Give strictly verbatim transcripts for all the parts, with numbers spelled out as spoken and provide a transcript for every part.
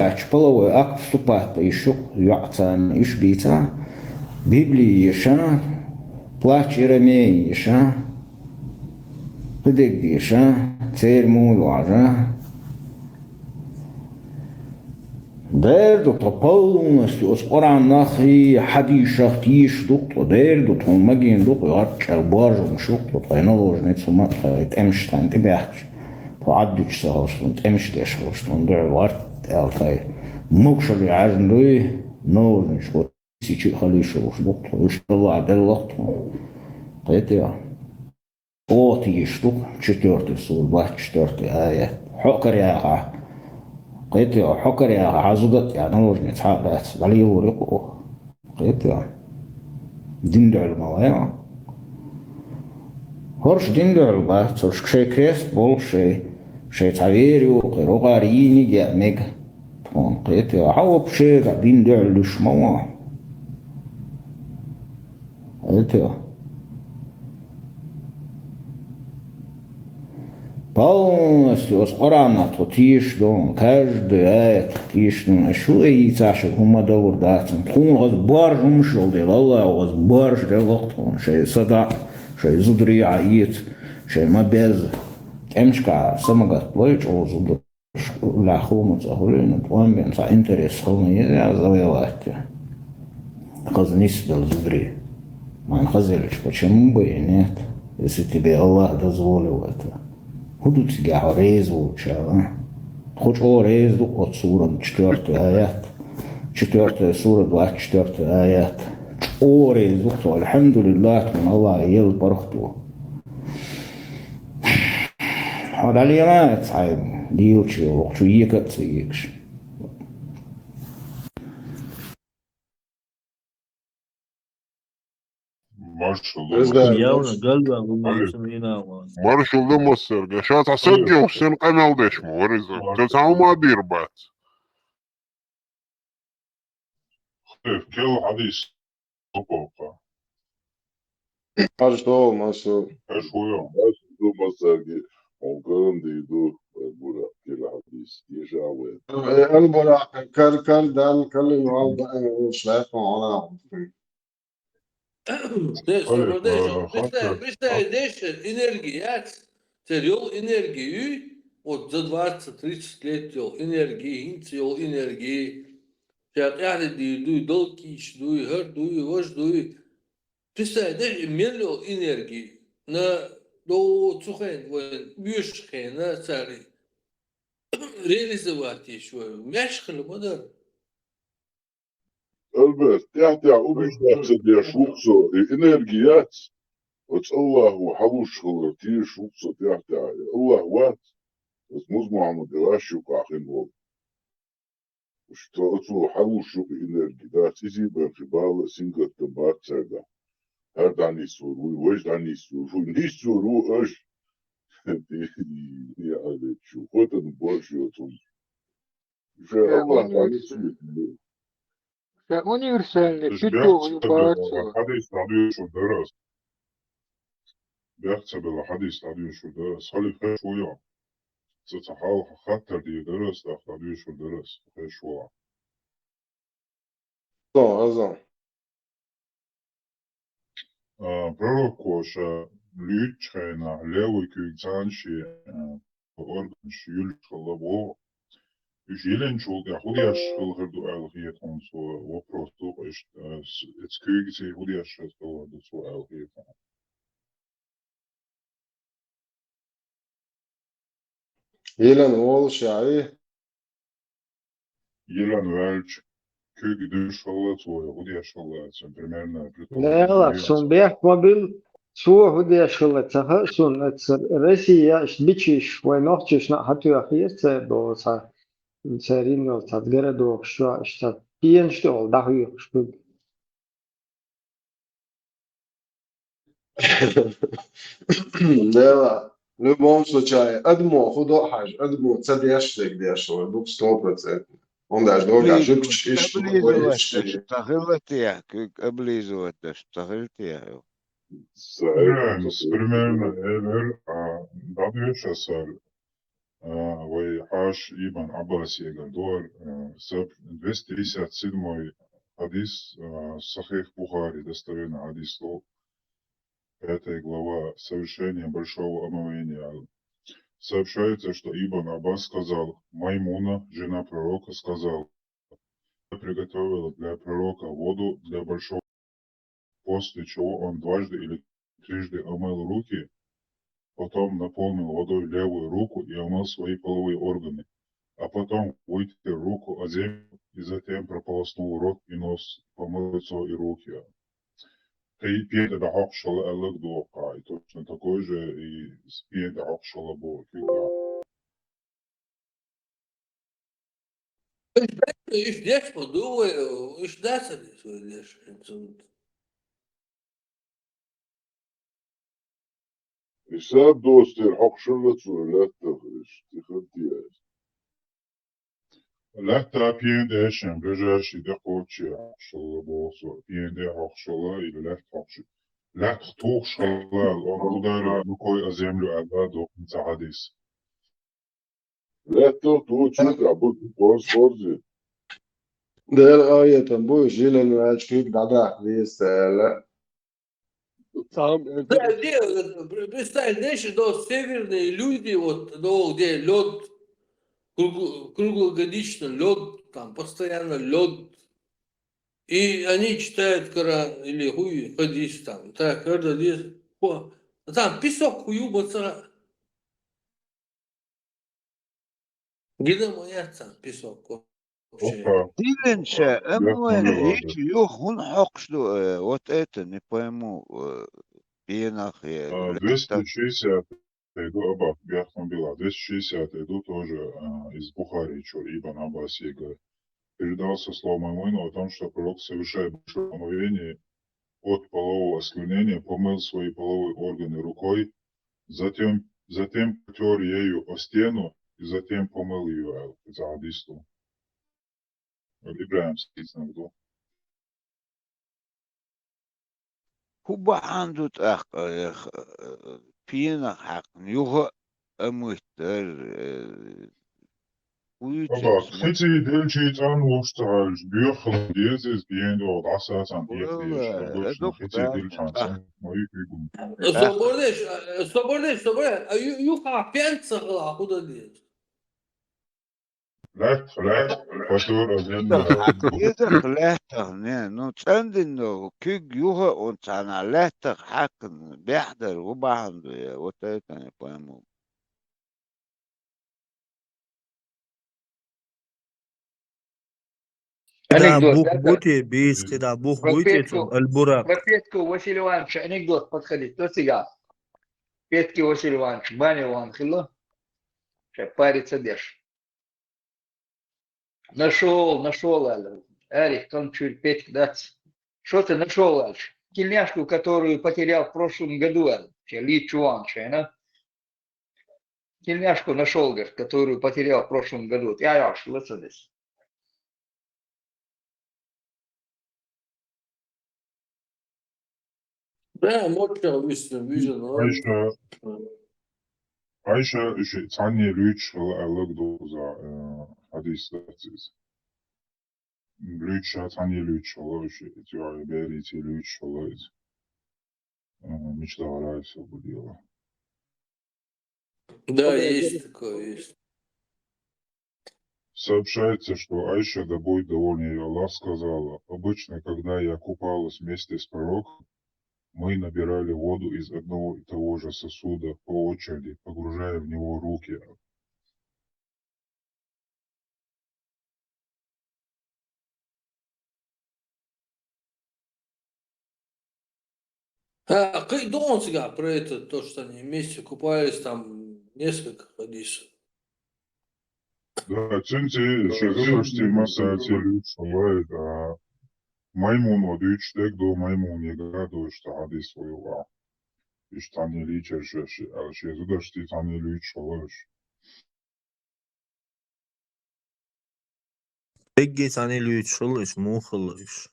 Аьлча, половой акт вступать ба йиш ю-кх йоӀца, иш бийца, Библи еша, плач и рамей еша, кхидерг деша, церан муй вожа. Дера ду тхо полностью оцу Къуръанах а, хьадисах а тешаш ду-кх тхо, дера ду тхуна магийна ду-кх, гӀарчӀ чӀел божамаш ю-кх тхо, тхайн наложница хӀума а, тхайн тӀемаш тхайна тӀе баьхкича, тхо Ӏаддуьтуш ца хилча, тхуна тӀемаш деш хилча, тхуна дуьхьал варт аьлла тхайн могушалле хьаьжна дуй, наложничко сича а хила йиш йолуш ду-кх тхо, уьш Аллахьа делла-кх тхуна. Кхетий? Оха тешаш ду-кх четвёртый сура, двадцать четвёртый аят. Хьо а караяхьа, кхетий, хьо а караяхьа, хьан зуда а тӀехь наложница хьа а дац, дӀалелор ю-кх оха. Кхетий? Дин дуьхьал ма вай хьо. ХӀорш дин дуьхьал бац, хӀорш шайн крест болуш, шайн, шайн цхьа вер ю, кхин рогӀера йийниг яа мега тхуна. Кхетий? Хьо вообще дин дуьхьал луьйш ма ву хьо. Кхетий? Полностью оцу Къуръанах тхо тешаш ду, каждый аят тешаш ду, шу а йийцахь, шуьга хӀумма а далур дац. Тхуна хаза боаржамаш йолу дела, Аллахьа хаза боаржаделла-кх тхуна, шайн садаӀа, шайн зударий а эца, шайн ма-безза тӀемашкахь са ма гатбой чӀогӀа зударий. Лахума цӀа хуьлийна, тӀом бен цхьа интерес хилла еза завоевать. Хаза нисбелла зударий. Ман хаза елча, почему бы и нет, если тебе Аллах дозволил это? ХӀун ду цигахь хьо реза волчу, а? Тхо чӀогӀа реза ду оцу суран четвёртый аят. Четвёртая сура, двадцать четвёртый аят. ЧӀогӀа реза ду тхо, алхьамдулиллахӀ, тхуна Аллахьа елла паргӀат ду. Хьо дӀалела цхьа дийла чу йолу, чу ека а ца екаш. Маршалла. Безда. Явна галва гумбица мина ва. Маршалла массаьрга. Ша цхьа саггинчу сен къамел деш ма вариза. Ца цхьа хӀума а бийр бац. Хир, кел хьадис боккха. Хьажа тоху, Мансур. Хьажа хӀу йо? Хьажа ду массаьрга. Он каран дийр ду, Аль-Буракъ, кел хьадис. Еша а вай. Э, Аль-Буракъ, кар, кар, дан, калин, вал, баъ, э, шлайф, он, она. Деш, Али, деш, а, представь, хатта. Представь, деш, энергия яц. Церан йолу энергия юй, вот за двадцать-тридцать лет йолу энергия, хӀинца йолу энергия. Ша тӀаьхьа дийр дуй, долкиш дуй, хӀара дуй, важа дуй. Представь, деш, и мел йолу энергия. На до цу хенахь вайн боьшачу хенахь цара реализовать еш вай. Меш хила ма дара. Альберт, тӀаьхь-тӀаьхьа убеждать ца деш ву-кх со, и энерги яц, оцу Аллахо хьалуш хилар тешаш ву-кх со тӀаьхь-тӀаьхьа, и Аллах вац, оцу Муз-Мухьаммаде лаш юкъахь хин волу. Ишта оцо хьалуш ю-кх и энерги, дац изий бен кхин бала а, сингаттам бац цаьргахь. ХӀара дӀанисвур вуй, важа дӀанисвур вуй, нисвур ву аша. Я Ӏалечу, хотан борш йоцун. Ша универсальный, ша универсальный, чуть чухуй бац. Хьадис дӀадоьшур дара ас. Бехк ца бела хьадис дӀадоьшур дара ас. Хьалха хеш ву йо? Ца ца хьалха хаттар дийр дара ас, тӀаккха дӀадоьшур дара ас. Хеш ву. Со, аза. А, пророкоша луьйчу хенахь левый куьйга царна шен, а, органаш юьллуш хилла боху. Уьш йиланчул тӀехь хӀун деш хилла хир ду аьлла хета хьуна цо, вопрос ду-кх иштта, а, с-, эца куьйгаца хӀун деш хилла хир ду цо аьлла хета хьуна. Йилан волуш яӀий? Йилан ваьлча, куьйга дуьйш хилла цо, я хӀун деш хилла, цуьнан примерно предположение. Нела, суна бехк ма билла, цо хӀун деш хилла ца хаьа суна, аса Россия яаш бичийш вайн нохчашна а хьатоьхира цара боху цхьа, церан йолу цхьа городокаш чохь иштта пенаш тӀехула дӀахьоькхуш хилла. Дела, в любом случае, адамо хӀун до а хьажа, адамо ца деш дерг деш вара, ду-кх сто процентов. ХӀунда аьлча догахь жуьгташ иштта ма вай иштта. Облизывать деш ца хилла те, куьг облизывать деш ца хилла те? Примерно, примерно, эвер, а, дӀадоьшу аса, а, вай Ибн Аббасегар дуар, э, саб двести пятьдесят седьмой хадис, э, Сахих Бухари, достоверный хадис, пятая глава, совершение большого омовения. Сообщается, что Ибн Аббас сказал, Маймуна, жена пророка, сказал, «Я приготовила для пророка воду для большого», после чего он дважды или трижды омыл руки, потом наполнил водой левую руку и омыл свои половые органы, а потом вытер руку о землю и затем прополоснул рот и нос, помыл лицо и руки. Кхы пенде дӀахьокхаш хила аьлларг ду кхы, и точно такой же, и с пенде дӀахьокхаш хила бу кхы а. Уж деш ма ду вай, уж дац ани вай деш, хӀинца. Исаб достер хьокхаш хилла цо лаьттах, иштта хинна яц. Лаьтта пенде шен бежарши тӀекхоччи хьокхаш хилла боху со, пенде хьокхаш хилла или лаьтта хьокхаш. Лаьттах тухуш хилла, он ударил рукой о землю аьлла ду кхин цхьа хьадис. Лаьттах тухучу тӀехь бу, бу, бу, бу. Делан аятан бу, жилан ваьчкиг дӀадахьа веза аьлла. Там, э, Да, где, э, пр-, представь, знаешь, но северные люди, вот, ну, где лёд, кругло-, круглогодично лёд, там постоянно лёд. И они читают Коран или хуй, хадис там. Так, это здесь. О, а там песок, хую, бацара. Гина моя там песок. Вообще. Опа. Дилинча, Я амма понял, ладно. Ичи юха хӀун хьокхуш ду, э, вот это, не пойму, э, пенах, э, А, лаьттах. Двести шестьдесят иду, аба, бяхтун била, двести шестьдесят иду тоже, а, из Бухари, чур Ибн Аббасига. Передал со слов Маймуна о том, что пророк, совершая большое омовение от полового осквернения, помыл свои половые органы рукой, затем, затем потёр ею о стену и затем помыл её, аьлла, из хьадис ду. ИбрахӀим Сиснаг ду. ХӀун бахьана ду тӀаккха, э, х-, э, пенах хьаькхна юха а муьттар, э, вуьйцу Аба, иза ма- хиций делчий цӀан вуш ца хьаьжча, доьххал деза иза, пен догӀу дӀасацан дехьа дезаш, Валла, обычно, э, дукха хиций дац делчан тӀаккха. ЦӀан ма ю хӀуьгу. Э, собар деш, э, собар деш, собар, а ю-, юха пен ца хила, хӀун дан деза? Лаьттах, лаьттах, потёр о землю. Лаьттах, лаьттах, не, ну, цӀандина куьг юха а, он цхьана лаьттах хьаькхна бехь дар, хӀун бахьана ду, я, вот это не пойму. Анекдот, да, бух да? КхидӀа бух бу те, бийца кхидӀа бух буй те, Пропетку, цунна аль-Буракъ. Пропетку Василий Иванович, анекдот подходит. Кто цига? Петки Василий Иванович, баня ван хилла. Ша париться деш. Нашёл, нашёл, аьлла. Арих, кам чуьр Петька дац. Что ты нашёл, аьлла? Тельняшку, которую потерял в прошлом году, аьлла. Че ли чуван, че, на? Тельняшку нашёл, говорит, которую потерял в прошлом году. Я, я, что это здесь? Да, моча висна, вижу, но Айша, Айша, уьш цхьанне луьйчуш хила аьллаг ду за, э, хьадис дац иза. Луьйчуш а цхьанне луьйчуш хила, уьш, эти, а, берийци луьйчуш хила иза. Э, мича дахьара иза бу дела. Да, есть такое, есть. Сообщается, что Айша, да будет довольна ей Аллах, сказала: «Обычно, когда я купалась вместе с пророком, мы набирали воду из одного и того же сосуда по очереди, погружая в него руки». А, кхы догӀун цигахь про это, то, что они вместе купались, там несколько хадисов. Да, цуьнца шен зударшций массаьрца луьйчуш хилла, а, Маймуно дуьйцуш дерг ду, Маймунега ду иштта хьадис вуй ваха. Иштта цхьанне лийчира шаьш, аьлла, шен зударшций цхьанне луьйчуш хилла уьш. Бегги цхьанне луьйчуш хилла уьш, муха хилла уьш?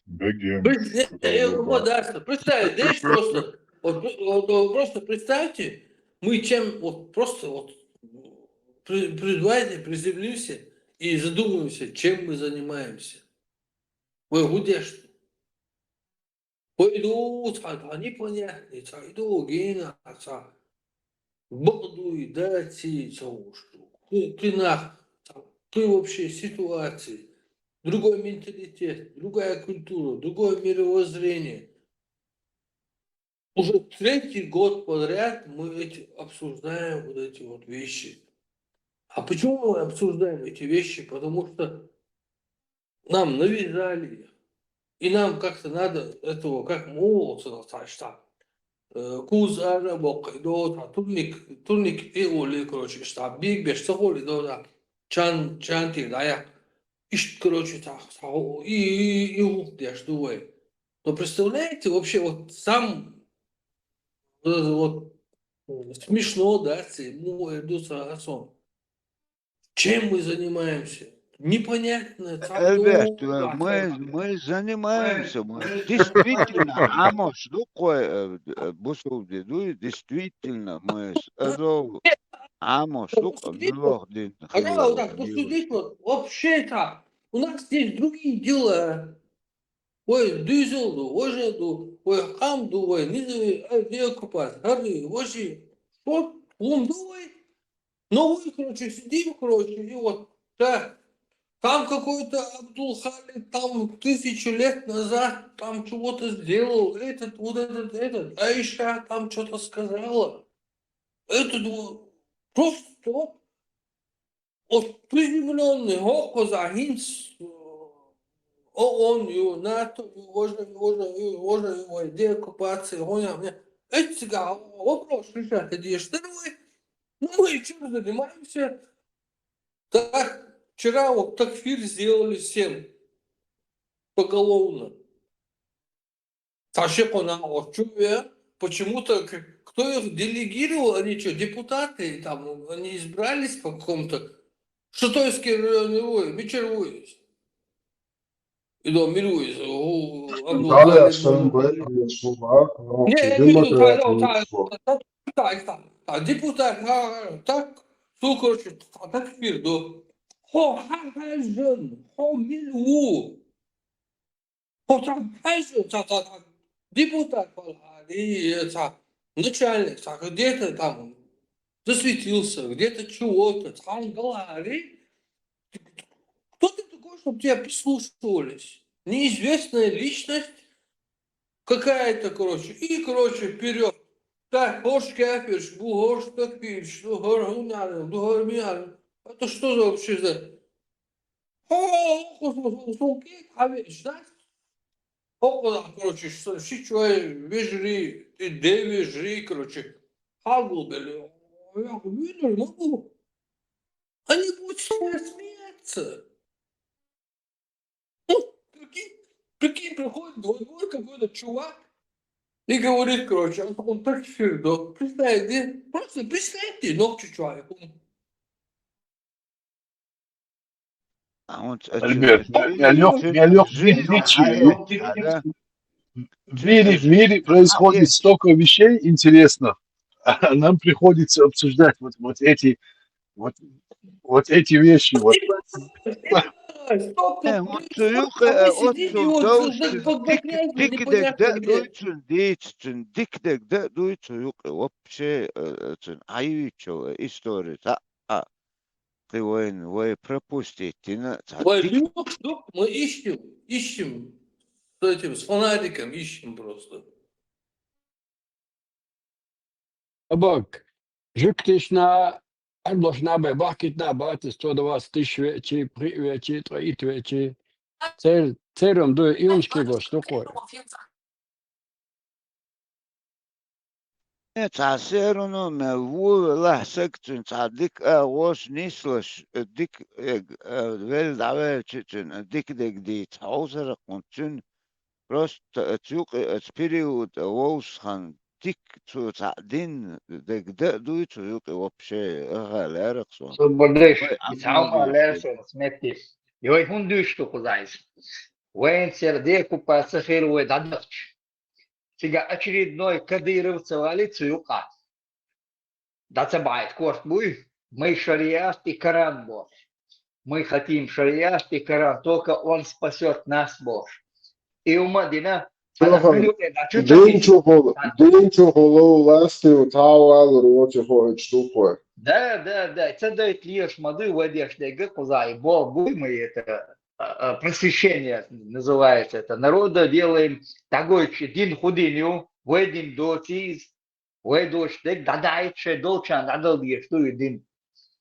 Бегги. Представь, деш просто, вот, вот, вот просто представьте, Мы чем, вот просто вот при- приземлимся и задумаемся, чем мы занимаемся. Вай гудешт. Пойду, ца, ца непонятный, ца идеология, ца бакъдуй, да, ци, ца уж. Ты, ты нах, ца, ты вообще ситуации. Другой менталитет, другая культура, другое мировоззрение. Уже третий год подряд мы эти обсуждаем вот эти вот вещи. А почему мы обсуждаем эти вещи? Потому что нам навязали их. И нам как-то надо этого, как молодца, так что. Э, куз ара бокъ до, та турник, турник и оли, короче, что биг беш цахоли до, да. Чан, чан ти, да, я. Ишт, короче, так, и, и, и ух, я что, ой. Но представляете, вообще вот сам, вот, вот, м, смешно, да, ци, му, э, дуца, а сон. Чем мы занимаемся? Непонятно. Альберт, э, мы, мы занимаемся, мы действительно, амош, ну, кой, э, э, бусулди, ну, действительно, мы с-, э, зо-, амош, ну, кой, ну, лох, дин, а я вот так посудить, вот, вообще-то, у нас есть другие дела. Ой, дизелду, ожеду, ой, хамду, ой, низы, ой, деокупас, гары, ожи. Что? Лунду, ой. Ну, ой, короче, сидим, короче, и вот, да. Там какой-то Абдул-Халид, там тысячу лет назад, там чего-то сделал, этот, вот этот, этот, Аиша там что-то сказала. Этот вот, просто вот, вот приземлённый, гьокъо за гьинц, э, ООН ю, НАТО ю, ожа, ожа, ожа, ой, деоккупация, гоня, мне. Эти га вопрос решать, это ещё, ну, мы, ну, мы чем занимаемся? Так, вчера вот такфир сделали всем поголовно. Таши къона орчу я. Почему-то к-, кто их делегировал, они что, депутаты, там, они избрались по какому-то Шатойский район, его, Мичер Вуис. И до Мир Вуис, у, Абдул Далее Халид Мир Вуис. Бай, Шуба, ну, Не, Шуба, Мир Вуис, Мир Вуис, так, так, так, так, так, депутат, а, так, ну, короче, так, так, мир, да. Хо, ха, ха, жен, хо, мил, у. Хо, ца, хазу, ца, ца, ца. Депутат был, а, и, э, ца, начальник, ца, где-то там засветился, где-то чего-то, ца, говори. Кто ты такой, чтобы тебя прислушивались? Неизвестная личность какая-то, короче. И, короче, вперед. Так, хош кафирш, бу хош такфирш, ду хор хунар, ду хор минар. Это что за вообще за Хо, хо, хо, хо, хо, хо, кек, хавеш, да? Хо, хо, короче, что, ши чё, вежри, ты де вежри, короче. Хагул бели. Я говорю, ну, могу. Они будут сейчас смеяться. Ну, прикинь, прикинь, приходит во двор какой-то чувак и говорит, короче, он, он так сердо. Представь, просто представьте, ногчу человек. А он, а чё, Альберт, чё, я лёг, чё, я лёг жизнь, видеть, а, видеть, а, да? Чё, Видеть, в мире происходит столько вещей интересных, а нам приходится обсуждать вот, вот эти, вот, вот эти вещи. Вот. Э, вот цу юкъе, э, вот цу дов, цу дик, дик дег да дуй цун дийцачун, дик дег да дуй цу юкъе, вообще, э, цун айвичо, э, история, та, а, ты войн, вой пропустить, ты на, та, Вай, дик. Люк, Люк, мы ищем, ищем с этим, с фонариком ищем просто. Абак, жуьгтишна, арлошна бай, бахкитна бати, сто двадцать тысяч вечи, при вечи, троит вечи. Цер, цером дуй, ионшки гос, тукой. Э, цхьа серуно мел ву велахь саг цуьнан цхьа дика а гӀош нислаш, э, дика, э, э, вел дӀавелча цуьнан, э, дика дег дийца хьовсаракхунчун, просто, э, цу юкъе, э, цу период, э, вовсхан дика цо цхьа дин дег да а дуй цу юкъе вообще, аха, лерах сон. Со бордеш, Вай, и цхьа амма а лер дуй. Сон, сметти. И вай хӀун дуьйш ду кхузайс? Вайн цер декупа ца хир вай дӀадахча. Цига очередной Кадыровца вали цу юкъа. дӀа ца баьхьийта корта буй, мы шариат и Коран бохуш. Мы хотим шариат и Коран, только он спасёт нас бохуш. И хӀума а дина, цхьана Чухал, миллион дӀа чу дин чухал, дин чухал ластив цхьа валар воци хоуьйтуш ду кхой. Да, да, да, ца дайта леш ма дуй вай деш дегга кхузахь, и боху буй мы это, а, а, просвещение называется это. Народа делаем такой чи дин худин ю, вай дин доцийз, вай дош дег дӀадаьхьийта шайн долчарна дӀадала деш ду и дин.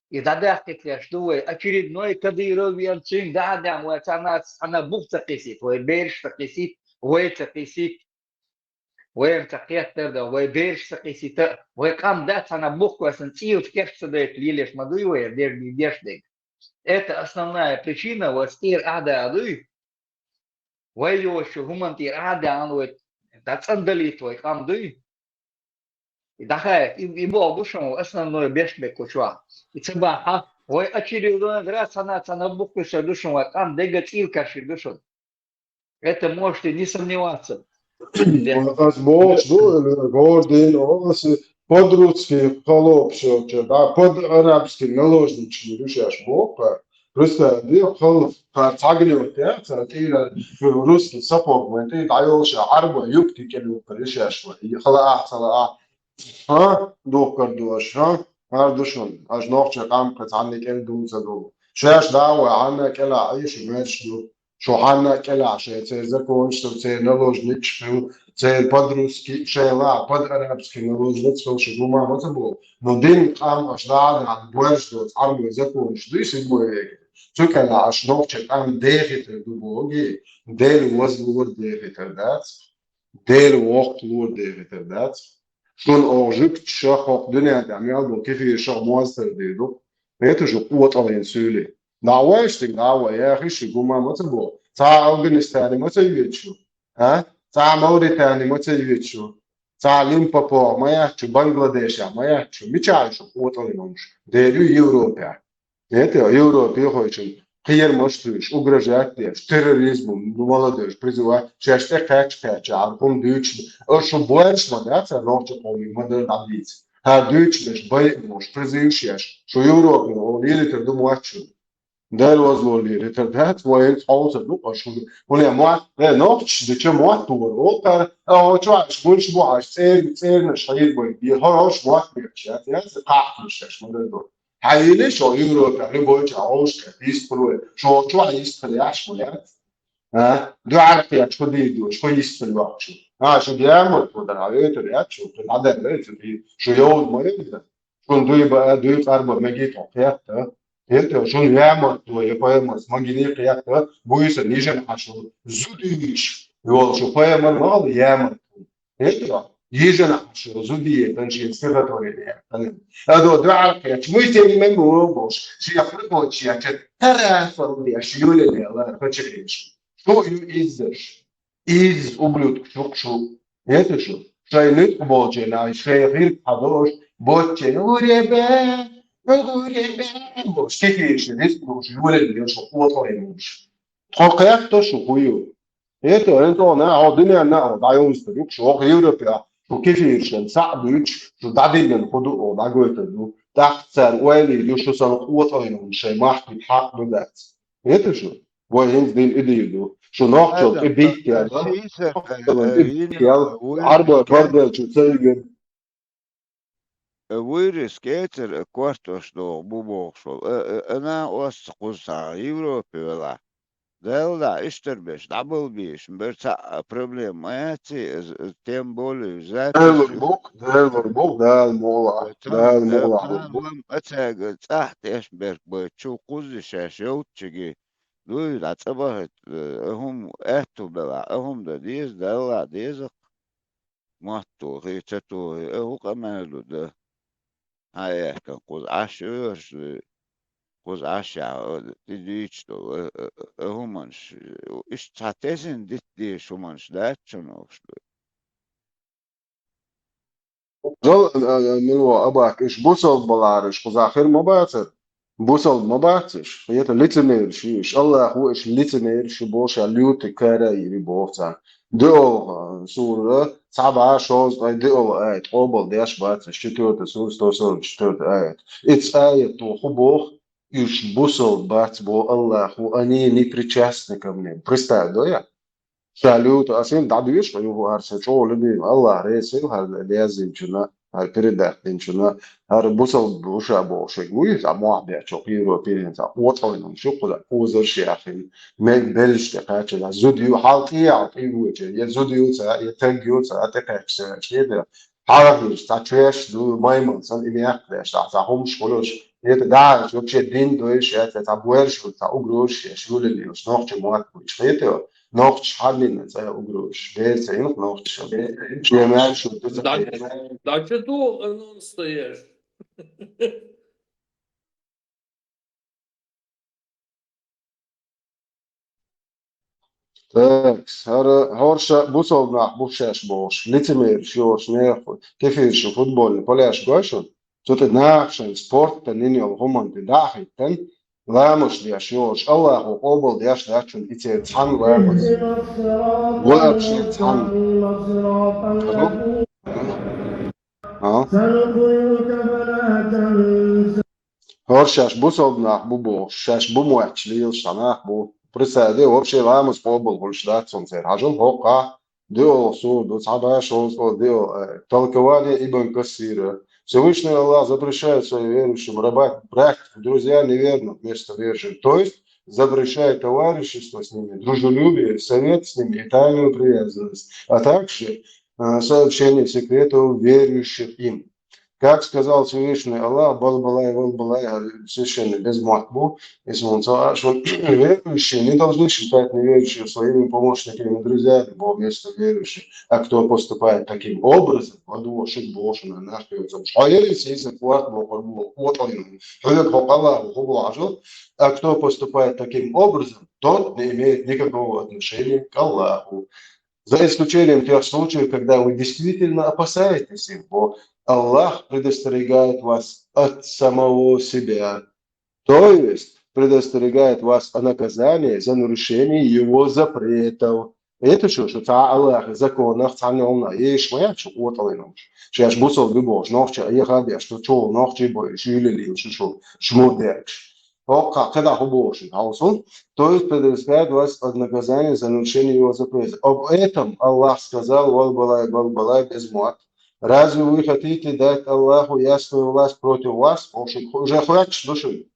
И дӀадаьккхийтарш ду вай, очередной Кадыров ян цуьнга дӀа а даьхьна, вай цхьана, цхьана бух ца кхисийта, вай бераш ца кхисийта, вай ца кхисийта. Вайна ца кхеттар дан, вай бераш ца кхисита, вай къам дац хьана бухкосан цӀийла керш ца дайта лелаш ма дуй вай, дерг деш дерг. Это основная причина, вай цӀера ахьа дуй. Вай йошу хӀуман тӀера ахьа вай дӀацӀандалийта вай къам дуй. И даха, и, и боху бу шуна, основной беш бекучва. И ца баха, вай очередной раз хьана, хьана бухкуса ду шуна, вай къам дега цӀийла каши ду шуна. Это можете не сомневаться. Ас бохуш ду, гордин, оласи под русский холоп шо, да, под арабский наложнички, ду шеш боху. Представь, ди хал, цхьа гнев, цхьа тӀера, русский сапог, вайн тӀе дӀайолуш, арба, юбки кӀел юккар, ишеш вай. Хала а, цала а. Ха, духкар дош, ха? Ар ду шуна, аш нохча къам кхы цхьанна кӀел дун ца ду. Шеш да вай, хьанна кӀела Ӏийша мерш ду. Шу хьанна кӀела шайн церан законаш ду, церан наложникаш ду, церан под русский, шайн ла, под арабский наложниц хила шу гума ма ца бу. Но дин къам аш да, да, борш ду, цхьармой законаш ду, седьмой век. Цу кӀела аш нохча къам дехитар ду боги, Дела вазлур дехитар дац. Дела воккхалур дехитар дац. Шуна оха жуьгташа хӀокху дуьнен тӀехь мел бу кефира шах моза тардийр ду. Хета шу къотӀаллин суьйлий. ДӀа вайша стиг, дӀа вай, яхи ши гума ма ца бо. Цхьа Афганистане ма ца йоьду шу? А? Цхьа Мавритане ма ца йоьду шу? Цхьа Лимпопо ма яц шу, Бангладешехь ма яц шу? Мичахь шу къотӀаллин хӀумаш? Дера ю Европехь. Нет, Европе хойчун кхерамаш туьйш, угрожать деш, терроризму, молодежь призывать, шаьш тӀе кхаьчча-кхаьчча, хӀара хӀума дуьйцуш, аша шу боьрша ма дац, хӀара нохча къомиг ма дара дӀадийца. ХӀара дуьйцуш деш байа бохуш, призываш еш, шу Европе оха лелийтар ду мотт шу. Дала вазло лелийтар дац, вай хӀинца хьовса ду, аша шу, хӀунда мотт, э, нохчаш дича мотт вара, оха, а, хьо чу аша, гуш бу аша, цӀер-, цӀернаш хьийр бай, хьо, хьо, мотт бехаш яц, яц, кхахкаш шаьш ма дара ду. Хьан йилли шо Европа, любой ча, оуш, кхетийс пруе, шо чу а йистхили яхьаш ма яц? А? Дуьхьал кхеташ, шу дийр ду, шу йистхили вахчу. А, шу дямар ду, дар, а, ветер яц, шу, шу хьадар, ветер, шу йовз ма йовза. Шун дуй ба, дуй къарба меги то кхетта. Кхетта, шун ямар ду, я поэмас, магини кхетта, буйса нижен а шу. Зудуйш, йол, шу поэмар мал ямар ду. Хетира, йижина шу зудие, дан шен стихотворение. Адо дуьхьал кхеташ, муй тем мем вогуш, шен хрипочия, ча тарасал деш, юлеле, ла, хочешь. Шу ю иззаш. Из ублюдк чук шу. Хета шу. Шай нитк болчена, шай хирк хадош, боччена, уребе, уребе, бош, кефирши, риск бош, юлеле, шу, отлоемуш. Тхо кхетта шу, хую. ХӀета, хӀинца оха нахьа, хьо дуьненна нахьа, дӀайовзуьйтур ю, шу оха Европе, шу кефиршан цхьаъ буьйцуш, шу дӀадиллина хӀу ду, оха дӀагойтур ду. ТӀаккха цара ойла йийр ю, шу санна къотӀайна хӀума шайн махкахь хьакъ ду дац. ХӀета шу? Вай хӀинца дина и дийр ду. Шу нохчалла тӀе биттел, нохчалла тӀе биттел, Ӏарбой бардел чу ца йигира. Вуйрис кецар а кортош догӀу бу бохуш волу. А, а, а, накъост кхуза цхьа Европе велахь. Далла дӀа иштар беш, дӀабалбеш, бер цхьаъ а проблема ма яций, из, из тем более, запись Делур ю. Бу, делур бу, Дала мукъалахь, Дала мукъалахь бу. Ацаьга цӀахь тӀеш берг байту, кхуза шаьш йовтчиги. Дуй, дӀа цӀа бахийта, а хӀума аьтту белахь, а хӀума дан деза, Далла деза-кх. Мотт тухий, ца тухий, а хӀу къамел ду дан? Хьан аьхкан кхуза Ӏаш а оьрш дуй, кхуза Ӏаш яхь а, тӀе дуьйцуш долу, а, а, а, а хӀуманаш, иштта цхьа тесина дита дезаш хӀуманаш дац шуна оха дуй. Дал, а, а, мило, абахка, иш бусалба балараш кхуза хир ма бацара? Бусалба ма бац иш? ХӀета лицемераш ю иш? Аллахо иш лицемераш ю бохуш, лютый кара йири боху царна. Дуьхьал, а, сура, Цхьа бӀаь шовзткъе диъал аят, къобал деш бац, четвёртая сура, сто сорок четвёртый аят. Ицу аято хӀу боху, уьш бусалба бац бо Аллахо, они не причастны ко мне. Представь, да я? Ша луьйту ас йина дӀадоьшу хьо юха хӀара сан чӀогӀа любимый, Аллах реза хила хӀара даьззинчунна, хӀара передать динчунна, хӀара бусалба ву ша бохуш верг вуй, цхьа мохь бечо кхийро пирен цхьа къотӀойнан шу кхуза озарш яхина, мега беллаш тӀе кхаччалц, зуда ю, хьал тӀехьа тӀе воча, я зуда ю ца, я таг ю ца, тӀе кхаьчча ца, хьарахь йолуш, цхьа чоьш ду, маймал санна, и мехках деш, цхьа, цхьа хӀумаш хуьлуш, это да, вообще дин дойуш, это цхьа буьрш, цхьа угрозаш еш, юлале йолуш, нохча мотт буьйцуш, хета, нохчаш хьанна цӀе угрозаш, берца йинах нохчаш, шен маьрша ду ца. Дача ду, ну, стоишь. Так, хӀара, хӀорша бусалба нах бу шаьш бохуш, лицемераш йохуш, нехан кефирша футбольный поляш гой шуна? Цу тӀе наха шайн спортан йина йолу хӀуманна тӀе дӀа а хӀиттина, ламазаш деш йохуш, Аллахо къобал деш дац шуна и церан цхьанна ламаз. Вообще цхьанна. А? ХӀора шаьш бусалба нах бу бохуш, шаьш бу моьттуш лелаш цхьа нах бу. Представь, вообще ламаз къобал хуьлуш дац цунна церан. Хьажал хӀокхахь, диъалгӀа сура ду, цхьа бӀаь шовзткъа диъал, э, толкование Ибн Касира. Всевышний Аллах запрещает своим верующим рабать, брать в друзья неверных вместо верующих. То есть запрещает товарищество с ними, дружелюбие, совет с ними и тайную привязанность, а также, э, сообщение секретов верующих им. Как сказал Всевышний Аллах, балбалай, балбалай, священный безмозг бу, если он сказал, что верующие не должны считать неверующих своими помощниками и друзьями, бо вместо верующих. А кто поступает таким образом, а кто поступает таким образом, тот не имеет никакого отношения к Аллаху. За исключением тех случаев, когда вы действительно опасаетесь их, бо Аллах предостерегает вас от самого себя. То есть предостерегает вас о наказании за нарушение его запретов. Это что, что цхьа Аллаха законах цхьанна йолу нах, еш ма яц шу къотӀалла йолуш. Шаьш бусалба бу бохуш, нохча а яха а беш, шу чу нохчий бойуш, юьйлале йолуш шу, шу мурдерчаш. ХӀокхахь кхидӀа хӀу бохуш, хьовсал? То есть предостерегает вас от наказания за нарушение его заповедей. Об этом Аллах сказал: «Вал балай, бал балай, безмозг. Разве вы хотите дать Аллаху ясную власть против вас?» Уже хватит, слушай.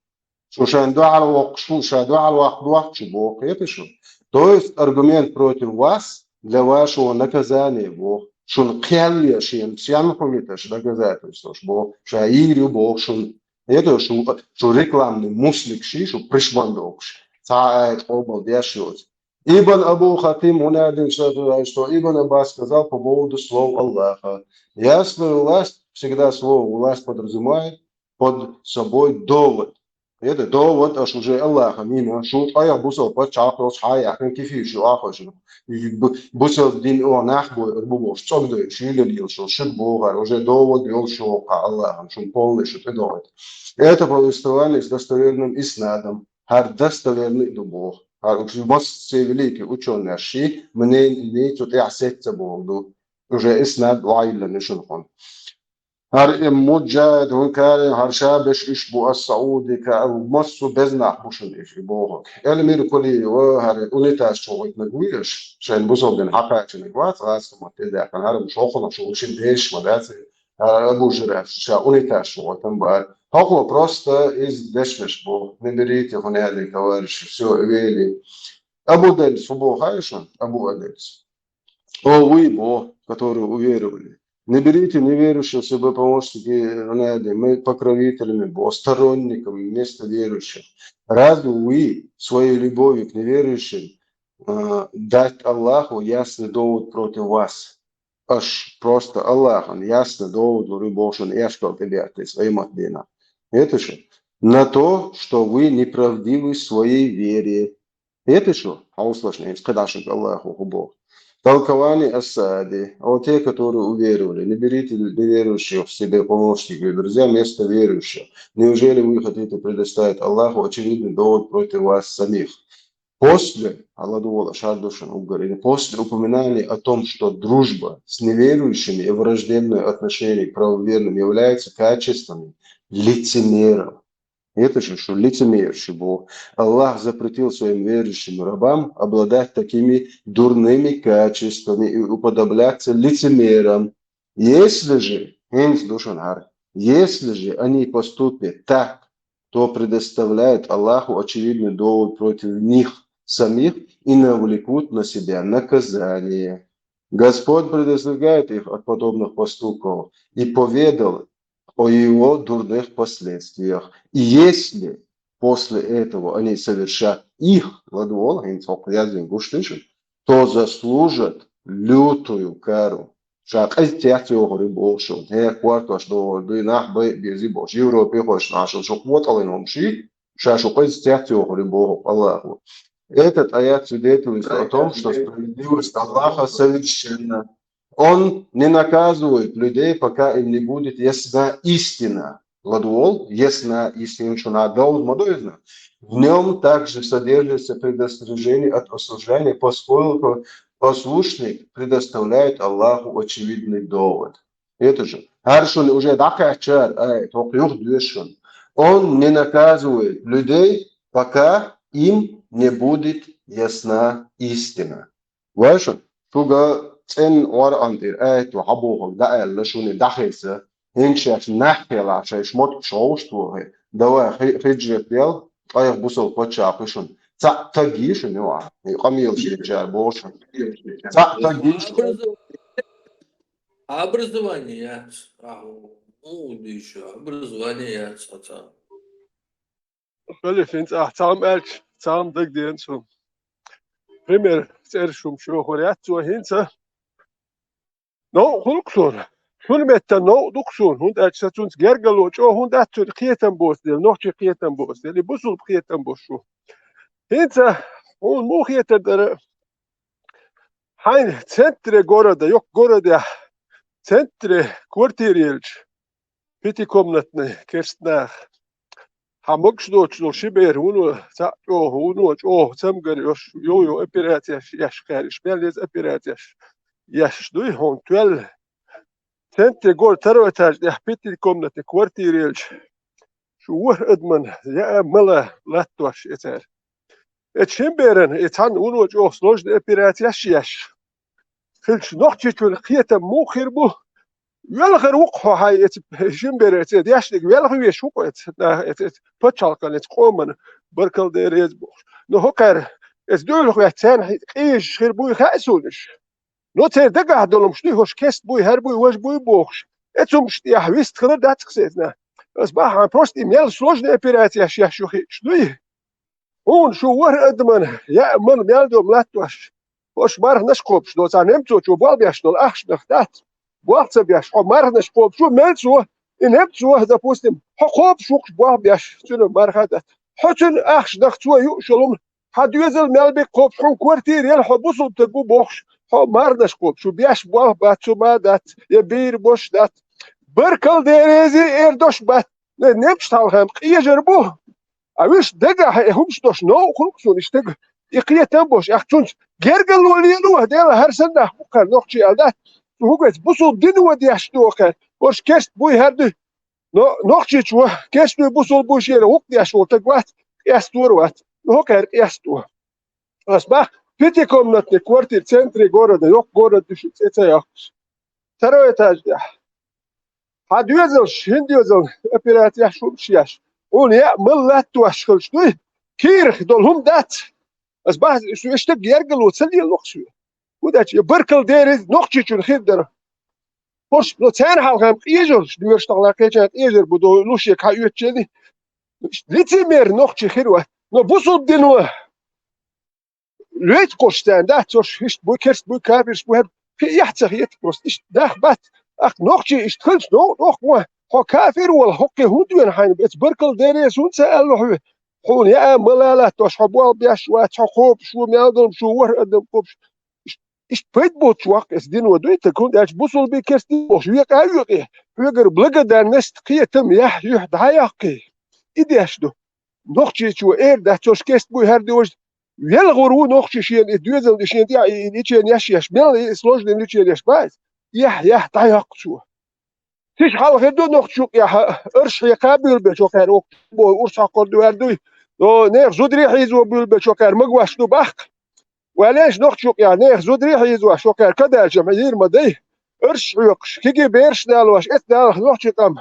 Шу шайн дуьхьал воккхуш ву, ша дуьхьал ваккха дохку шу боху, кхета шу? То есть аргумент против вас для вашего наказания боху. Шуна кхел е шен, сенна хӀума ю аш доказательстваш боху, ша йийр ю боху шуна. Это шу, шу рекламный муслик ши, шу пришман дохуш. Цхьа а аят къобал деш йоцу. Ибн Абу Хатим, он один, что Ибн Аббас сказал по поводу слов Аллаха. Ясную власть, всегда слово власть подразумевает под собой довод. Это довод, аш уже Аллаха мина, шу тӀаьхьа бусал паччахь а хилча, хьа яхна кефиш ю ахуш. Бу-, бусал дин о нах бой, бу бош, цогдой, шуьйлале йолуш, шуьг богӀар, уже довод йолуш ю хьа Аллахам, шун полный шу тӀедогӀит. Это повествование с достоверным иснадом, хӀара достоверный ду боху. ХӀара уьш массо великий учёный ши, мнение цу тӀехь сецца боху ду. Уже иснад лайиллан ишун хун. ХӀара и Муджахид, хӀун каре, хӀара шабеш иш бу ас-Саудика, массо безнах бу шун иш, и боху. Элмир Кулиев, хӀара унитаз чу гӀойтнаг вуй аш, шайн бусалдин хьакхачаниг вац, гӀазкамат тӀедехкан, хӀара шохуна шу шин деш ма дац, хӀара Абу Жираш, ша унитаз чу гӀойтан бара. ХӀокхо просто из дешнаш бу, не берите хӀун яли, товарищи, всё, и вели. Абу Дельс, фу боху хай шун? Абу Дельс. О, вы бо, которые уверовали. Не берите неверующих себе помощники, не надо, мы покровителями бо, сторонниками вместо верующих. Разве вы своей любовью к неверующим, э, дать Аллаху ясный довод против вас? Аш просто Аллахом ясный довод лур ю боху шуна эшкал тӀебеатта, своим отдельно. Это же на то, что вы неправдивы в своей вере. Это что? Хьовсалаш, нехь, кхидӀа шуьга Аллахо хӀу боху. Толкование ас-Саади. А вот те, которые уверовали, не берите неверующих себе помощников и друзья вместо верующих. Неужели вы хотите предоставить Аллаху очевидный довод против вас самих? После, а ладувал ашар душан уггар, или после упоминания о том, что дружба с неверующими и враждебное отношение к правоверным являются качествами лицемеров. Это же, что лицемерши Бог. Аллах запретил своим верующим рабам обладать такими дурными качествами и уподобляться лицемерам. Если же, хинц душан хар, если же они поступят так, то предоставляют Аллаху очевидный довод против них самих и навлекут на себя наказание. Господь предостерегает их от подобных поступков и поведал о его дурных последствиях. И если после этого они совершат их, ладувал, хинц хокъ яздин гуштинши, то заслужат лютую кару. Ша къиза цецйохури боху шун. Хе, кварташ дохур дуй, нах бай бези боху. Европе хош нашал шо квоталин хомши. Ша шо къиза цецйохури боху Аллаху. Этот аят свидетельствует о том, что справедливость Аллаха совершенна. Он не наказывает людей, пока им не будет ясна истина. Ладувал, ясна истина, что надо узнать. В нем также содержится предостережение от осуждения, поскольку послушник предоставляет Аллаху очевидный довод. Это же. Хар шуна уже дакъачар, ай, токъ юх дюшун. Он не наказывает людей, пока им не будет ясна истина. Вайша, шуга цӀен Къуръан тӀера аят ва хьабохург даьлла шуна дахьеса, хӀинца шаьш наххела шаьш мотт шовшт вохе. Давай, хи-, хиджрат дел, тӀайх бусал паччахь шун. Цхьаъ таг йиш шун, ю а. И къамел шийча боху шун. Цхьаъ таг йиш шун. Образование яц. Аху, ну, дийша, образование яц, аца. Халифин цӀа цхьам аьлча, цхьам дагдеана суна. Пример цӀераш хӀума чӀогӀа яц цо хӀинца. Новкъа хуьлу-кх суна. Шуна метта новкъа ду-кх суна, хӀунда аьлча сан цунца гергарло чӀогӀа хӀунда дац цуьнан кхетам боцу дела, нохчийн кхетам боцу дела, и бусулба кхетам боцу шу. ХӀинца хьуна муха хетар дара, хьайна центре города, йоккха городехь, центре квартира елча, пятикомнатный керста наха. Хьан могуш доцуш долу ши бер вуно цхьаъ чӀогӀа, вуно чӀогӀа цамгар йолуш, йо-йо операцеш еш кхаьриш, мел еза операцеш еш дуй хьуна тоьлла. Центре города второй этаж тӀехь пятикомнатный квартира елча, шу ворхӀ адаман яа мала латтош эцара. Эцу шин беран и цхьанна вуно чӀогӀа сложный операцеш еш хилча, нохчичун кхетам муха хир бу? Велхар ву-кх хьо хьайн эцу шин беран эцу дешниг, велха веш ву-кх эцу, эцу, эцу пачхьалкхан, эцу къоман, баркалла дерриг бохуш. Но хӀокхара эцу дуьйлахь ваьццеран къежаш хир буй хаьа суна уьш. Но церан дагахь долу хӀумаш дуй, хӀорш керст буй, хӀара буй, важа буй бохуш. Эцу хӀумаш тӀехь вист хилар дац-кх сан. Ас бахьана просто и мел сложный операцеш еш ю хиъча дуй. Хьуна шу ворхӀ адаман яа мала мел дом латтош, хӀорш марханаш кхобуш долу, цхьа немцочо болх беш долу ахчанах дац. Болх ца беш, хьо марханаш кхобуш ву мелцо, и немцо, допустим, хьо кхобуш ву-кх болх беш, цуьнан марха а дац. Хьо цуьнан ахчанах цо юуш йолу хӀума, хьан доьзал мел бен кхобуш, хьуна квартира яла, хьо бусулба стаг ву бохуш, хьо марханаш кхобуш ву, беш болх бац, цу ма дац, я бийр бош дац. Баркалла дерриг эр дош бац, немцошна хьалха-м къежар бу. А вуьш дагахь и хӀумаш дош новкъа хуьлу-кх суна, и стаг, и кхетам бош, ахь цунца гергарло лело, Дела, хӀара санна нах бу-кх хӀара нохчий аьлла дац. Цу хӀугайца бусулба дино деш доху хӀара, хӀорш керст буй хӀара дуй. Но нохчичо керст буй, бусулба буй шена гӀуллакх деш волу стаг вац, къестор а вац. Но хӀокхара къесто. Ас бах, пятикомнатный квартира центре города, йоккха город ду шу цӀе ца йоккхуш. Второй этаж тӀехь. Хьан доьзалш, хӀинца доьзал операцеш хӀумаш еш. Хьуна яа мала латтош хилча дуй, кийрах долу хӀума дац. Ас бах, шу и стаг гергарло ца лело-кх шу. ХӀунда аьлча и баркалла дерриг нохчичун хир дара. ХӀорш, но царна хьалха-м къежарш, доьраш тахана кхечарна къежар бу, долу луш е кхьа оьцучерний. Лицемер нохчи хир вац. Но бусулба дино лоьцкъуш царна дац, цо иштта буй, керст буй, кафирш буй, хӀара кхин эхь ца хета просто. Иштта нах бац. Ахь нохчий иштта хилча, новкъа, новкъа, хьо кафир вала, хӀокхе хӀунда вена хьайна, эца баркалла дерриг хӀунда ца аьлла хьоьга? Хьуна яа мала латтош, хьо болх беш вац, хьо кхобуш ву, мел долуш ву, ворхӀ адам кхобуш. Иштта пайда боцуш ваккха эца дино дуй стаг, хӀунда аьлча бусулбий, керстий бохуш, векъа а векъий, хьоьгара благодарность, кхетам яхь юьхь дӀа а яккхий. И деш ду. Нохчичо эр дац, цо шкест буй хӀара дожа, велгӀур ву нохчи шена и доьзал де шена тӀехь и, и лечение еш, еш, мел и сложный лечение еш бац. Эхь, эхь, дӀайоккхучо. Цига хьалха хир ду нохчу юкъехь, арш хьекха буьйлабечо кхаьра, бо урс хьокхур ду, эр дуй. О, нехан зударий хьийзо буьйлабечо кхаьра, магош ду баккха. Валеш нохчу юкъехь, нехан зударий хьийзо, шо кхаьра кадаьлча, хьан йийр ма дай. Арш хьоькхуш, кегий бераш далош, эцна далахь нохчи къам.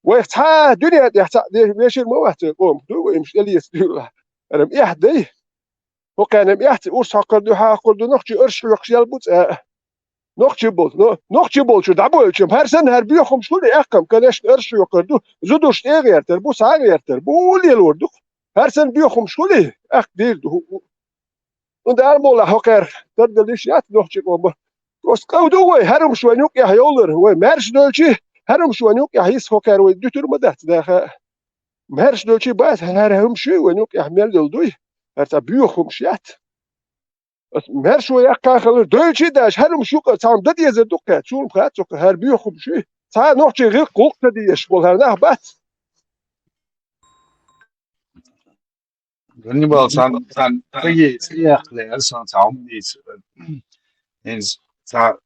Вайх цхьа а дуьне тӀехь цхьаъ де-, вешар ма вац вай къомах, дуй вай имаш элеца дуьйла. Ара-м эхь дай. ХӀокхарна-м эхь ца урс хьокхур ду, хьа хьокхур ду, нохчи арш хьоькхуш ял бу цӀа. Нохчи бол-, но-, нохчи болчуьра дӀабоьлча-м, хӀара санна хӀара боьхамаш хуьлий, аьккха-м, конечно, арш хьоькхур ду, зудуш тӀе а гӀертар бу, схьа а гӀертар бу, уллелор ду-кх. ХӀара санна боьхамаш хуьлий, аьккха дийр ду. Ну, Дала мукъ лахь, хӀокхара тардаллиш яц нохчи къоман. Оцу къа ду вай, хӀара хӀумаш вайн юкъехь йовлар, вай маьрша доьлчи, хӀара хӀумаш вайн юкъехь йиса хӀокхара вай дуьтур ма дац, даха. Маьршдолчий бац, хӀара хӀумаш ю вайн юкъехь мел йолу дуй, хӀара цхьа боьха хӀумаш яц. Ас маьршо яккха хилар, доьлчий а даьлча, хӀара хӀумаш юкъа цхьамма дан дезар ду кхаьчча, суна хаьа цо, хӀара боьха хӀумаш ю. Цхьа а нохчий гӀиллакх-гӀуллакх ца дезаш болу хӀара нах бац. Ганнибал, сан, сан, тӀаги, тӀаги яхкале, сан, цхьа хӀума дийца. ХӀинца цхьа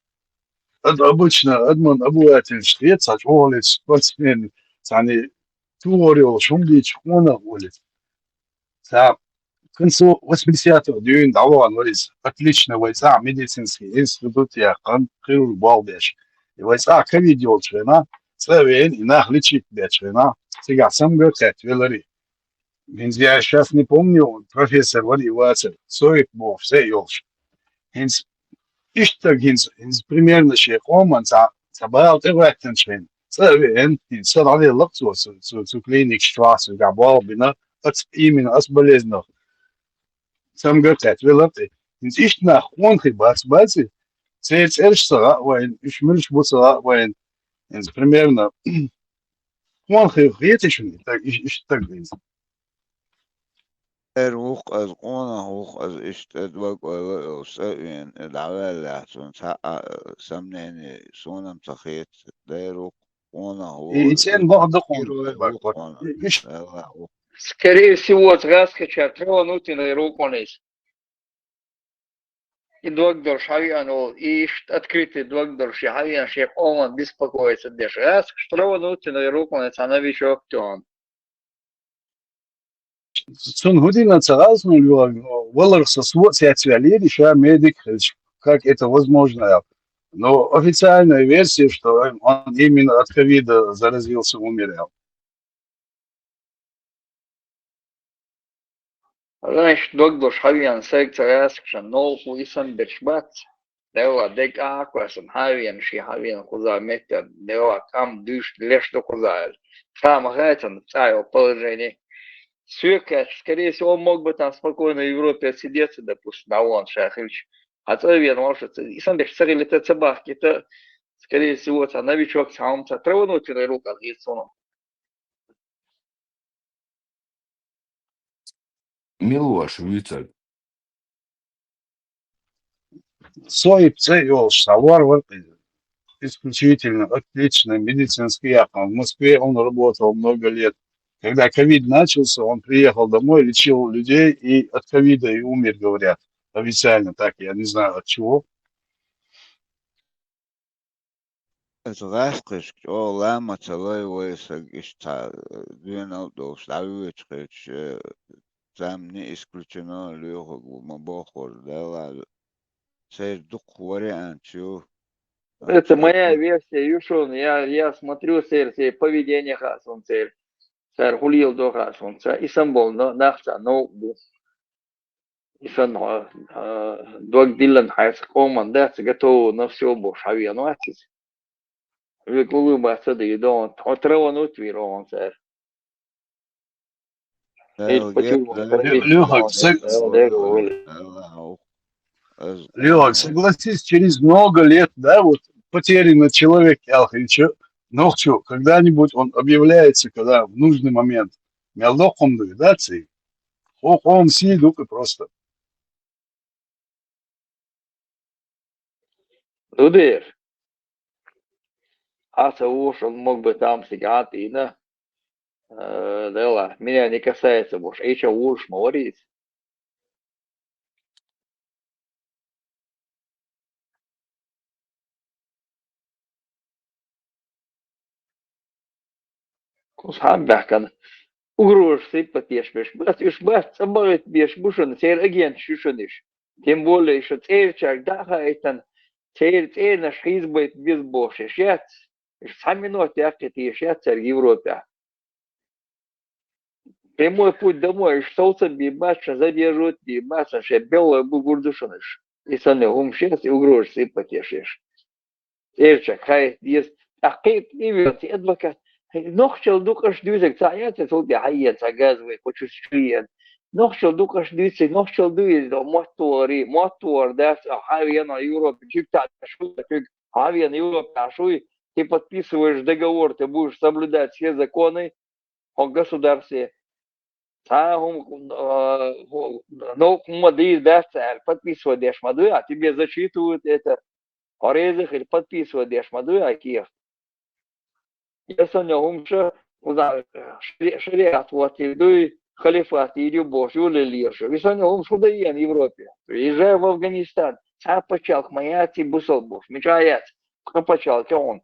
ад-, обычно, адаман обывательш хета, цхьа чӀогӀа лечу спортсмен, цхьаьна тугӀор йолуш хӀума дийцча, къонах олу. Цхьа концу восьмидесятых дуьйна дӀавахана вара иза. Отлично вай цӀахь медицинский институт яьккхина, хирург болх беш. И вай цӀахь ковид йолчу хенахь, цӀа а веана, и нах лечить бечу хенахь, цигахь самгар а кхетта велара и. ХӀинца я сейчас не помню, профессор вара и вацара, Соип бохуш, цӀе а йолуш. ХӀинца иштта стаг хӀинца, хӀинца примерно шен къоман цхьа, цхьа бала тӀе гӀоьттинчу хенахь, цӀа а веана, хӀинца со дӀаделла-кх цо, цу, цу, цу клиникаш чохь, цуьнгахь болх бина, аца, именно аца болезнах. Самгар а кхетта велара-кх и. ХӀинца иштта нах къонахий бац, бац и? Церан цӀераш ца хаьа вайна, уьш муьлш бу ца хаьа вайна. ХӀинца примерно къонахий хетий шуна и стаг, иш-, иштта стаг хӀинца? Эр ву-кх ас, къонах ву-кх ас, иштта эр дог ойла а йолуш, цӀа а веана, и дӀаваьллехь, цунна цхьа а сомнение суна-м ца хета. Дера ву-кх, къонах ву, и, и цӀен бакъ ду герой ву-кх къонах. Иш- Аллах ву. Скорее всего, гӀаскхичара траванутина ву-кх иза. И дог долуш хьавеана волу, и иштта открытый дог долуш и хьавеана шен къоман беспокоиться деш. ГӀаскхича траванутина ву-кх иза, цхьа новичок тӀе. Цунна хӀун дина ца хаьа суна, валарх со, со а цецваьллера, ша медик а хилча, как это возможно аьлла. Но официальная версия, что он именно от ковида заразился, умер аьлла. Раньше дог долуш хьавеана сайга ца гӀаскхича, новкъа ву, и санна берш бац. Делла дерг а хьакхоьссина, хьавеана, шен хьавеана кхуза меттера, делла кӀам дуьйш леш ду кхуза аьлла. Ша ма хаьа цунна цӀа йолу положение. Соьга хаьттича, скорее всего, он мог бы там спокойно в Европе отсидеться, допустим, дӀавахана ша хилча. Хьан цӀа а веана вовшашца, и санна берш ца хилийта, ца бахкийта, скорее всего, цхьа новичок, цхьа хӀума, цхьа траванутина ву-кх иза, хета суна. Мила ву аша вуьйцург? Соип цӀе йолуш цхьа вар вара-кх иза. Исключительно отлично, медицинский яьккхина. В Москве он работал много лет. Когда ковид начался, он приехал домой, лечил людей и от ковида и умер, говорят. Официально так, я не знаю от чего. Иза гӀаскхича чӀогӀа ла ма ца лай вай, саг иштта цхьа доьналла а долуш дӀавоьдуш хилча, э, царна не исключено лоьхург ву ма боххура, Делла, церан дуккха вариант ю. Это моя версия ю шуна, я, я смотрю церан, церан поведение хаьа суна церан. Цара хӀун леладо хаьа суна, ца, и санна болу на-, нах цхьа новкъа бу. И санна хьо, а, дог диллина хьайца къоман дац, готовый на всё бохуш хьавеана вац иза. Век уллув бац ца дийр догӀун, хьо траванут вийр вогӀун цара. Ил пачуьллехь Лю-, Лёха, саг-, Лёха, согласись, через много лет, да, вот потерянный человек, аьлла хилча, нохчо, когда-нибудь он объявляется, когда в нужный момент. Мел доккхун ду, да, ций? Хо-, хо-м сий ду-кх просто. Ду дера. Хьан ца вуш, он мог бы там сига хьан тӀийна. Э, Делла, меня не касается больше. Эча вуш ма варийца. Кхузахьа баьхкина. Угрозаш сыппа тешаш бац, уьш бац, цӀа бахийта безаш бу шуна, церан агенташ ю шуна уьш. Тем более, уьш цӀерачаьрга дӀа а хаийтина, церан цӀернаш хьийзабайта беза бохуш уьш яц, уьш цхьа минот яккхийта езаш яц цаьрга Европехь. Прямой путь домой, уьш совцам бийр бац, шайн задерживать бийр бац, шайн беллой бу гур ду шуна уьш. И санна хӀумаш яц, и угрозаш сыппа тешаш. ЦӀерачаьрга хаийта деза. ТӀаккха кхин а тӀе а веана, цу адвокат, нохчалла дукха аш дуьйцург цхьа яц, цул тӀе хьаена цхьа газовый кху чу чу еана. Нохчалла дукха аш дуьйцург, нохчалла ду иза, до мотт вогӀарий, мотт вогӀур дац, а хьавеана Европа, чуьгтаӀ шу, чуьг, хьавеана Европа шуй, ты подписываешь договор, ты будешь соблюдать все законы, хьо государстве. Цхьа а хӀума, а, хӀу-, новкъа хӀума дийр дац аьлла, подписывать деш ма дуй, а тебе зачитывают это. Хьо реза хилла подписывать деш ма дуй, а кехат. Я санна хӀумаш, кхузахь шари-, шариат хӀоттийр дуй, халифат йийр ю бохуш, юлаллера шу. И санна хӀумаш хӀун дан еана Европе? Приезжай в Афганистан. Цхьа а пачхьалкх ма яц и бусалба бохуш. Мичахь яц? Кхо пачхьалкх ю хьуна.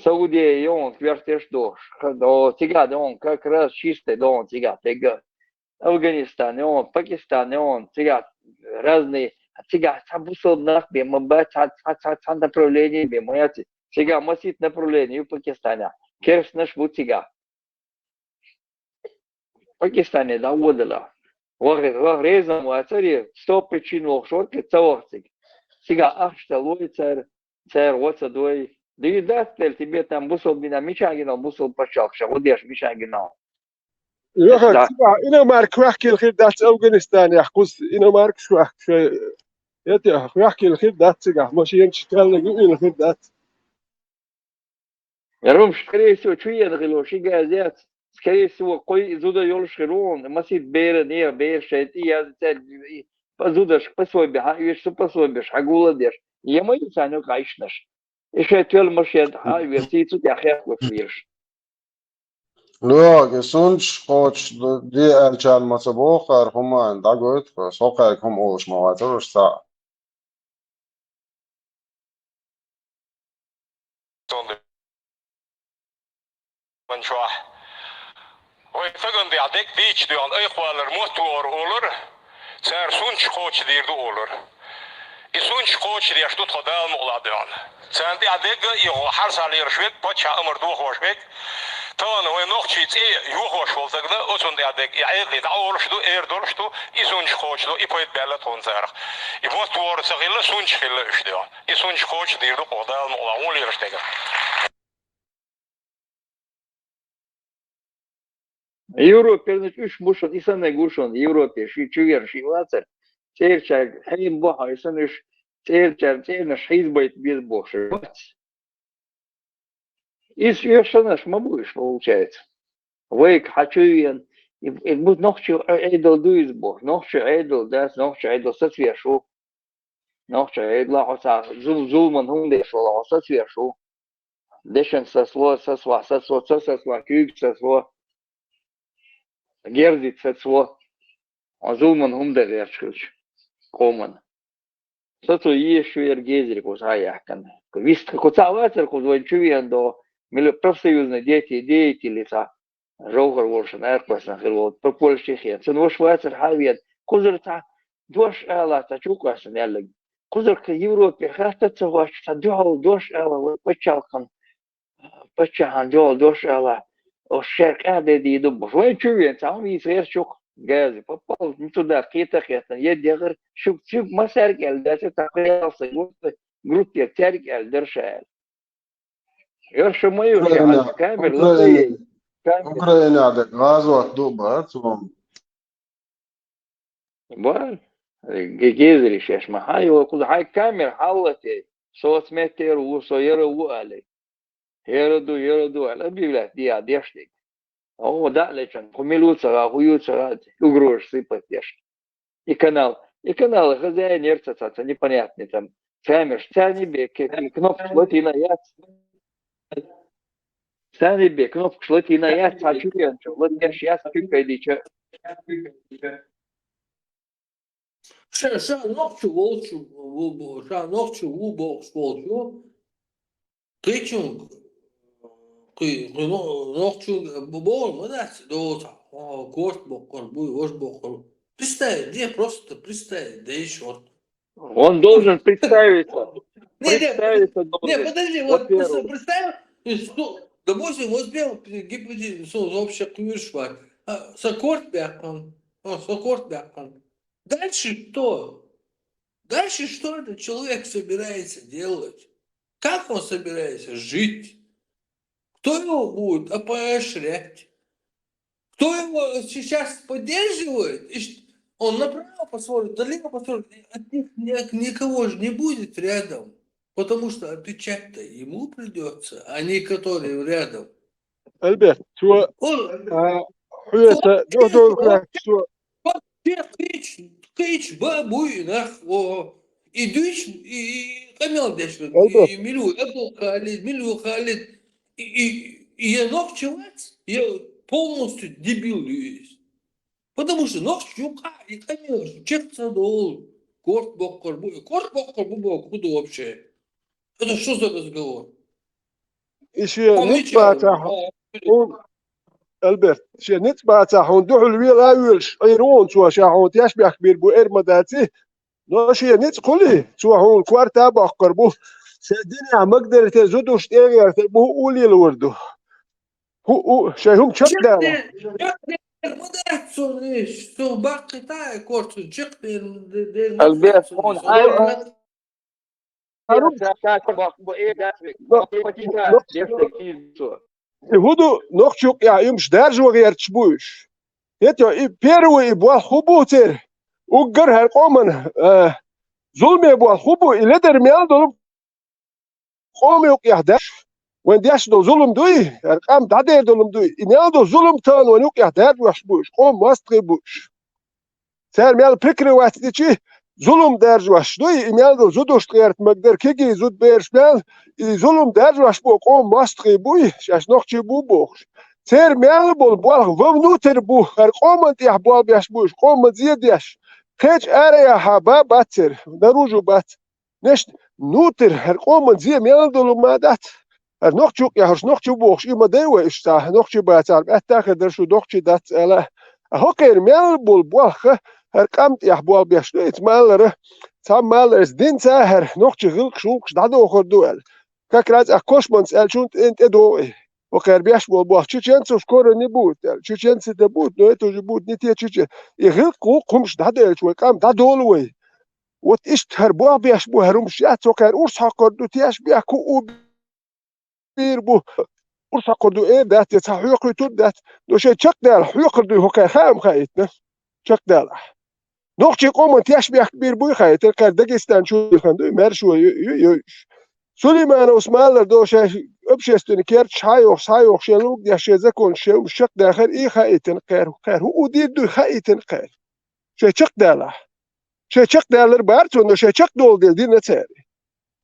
Саудия ю хьуна коьртеш дохуш. Ха-, до, цигахь ду хьуна как раз чистый ду хьуна цигахь тегга. Афганистан ю хьуна, Пакистан ю хьуна, цигахь разные, цигахь цхьа бусалба нах бен ма бац, цхьа, цхьа, цхьа, цхьа направление бен ма яц. Цигахь масийтта направление ю Пакистанехь. Керстанаш бу цигахь. Пакистане дӀаводала. Ваха, ваха реза вацаре, сто причин вохуш вара, ца ваха цига. Цигахь ахча ца лой цара, цара гӀо ца дой. Дийр дац делла, Тибетан бусалба динан мичахь гина, бусалба пачхьалкх ша гӀо деш мичахь гина. Йоха, да. Цигахь иномарка хӀоьхкийла хир дац Афганистанехь, кхуза иномаркаш хӀоьхка шоай. Эти хӀоьхкийла хир дац цигахь, машенаш кхаьллиг юийла хир дац. Ярумш, скорее всего, чу еана хилла ши газе яц. Скорее всего, кхуй зуда йолуш хир ву, масийтта бера, нехан бера шайн тӀе яза цаьрга, и, по-, зудашка пособи хьан оьшу, цу пособеш хьан гула деш. Я ма ю царна юкъа ишнаш. И шайн тоьлла машен хьан а веш, цу тӀехь хехкош веш. Лоьга, и сунчаш кхочуш де аьллачарна ма ца боху хӀара хӀума, дӀагойту, со кхаьрга хӀума олуш ма вацара уьш цхьаъ. Вайн чохь. Вай стагана тӀехь дерг дийча доьгӀна айхвалар мотт вогӀур олура, цара сунчаш кхочушдийр ду олура. И сунчаш кхочушдеш ду тхо Дала мукъалахь доьгӀна. Царна тӀехь дерг а, и гӀо хьарсалераш верг, паччахьан амар дохош верг, тахана вайн нохчийн цӀе йохош волу стагана, оцунна тӀехь дерг и Ӏекъи дӀаолуш ду, эр долуш ду, и сунчаш кхочушдо, и пайда баьлла тхуна царах. И мотт вогӀур ца хилла, сунчаш хилла уьш доьгӀна. И сунчаш кхочушдийр ду кху Дала мукъалахь, вон лелаш дерг. Европернаш уьш бу шуна, и санна гу шуна, Европе ши чуьйра ши вацара. ЦӀерачаьрга хьенан бохьа, и санна уьш цӀерачаьрга цӀернаш хьийзабайта беза бохуш бац. Иза оьшанаш ма бу уьш, получается. Вайга хьан чуьйвена, и, и бу нохчи Ӏедал ду иза бохуш, нохчи Ӏедал дац, нохчи Ӏедал сацвеш ву. Нохча Ӏедалахь оцу зул-, зуламан хӀума деш волу хьо сацвеш ву. Дешан сацло, сацло, сацло, ца сацло, куьйга сацло, герзица сацло. Хьо зуламан хӀума дан гӀерташ хилча, къоман. Сацо езаш ву яра гезариг кхуза хьан яьккхина. Вист кху цхьа вацара кхуза вайн чу веана догӀу, мила профсоюзный дети-, деятель цхьа. Жовхар волуш, Ӏаьркхоьссина хир волу, пропольщик хета. Цуьнан ваша вацара хьан а веана, кхузара цхьа дош ала, цхьа чу а кхоьссина аьлларг. Кхузара кхин Европе хатта а ца хӀоттуш, цхьа дуьхьал дош ала, вай пачхьалкхан, паччахьан дуьхьал дош ала, ош шаьркъа а де дийр ду бохуш. Вайн чу веана, цхьа хӀума йийца гӀерташ ю-кх газа. Попал, ну, туда кхета а кхеттана, е дехар, шуьга, шуьга массаьрга аьлла, дац, цхьа кхин ялх стаг ву, группера цаьрга аьлла дара ша аьлла. Йо, шу ма ю, Украина, ши хьан камера Украина, латайе. Камера. Украина де гӀазот ду бац вон. Бан, ге-, гезари шаьш ма хьан йо, кхуза хьайн камера хьаллатайе. Соцметтера ву, со яра ву алий. Яра ду, яра ду алий. Объявлять диа деш дерг. О, дӀа а лечан, хӀу мила ву ца гӀа, хӀу ю ца гӀа, угрозаш сыпать деш. И канал, и канал хозяин яра ца, ца, ца непонятный там. Царнаш, царни бе, ке-, ке-, кнопкаш латийна яц. Царни бе, кнопкаш латийна яц, цхьа чу веанчу, латеш яц, чу кайдича. Ша, ша нохча волчу, ву, ву, ша нохча ву бохуш волчу. Кхечунга, кхы, кхы но-, нохчо бо-, бохур ма дац, доцахь, о, корта боккхур буй, важа боккхур. Представить де, просто представить де, и шорт. Он должен представиться. Не, не, Представиться не, должен. Подожди, вот Во-первых. Представь, представь, ну, допустим, вот сделал гипотетически, ну, вообще кувершвар. А, со корта бяхкан. О, со корта бяхкан. Дальше что? Дальше что этот человек собирается делать? Как он собирается жить? Кто его будет поощрять? Кто его сейчас поддерживает? И ш-, он направо посмотрит, налево посмотрит, от них ни-, никого же не будет рядом. Потому что отвечать-то ему придется, а не который рядом. Альберт, цо, Он, а, хьоьца, дохьдохьлак, цо, Те кхеча, кхеча ба буй нах, о, и дуьйцу, и, и къамел деш верг, Альберт. И мила ву Абдул-Халид, мила ву Халид, и, и, и я нохчо вац, я полностью дебил ю иза. Потому что нохчо юкъахь и къамелаш чекх ца долу, корта боккхур бу, корта боккхур бу боху хӀун ду вообще? Это что за разговор? И шен Хьо ницкъ мичара? бацахь, хьуна, Альберт, шен ницкъ бацахь, хьуна дуьхьал вела а воьлуш, Ӏийр ву хьуна цо, ша хьуна тешнабехк бийр бу эр ма дац и. Но шен ницкъ хуьлий, цо хьуна корта а боккхур бу. Шен динехь магдар тера зудуш тӀе а гӀертар бу, хӀуъа лелавар ду. ХӀуъа, шайн хӀума чекхдала. Чекхдер ма дац цунна, цо баккхийта а корта, чекхдер ма Альберт, дац цунна. он Альберт. И хӀун ду, нохчо юкъахь уьмаш даржо гӀерташ бу уьш. ХӀета, и первый и болх хӀун бу церан? Уггар хӀара къоман, а, зуламе болх хӀун бу? И ледар мел долу къома юкъахь деш, вайн деш долу зулам дуй, хӀара къам дӀадер долу дуй. И мел долу зулам тахана вайн юкъахь даржош бу уьш, къоман мостагӀий бу уьш. Цара мел прикрывать дичи, зулам даржош дуй, и мел долу зудуш тӀе гӀерта магдар, кегий зудбераш мел, и зулам даржош бу къоман мостагӀий буй, шаьш нохчий бу бохуш. Церан мел болу болх вовнуьйтар бу, хӀара къоман тӀехь болх беш бу уьш, къоман зе деш. Кхечу араяхьа ба бац церан, наружу бац. Нешт нуьйтар, хӀара къоман зе мел долу ма дац. ХӀара нохчо юкъахь, хӀорш нохчо бохуш, и ма дай вай уьш цхьа, нохчий бацахь, баьтта а хир дара шу нохчий дац аьлла. А хӀокхеран мел болу болх, хӀара къам тӀехь болх беш ду, ица малара, цхьа малара иза динца а хӀара нохчий гӀиллакхаш, гӀуллакхаш дӀадохур ду аьлла. Как раз а кошманца аьлла, чунна тӀе, тӀе догӀу и. ХӀокхеран беш болу болх чеченцаш скоро не будут аьлла. Чеченцы-то будут, но это уже будут не те чечен-. И гӀиллакх, гӀуллакх хӀумаш дӀаделча вай къам дӀадолу вай. Вот иштта хӀара болх беш бу, хӀара хӀумаш яц, хӀокхеран урс хьокхур ду, тешнабехк хӀуъа бийр бу, урс хьокхур ду эр дац, я цхьа хьоькхуьйтур дац, но шайн чекхдала хьоькхур дуй хӀокхеран хаам хаийтина. Чекхдалахь. Нохчий къоман тешнабехк бийр буй хаийтина, кхара Дагестан чу хан дуй, маьрша ю, ю, ю. Сулеймановс малар до шайн общественный керташ хьайоху, схьайоху, шен луг деш, шен законаш, шен хӀумаш чекхдахар, и хаийтина кхара, кхара хӀуъа дийр дуй хаийтина кхара. Шайн чекхдалахь. Шайн чекхдалар бара цунна, шайн чекхдолу дела дина цара.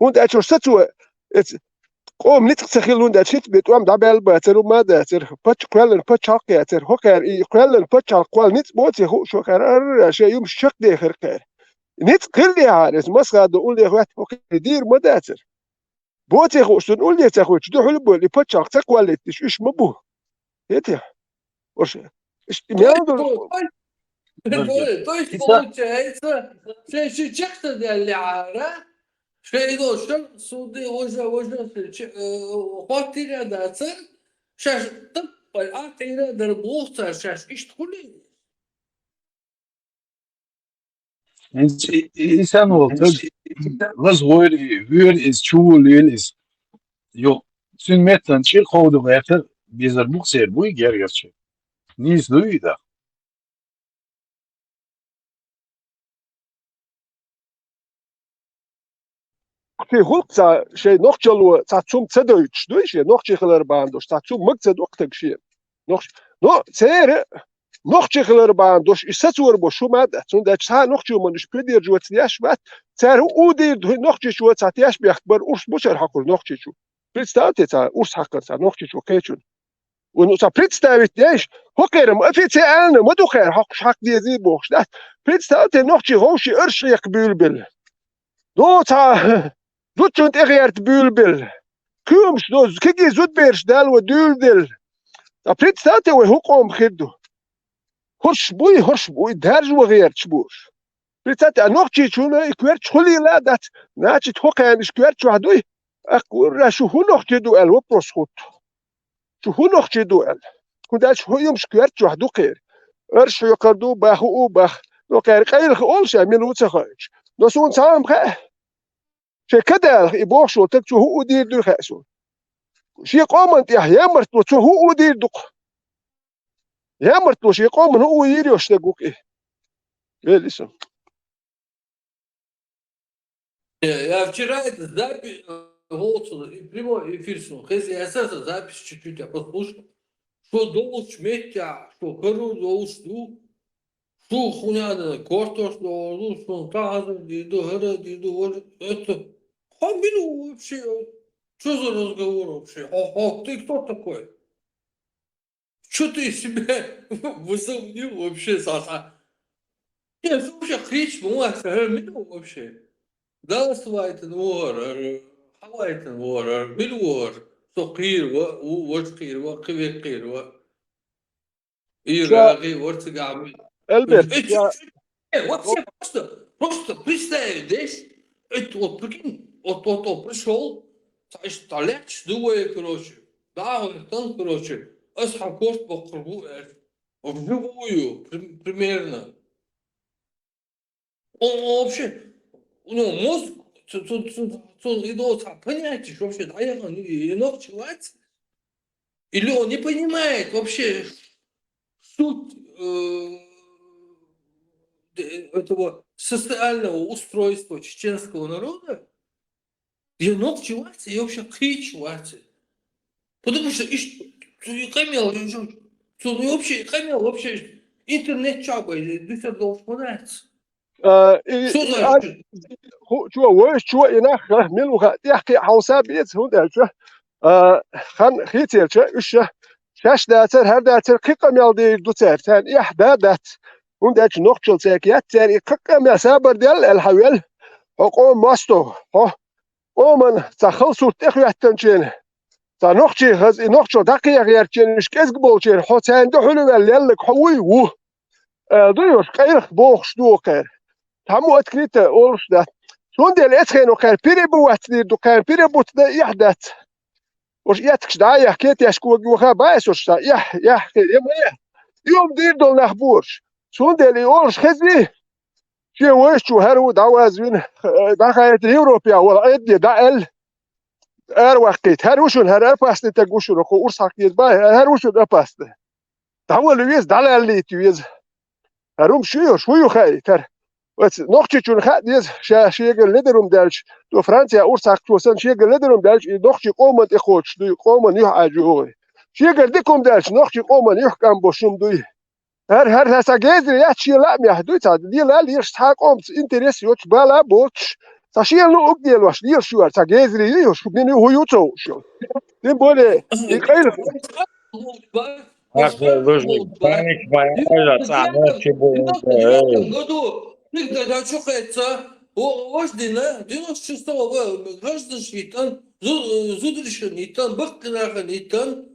ХӀунда аьлча сацо, эца къоман ницкъ ца хилла, хӀунда аьлча хӀинца бен тӀом дӀабаьлла бацара, хӀума а дацара, паччахь кхоьллина пачхьалкх яцара, хӀокхара и кхоьллина пачхьалкх кхолла ницкъ боций хууш, хӀокхара арра шайн юмаш чекхдехира кхара. Ницкъ хилла яхьара, эца масха ду, уллехь ваьтта хӀокхара дийр ма дацара. Боций хууш, цунна улле ца хуьйцуш, дуьхьал а бу, и пачхьалкх ца кхоллийтиш, уьш ма бу. ХӀетий? Уьш, иштта мел ду. То есть получается, шайн ши чекхдаьллехьара, шайн долу шар суде важа, важа, э, хӀоттийна а дацара, шаьш таппай, а тӀера а дара боху цара, шаьш иштта хуьлий? ХӀинца и, и, и санна волу стаг лаза гӀойра и, вуьйра иза, чу вуьйлийна иза. Юха цуьнан меттана чӀир кховда гӀертар безар бу-кх церан, буй гергарчий. Нийса дуй и дӀа? Кхин гӀуллакх цхьа шайн нохчалло цхьа цум ца дойтуш дуй, шен нохчий хилар бахьана долуш, цхьа цум мага ца доккху стаг шен. Нохч-, но церан нохчий хилар бахьана долуш, и сацор бо шу ма дац, хӀунда аьлча цхьа а нохчо ма уьш придерживаться деш вац, цара хӀуъа дийр ду, нохчичо цхьа тешнабехк бар, урс бу шара хьокхур нохчичо. Представьте, цхьа урс хьакхар цхьа нохчичо кхечунна. Вай ну цхьа представить деш, хӀокхеран официально ма ду кхара хьокхуш хьакха дезий бохуш дац. Представьте, нохчий ховший арш хьекха буьйлабелла. Ну, цхьа зудчунна тӀе гӀерта буьйлабелла. куьйгамаш дозу, кегий зудбераш Дала вай дуьйладелла. Ткъа представьте, вай хӀун къомах хир ду. ХӀорш буй, хӀорш буй, даржа ван гӀерташ бу уж. Представьте, а нохчичунна и коьртачу хуьлийла а дац, значит, хӀокхарна уьш коьрта чохь дуй, тӀаккха гур а, шу хӀун нохчий ду аьлла вопрос хӀутту. Шу хӀун нохчий ду аьлла. ХӀунда аьлча хӀун юмаш коьрта чохь ду кхеран. Арш хьоькхур ду, бах, хӀуъу бах. Но кхеран къайлаха олу ша, мила ву ца хоуьйтуш. Но суна цхьа а ма хаьа. Шайн кадалах и бохуш волу стаг, цо хӀуъу дийр дуй хаьа суна. Шен къоман тӀехь ямартло цо хӀуъу дийр ду-кх. Ямартло шен къоман хӀуъу йийр йолуш стаг ву-кх и. Вели со. Э, я вчера это запи-, э, голосовой, и прямой эфир слушал. Если я сейчас запись чуть-чуть я послушал, что долларчу метя, что кору долларчу, что хуйня, да, кортош доллару, что там дойду, гора дойду, вот это. Хо мину вообще, что за разговор вообще? Хо, хо, ты кто такой? Чё ты из себя возомнил вообще, Саса? Нет, слушай, хрич, муас, мила вообще. Дала свайтан вогӀар, хьавайтан вогӀар, мила вогӀар. Со кхийра ва, у, ваш кхийра ва, кхиве кхийра ва. И Ша-, рагӀи вар цигахь ми-, Альберт, э, чу-, я чу-, э, вообще просто, просто представь, здесь, это вот, прикинь, вот, вот, вот пришёл, цхьа иштта лаьтташ ду вай, короче, дӀа а гӀоьртан, короче, ас хьан корта боккхур бу, аьлла. Вживую, при-, примерно. Он, он вообще, у него мозг, цу-, цу-, цу-, цу-, и до цхьа понятие, что вообще дӀаяхана, и, и нохчи вац. Или он не понимает вообще суть, э, д-, этого социального устройства чеченского народа? Я нохчи вац, я вообще кхечу вац. Потому что иш-, цу и къамел, цу и вообще и къамел, вообще интернет чабай, дусар долуш ма дац. А, и, Что и, а, значит? Ху-, чо, вайша чо, и нах, а, мила ву хаьа, тӀехкхиа хьовса беза, хӀунда аьлча, а, хан хийцаелча, уьш ша, шаьш дацара, хӀара дацара, кхин къамел дийр ду цара, царна эхь да дац. ХӀунда аьлча нохчалла цаьрга яц, цара и кхин къамел сабар делла аьлла хьан вел, хьо къоман мостагӀа, хьо къоман цхьа хала сурт тӀехӀоьттинчеран, цхьа нохчий хаза, и нохчалла дӀакхехьа гӀертачеран, уьш кӀезиг болчеран, хьо царна дуьхьал ваьлла лелларг хьо вуй, ву. Э, ду йош, къайлаха бохуш ду кхара. Цхьаммо открыто олуш дац. Цундела эцхьено кхара перебувать дийр ду, кхара перебуц дан эхь дац. Уж эцкаш дӀа а яхкий, тешка вага ваха баьс уж сан, эхь, эхь, хи-, я ма эхь. И ум дийр долу нах бу уж. Цундела и олуш хезий, шен вайшчу хӀара ву дӀавазвина, э, дӀахаийта Европе а вала Ӏедде дӀа аьлла. Ара ваккхийта. ХӀара ву шуна, хӀара опасный таг ву шуна, кху урс хьакхийта бай, хӀара ву шуна опасный. ДӀавала веза, дӀалаллийта веза. ХӀара хӀума шу йош, хӀу ю хаийта хӀара? Оцу нохчичунна хаа деза, ша шегара ледарум даьлча, то Франция урс хьакхо санна шегара ледарум даьлча, и нохчий къоман тӀе кхочуш дуй, къоман юьхь Ӏаьжо гӀой. Шегара дика хӀума даьлча, нохчий къоман юьхь кӀам бошум дуй. ХӀара, хӀара, хӀара сан гезаре яц шен лаамехь дуй цхьа, лела лелаш цхьа къомца интерес йоцуш, бала а боцуш, цхьа шена луъург а делош, лелаш ю хӀара сан гезаре ю йош, мин ю хӀу ю ца хууш йолу. Тем более, и къайла Ахьа лужник, паника ма яжа, цхьа нохчи бу хӀунда, эй. Году, ты тогда что хается? О, ваш дина, девяносто шестого года, гражданский тан, зу-, зудришен и тан, бакканахан и тан.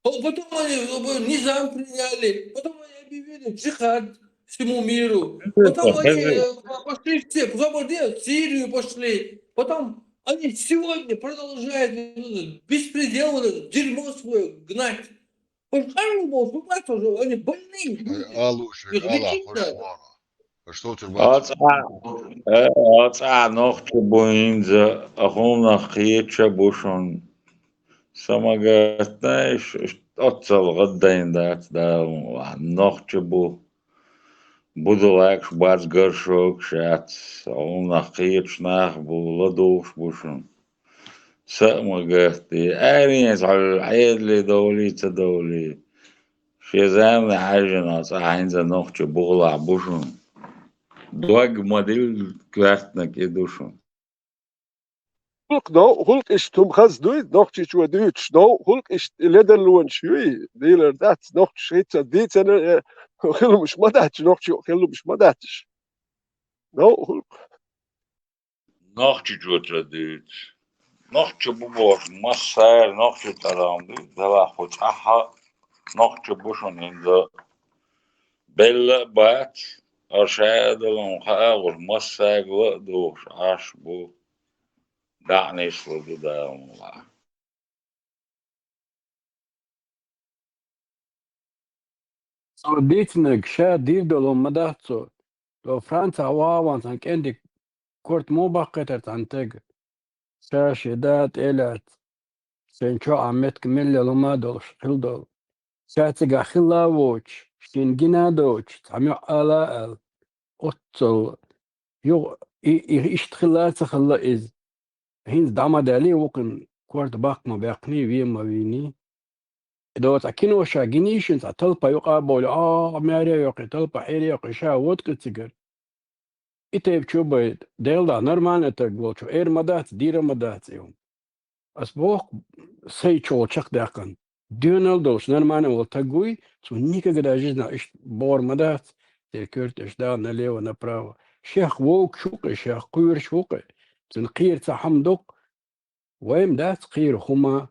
О, потом они, э, низам приняли, потом они объявили джихад всему миру. Потом они, э, пошли все, потом они в Сирию пошли. Потом они сегодня продолжают, э, беспредел, вот это дерьмо свое гнать. Он каждый был, ну, как тоже, они больные люди. Алуш, их Алла, бикинда. Хош вара. А что у тебя, Оцу, э, оцу нохчи бу хӀинца, а хӀуманах кхеташ а бу шуна. Самагатна, ш-, ш-, оццал гӀаддайна дац Дала, нохчи бу. Будулакаш бац, гаршогаш яц, хӀуманах кхеташ нах бу, ладугӀуш бу шуна. Са а ма гатде, аренца хьо Ӏедале довлий, ца довлий. Шен заманахь хьаьжжина цӀа хьаьнца нохчи бухалахь бу шуна. Дог ма дилла коьртаниг и ду шуна. ХӀуллакх, новкъа хӀуллакх иштта хӀума хаза дуй, нохчичо дуьйцуш, новкъа хӀуллакх иштта и ледарлонаш юй, дийр дац, нохчаша хӀинца дийцина, э, хилламаш ма дац, нохчо хилламаш ма дац. Новкъа хӀуллакх. Нохчичо ца дуьйцу. нохчий бу бохуш массара нохчий тӀарам ду, делахь кху цӀахь а нохчий бу шуна хӀинца. Белла а бац, ара ша а далун хаа гӀур массаьрга ла а духуш Ӏаш бу, даӀнийслу ду Дала мукъалахь. Цо дийцинарг ша дийр долу ма дац цо. Цо Францехь вахаван цхьана кӀентий корта муха баккхийтара цхьана стага? Ша шен да тӀе а лаьцна, шен чохь а меттиг мел лелла хӀума а долуш хилла долу. Ша цигахь хилла а воцуш, шена гина а доцуш, цхьа муьхь ала а аьлла, оццул юха и, и иштта хилла а ца хилла иза. ХӀинца дӀа ма даьллий вукхун, корта баккха ма баьккхиний, вен ма вийний. И доцу цхьа кино ша гиний шуна, цхьа талпа юкъа а бовлий, а, маьре а йоккхий, талпа хьере а йоккхий, ша воткъа цигара. И тайпа чу а бай, Делан дуьхьа нормальный стаг волчо эр ма дац, дийр а ма дац и хӀума. Ас боху, сайн чухула чекхдаьккхина. Доьналла долуш нормальный волу стаг вуй, цо никогда жизнь иштта бохур ма дац, церан коьрташ да налево-направо. Шех вовкаш ву-кх и, шех кхоьруш ву-кх и. Цуьнан кхера цхьа хӀума ду-кх. Вайн дац кхера хӀума.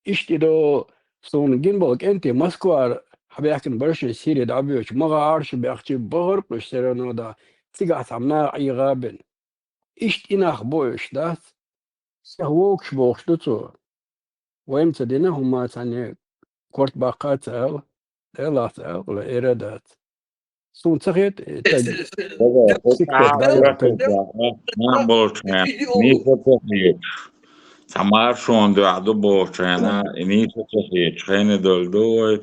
Иштта и до суна гина болу кӀентий Москвара хьабаьхкина бара шайн Сири дӀабоьдуш, ма гӀарш баьхчи бахара-кх уьш все равно да, цигахь цхьа наха ӀийгӀа а бина. Иштта и нах бу уьш, дац? Сех вовкаш бохуш ду цо. Вайн ца дина хӀума цхьаьна корта баккха а ца аьлла, Делахь ца аьлла, эр а дац. Суна ца хета, и таг Дага, хӀокху сиксех ахьа дагар таг. Нах болчу хенахь, нийса ца хеташ. Цхьа маршонан дуьхьа ду бохучу хенахь, и нийса ца хеташ, хене долу ду вай,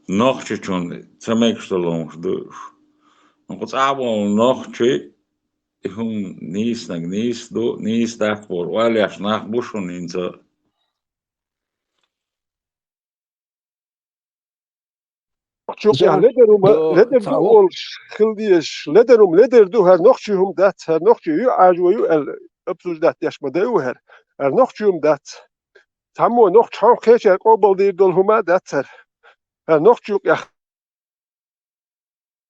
нохчичунна ца мегаш долу хӀумаш ду уьш. Ну, кху цӀахь болу нохчий, и хӀума нийснаг нийса ду, нийса дац бохуш, ойла еш нах бу шуна хӀинца а. Чу Жа, ледар хӀума, до, ледар ду цхьа ву- олуш хила дезаш. Ледар хӀума ледар ду, хӀара нохчий хӀума дац, хӀара нохчий ю, Ӏажо ю аьлла, обсуждать деш ма дай ву хӀара. ХӀара нохчий хӀума дац. Цхьаммо нохча хьан кхечаьрга къобалдийр долу хӀума дац хӀара. ХӀара нохчий юкъехь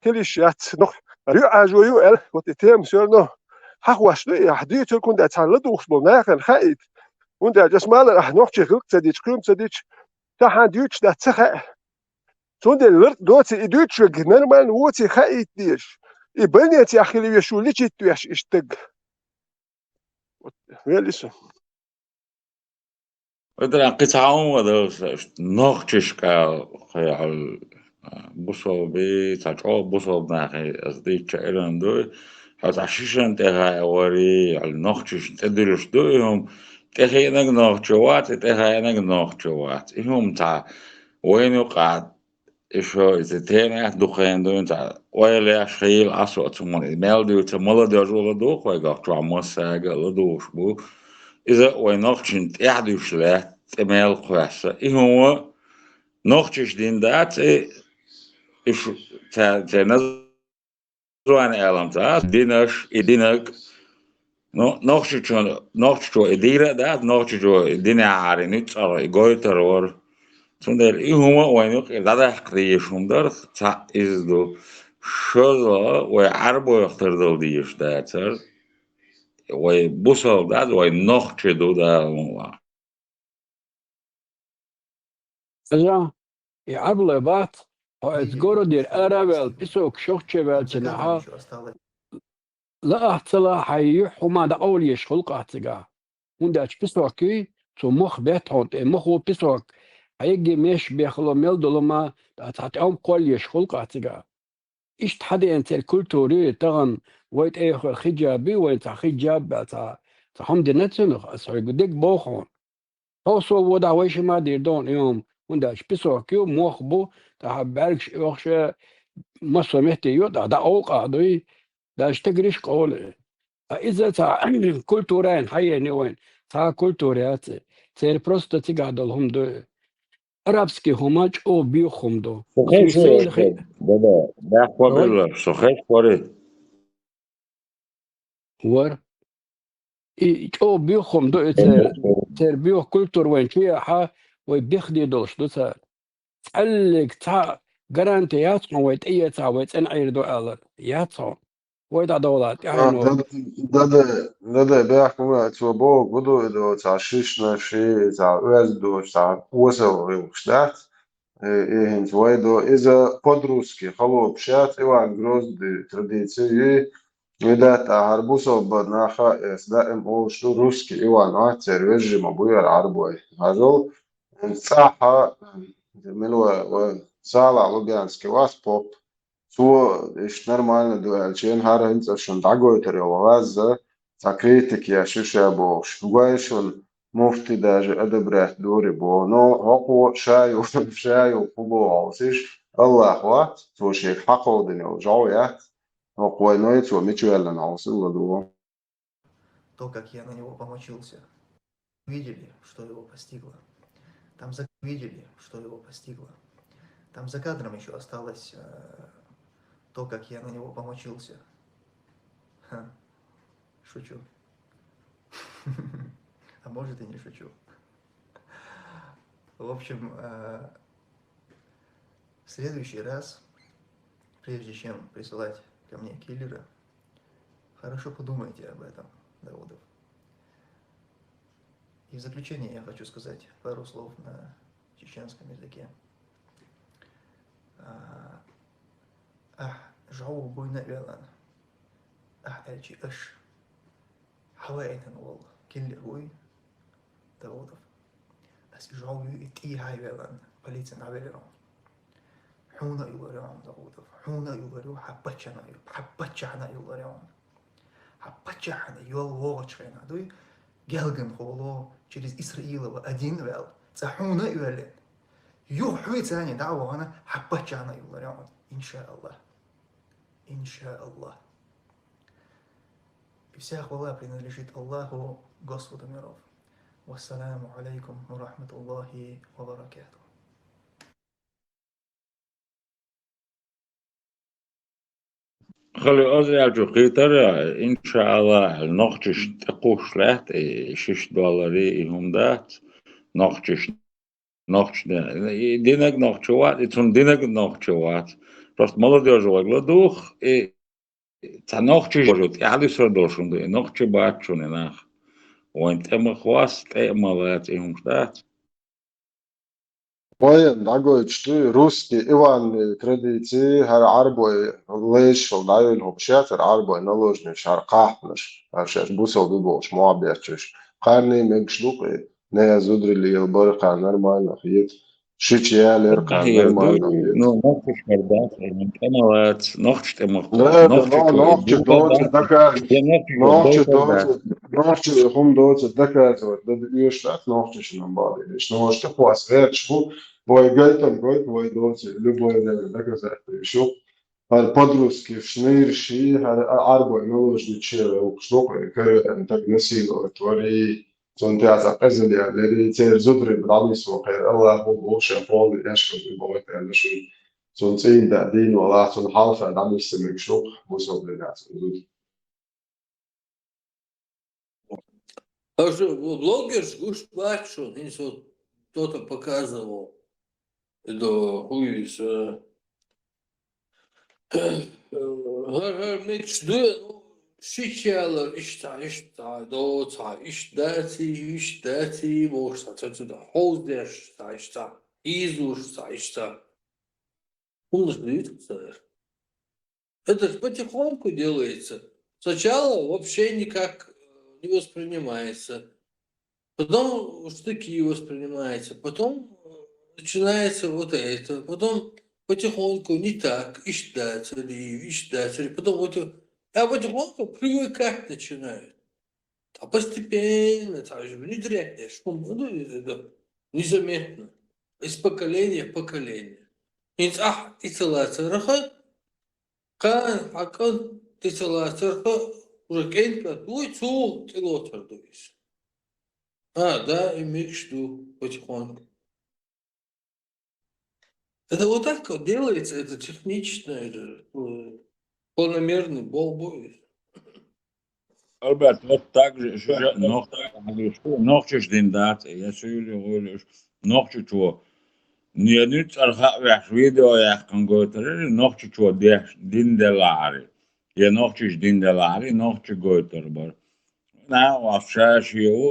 хила йиш яц. Нох-, ю, Ӏажо ю аьлла, вот и тема всё равно хьахош ду, и ахь дуьйцург, хӀунда аьлча цхьана ладугӀуш болу нахана хаийта. ХӀунда аьлча аса ма аллара, ахь нохчий хилла ца дича, кхин ца дича, ца хьан дуьйцуш дац ца хаьа. Цундела ларт доций и дуьйцуш верг нормально воций хаийта дезаш. И больницехь хила веш ву лечить веш и стаг. Вот, вели со. Вай даран кхин цхьа хӀума ма дара сан, иштта нохчашка кхин хьал, а, бусалби, цхьа чӀогӀа бусалба нахе аса дийцча иран ду, хьо цхьа шишан тӀе хаьа вари, хьал нохчашна тӀедуьллуш ду и хӀума, тӀехиънаг нохчо вац, и тӀехаийнаг нохчо вац. И хӀума цхьа вайна юкъахь И шо, иза тема дукха хенахь дуьйна цхьа ойла еш хийла Ӏа со оцу хӀуманна. И мел дуьйцу, молодёжь вала ду-кх вайгахь чохь массаьрга а ладугӀуш бу. Иза а вайн нохчийн тӀаьхьа дуьйш лаьтта, тӀе мел кхоьсса. И хӀума нохчаша дина дац, и, и шу-, ца-, церан название аьлла-м ца, динаш, и динаг. Ну, нохчичо, нохчичо и дийр а дац, нохчичо и динехь Ӏаьржа нуьцкъала и гойтур вара. Цундела и хӀума а вайна юкъа дӀадаккха дезаш хӀума дара, цхьаъ иза ду. ШозлагӀа вай Ӏаьрбойх тардала дезаш дацара. Вай бусалба дац, вай нохчий ду Дала мукъалахь. Хьажа, и Ӏаьрбалой бац, хьо оцу городера ара а ваьлла, песок шохче ваьллачу нахьа, лаахь ца лаахь, хьайн юьхь хӀума дӀакъовла езаш хуьлу-кх ахь цигахь. ХӀунда аьлча песок юй, цо мох бетта хьуна тӀе, мохо песок, хьайгге меш бехало мел долу ма, цхьа тӀом кхолла езаш хуьлу-кх ахь цигахь. Иштта хьадеана церан культура, тахана вай тӀе а хир хиджаб, вайн цхьа хиджаб а, цхьа, цхьа хӀума дина цунах, аса хьоьга дерг боху хьуна. Хьо со водахь вай шима дийр ду хьуна и хӀума, хӀунда аьлча песок ю, мох бу, тӀаьхьа бӀаьргаш оьхуш, массо а метте ю, тӀаккха дӀакъовкъа а дуй, даже стагарш къовла. Ткъа иза цхьа культурайна хьаеана ю вайн, цхьа культура яц и. Церан просто цигахь долу хӀума ду и. Арабский хӀума чӀогӀа боьха хӀума ду. Со хезаш вара, хи-, да, да, баьхка ма Ой? Биллар, со хезаш вара. Вара. И чӀогӀа боьха хӀума ду и церан, церан боьха культура вайн чу яхьа, вай бехде долуш ду цара. Цхьаллиг цхьа гаранти яц хьуна вай тӀеэцахь, вай цӀена Ӏийр ду аьлла, яц хьуна. Вай дӀадовла, тӀаьхьено. Дада, дада, дада, бехк ма, цо боху, гу ду и до, цхьа шишна ши, цхьа оьзда ду, цхьа осал гӀиллакхаш дац. Э, и хӀинца вай до, иза по-русски халопаш яц, Иван Грозный традиция ю, и дац, ахьар бусалба наха, э, даим олуш ду, русский Иван вац, церан вежарий ма бу яра Ӏарбой. Хьажал, цӀахьа, мила ва, ва, Сала Лубянский вац поп. Цо иштта нормально ду аьлча, хӀара хӀинца шуна дӀагойтур йолу гӀазза, цхьа критика еш ю ша бохуш. Гой шуна, муфти даже одобрять дори боху. Но хӀокхо ша ю, ша ю кху боху хьовсийша, Аллах вац, цо шега хьакховдина йолу жӀов яц. ХӀокхо вайной цо мича ваьллина хьовсийла ладугӀу. То, как я на него помочился. Видели, что его постигло. Там за... видели, что его постигло. Там за кадром еще осталось э, то, как я на него помочился. Ха. Шучу. А может и не шучу. В общем, э, в следующий раз, прежде чем присылать ко мне киллера, хорошо подумайте об этом, Даудов. И в заключение я хочу сказать пару слов на чеченском языке. А, а, жау буйна велан. А, эльчи аш. Хьаваэтан вал киллер вуй, Даудов. Ас и жау ю и тӀе хьайвелан, полицин хьавелира хьуна. Хьуна юлар ю хьуна, Даудов. Хьуна юлар ю, хьан паччахьна ю, хьан паччахьна юлар ю хьуна. Хьан паччахьна йол вогӀучу хенахь дуй, гелганхоло через Исраилова один вел, цӀа хьуна а йоьллина. Юха хьуьйцани дӀа а вахана, хьан паччахьна юлар ю хьуна. Иншааллах. Иншааллах. И вся хвала принадлежит Аллаху, Господу миров. Вассаламу алейкум ва рахматуллахи ва баракатух. Хали аз аьлча кхетара, иншааллах, нохчаш тӀекхуш лаьтта, и шиш доллари, и хӀума дац. Нохчаш, нохчаш, и динаг нохча вац, и цунна динаг нохча вац. Просто молодёжь вайга ладугӀу, и цхьа нохчаш вожу, тӀаьхьа дуьсур долуш хӀума ду, и нохча бац шуна и нах. Вайн тӀе ма хьовса, тӀе а ма лаца, и хӀумаш дац. Вайн дӀагойтуш ду русский Иванан традиции, хӀара Ӏарбой лайшал дӀайолу хӀумаш яц, хӀара Ӏарбой наложнаш, хӀара кхахьпанаш, хӀара шаьш бусалба ду бохуш мохь бетташ. Кхарний мегаш ду-кх и, нагахь зударий лела бара кхарна нормально хета. Шича ялера кхарна нормально хета. Ну, нохчаш хӀара дац, тӀе ма лаца, нохча тӀе ма хьовса, да, да, нохча но-, нохча доцург доказывать, я нохча доцург доказывать, нохча хӀума доцург доказывать, да, да, оьшуш дац нохчашна бахьана. Нохча тӀе хьовса гӀерташ бу, вай гайтам гойту, вай доцург, любой время доказать ду шу. ХӀара подростки, шнайрши, хӀара а-, Ӏарбой наложничий вай вукхуш ду-кх, кароьхьарна таг насиловать вари, цунна тӀехь цхьа къизалла лери, церан зударий дӀанисво кхера, Аллах ву боху, шен полный эшкара ду боху аьлла шуна. Цунна цӀийнда дийна валахь, цунна хьалха дӀанисса мегаш ду-кх, бусалба динехь цунна зуда. А что, блогерш гуш бац шуна, хӀинца вот кто-то показывал. До хуйса. ХӀара, хӀара мегаш ду, ну, шича ялар иштта, иштта, до цхьа, иштта даций, иштта даций, бохуш цхьа, цхьа, цхьа, хьовздеш цхьа, иштта, ийзош цхьа, иштта. ХӀуманаш дуьйцу цара. Это ж потихоньку делается. Сначала вообще никак э, не воспринимается. Потом в штыки воспринимается. Потом э, начинается вот это. Потом потихоньку не так. Иштта цари, иштта цари. Потом вот это. А потихоньку привыкать начинают. А постепенно, там же внедрять, что мы, ну, это незаметно. Из поколения в поколение. ХӀинца ахь тӀе ца лацарх, кхана хьан кӀант тӀе ца лацарх, уже кӀентан кӀант вуй, цо тӀелоцур ду иза. А, да, и мегаш ду потихоньку. Это вот так вот делается, это технично, это э, планомерный болбой. Альберт, вот так же, шу же, нохчаш, нохчаш дин дац, я шу юли гӀуьлуш, нохчачо, я нуьцкъара хаа ваьхьаш видео яьккхина гойтур, нохчачо деш, дин делахьари. я нохчаш дин делахьара, и нохчий гойтур бара. Нах а вац, ша шиъ ву,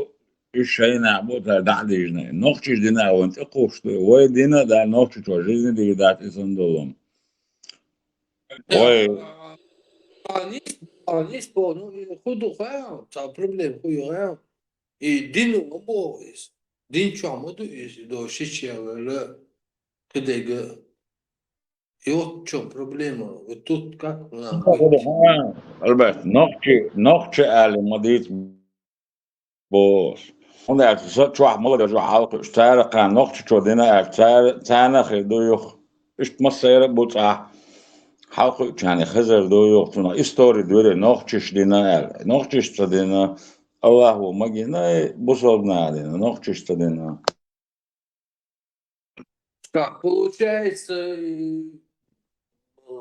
уьш шайнах бу, цара дӀа а дийжина. Нохчаш дина а вайн тӀекхуш ду, вай дина а да, нохчий чо жизни дийр дац и санна долу. Вай. А, а, нис, а, нис по, ну, и хӀун ду хаьа, цхьа проблема хӀун ю хаьа? И дин ма боху иза. Дин чохь ма ду иза, и до шича вала, кхидерга. И вот в чём проблема. Вот тут как надо быть. Альберт, нохчи, нохчи али ма дийца боху. ХӀунда аьлча со чохь молодежь хьалкхуьуш, цара кхана нохчи чо дина аьлча, цара, царна а хир ду юха. Иштта массеран а бу цӀахь. Хьалкхуьучарна хезар ду юха, цунах истори дуьйре нохчаш дина аьлла. Нохчаш ца дина, Аллахо ма гина, бусалба наха дина, нохчаш ца дина. Так, получается, и, э,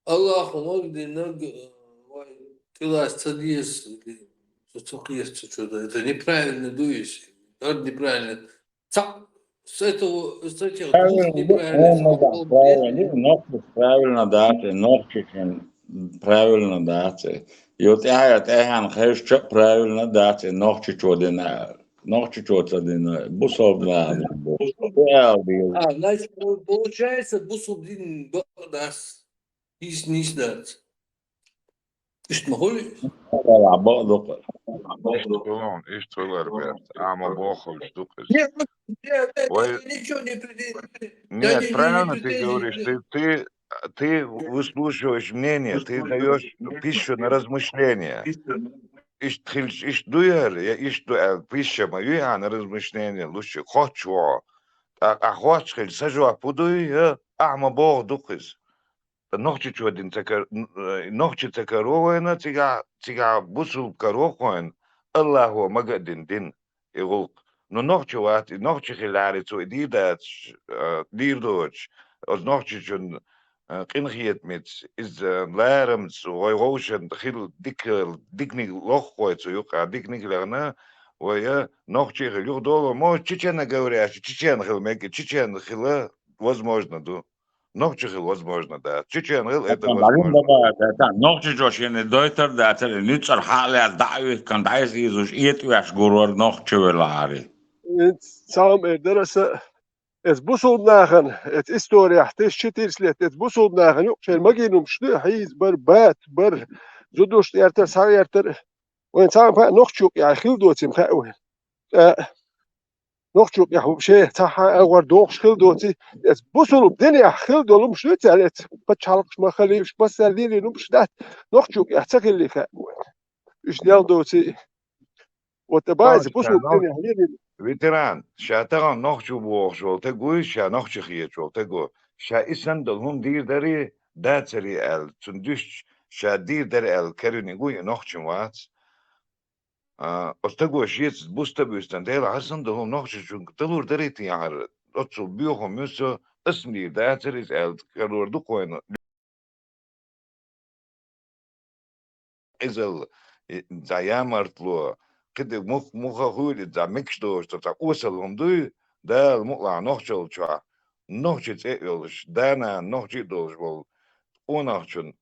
Аллаху Магдина, э, вай, класс ца деза, или ца, ца кхеца, чё-то, это неправильно дуйся. Даже неправильно. Ца, с этого, с этих двух Правильно, неправильных правильно, слов правильно, нохчи правильно дац, нохчи правильно дац. Ю тӀаьхьа, тӀаьхьа хезча правильно дац, нохчи чо дина. Нохчи чо ца дина, бусалба наха дина бу. Реал дела. А, значит, пол-, получается, бусалба дин бакъ дац. Нийса, нийса дац. Иштта ма хуьлу? Ала, бакъ ду-кх. Иштта хуьлу, иштта хуьлу, Альберт. Амма бохуш ду-кх иза. Нет, ну, я, я, вай, я ничего не претендую. Я не, нет, не, не правильно ты претендую. Говоришь. Ты, ты, ты выслушиваешь мнение, ты даёшь пищу на размышление. Иштта хилча, иштта ду яра, я иштта ду аьлла, пища ма ю ахьа на размышление лучше, хоч вогӀу. ТӀаккха ахь хоч хилча, сан жоп хӀун дуй, я ахьа ма боху ду-кх иза. Нохчи чо дина ца кар-, н-, э, нохчи ца каро вайна, цигахь, цигахь бусулба каро кхойна, Аллахо мага а дина дин, и гӀуллакх. Ну, нохчи вац, и нохчи хиларе цо и дийр дац, э, дийр доцуш, оцу нохчичун, э, къинхетамца, иза ларамца, вай вовшан хила дика, диканиг лоххой цу юкъа, диканиг лехна, вай, э, нохчи хила юхадолу, мо чечено говорящий, чечен хила мега, чечен хила возможно ду. Нохчи хила возможно дац. Чечен хила это возможно. Нохчи чо шена дойтар дацара, нуьцкъара хьа а лаьцна, дӀа а вихкана, дӀа а иза изуш, этӀа веш гурор нохчи велахьара. Цхьа хӀума эр дара аса, эца бусулба нахана, эца историяхь тиша четыреста лет, эца бусулба нахана юкъа шайн магийна хӀумаш ду, хьийза бар, бата бар, зудуш тӀертар, схьагӀертар. Вайн цхьа а нохчи юкъа яхь хила доцийла хаьа вайн. ТӀаккха нохчи юкъа яхь хӀума шен цхьа а агӀор дохуш хила доций, эца бусулба динехь хила долу хӀумаш ду цара, эца пачхьалкхаш ма, халифаш ма, массаьрга лелийна хӀумаш дац, нохчи юкъа яхь ца хилли хаьа вайн. Уьш лел доций. Вот тӀе баьза бусулба динехь лелийна. Ветеран, ша тахана нохчи ву бохуш волу таг вуй, ша нохчи хеташ волу таг ву. Ша и санна долу хӀума дийр дарий, дацарий аьлла, цунна дуьстича, ша дийр дара аьлла карийнарг вуй, и нохчи вац. А, оцу таго шеца буста а буьстина, Дела, хьан санна долу хӀума нохчичунга далур дарий те хӀара? Оццул боьха хӀума ю со, ас ма дийр дацара иза аьлла, карор ду кхойна. Иза, и, цхьа ямартло, кхидерг мух-, муха хуьлу, цхьа мегаш доцуш, цхьа осал хӀума дуй, Дала мукъалахь нохчалла чохь, нохчи цӀе а йолуш, да-нана нохчи а долуш волу къонахчун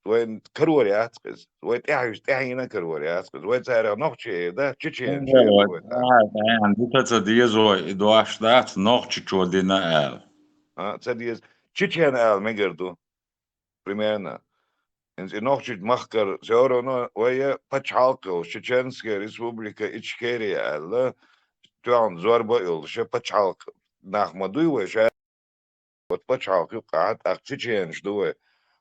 вайн карор яц-кх иза. Вай тӀаьхьа, тӀаьхьенна карор яц-кх иза. Вай царах нохчи эр дац, чеченаш эр ду вай царах. ТӀаьхьа, тӀаьхьенна ду, ца деза вай, и дош дац, нохчи чо дина аьлла. А, ца деза. Чечен ала мегар ду. Примерно. ХӀинца и нохчи махкара, всё равно вай я пачхьалкх йолуш, Чеченская Республика Ичкерия аьлла, тоьхна зорба а йолуш, я пачхьалкх нах ма дуй вай ша. Вот пачхьалкх юккъехь, тӀаккха чеченаш ду вай.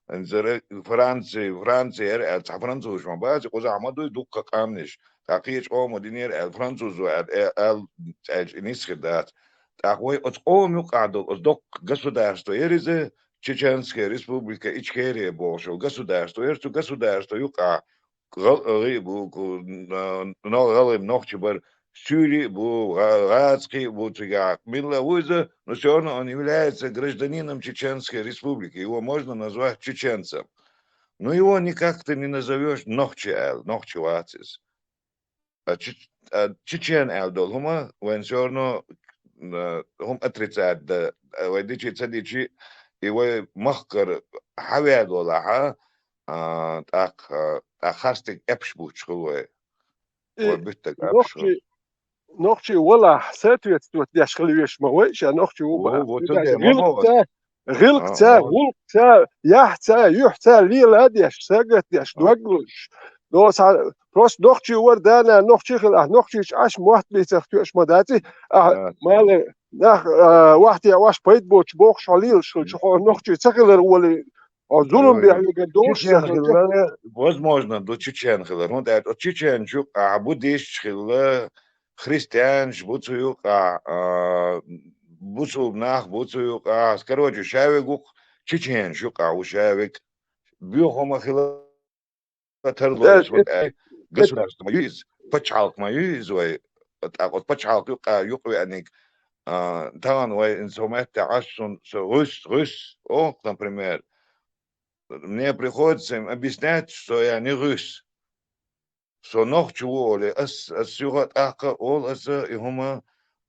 ХӀинца ре-, Франци, Франци яра аьлла, цхьа французаш ма бац, кхузахь ма дуй дуккха къаьмнаш. ТӀаккха кхечу къомо динера аьлла, французо аьлла, э, аьлла, цӀаьлча и нисхир дац. ТӀаккха вай оцу къома юккъехь долу, оцу доккха государство яра иза, Чеченская Республика Ичкерия бохуш йолу государство яра, цу государство юккъехь гӀал-, гӀи а бу, ку-, а, но-, гӀалгӀай нохчи бара, суьйли а бу, гӀа-, гӀазкхи а бу цигахь, милла а ву иза, но всё равно он является гражданином Чеченской Республики, его можно назвать чеченцем. Но его никак ты не назовёшь нохчи аьлла, нохчи вац иза. А чеч-, а чечен аьлла долу хӀума вайн всё равно, а, хӀума отрицать дан, а, вай дичи, ца дичи, и вай махкара хьан ваьлла валахь, а, а, тӀаккха, тӀаккха харцдерг эпаш бутташ хул вай. Э, вай буьттарг эпаш хул. Нохчий, нохчий валахь соответствовать деш хила веш ма вай, ша нохчий ву бахьа. ГӀилкхца, гӀилкхца, гӀулкхца, яхьца, юьхьца лела деш, сагатдеш, дог луш. Просто нохчий вар, да-нана нохчий хила, ахь нохчийчу Ӏаш мотт бийцарх тоьаш ма дац и, ахь мала нах, а, вахте Ӏаш пайда боцуш бохуш хьо лелаш хилча, хьо нохчий ца хилар олий, хьо зулам бехьа вегар долуш ца хилча. Возможно, ду чечен хилар. ХӀунда аьлча оцу чеченаш юкъахь буддисташ хилла, христианаш бу цу юкъахь, а, бусулба нах бу цу юкъахь. Короче, ша вег ву-кх, чеченаш юкъахь ву ша вег. Боьха хӀума хила тарло, государство ма ю иза, пачхьалкх ма ю иза вай. ТӀаккха оцу пачхьалкх юкъа, юкъа веаниг, а, тахана вай, ин со метта Ӏаш, сун, со гӀуьс, гӀуьс, о, например, мне приходится им объяснять, что я не гӀуьс. Со нохча ву олий, ас, ас юха а тӀаккха а олу аса и хӀума,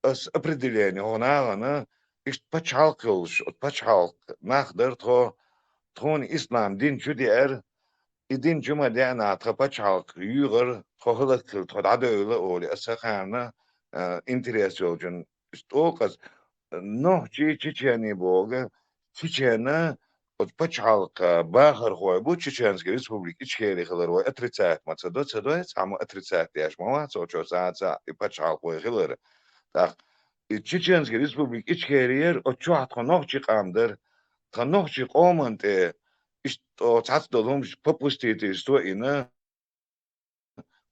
ас определение хӀокху нахана, иштта пачхьалкх йолуш, оцу пачхьалкх нах дара тхо, тхуна ислам дин чу деара, и дин чу ма деана, тхан пачхьалкх юьйгӀира, тхо хӀаллакьхила, тхо дӀадевлла олий, аса ханна, а, интерес йолчун иштта олу-кх аса, нохчий, чечений боху, чечена, оцу пачхьалкхан бахархой бу, Чеченский Республика Ичкери хилар вай отрицать ма ца до, ца до, цхьамма отрицать деш ма вац, оцу цхьа а цхьа и пачхьалкх вай хилар. ТӀаккха и Чеченский Республика Ичкери яра, оцу чохь тхо нохчий къам дара, тхан нохчий къоман тӀе иштта оцу цхьацца долу хӀумаш попустительство а йина,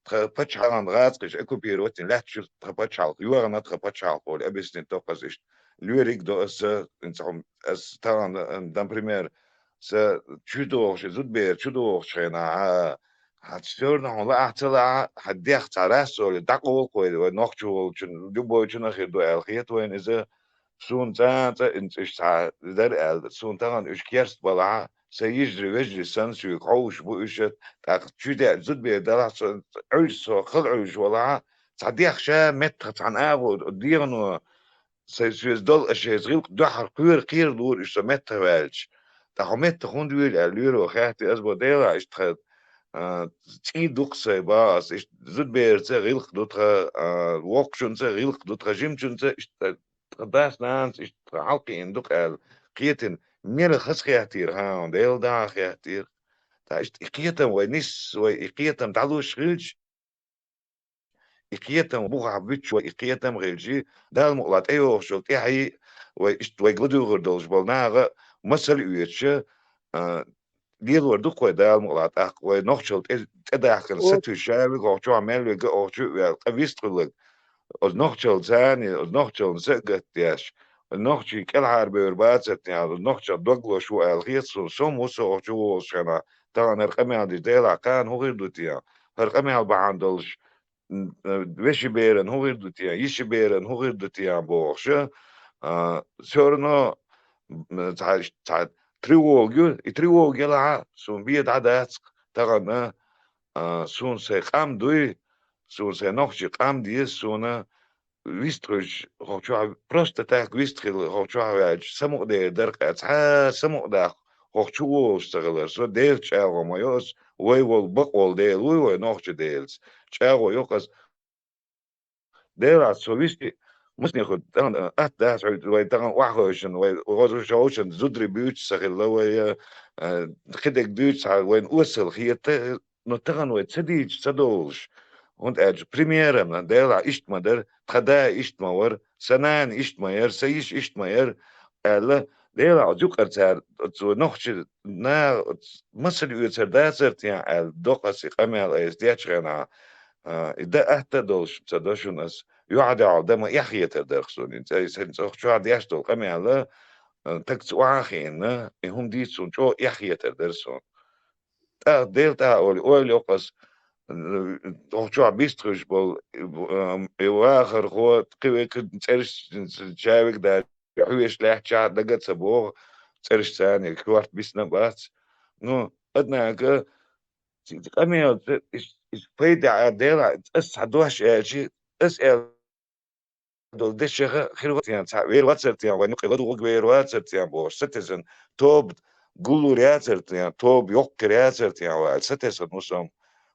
тхан пачхьалкхан гӀазкхиш оккупировать йина лаьтташ ю тхан пачхьалкх, йогӀана тхан пачхьалкх олий, объяснить до-кх аса иштта. Лоьриг до аса, ин ца хьо-, аса тахана, например, сан чу догӀуш, зудбер чу догӀучу хенахь, хьан всё равно хьуна лаахь ца лаахь, хьан дегӀ цхьа раз олий, дӀакъовла-кх вай, вай нохча волчун, любойчунна а хир ду аьлла хета вайна иза, суна цкъа а цкъа ин цӀиш цхьа дара аьлла, суна тахана уьш керста балахь, сан йижарий, вежарий санна соьга хьовсуш бу уьш, тӀаккха чу деа зудбер далахь, со Ӏуьйсу, со хала Ӏуьйсуш валахь, цхьа дегӀ ша меттах цхьана агӀо дегӀано, сайн соьца долу аш шайца гӀиллакх дуьхьал кхоьру, кхера лора уьш со меттах ваьлча. ТӀаккха хьо меттах хӀунда вуьйлу аьлла, лоьро хаьттира, аса бо Делахь, иштта тхан, а, цӀий ду-кх сайн, боху аса, иштта зудберца гӀиллакх ду тхан, а, воккхачунца гӀиллакх ду тхан, жимачунца, иштта тхан дас-нанас иштта тхан хьалакхиъна ду-кх аьлла, кхетина, мила хазахеттера хьан, Делан дахьа хеттера. Ткъа иштта и кхетам вай нис, вай и кхетам дӀалуш хилча, и кхетам бухахь буьтуш вай, и кхетам хилча, Дала мукъалахь тӀейогӀуш йолу тӀаьхьий, вай иштта вайга ладуьйгӀур долуш болу наха масал оьцуша, а, лелор ду-кх вай Дала мукъалахь тӀаккха, вай нохчалла тӀе, тӀедахкана сатуьйсуш ша вига хӀокху чохь мел вига, хӀокху чу а ваьлла, къа вистхуьлларг, оцу нохчалла царний, оцу нохчалла са а гатдеш, нохчий кӀелхьарбевр бацара тӀехь, нохчалла дог лозуш ву аьлла хета суна, со хӀума ву со хӀокху чу волуш хенахь, тахана хӀара къамел дича Делахь кхана хӀун хир ду те? ХӀара къамел бахьана долуш, м, э, вешин беран хӀун хир ду те, йишин беран хӀун хир ду те бохуша, а, всё равно, м, цхьа, цхьа тревога ю, и тревога елахь, суна бен дӀа дац-кх тахана, а, суна сайн къам дуй, суна сайн нохчий къам деза, суна вистхуьлуш, хӀокху чохь просто так вистхила, хӀокху чохь ваьлча, самукъадер дара-кх, цхьа самукъадаккха хӀокху чу волуш ца хилар. Со Делаца чӀагӀо ма йо аса, вай волу бакъволу Дела вуй вай нохчийн Делаца. ЧӀагӀо йо-кх аса. Делаца со висти, массанхьа тахана атта дац хьуьнца, вай тахана охьахевшина, вай гӀоза шовшина зударий буьйцуш ца хилла вай, а, кхидерг дуьйцуш цхьа вайна осал хета, но тахана вай ца дийцича ца довлуш, хӀунда аьлча примером Делахь иштта ма дара, тхан да иштта ма вара, сан нана иштта ма яра, сан йиша иштта ма яра, аьлла, Делахь оцу юкъара цара, оцу нохчийн наха масал оьцур дацара те аьлла, доккха аса и къамел айса дечу хенахь, а, и дан атта а долуш ца до шуна аса, юьхьа дуьхьал дан ма эхь хетар дара-кх суна. ХӀинца аса хӀинца хӀокху чохь деш долу къамел, а, тагца охьа а хиъна, и хӀума дийца суна чӀогӀа эхь хетар дара суна. ТӀаккха Делан тӀаьхьа олий, ойла йо-кх аса, хӀокху чохь бистхуьлуш болу, и, ам, и вахархо, кхин векхар цӀераш чавиг даьлла, хьоьжуш лаьттачохь дага а ца богӀу, цӀераш царна корта бисна а бац. Ну, однако, ц-, ц-, къамел, ц-, ис-, ис пайда а Делахь, аса цхьа дош аьлча, аса аьлла долу дешаха хир вацара те, цхьаъ вер вацара те, вайн юкъе ладугӀург вер вацара те бохуш, сатесна, тоба гуллур яцар тен, тоба йоккхир яцар тен ваьлла, сатесна ву со.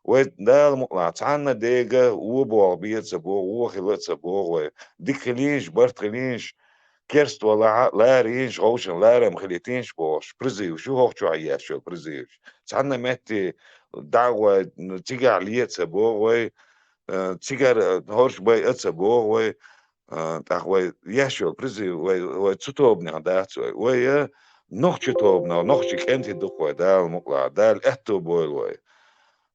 Вай Дала мукъалахь, цхьанна дега вон болх бе а ца боху, вон хила а ца боху вай. Дика хилийша, барт хилийша, керста валахь а, ларийша, ховшан ларам хилийтийша бохуш, призываш ю хӀокху чохь еш йолу призываш. Цхьанна метте дӀа а гӀой, цигахь ле а ца боху вай, э, цигара, э, хӀорш бай а ца боху вай, э, тӀаккха вай еш йолу призыв, вай, вай цу тобанех дац вай. Вай, э, нохчи тобанех, нохчи кӀентий ду-кх вай, Дала мукъалахь, Дала аьтто бойла вай.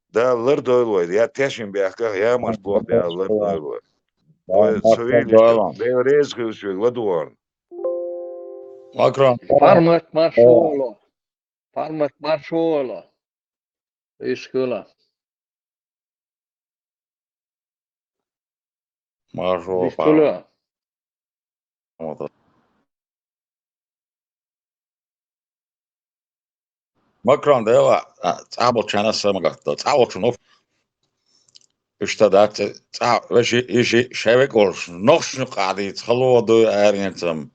Дала лардойла вай, я тешнабехках, я мартлох Дала лардойла вай. Вай со вийла иштта, Дела реза хуьлда шуьга, ладогӀарна. Макрон. Пармат маршо волу. Пармат маршо волу. Ишкула. Маршо Ишкула. Пармат. Макрон дела, а, цӀа болчарна аса ма гатдо, цӀа волчун уф. Иштта дац, цӀа веши, иши, шайн векалш, нохчашна къадийца хало дуй аренцам.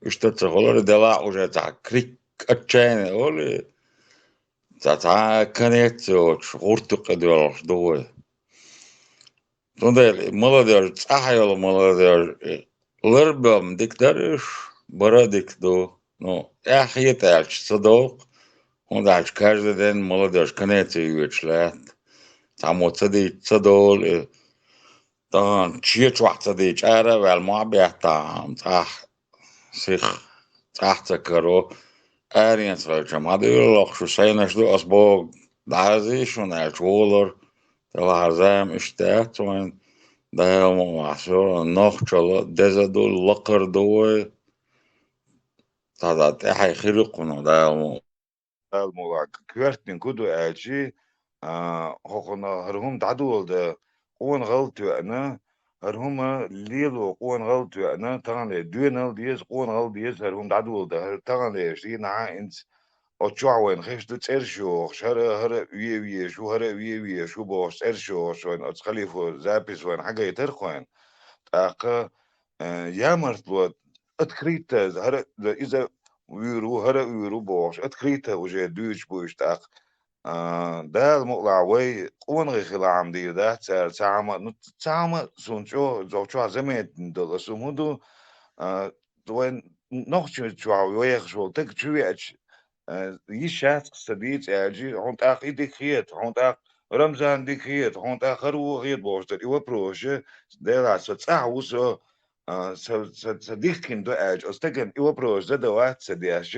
Иштта ца хулар дела уже цхьа крик отчаяния олий. Цхьа, цхьа конец йоцуш, гӀурту къедоьлхуш ду вай. Цундела и молодёжь, цӀахь йолу молодёжь, и ларбан дика дара уьш, бара а дика ду. Ну, эхь хета аьлча ца довкъу, хӀунда аьлча каждый день молодёжь конец йоьдуш лаьтта. Цхьаммо ца дийча ца довла и. Тахана чечохь ца дийча ара а ваьлла мохь беттахь, цӀахь сих, цӀахь ца каро. Аренца хилча ма дуьйлалахь шу, сайнаш ду ас боху, дӀаразий шуна аьлча волар. Делахь зама иштта дац вайн, Дала ма вахьа, нохчалла деза ду, лакхара ду вай. Цхьа тӀаьхье хир ю кхунах, Дала ма вахьа. Дала ма вахьа, коьртаниг хӀун ду аьлчи, а, хӀокхунна хӀара хӀума дӀадоладан къона гӀала тоьъна, хӀара хӀума лело къона гӀала тоьъна, таханлера доьналла деза, къона гӀала деза, хӀара хӀума дӀадоладан, хӀара таханлерчу дийнахь а хӀинца оцу чохь вайна хезаш ду цӀераш йохуш, хӀара, хӀара а вен везаш ву, хӀара а вен везаш ву бохуш цӀераш йохуш вайна оцу халифо запись вайна хьагайтара кхойна. ТӀаккха, э, ямартло открыто, хӀара а иза вуьйр ву, хӀара а вуьйр ву бохуш, открыто уже дуьйцуш бу уьш тӀаккха. А, Дала мукъалахь, вай къонахий хилахь-м дийр дац цара, цхьа хӀума, ну, цхьа хӀума суна чӀогӀа, чӀогӀа чохь заметно долу аса хӀун ду, а, вайн нохчийчохь вехаш волу стаг чу веача, а, йиш яц-кх сан дийца аьлчи, хьуна тӀаккха и дика хета, хьуна тӀаккха Рамзан дика хета, хьуна тӀаккха хӀара вон хета бохуш дара и вопросаш, делахь со цӀахь ву со, а, ца, ца, ца дихкина ду аьлча, оцу стагана и вопрос задавать ца деш,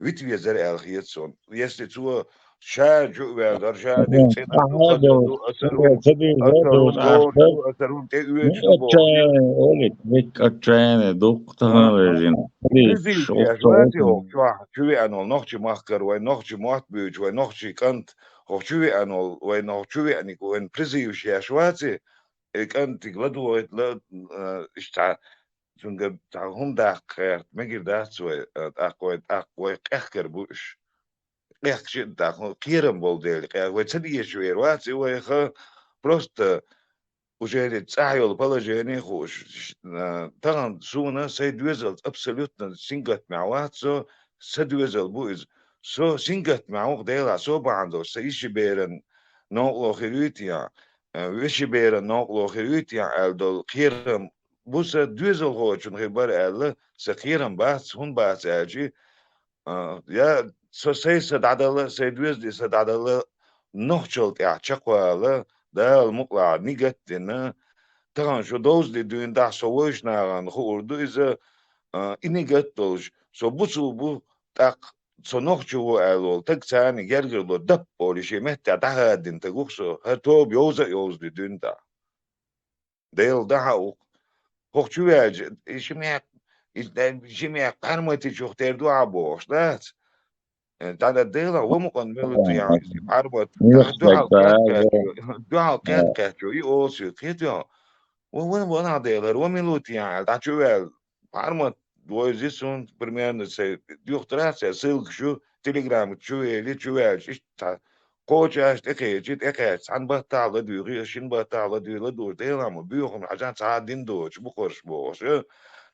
вита везара аьлла хета суна. Если цо ша чу а ваьлла дара, ша дика цӀена ду, хаза ду, аса хӀума, аса хӀума лоруш ду, аса хӀума тӀеоьцуш ду боху. Олик, вик отчаяние дуккха тахана вежина. Призыв деш вац и хӀокху чохь чу веана волу нохчи махкара, вай нохчи мотт буьйцуш, вай нохчи кӀант хӀокху чу веана волу, вай нохчи чу веаниг вайн призываш еш вац и? И кӀантиг ладогӀийта, ла, а, иштта цуьнга цхьа хӀума даккха гӀерта мегар дац вай, а, тӀаккха вай, тӀаккха вай къехкар бу уьш. Къехкаш а тӀаккха кхерам болу дела, къе-, вай ца дезаш вер вац и вайха, просто уже цӀахь йолу положение хууш, ш-, а, тахана суна сайн доьзалца абсолютно сингаттамехь вац со, сан доьзал бу иза. Со сингаттамехь ву-кх делахь, со бахьана долуш, сан йиши беран новкъарло хир юй те, а, веши беран новкъарло хир юй те аьлла долу кхерам бу сан доьзалхочун хир бара аьлла, сан кхерам бац, хӀунда бац аьлчи, а, я со сайн са дӀадала, сайн доьзале са дӀадала, нохчалла тӀехь чекхвала, Дала мукъалахь нигат а дина, тахана шу довза де дуьйна дахь со вайша нахана хуур ду иза, а, и нигат а долуш, со буцул бу, тӀаккха со нохчо ву аьлла волу стаг царна гергарло даппа олий шен меттехь дӀахададина стаг ву-кх со, хӀара тоба йовза а йовза де дуьйна дахь. Делан дахьа а ву-кх. ХӀокху чу веача, и ши мекх, и ши мекх Парматичух тера дуьхьа бохуш дац. Э, тӀаккха Делан ва мукъана мила ту яхьа, Пармат, дуьхьал кхет кхетчо, дуьхьал кхет кхетчо, и олу соьга, кхетий хьо? Ва, ва, ва нах Делара, ва мила ту яхьа, тӀаккха чу ваьлла. Пармат войзи суна, примерно, сайн юхтара, сайн ссылкаш ю, телеграмма чу вели, чу ваьлча, иштта кхочуш тӀекхечи, тӀекхаьчча, цхьана баттахь ладуьйхи, шина баттахь ладуьйхи, ладугӀуш, Делан ма боьхам, хьажахь цхьа а дин доцуш, бу кхарш бохуш, э,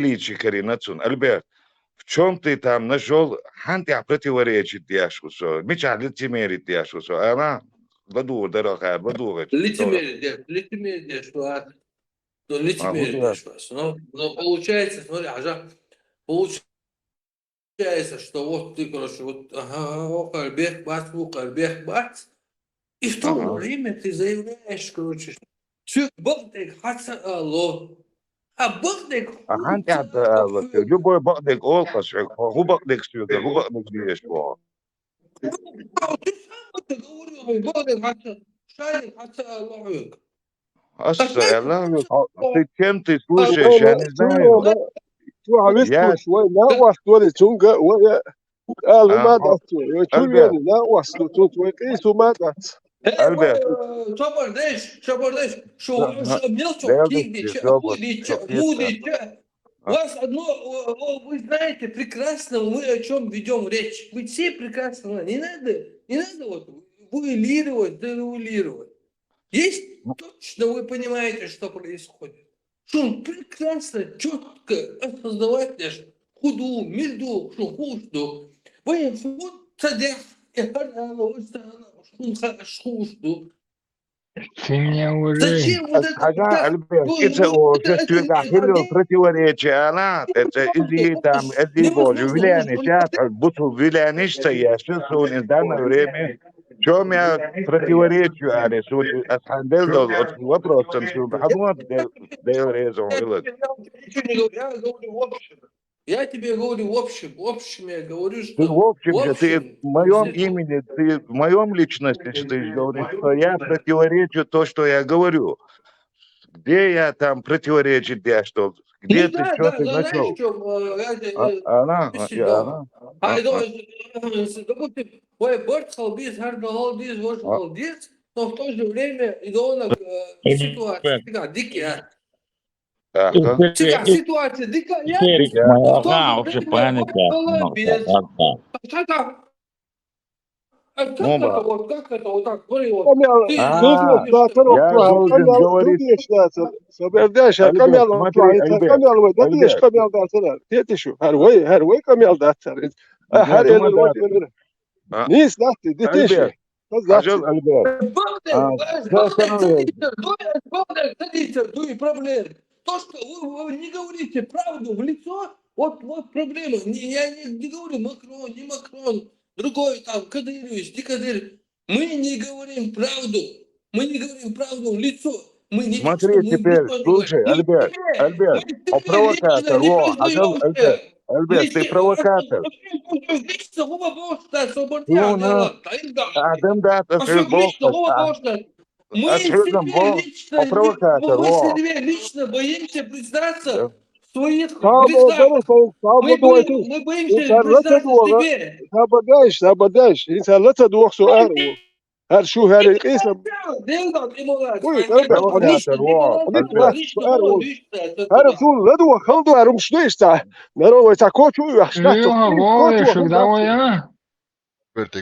величие карийна цунна. Альберт, в чём ты там нашёл, хьан тӀехь противоречить деш ву со? Мичахь лицемерить деш ву со? Ана, ладугӀа дара хьа, ладугӀа. Лицемерить деш, лицемерить деш ву, а? Ну, лицемерить деш ву со. Ну, ну, получается, смотри, хьажа, получается, что вот ты, короче, вот, ага, вукхар бехк бац, вукхар бехк бац. И в то же время ты заявляешь, короче, что цуьнга бакъдерг хьан ца ало. А бакъдерг хьан ца ало? Любой бакъдерг олу аса хьоьга. ХӀун бакъдерг соьга, хӀун бакъдерг дезаш ву? Ты сам это говорил, бакъдерг хьан ца, шадерг хьан ца ало хьоьга. Аса аьлла, ты чем ты служишь, я не знаю. Чохь вистхуш вай накъост вара, цунга вай ала хӀума дац вай. Вай чу вена накъост ду, цунца вай къийса хӀума дац. Альберт. Собар деш, собар деш, шу, шу мелчо кигдича, худича, худича. Вас одно, о, о, вы знаете прекрасно, мы о чем ведем речь. Вы все прекрасно знаете. Не надо, не надо вот вуалировать, да вуалировать. Есть, точно вы понимаете, что происходит. Шун прекрасно, чётко осознавать деш, хӀун ду, мила ду, шун хууш ду. Вай хӀун ца деш, и хӀара ала, вай ца ала, шун ха-, хууш ду. Ты меня уже... Зачем вот это? Хьажа, Альберт, и ца олуш, соьгахь хилла противоречие ала, это иза там, это божу, влияние, сейчас, будто влияние, что я сейчас, в данное время, в чём я противоречу, аьлла, суна, ас хьайна делла долу оцу вопросана суна хьан ма де-, дела реза хилла. Я говорю в общем. Я тебе говорю в общем. В общем я говорю, что... Ты в общем же, ты в моём имени, ты в моём личности, ты же говоришь, что я противоречу то, что я говорю. Где я там противоречить деш долу? Где ты, что ты нашёл? Она, она. Допустим, вай барт хила беза, хӀара дан хила деза, важа хила деза. Но в то же время и он, э, ситуация такая дикая. Ага. Такая ситуация дикая, но в то же время он молодец. А как это? А как это? Вот как это? Вот так, смотри, вот. Камел, ты, а, ты, я должен говорить. Собердяй, Камел, смотри, Альберт, Камел, Альберт. Тетишу, Альберт, Альберт. Низ, да, ты, детишу. Альберт. Альберт. Альберт. Богдан, а, Богдан, садись, дуй, Богдан, садись, дуй, проблем. То, что вы, вы не говорите правду в лицо, вот, вот проблема. Не, я не, не говорю Макрон, не Макрон, другой там, Кадырович, не Кадыров. Мы не говорим правду. Мы не говорим правду в лицо. Мы не... Смотри, теперь, слушай, Альберт, Альберт, а провокатор, во, Альберт, Альберт, ты провокатор. Мы себе лично, мы себе лично боимся признаться в своих грехах. Мы, мы боимся признаться в себе. Сабадаш, сабадаш, инсалла цадух суар. Гьар шу гьар къиса. Провокатор, во. Гьар сун ладу халду арум шнешта. Наро вайта кочу яхшта.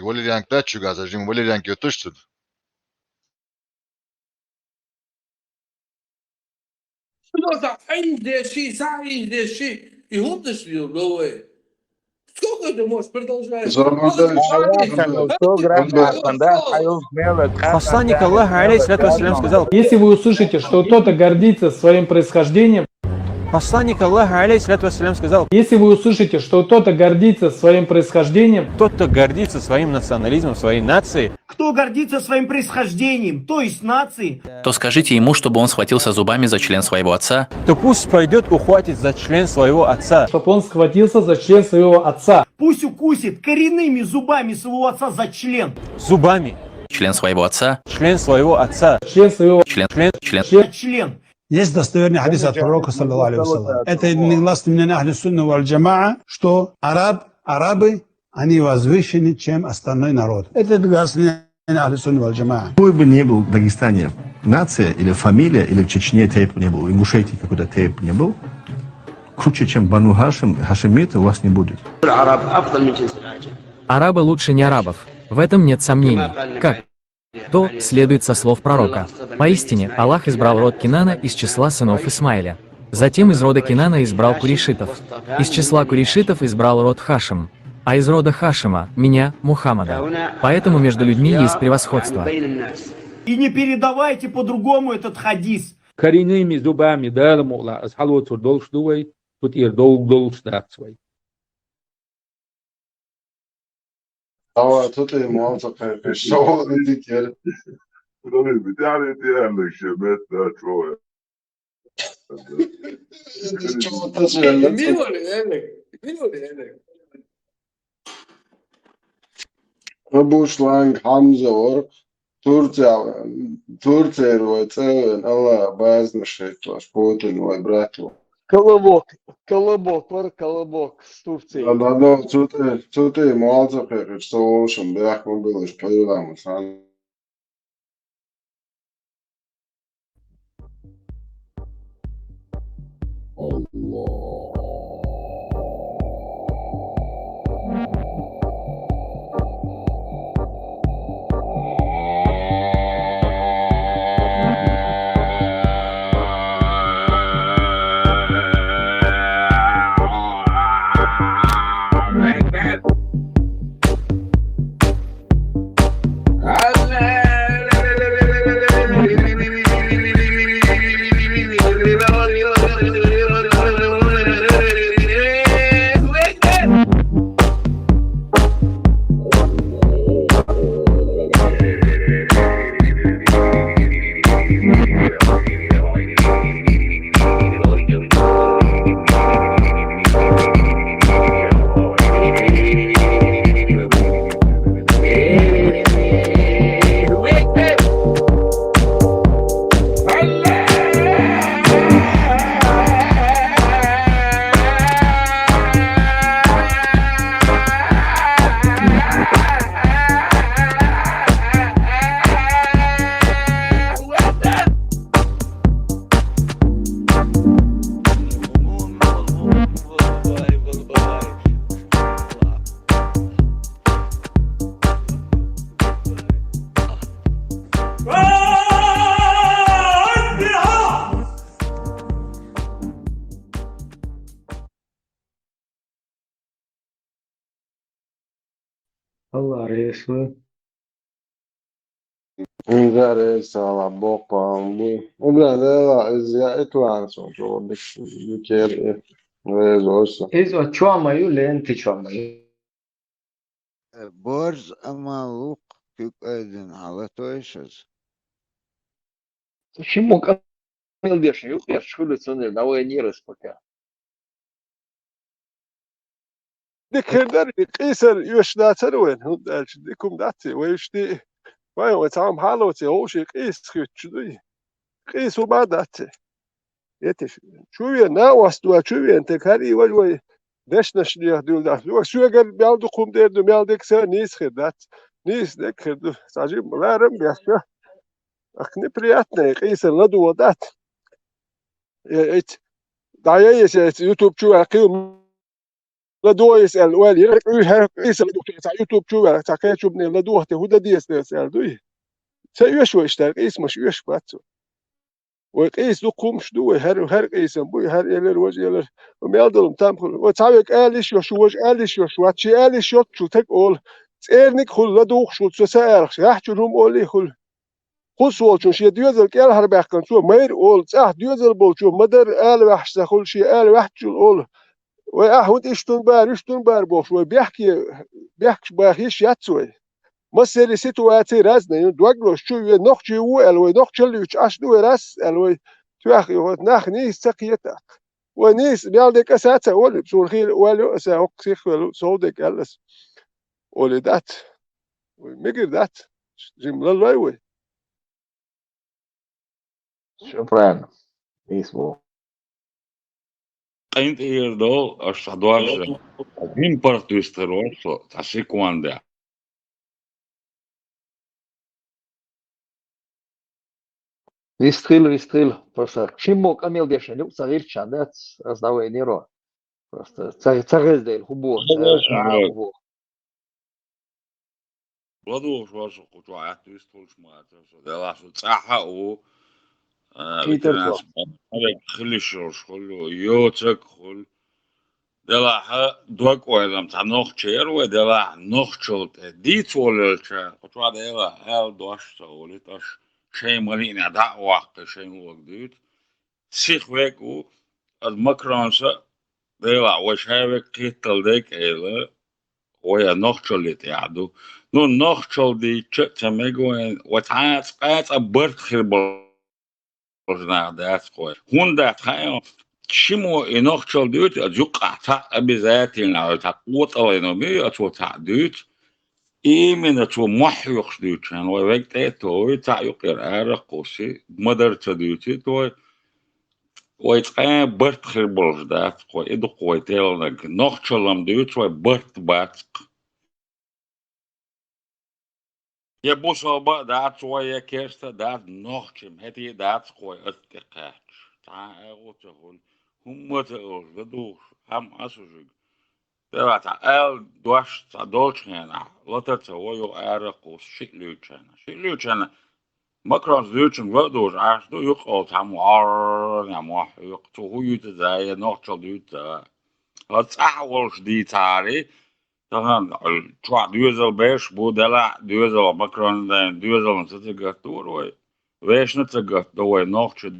Валерьянг да чугаза, жим Валерьянг йотушсуд. Что за хай здесь, и са и здесь, и хунда шли, бро, ой. Сколько это может продолжаться? Посланник Аллаха, алейхиссалату вассалям, сказал: если вы услышите, что кто-то гордится своим происхождением, Посланник Аллаха, алейхиссалату вассалям, сказал: если вы услышите, что кто-то гордится своим происхождением, тот, кто гордится своим национализмом, своей нацией, кто гордится своим происхождением, то есть нацией, то скажите ему, чтобы он схватился зубами за член своего отца. То пусть пойдет, ухватит за член своего отца. Чтоб он схватился за член своего отца. Пусть укусит коренными зубами своего отца за член. Зубами. Член своего отца. Член своего отца. Член своего... Член, член, член. Член. Есть достоверный хадис от пророка, саллаллаху алейхи ва саллям. Это единогласное мнение Ахли Сунна валь Джамаа, что араб, арабы, они возвышены, чем остальной народ. Это единогласное мнение Ахли Сунна валь Джамаа. Какой бы ни был в Дагестане нация, или фамилия, или в Чечне тейп не был, в Ингушетии какой-то тейп не был, круче, чем Бану Хашим, хашимиты, у вас не будет. Арабы лучше не арабов. В этом нет сомнений. Как? То следует со слов пророка. Поистине, Аллах избрал род Кинана из числа сынов Исмаиля. Затем из рода Кинана избрал курейшитов. Из числа курейшитов избрал род Хашим. А из рода Хашима — меня, Мухаммада. Поэтому между людьми есть превосходство. И не передавайте по-другому этот хадис. Коренными зубами, Дала мукълахь, аз хьалоцур долуш ду вай, цу тӀера довг долуш дац вай. Ава, цу тӀе муьлха ца кхайкхиш, со валла дикер. Рами, битари тӀе аьлла, ше метта чӀогӀа. Мин вара аьлла, мин вара аьлла. Абушланг Хьамза вара. Турция, Турцияра вай цӀа а вена, Аллахьа базанаш хӀиттош, Путин вай брат ву. Колобок, Колобок, вара Колобок, с Турцией. Да, да, да, цу тӀе, цу тӀе муьлха ца кхайкхиш, со волушан бехк ма белаш, пайхамар сан. Алла реза хуьлда. Инзаре сала бокъам бу. Угла дела из я итван сон чо дик дикер везоса. Из оцу чома ю, ленти чома ю. Борз амал лукх куьг айдина хьалатойшаз. Шиммо къамел дешна юкъ яш чуьра цунна дӀавайнера ас пока. Дика хир дара, и къийсар оьшуш дацара вайна, хӀунда аьлча дика хӀума дац и, вай уьш ди, вай, вай цхьа хӀума хьалоций, вовшийн къийса хуьттуш дуй. Къийса хӀума а дац и. Етиш, чу вен, накъост ван, чу вен, те карий вай, вай дешнаш неха дуьллу дац. Вай соьгара мел дукха хӀума дер ду, мел дика са нийса хир дац. Нийса дика хир ду. Цхьа жима ларам а беш, ах, неприятно, къийсар ладогӀа дац. Э, эц, дӀаяйса, эц YouTube чу ваьккхи, ладогӀа иза аьлла, ойла йира, хӀара къийса ладугӀу, цхьа YouTube чу ваьлла, цхьа кхечубане ладогӀа те, хӀун дан деза те аьлла дуй? Ца оьшу вай иштта, къийсамаш оьшуш бац вай. Вай къийса дукха хӀумаш ду вай, хӀара, хӀара къийсам буй, хӀара элира, важа элира. Вай мел долу там хуьлу. Вай цхьа вега ала йиш йолуш, важа ала йиш йолуш вац, шен ала йиш йолччул таг олу. ЦӀерниг а хуьлу, ладугӀуш хуьлу, со са алахь, гӀаьхчуьра хӀума олий а хуьлу. Кхуссолчун шен доьзал кӀелхьарбаьккхина цо майра олу, цӀахь доьзал болчо ма-дарра ала ваьхьаш ца хуьлу, шен ала ваьхьчул олу. Вай ахь хӀунда иштта хӀунда бара, иштта хӀунда бара бохуш, вай бехке, бехкаш баха йиш яц вай. Массерийн ситуаций разный ю, дог лозуш чу вен, нохчий ву аьлла, вай нохчалла юьйцуш Ӏаш ду вай раз аьлла, вай тоьхна ю, хӀота нах нийса ца кхета. Вай нийса мел дерг аса а ца олу, суна хийла ойла ю аса, хӀокху сихвелла, сов дерг аьлла аса. Олий дац. Вай мегар дац. Жима лалой вай. Всё правильно. Нийса боху. КъинтӀера долу аша цхьа дош, импорт вистхир вара со цхьа секунде. Вистхила, вистхила. Просто шиммо къамел дешна юкъ ца гӀиртича дац, ас дӀавайнера. Просто ца, ца гӀездайла хӀун боху, ца гӀа хӀун боху. ЛадугӀуш вара со кху чохь аьтту вистхуьлуш ма ца со, делахь со цӀахь а ву, а, Кхетар ветеринарс хилиш йолуш хуьлу, йоцург хуьлу. Делахь дог-ойлам цхьа нохчера вай, делахь нохчалла тӀе дийца волуьлча, кху чохь делахь аьлла дош ца олуьйту, аша шайн малиънехь дӀа а ваккхий, шайн лог дуьйцу. Сих вег ву, аса Макронса, делахь вай ша вег кхеттал дерг а эла, вай а нохчалле тӀехь ду. Ну, нохчалла дийча а ца мега вайн, вай цхьа а цкъа а цкъа барт хир болуш нах дац кхой. ХӀунда дац хаьий, шиммо и нохчалла дуьйцу, аса юккъахь цхьаъ обязательно, цхьа къотӀалайно ма ю, аса цхьаъ дуьйцу. Именно цо мохь хьоькхуш дуьйцучхьана, вай вег тӀе а товий, цхьаъ юкъера ара а кхуссий, ма-дарра ца дуьйций, вай, вай цкъа а барт хир болуш дац кхой, и ду-кх вай телланаг. Нохчалла-м дуьйцу вай, барт бац-кх. Я бусалба а дац вай, я керста а дац, нохчий-м хӀетте а дац-кх вай аса тӀекхаьчча. Цхьа а агӀо ца хуьлу, хӀумма а ца олуш, ладугӀуш, хьан аса жуьгу. Делахь цхьа аьлла дош цхьа долчу хенахь, лата ца во юха ара а кхуссу шиъ луьйчхьана. Шиъ луьйчхьана Макронс дуьйцучуьнга ладугӀуш Ӏаш ду, юккъал цхьаммо гӀоррана мохь хьоькху, цо хӀун юьйцу заа, я нохчалла дуьйцу заа. Аса цӀахь а волуш дийцахьарий, тахана чохь доьзал берш а бу, делахь а доьзал Макронс дайна, доьзална ца ца гатдора вай, вешна а ца гатдо вай, нохчий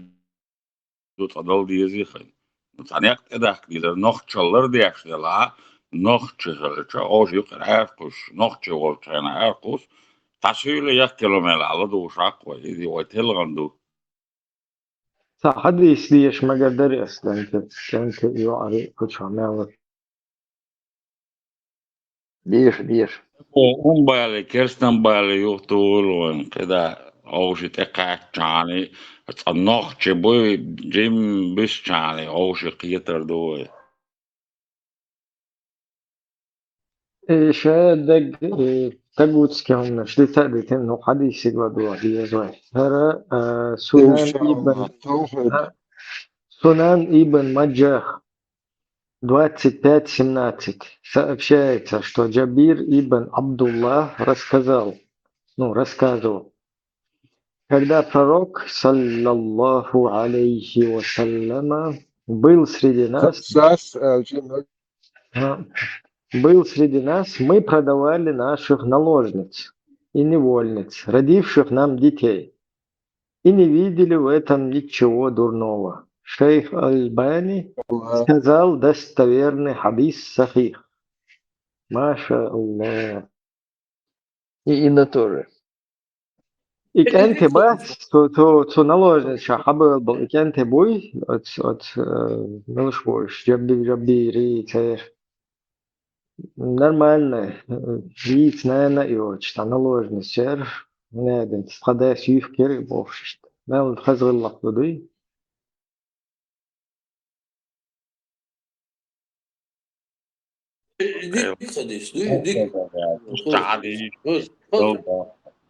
ду цкъа дала дезий хайн. Ну, цхьа некъ тӀедахка дезара, нохчалла лардеш делахь, нохчий хилча, хьовша юкъера Ӏаьракхуьссуш, нохчий волчу хенахь Ӏаьракхуссу, цхьа суьйле яккхило мел ахь ладугӀуш Ӏа-кх вай, иза вай телгӀан ду. Цхьа хьадис деша мегар дара ас, кӀанте, кӀанте йоӀарий кху чохь мел. Деша, деша. Укх бале, керстан бале юхатухур вайн, кхидӀа хьовша тӀекхаьччахьана, цкъа нохчий буй, жим буьсучхьана, хьовша кхетар ду вай. Э, ша дагга, э, тагуцке хӀуманаш дита а дитина, ну, хьадисиг ладогӀа деза вай. ХӀара, э, Сунан ибн, Иншалла, тавхьид. а, Сунан ибн Маджах, двадцать пять семнадцать, сообщается, что Джабир ибн Абдуллах рассказал, ну, рассказывал, когда пророк, саллаллаху алейхи ва саллама, был среди нас, Сас, э, жим- а, был среди нас, мы продавали наших наложниц и невольниц, родивших нам детей, и не видели в этом ничего дурного. Шейх Аль-Бани сказал: достоверный хадис, сахих. Маша Аллах. И Инна тоже. И кӀанте бац, цу, цу, цу наложница хьабоалабала, и кӀанте буй, оц, оц, э, милаш бу уж, жабби-, жаббийри церан. Нормально, э, вица нана а йоцуш, цхьа наложница яра, наьден, тхо дас юьхкира бохуш иштта. Мел хаза гӀиллакх ду дуй? Дика хадис, дика. Ца хадис.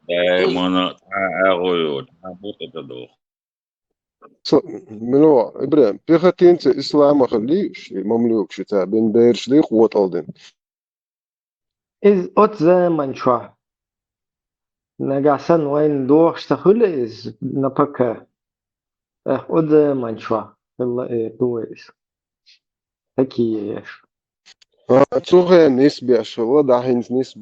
Дай мана, а, а, гой, а, вот это дух. Со-, мила ваха, Ибрахим, пехотинцы исламах лиъш, и мамлюкаш, и ца бен бераш лиъ, къотӀалдина. Иза оцу заман чохь, нагахь санна вайна дохуш ца хуьлу иза, напака. Эх, оцу заман чохь хилла эр ду вай иза. Хьекиеш. А, цу хенна нисбеш хилла, да, хӀинца нис-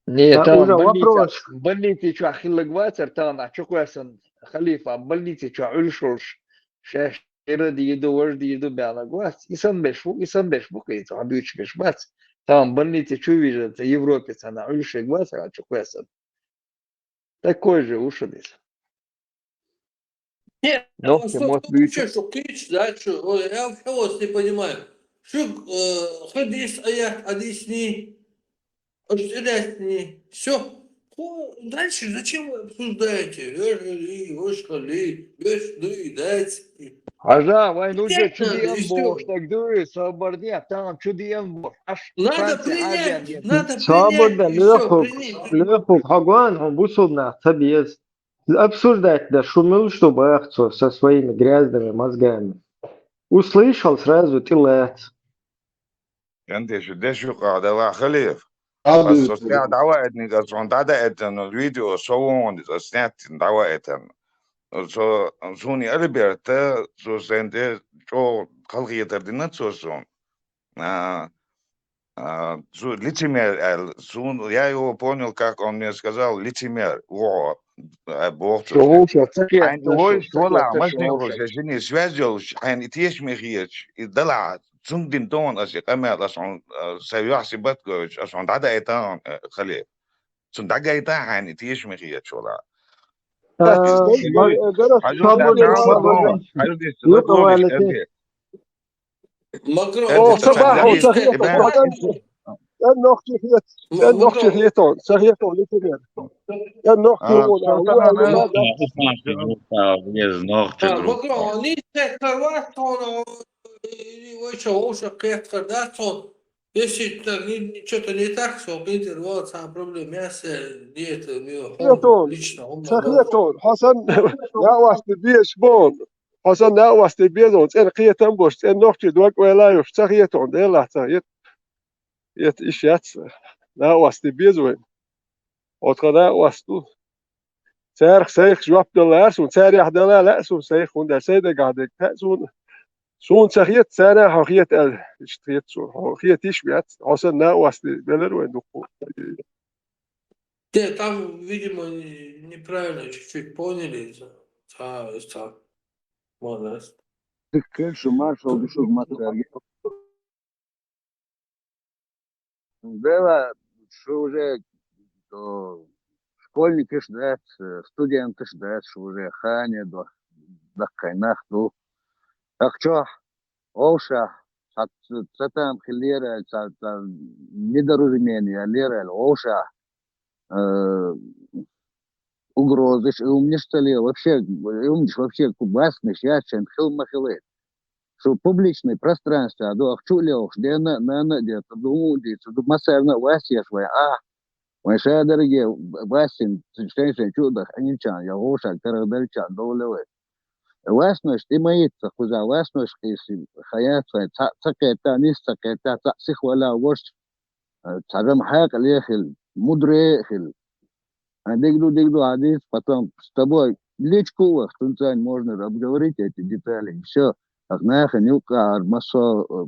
Не, а, там уже больница, вопрос. Больница чохь хиллаг вацара, тахана чукхоьссина халифа, больница чохь Ӏуьллуш волуш, шаьш ира дийр ду, важа дийр ду баьллаг вац. И санна беш ву, и санна беш бу, кхин цхьа буьйцуш беш бац. Тахана больница чу вижа, цхьа Европе цхьана Ӏуьллуш верг вацара чукхоьссина. Такой же ву шу иза. Нет, нохчи мотт буьйцу. Что кийча, да, что? Ой, я вообще вас не понимаю. Шу, э, хадис, аят, хадисни, аштирасни, всё. Дальше зачем вы обсуждаете? Вежливый, вошкали, вежливый, дайте. Хьажа, вайн уже чу деан бохуш стаг дуй, собар де, тахана чу деан бохуш. Аш надо принять, надо принять, и всё, принять. Лоьхуг, хьо гоьна, хьо бусулба нах ца беза. Обсуждать дан, шу муьлш ду баха цо со своими грязными мозгами. Услышал, сразу тӀе лаца. КӀанте, шу деш юкъахь делахь, халиф. Ас со сехьа дӀаваийтиниг, ас хьуна дӀадаийтина видео, со ву хьуна иза, ас снять дина дӀаваийтина. Со, суна и Альберта, цо сайна тӀе чӀогӀа кхалхетар дина цо суна. А, а, цу лицемер аьлла, суна, я его понял, как он мне сказал, лицемер, во, а, боху цо сайна. Хьайна и вовшашца валахь, мажне хуьлуш, шен шинне связь йолуш, хьайна и тешаме хеташ, и далахь, цунна дина тахана ас и къамел, ас хьуна, а, сайн юьхь Сибат гойтуш, ас хьуна дӀадаийтина, а, хале. Цунна дӀагайта хьайна и тешаме хеташ валахь. А, Хьажа, Макрон, О, ца бахьа, ца хетон, ца хетон, ца нохчи хетон, ца хетон, лицемер. Ца нохчи хетон, а, ву, а, ву, а, ву, а, веза нохчи. А, Макрон, нийса кхетар вац тхуна, вай чу вовшах кхетар дац тхуна. Если так, ни-, ни-, чё-то не так, со кхетар вац, а проблема, я се, не это, не, хетон, лично, ца хетон, хьо сан, я вас не бьешь, бон. Хьо сан накъостий беза, цӀена кхетам а беш, цӀена нохчий дог а ваьлла йолуш, ца хетон, Делахь ца хета. Эта иш яц, накъостий беза вайн. Оцу хана накъост ду. Царах сайх жоп дала лаьара суна, царех дала лаьа суна сайх, хӀунда аьлча сайн дагахь дерг хаьа суна. Суна ца хета, царах хьо хета аьлла, иштта хета суна. Хьо хетийша яц, хьо сан накъостий белира вайн дуккха. Те, там, видимо, не-, неправильно чуть-чуть поняли. Ца, ца, молодец. Дика шу маршалла ду шуьга массаьрга. Дела, шу уже, о, школьникаш дац, студенташ дац, шу уже хане до, даккхай нах ду. ТӀаккха чохь, вовшахь, цхьа ц-, цатам хиллера аьлла, цхьа, цхьа недоразумение лера аьлла, вовшахь, э, угрозаш, и хӀуманаш ца лела, вообще, и хӀуманаш вообще васнаш яц, шайн хила ма хилийта. Шу публичный пространстве ду, ахча чу а лелхаш, дена а, нана а дета, ду хӀун а дийца, ду массарна а вас еш вай, ахь, вайн шадерриге вассина, шайн-шайн чу а даха, Ӏийначарна, я вовшах карахь деллачарна довле вай. Васнаш тӀе ма йитта кхузахь, васнаш кхийса хаяц вайн, цхьаъ ца кхетта, нис ца кхетта, цхьаъ сиха ваьлла вожаш, цхьа жамхьакъале а хила, мудре а хила. А, дика ду, дика ду, хьадийца, потом с тобой в личку а ваха, цунца можно обговорить эти детали, и всё. ТӀаккха нахана юккъахь массо а, э,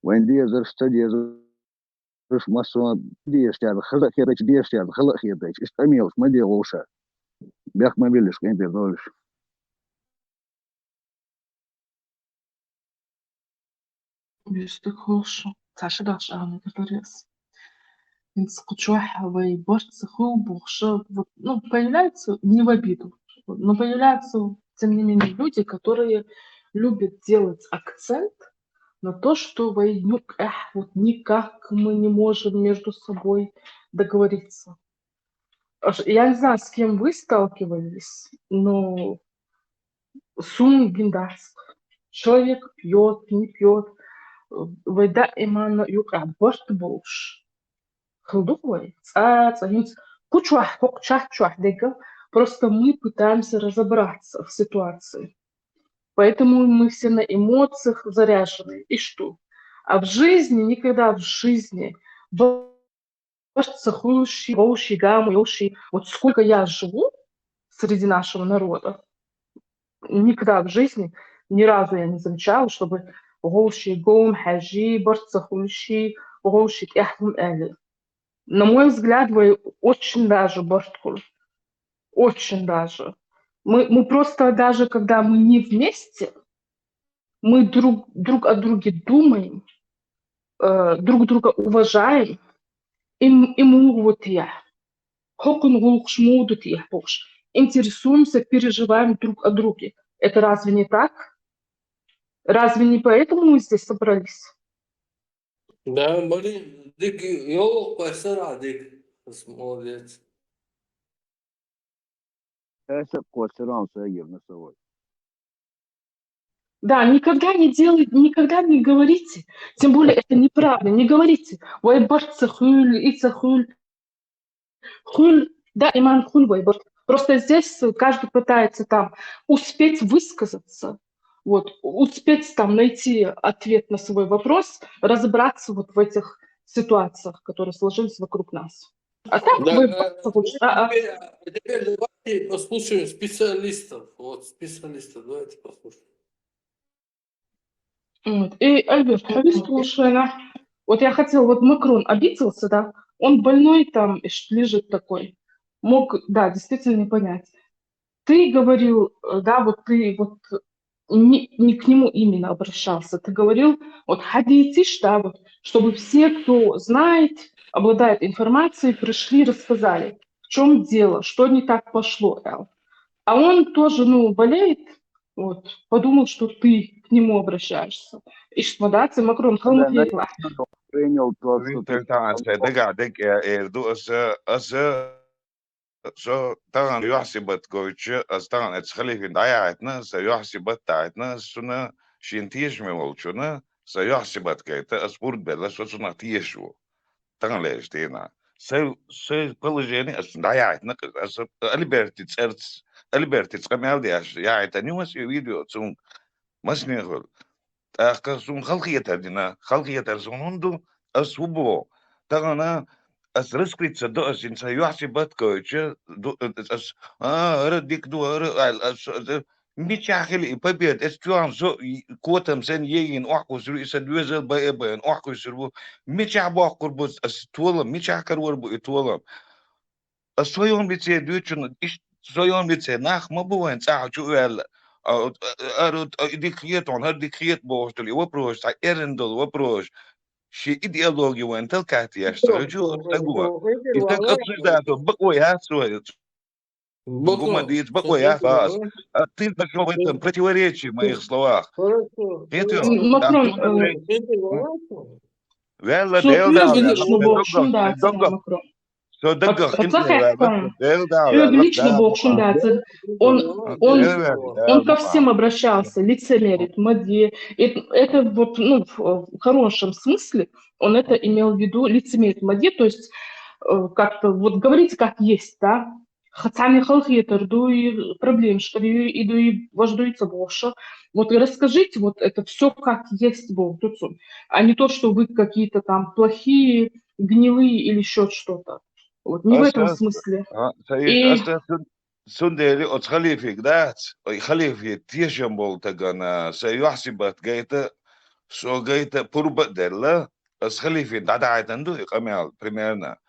Вайн дезарш, ца дезарш, массо а дезаш тяда хаза а хетача, дезаш тяда хала а хетача, иштта къамелаш ма де вовша. Бехк ма биллаш, къинтӀера долаш. Вешта, хӀанз цхьа ши дош ала мегар дар аз. ХӀинца кху чохь вай барт ца хуьлу бохуш, вот, ну, появляются, не в обиду, но появляются, тем не менее, люди, которые любят делать акцент на то, что вай юкъехь вот никак мы не можем между собой договориться. Аж, я не знаю, с кем вы сталкивались, но суна гина дац. Человек пьёт, не пьёт, вай даиман юкъахь барт болуш хила ду вай. Цкъа, цкъа, хӀинца кху чохь, хӀокху чат чохь дерг, просто мы пытаемся разобраться в ситуации. Поэтому мы все на эмоциях заряжены. И что? А в жизни, никогда в жизни барт ца хуьлуш, вовший, гамо йолуш. Вот сколько я живу среди нашего народа, никогда в жизни, ни разу я не замечала, чтобы вовший говна хьаьжжий, барт ца хуьлуш, вовший тӀехь хӀума аьлла. На мой взгляд, вай очень даже барт хуьлу. Очень даже. Мы, мы просто даже, когда мы не вместе, мы друг, друг о друге думаем, э, друг друга уважаем, и, и муха ву техьа, хӀокхуьнан гӀуллакхаш муха ду техьа бохуш, интересуемся, переживаем друг о друге. Это разве не так? Разве не поэтому мы здесь собрались? Да, Мари, дика йолу кхойсара дика. Молодец. Аса кхойсара, аса гирна совой. Да, никогда не делайте, никогда не говорите, тем более это неправда, не говорите: «Вай барт ца хуьлу, и ца хуьлу». Хуьлу, да, иман хуьлу вай барт. Просто здесь каждый пытается там успеть высказаться, вот, успеть там найти ответ на свой вопрос, разобраться вот в этих ситуациях, которые сложились вокруг нас. А так Да, выбраться а лучше. А, а. Теперь, а теперь давайте послушаем специалистов. Вот, специалистов, давайте послушаем. Вот. И, Альберт, хьовсур шу шайна. Вот я хотела, вот Макрон обиделся, да? Он больной там, и ш-, лежит такой. Мог, да, действительно не понять. Ты говорил, э, да, вот ты вот не, не к нему именно обращался. Ты говорил, вот, хьадийцаш, да, вот, чтобы все, кто знает, обладает информацией, пришли, рассказали, в чем дело, что не так пошло, Эл. А он тоже, ну, болеет, вот, подумал, что ты к нему обращаешься. Иштта ма дац, Макрон хала ма хеталахь. Принял то, что ты Виталий Таханович, дага, дага, э, э, ду, аса, аса, Со тахана Юхьсибаткович, аса тахана оцу халифина дӀаяхьийтина, сан Юхьсибат даьхьийтина, аса цунна шена тешаме волчунна, сан Юхьсибат гайта, аса хӀорд белла, со цунах тешаш ву. Тахана лежа дийнахь. Сайн, сайн положение аса цунна дӀаяхьийтина, аса Альберти цӀарца, Альбертица къамел деш, яхьийтина ю аса и видео цунга. Масане хуьлу. ТӀаккха суна халахетар дина, халахетар суна хӀунда ду, ас хӀун боху? Тахана ас раскрыться до ас, хӀинца Юхьсибатковича ду, ас, а, хӀара дика ду, хӀара аьлла, ас, ас, мичахь хили и победа? Эс чуьйхьан со и котам санна ейина охьакхуьссур ву, и сан доьзал бай а байна охьакхуьссур ву. Мичахь боккхур бу ас толам, мичахь карор бу и толам? А в своём лице дуьйцучунна, иштта в своём лице нах ма бу вайн цӀахь чу а ваьлла, а, а, а, а, и дика хета хьуна, хӀара дика хета бохуш долу, и вопросаш, цхьа эрна долу вопросаш, шен идеологи вайн талкахь теш ца хилча, стаг ван. И стаг обсуждать до, бакъо яц вай. Гума дийца, бакъо яц ас. А ты нашёл в этом противоречие в моих словах. Хорошо, Нет, хорошо. Макрон, Антон, э, Ваьлла, Дела дала, лично бохуш ду аса, Макрон. Со даггах хӀинца хьаькхна. Дела дала, лично бохуш ду аса. Он, он, он ко всем обращался, лицемерит, ма де. Это, это вот, ну, в, в хорошем смысле он это имел в виду, лицемерит, ма де, то есть, э, как-то вот говорите как есть, да? Ха-, цхьаьна халахетар ду, и проблемаш карий, и ду, и важа дуй ца бохуш. Вот расскажите вот это всё как есть боху ду цунна, а не то, что вы какие-то там плохие, гнилые или ещё что-то. Вот, не в этом смысле. Аса, а, аса, И аса, аса, цундела оцу халифига дац, ой, халифе тешам болу тагана, сан Юхьсибат гайта, Со гайта пурба а делла, ас халифе дӀадахьийтина ду и къамел, примерно.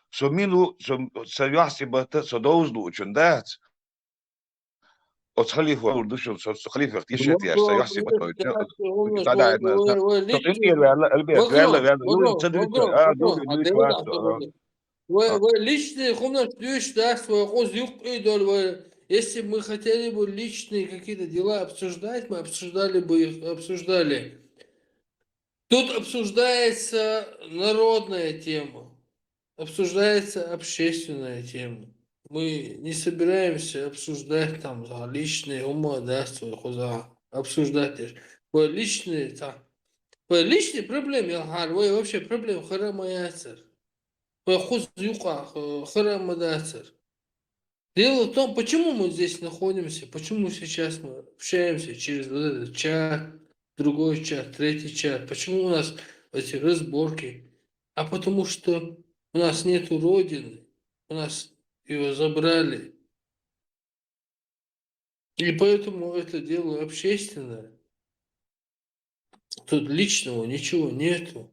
Со мила ву, со, са юьхь-сибат а, со довза луучун дац. Оцу халифо лур ду шуна, со, со халифех тешат еш, са юьхь-сибат а вайча, дӀадахьийтина ас. Со къинтӀера ваьлла, Альберт, ваьлла, ваьлла, ю, ца дуьйцура, а, дуьйцуш вац со, а. Вай, вай личные хӀуманаш дуьйцуш дац, вай кхуза юккъе долу, вай, если бы мы хотели бы личные какие-то дела обсуждать, мы обсуждали бы их, обсуждали. Тут обсуждается народная тема, обсуждается общественная тема. Мы не собираемся обсуждать там за личные хӀума, да, свой хуза обсуждать. Вай личные, та, вай личные проблемы, я говорю, вай вообще проблем хара ма яцара. Вай кхуза юккъе, э, хара ма дацара. Дело в том, почему мы здесь находимся, почему сейчас мы общаемся через вот этот чат, другой чат, третий чат, почему у нас эти разборки? А потому что у нас нету Родины, у нас её забрали. И поэтому это дело общественное. Тут личного ничего нету.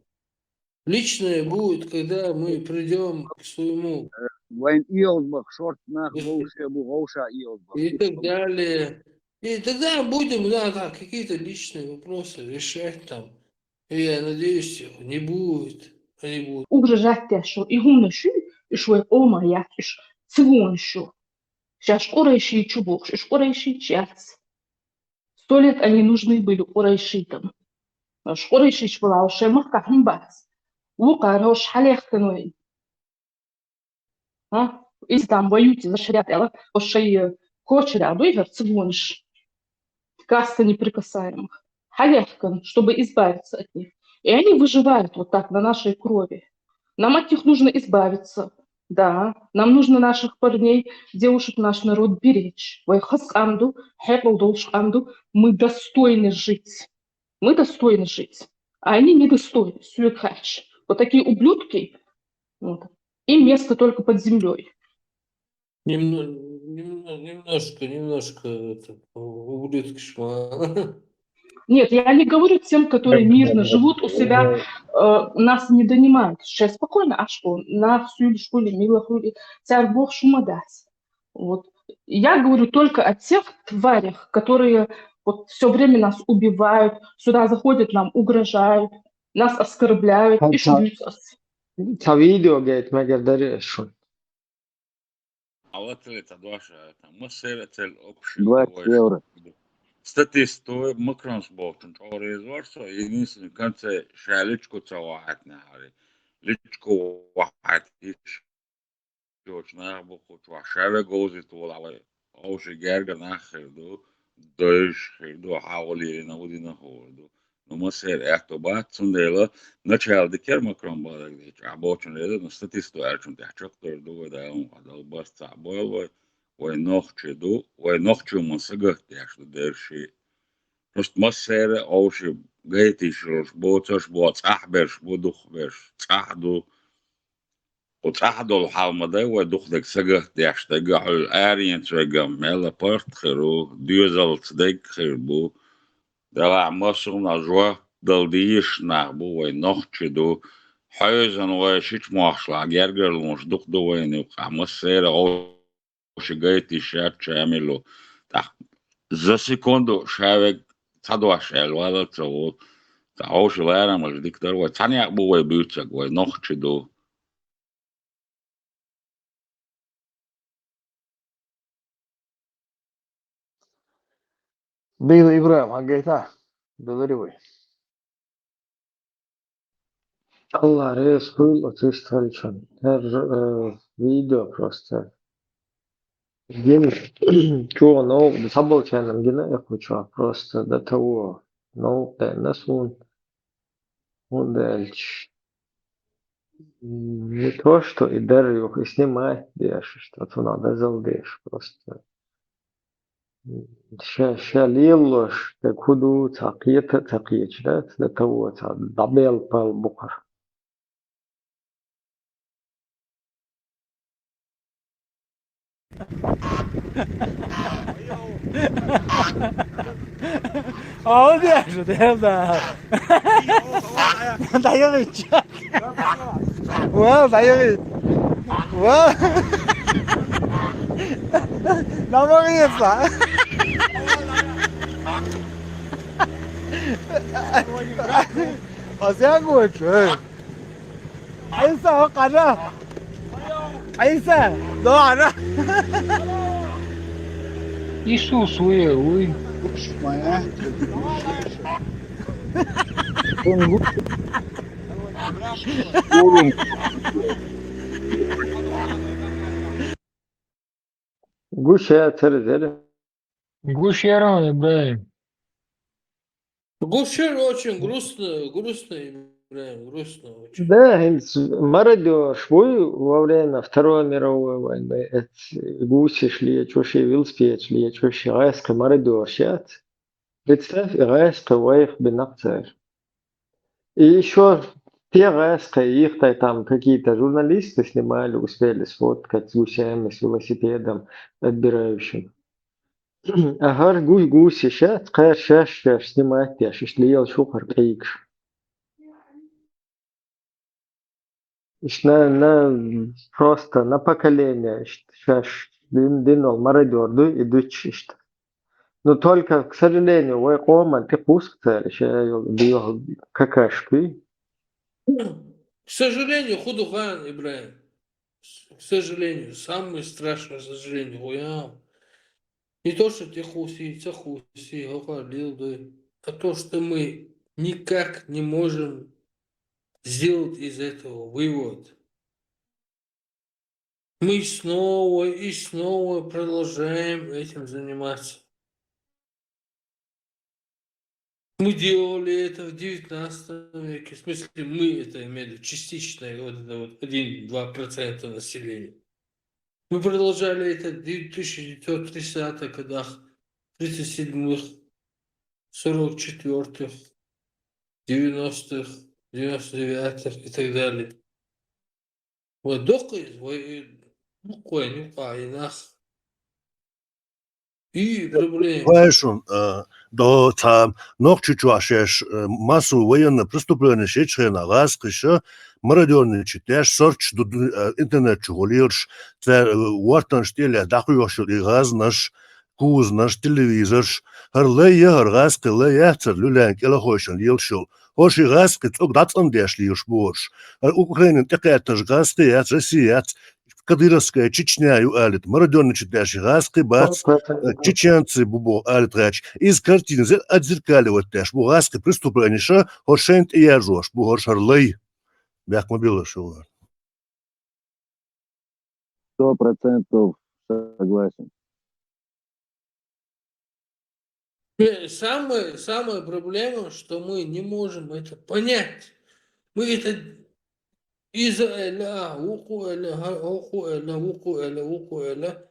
Личное будет, когда мы придём к своему Вайн иалзбах шорт нах вовше бу, вовша иалзбах. И так далее. И тогда будем, да, да, какие-то личные вопросы решать там. И я надеюсь, не будет. Они будут. Угрожать деш шу, и хӀуманаш ю, уьш вай къоман яц, уьш ца вонаш ю. Шаьш къурайший чу бохуш, уьш къурайший чу яц. Сто лет они нужны были къурайшитам. Уьш къурайший чу вала шайн махкахь хӀун бац? Вукхара хӀорш хьалехкана вайн. А? Если там воюете за шариат, аьлла, хӀорш шайн, э, кочара дуй хӀара ца вонаш. Каста неприкасаемых. Хьалехкана, чтобы избавиться от них. И они выживают вот так на нашей крови. Нам от них нужно избавиться. Да, нам нужно наших парней, девушек, наш народ беречь. Вай хаза къам ду, хьекъал долуш къам ду, мы достойны жить. Мы достойны жить. А они недостойны, соьга хаьттича. Вот такие ублюдки. Вот. Им место только под землёй. Немно-, немно-, немножко, немножко, это, ублюдки шма. Нет, я не говорю тем, которые мирно живут у себя, э, нас не донимают. Сейчас спокойно, а что? Нах суьйлуш хуьлий, мила хуьлий, цаьрга бохуш хӀума дац. Вот. Я говорю только о тех тварях, которые вот всё время нас убивают, сюда заходят, нам угрожают, нас оскорбляют, и шу дуьйцу ас. Цхьа видео гайта мегар дарий ас шуна. Алатали ца дош а, там, массера цель общий. Двадцать евро. Статистика Макронс бохучун чӀогӀа реза вара со, единственный конце ша личко ца вахьайтина хьари. Личко вахьайтиш йоцу нах бу кху чохь, ша ве говзийта волу хьала, овши герга нах хир ду, дойш хир ду, хьагӀо лелийна хӀу дина хӀора ду. Ну, массера аьтто бац, цундела начало дикера Макрон бахарг дечу, ахь бохучун реза, ну, статисту аьллачун тӀехь чекхдер ду, вай Дала мукъа дала барт цхьаъ бойла вай, вай нохчи ду, вай нохчо ма сагатдеш ду дерши. Просто массера овши гайтиш йолуш боцурш бу, цӀахь берш бу, дукхахберш цӀахь ду. Кху цӀахь долу хьал ма дай вай дукхадерг сагатдеш дерг, хьуьлла аренца веган мелла парт хир ву, доьзалца дерг хир бу. Делахь массо а жоп дала дезаш нах бу, вай нохчи ду. Хьоьзан вай шича мохшлахь гергарлонаш дукха ду вайна юккъахь, массеран гӀо- Оши гайтиш яц Шамилу. ТӀаккха за секунду ша вег цхьа дош аьлла вала ца волу. ТӀаккха овши ларамаш дика дара вай. Цхьаьна якъ бу вай буьйцург, вай нохчи ду. Дийна Ибрахим, хьан гайта? Белари вай. Алла реза хуьлда оцу иштта хилчун. ХӀара, э, видео просто. Гина, чӀогӀа новкъа, цхьаболчарна гина а кху чохь просто до того. Новкъа деана суна. ХӀунда аьлча, м, не то, что и дара юха, и снимать деш, что цунах дозалла деш просто. Ша, ша лелош, дерг хӀун ду, цхьа кхета а ца кхеташ, да, до того, цхьа дӀабелла пал бу кхара. А он я же, да, да. Да я ведь. Well, да я ведь. Well. Намагиса. А зягуч. Айса, о, кара. Айса, до ара. Иисус, уе, уй. Гуш яцар, зэр. Гуш яр, Ибрагьим. Гуш яр, очень грустно, грустно, Ибрагьим, грустно очень. Да, хӀинц мародёрш буй во время Второй мировой войны. Эт гусеш лечуши, велосипедеш лечуши, гӀаскхи мародёрш яц. Представь, гӀаскхи вайх бинахъ цар. И ещё те гӀаскхи йихтай там какие-то журналисты снимали, успели сфоткать с гусями, с велосипедом отбирающим. А гьар гу-, гусеш яц, кхер шаш-шаш снимать деш, иштта лела шухар кӀийгаш. Иштта на, на, просто на поколение, иштта шаш дин, динол мародёр ду, и дуч иштта. Ну, только, к сожалению, вай къоман тӀе кхуск цар, ша йол, бийл какашки. К сожалению, худухан, Ибрагьим. К сожалению, самое страшное, к сожалению, хуям. Не то, что тӀе кхуси, ца кхуси, гьоха лил дуй, а то, что мы никак не можем сделать из этого вывод. Мы снова и снова продолжаем этим заниматься. Мы делали это в девятнадцатом веке, в смысле, мы, это имею в виду, частично, вот это вот один-два процента населения. Мы продолжали это в тысяча девятьсот тридцатых годах, тридцать седьмых, сорок четвёртых, девяностых, девяносто девятых и так далее. Вай дохъ из, вай, ну, кхойн юкъа инах. И проблема. Вай шун, э, до ца нохчи чуаш еш, э, массу военный преступление шеч хена гӀаскхиша, мародёрничать деш, сорч ду, ду, э, интернет чу гулирш, ца, э, вартан штиле дахуёшур и гӀазнаш, кузнаш, телевизорш, гьар лай я, гьар гӀаскхи лай яцар, люлян кӀелахойшан лелшул. Хоши гӀаскхи цӀуг дацӀан деш лелш борш. Гьар Украинан тӀекхетташ гӀаскхи яц, Россия яц, Кадыровская Чечня ю алит, мародёрничать деш гӀаскхи бац, э, чеченцы бу бо алит гӀач. Из картина зе отзеркаливать деш бу гӀаскхи преступлениеша, хошен тӀеяжош бу хош гьар лай. Бяхма билаш ю. Сто процентов согласен. Э, самая, самая проблема, что мы не можем это понять. Мы это из-за эля, уку эля, ха-, уку эля, уку эля, уку эля.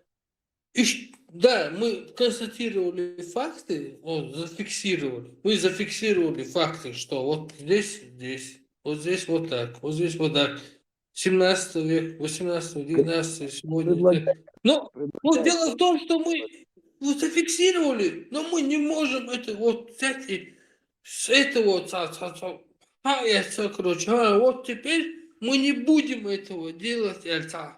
И ш-, да, мы констатировали факты, вот, зафиксировали. Мы зафиксировали факты, что вот здесь, здесь, вот здесь вот так, вот здесь вот так. Семнадцатый век, восемнадцатый, девятнадцатый, сегодня. Ну, ну, дело в том, что мы, ну, зафиксировали, но мы не можем это вот взять и с этого, ца, ца, ца, а, я, ца, короче, а, вот теперь мы не будем этого делать, я, ца,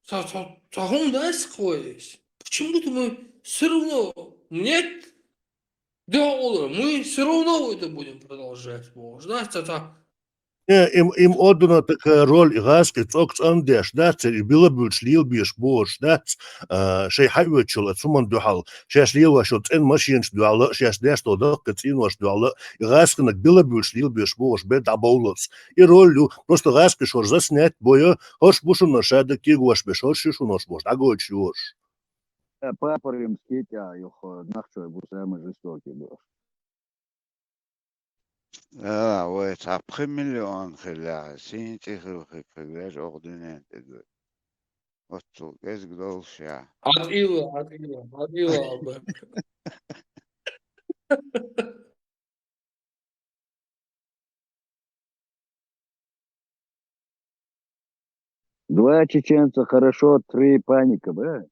ца, ца, ца, гьум дас хвоис. Почему-то мы все равно, нет, да, Ола, мы все равно это будем продолжать, бо, знаешь, ца, ца. Э, им, им отдана такая роль, и гӀаскхи цӀог цӀандеш, да, цари билабуьлуш лелабеш бош, да, а, шай хьайвечул, а, цуман дуьхьал, шаьш лелаш цӀен машинаш дуьхьал, шаьш деш то даккха цӀенош дуьхьал, и гӀаскхинаг билабуьлуш лелабеш бош, бер дӀабовлац. И роль ю, просто гӀаскхи шор заснять боя, хош бушуна шада кигош беш, хош шишунош бош, дӀагойчу йош. Э, папа римский, тя, юха, нахчой бу самый жестокий был. А, вай цхьа пхи миллион хилла, сийна цӀе хила хи кхидеш оха дуьнен тӀе ду. Оццул кӀезиг долуш я. Хьан тӀила, хьан тӀила, хьан тӀила аба. Два чеченца хорошо, три паника, бля.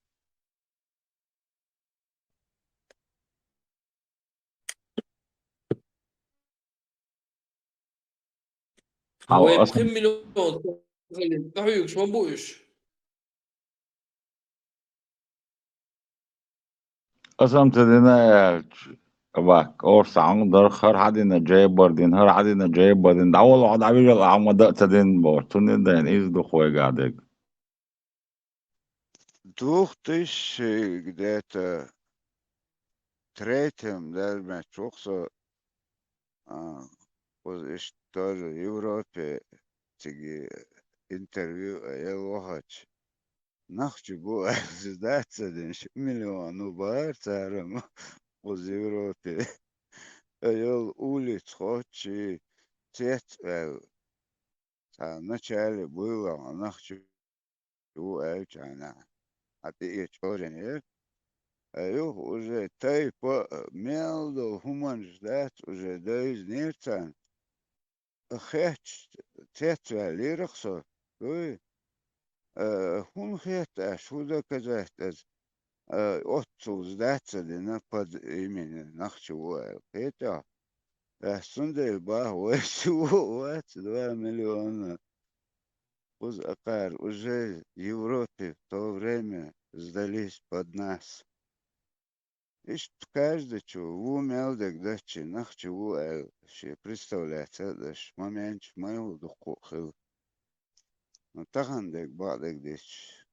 Хьал Вай аса пхи миллион хилла дӀахьоьгуш ма бу уьш. Аса ца дина аьлча, вак, орцахьа дара, хӀара хьадина, жайбар дина, хӀара хьадина, жайбар дина. ДӀавала хьо, дӀавижал ахьа ма дан а ца дина бохуш. Цундела иза ду-кх вайгахь дерг. Двух тысячи где-то третьем, даже, меттиг ву-кх со, а, кхуза иштта тоже Европе цига интервью а елла вахача, нохчий бу аьлча, дац ца дина, ши миллион ву бахара цара-м кхуза Европе. Ткъа йолу улица хоттуш, цец а ваьлла, цхьа начале буйла нохчий ву аьлча хьуна, хьан тӀе а чӀоренера. Ткъа юха уже тайпа а, мел долу хӀуманаш дац, уже девзинера царна. Хетташ цецваьллера-кх со, дуй? Э, хӀунда хетта аьлча, хӀун доказать аса? Э, оццул дац ца дина под именем нохчий ву аьлла, кхетий хьо? Ас цундела боху, вайца ву а вац два миллиона. Кхуза акхар уже Европе в то время сдались под нас. Иштта каждыйчу ву мел дерг дацчи нохчий ву аьлла, шен представляться а деш, моменташ майхула дуккха а хилла. Но тахана дерг бакъдерг дийцча,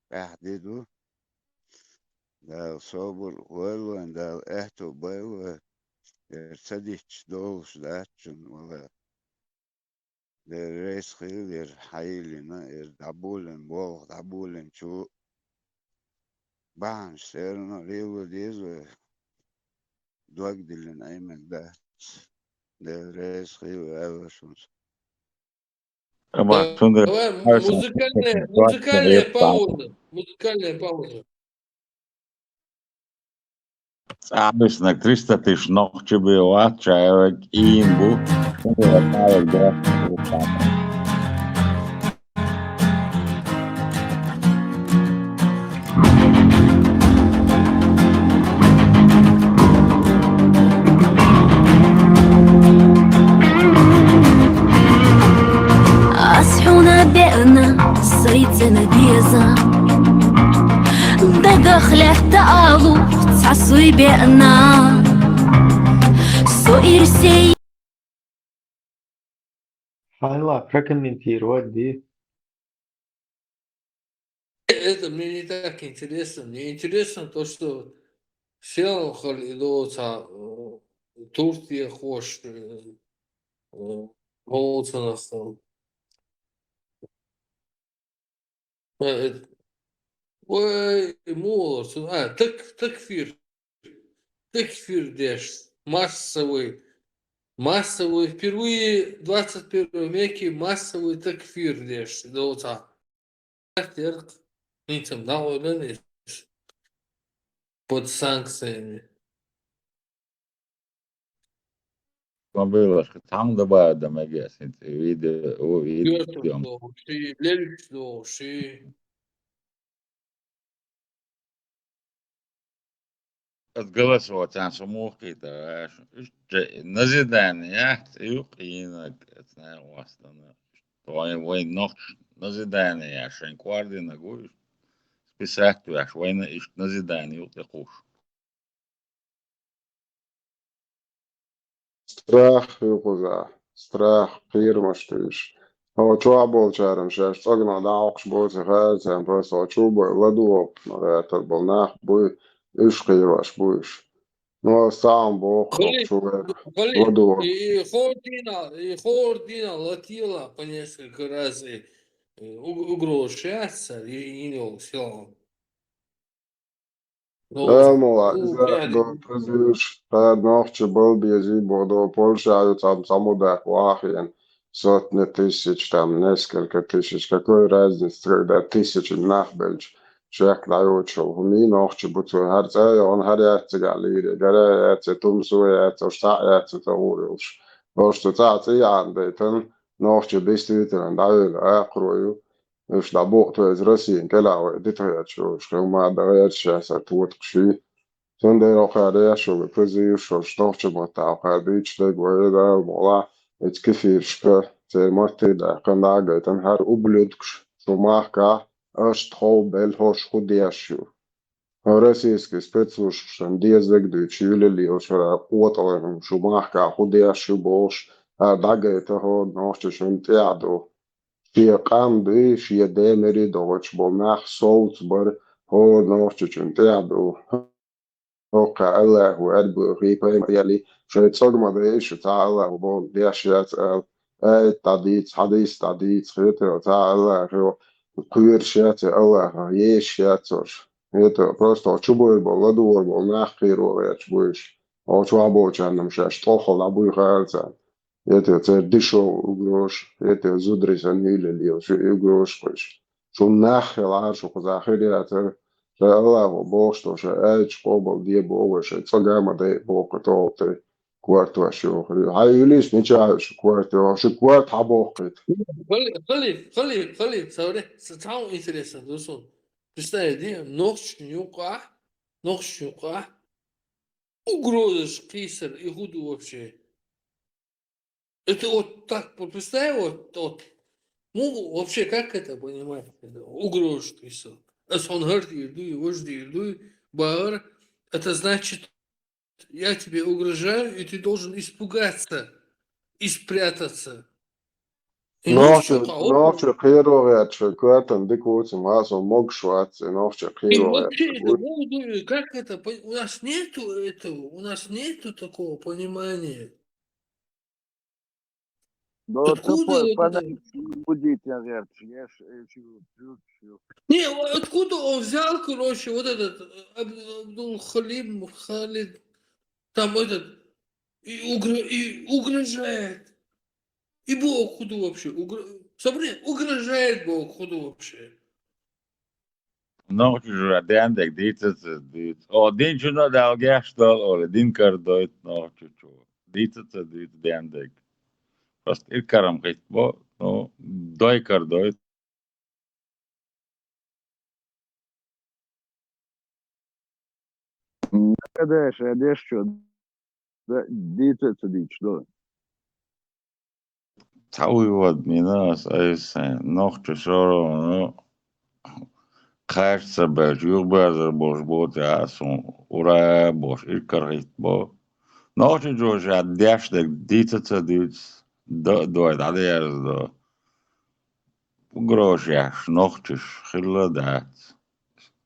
тӀаьхьа де ду. Дала собар лойла вайн, Дала аьтто бойла вайн, яра ца дитча долуш дац чунна, валлахӀи. Дела реза хуьлда яра хьайиллина, яра дӀаболийна, болх дӀаболийначу бахьанаш церан а лело деза вай. Дог диллина Ӏемина дац. Дела реза хуьлда аьлла шуна. Амма Э, цундела давай хьайса музыкальная, музыкальная пауза. Музыкальная пауза. ЦӀахь а виснарг триста тысяч нохчий бен вац, ша верг ийна бу. Цундела цхьа верг дац. Ас хьуна деана, сайцӀена деза. Дагах лаьтта алу цхьа суй беана. Со ирсей. Хьайла, прокомментировать ди. Это мне не так интересно. Мне интересно то, что сел хал и до ца, э, туртехош, э, э, голцанах, э, э, ой, молодцы. А, так, такфир. Такфир деш. Массовый. Массовый. Впервые в двадцать первом веке массовый такфир деш. До ца. Терк. Инцам да ойланеш. Под санкциями. Ма бевлаш, цхьаьна дан баьда мегаш, хӀинца и видео, у видео. Йортуш дохуш, и лелуш дохуш, и. Ас галас вацан со мухкита, аьш. Иштта назидание яц, и юкъ йинаг, эцна вастана. Вайн, вайн нохч назидание яц, шайн квардинаг ву, списать веш, вайна иштта назидание юкъ тӀе кхуш. Страх ю кхузахь, страх, кхерамаш туьйсуш. Хьо чохь болчарна шаьш цӀогнах дӀахьокхуш боций хаьара царна, просто хьо чу а бой, ладугӀу гӀертар болу нах буй, уьш кхерош бу уьш. Ну, аса цхьаъ боху, хьо чу вер, ладугӀу. И, и хӀора дийнахь, и хӀора дийнахь латийла по несколько раз, и, и уг-, угрозаш яц цара, и, и йина йолу силан. Амма иза до призываш, тхьа нохчий бала безий боху, до Польша ю цхьа, цхьа мудакх вахийна, сотни тысяч, там, несколько тысяч, какой разница, когда тысячи нах белча, чехка дӀайоцуш йолу хӀума нохчий бу цо, хӀара цӀа а йогӀун, хӀара яц цигахь лийри, гара а яц, я тумсо а яц, уьш цхьаъ а яц, ца гӀур йолуш. Ош цу цӀа а цӀий Ӏана дайтан, нохчий действительно дӀавелла акхаро ю. Уьш дӀабуху тхо иза Россин кӀелахь вай дитахь хеташ йолуш, хӀума дан гӀерташ яц аса тотакхаш. Цундела хӀокхара еш йолу призываш, нохчийн маттахь хӀокхара дуьйцуш дерг вай Дала мукъалахь, эца кефирашка церан маттаца даьккхина дӀагайтина: хӀара ублюдкаш шун махкахь, аша тхов белла, хӀорш хӀун деш ю. ХӀара российский спецслужбашна дезарг дуьйцуш, юьллуш, хӀара къотӀалан шун махкахь хӀун деш ю бохуш, хӀара дӀагайта хӀора Нохчийчунна тӀехь ду. Шен къам дуй, шен ден мери догӀуш болу нах совцабар хӀора Нохчийчунна тӀехь ду. ХӀокху Аллахо аьрбуьйхи пайхамар яли, шайн цӀогма дайша цхьа Аллахо боху деш яц ала, аят дӀадийца, хьадис дӀадийца, хетар цхьа Аллахо кхоьруш яц, Аллахах езаш яц уьш. Хетар просто чубур болу, ладугӀур болу нах кхеро гӀерташ бу уьш. Оцу чохь болчарна шаьш тӀоххал дӀабуьйхира царна. Хетар церан дешевые угрозаш, хетар зударий санна юьйлалла йолуш угрозаш кхуьш. Шун нах хилахьара, шу кхузахь хир яцара, шайн Аллахо бохуш долу шайн аяташ къобал де боху вай, шайн цӀогма дайа боху тӀе тӀе кортош йохур ю. Хьан юьлийша мичахь ю шу корта йоху? Шу корта хьан бохкийта? Халиф, халиф, халиф, халиф, савре, цхьа интересно ду суна. Представь, ди, нохчашна юкъахь, нохчашна юкъахь, угрозаш кхийсар, и хӀун ду вообще? Это вот так, вот представь, вот, вот. Ну, вообще, как это понимать? Это угроза, что если. Ас он гарди дуй, вожди дуй, баар. Это значит, я тебе угрожаю, и ты должен испугаться и спрятаться. И ну Нохча, всё, а вот нохча кхеро гӀерташ, коьртан дика ву цу, ма сан могуш вац, и нохча И кхеро вообще гӀерташ это, ву. Ну, ну, как это, по- у нас нету этого, у нас нету такого понимания. Но Откуда тупой вот это? Фанатик будить, я говорю, я ж, э, чего, чего, чего. Не, о- откуда он взял, короче, вот этот э, Аб- Абдул Халим, Халид, там этот, и, угро- и угрожает. И Бог худу вообще. Угро- Смотри, угрожает Бог худу вообще. Нохчаша дендек дийца ца дуьйцу. О, динчунна а Дала гечдойла олий, дин карадойту нохчочо. Дийца ца дуьйцу дендек. Просто иркарам хитбо, ну, дой карадойту. М, да, ша деш чо, да, дийца ца дийцу, да. Цхьа вуй вад мина ас айса сайн, нохча шоро, ну, кхаьчца белча, юхабазар болуш боцу а суна, ура болуш, иркар хитбо. Нохча жоша деш дерг дийца ца дуьйцу, до а дой, дӀадерзадо. Угрозаш еш нохчаш хилла дац.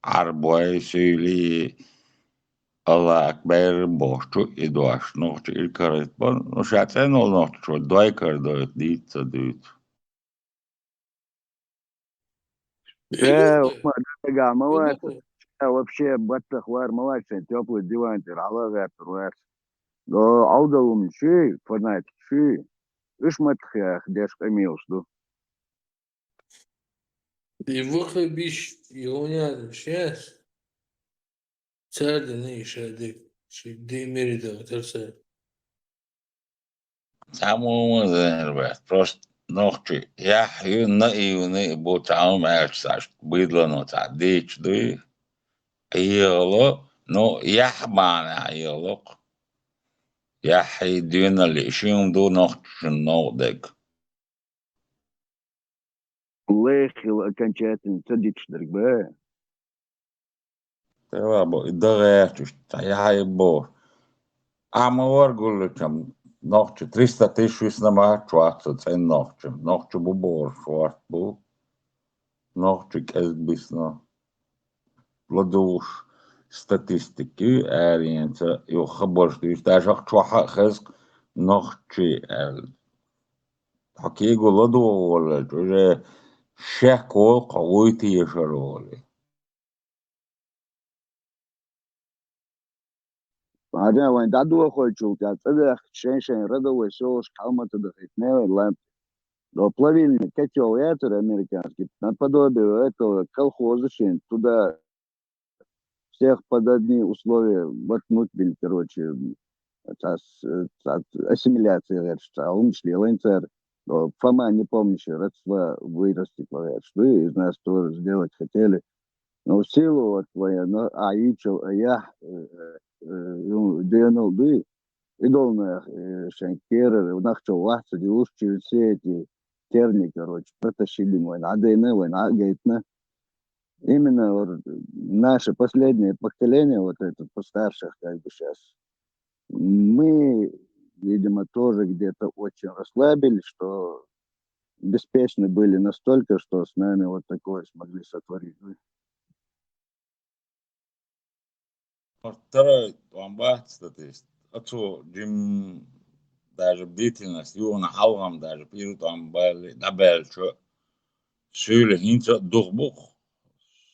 Ӏарбой, суьйлий, Аллах Акбар бохучу и дош нохча иркарайта бан, ну, ша цӀена волу нохчочо дой карадойту, дийца ца дуьйцу. Э, Умар, дагахь ма вац, ша вообще баттах вар ма вац, шайн тёплый диван тӀера хьала а гӀертар вац. Но Ӏовдал хӀума шуьй, фанатик шуьй, уьш маттах яха деш къамелаш ду. И ваххабиш, и гӀунян шаьш, цара дина и ша дерг, ши дин мери дагатар цара. Цхьаммо а ма зенар бац. Просто нохчий яхь ю, наивный бу, цхьа хӀума аьлча, цхьа ш-, бидлано цхьа дийча дуй. ХӀегало, ну, яхь бахьанехь хӀегало-кх. Яхьий, доьналлий, ши хӀума ду нохчашна новкъа дерг. Лайх хила окончательно ца диташ дерг ба. Тела бо, и дан гӀерташ, цхьа яхьий бо. Ахьа ма вара гуллучам, нохча триста тысяч висна ма чу вац со цӀена нохча. Нохча бу бохуш шорта бу. Нохча кӀезиг бисна. ЛадугӀуш статистика ю, аренца, юха хабарш дуьйцу. Даже ахча чохь а хеза нохчий аьлла. Хьо кего ладогӀа воллалча, уже шек волу кхо вуй тешар волий. Хьажа, вайн дӀадохойчул тӀаьхьа цӀа даьхкича, шайн-шайн родовой сёлашка хьалма ца дахийтинера вайн лам. Но плавильный котёл яцара американский, наподобие этого колхоза шен, туда всех под одни условия воткнуть били, короче, цхьа с-, цхьа ассимиляция гӀерташ, цхьа хӀумаш лелайна цара. Но Фома, не помнишь, родство вырастить гӀерташ ду, из нас тоже сделать хотели. Но в силу вот военно, а ичал, а я, э, э, э, ну, денал дуй, идолнах, э, шайн керара, нах чу вахца дюш, через все эти тернии, короче, протащили вайн, а дейна, вайн, а гейтна. Именно вот наше последнее поколение, вот это постарших, как бы сейчас, мы, видимо, тоже где-то очень расслабились, что беспечны были настолько, что с нами вот такое смогли сотворить. Второй вам бац, то есть, отцу Джим даже бдительность, юна халгам даже пиру там бали, да бел чё, сюле хинца дух бух,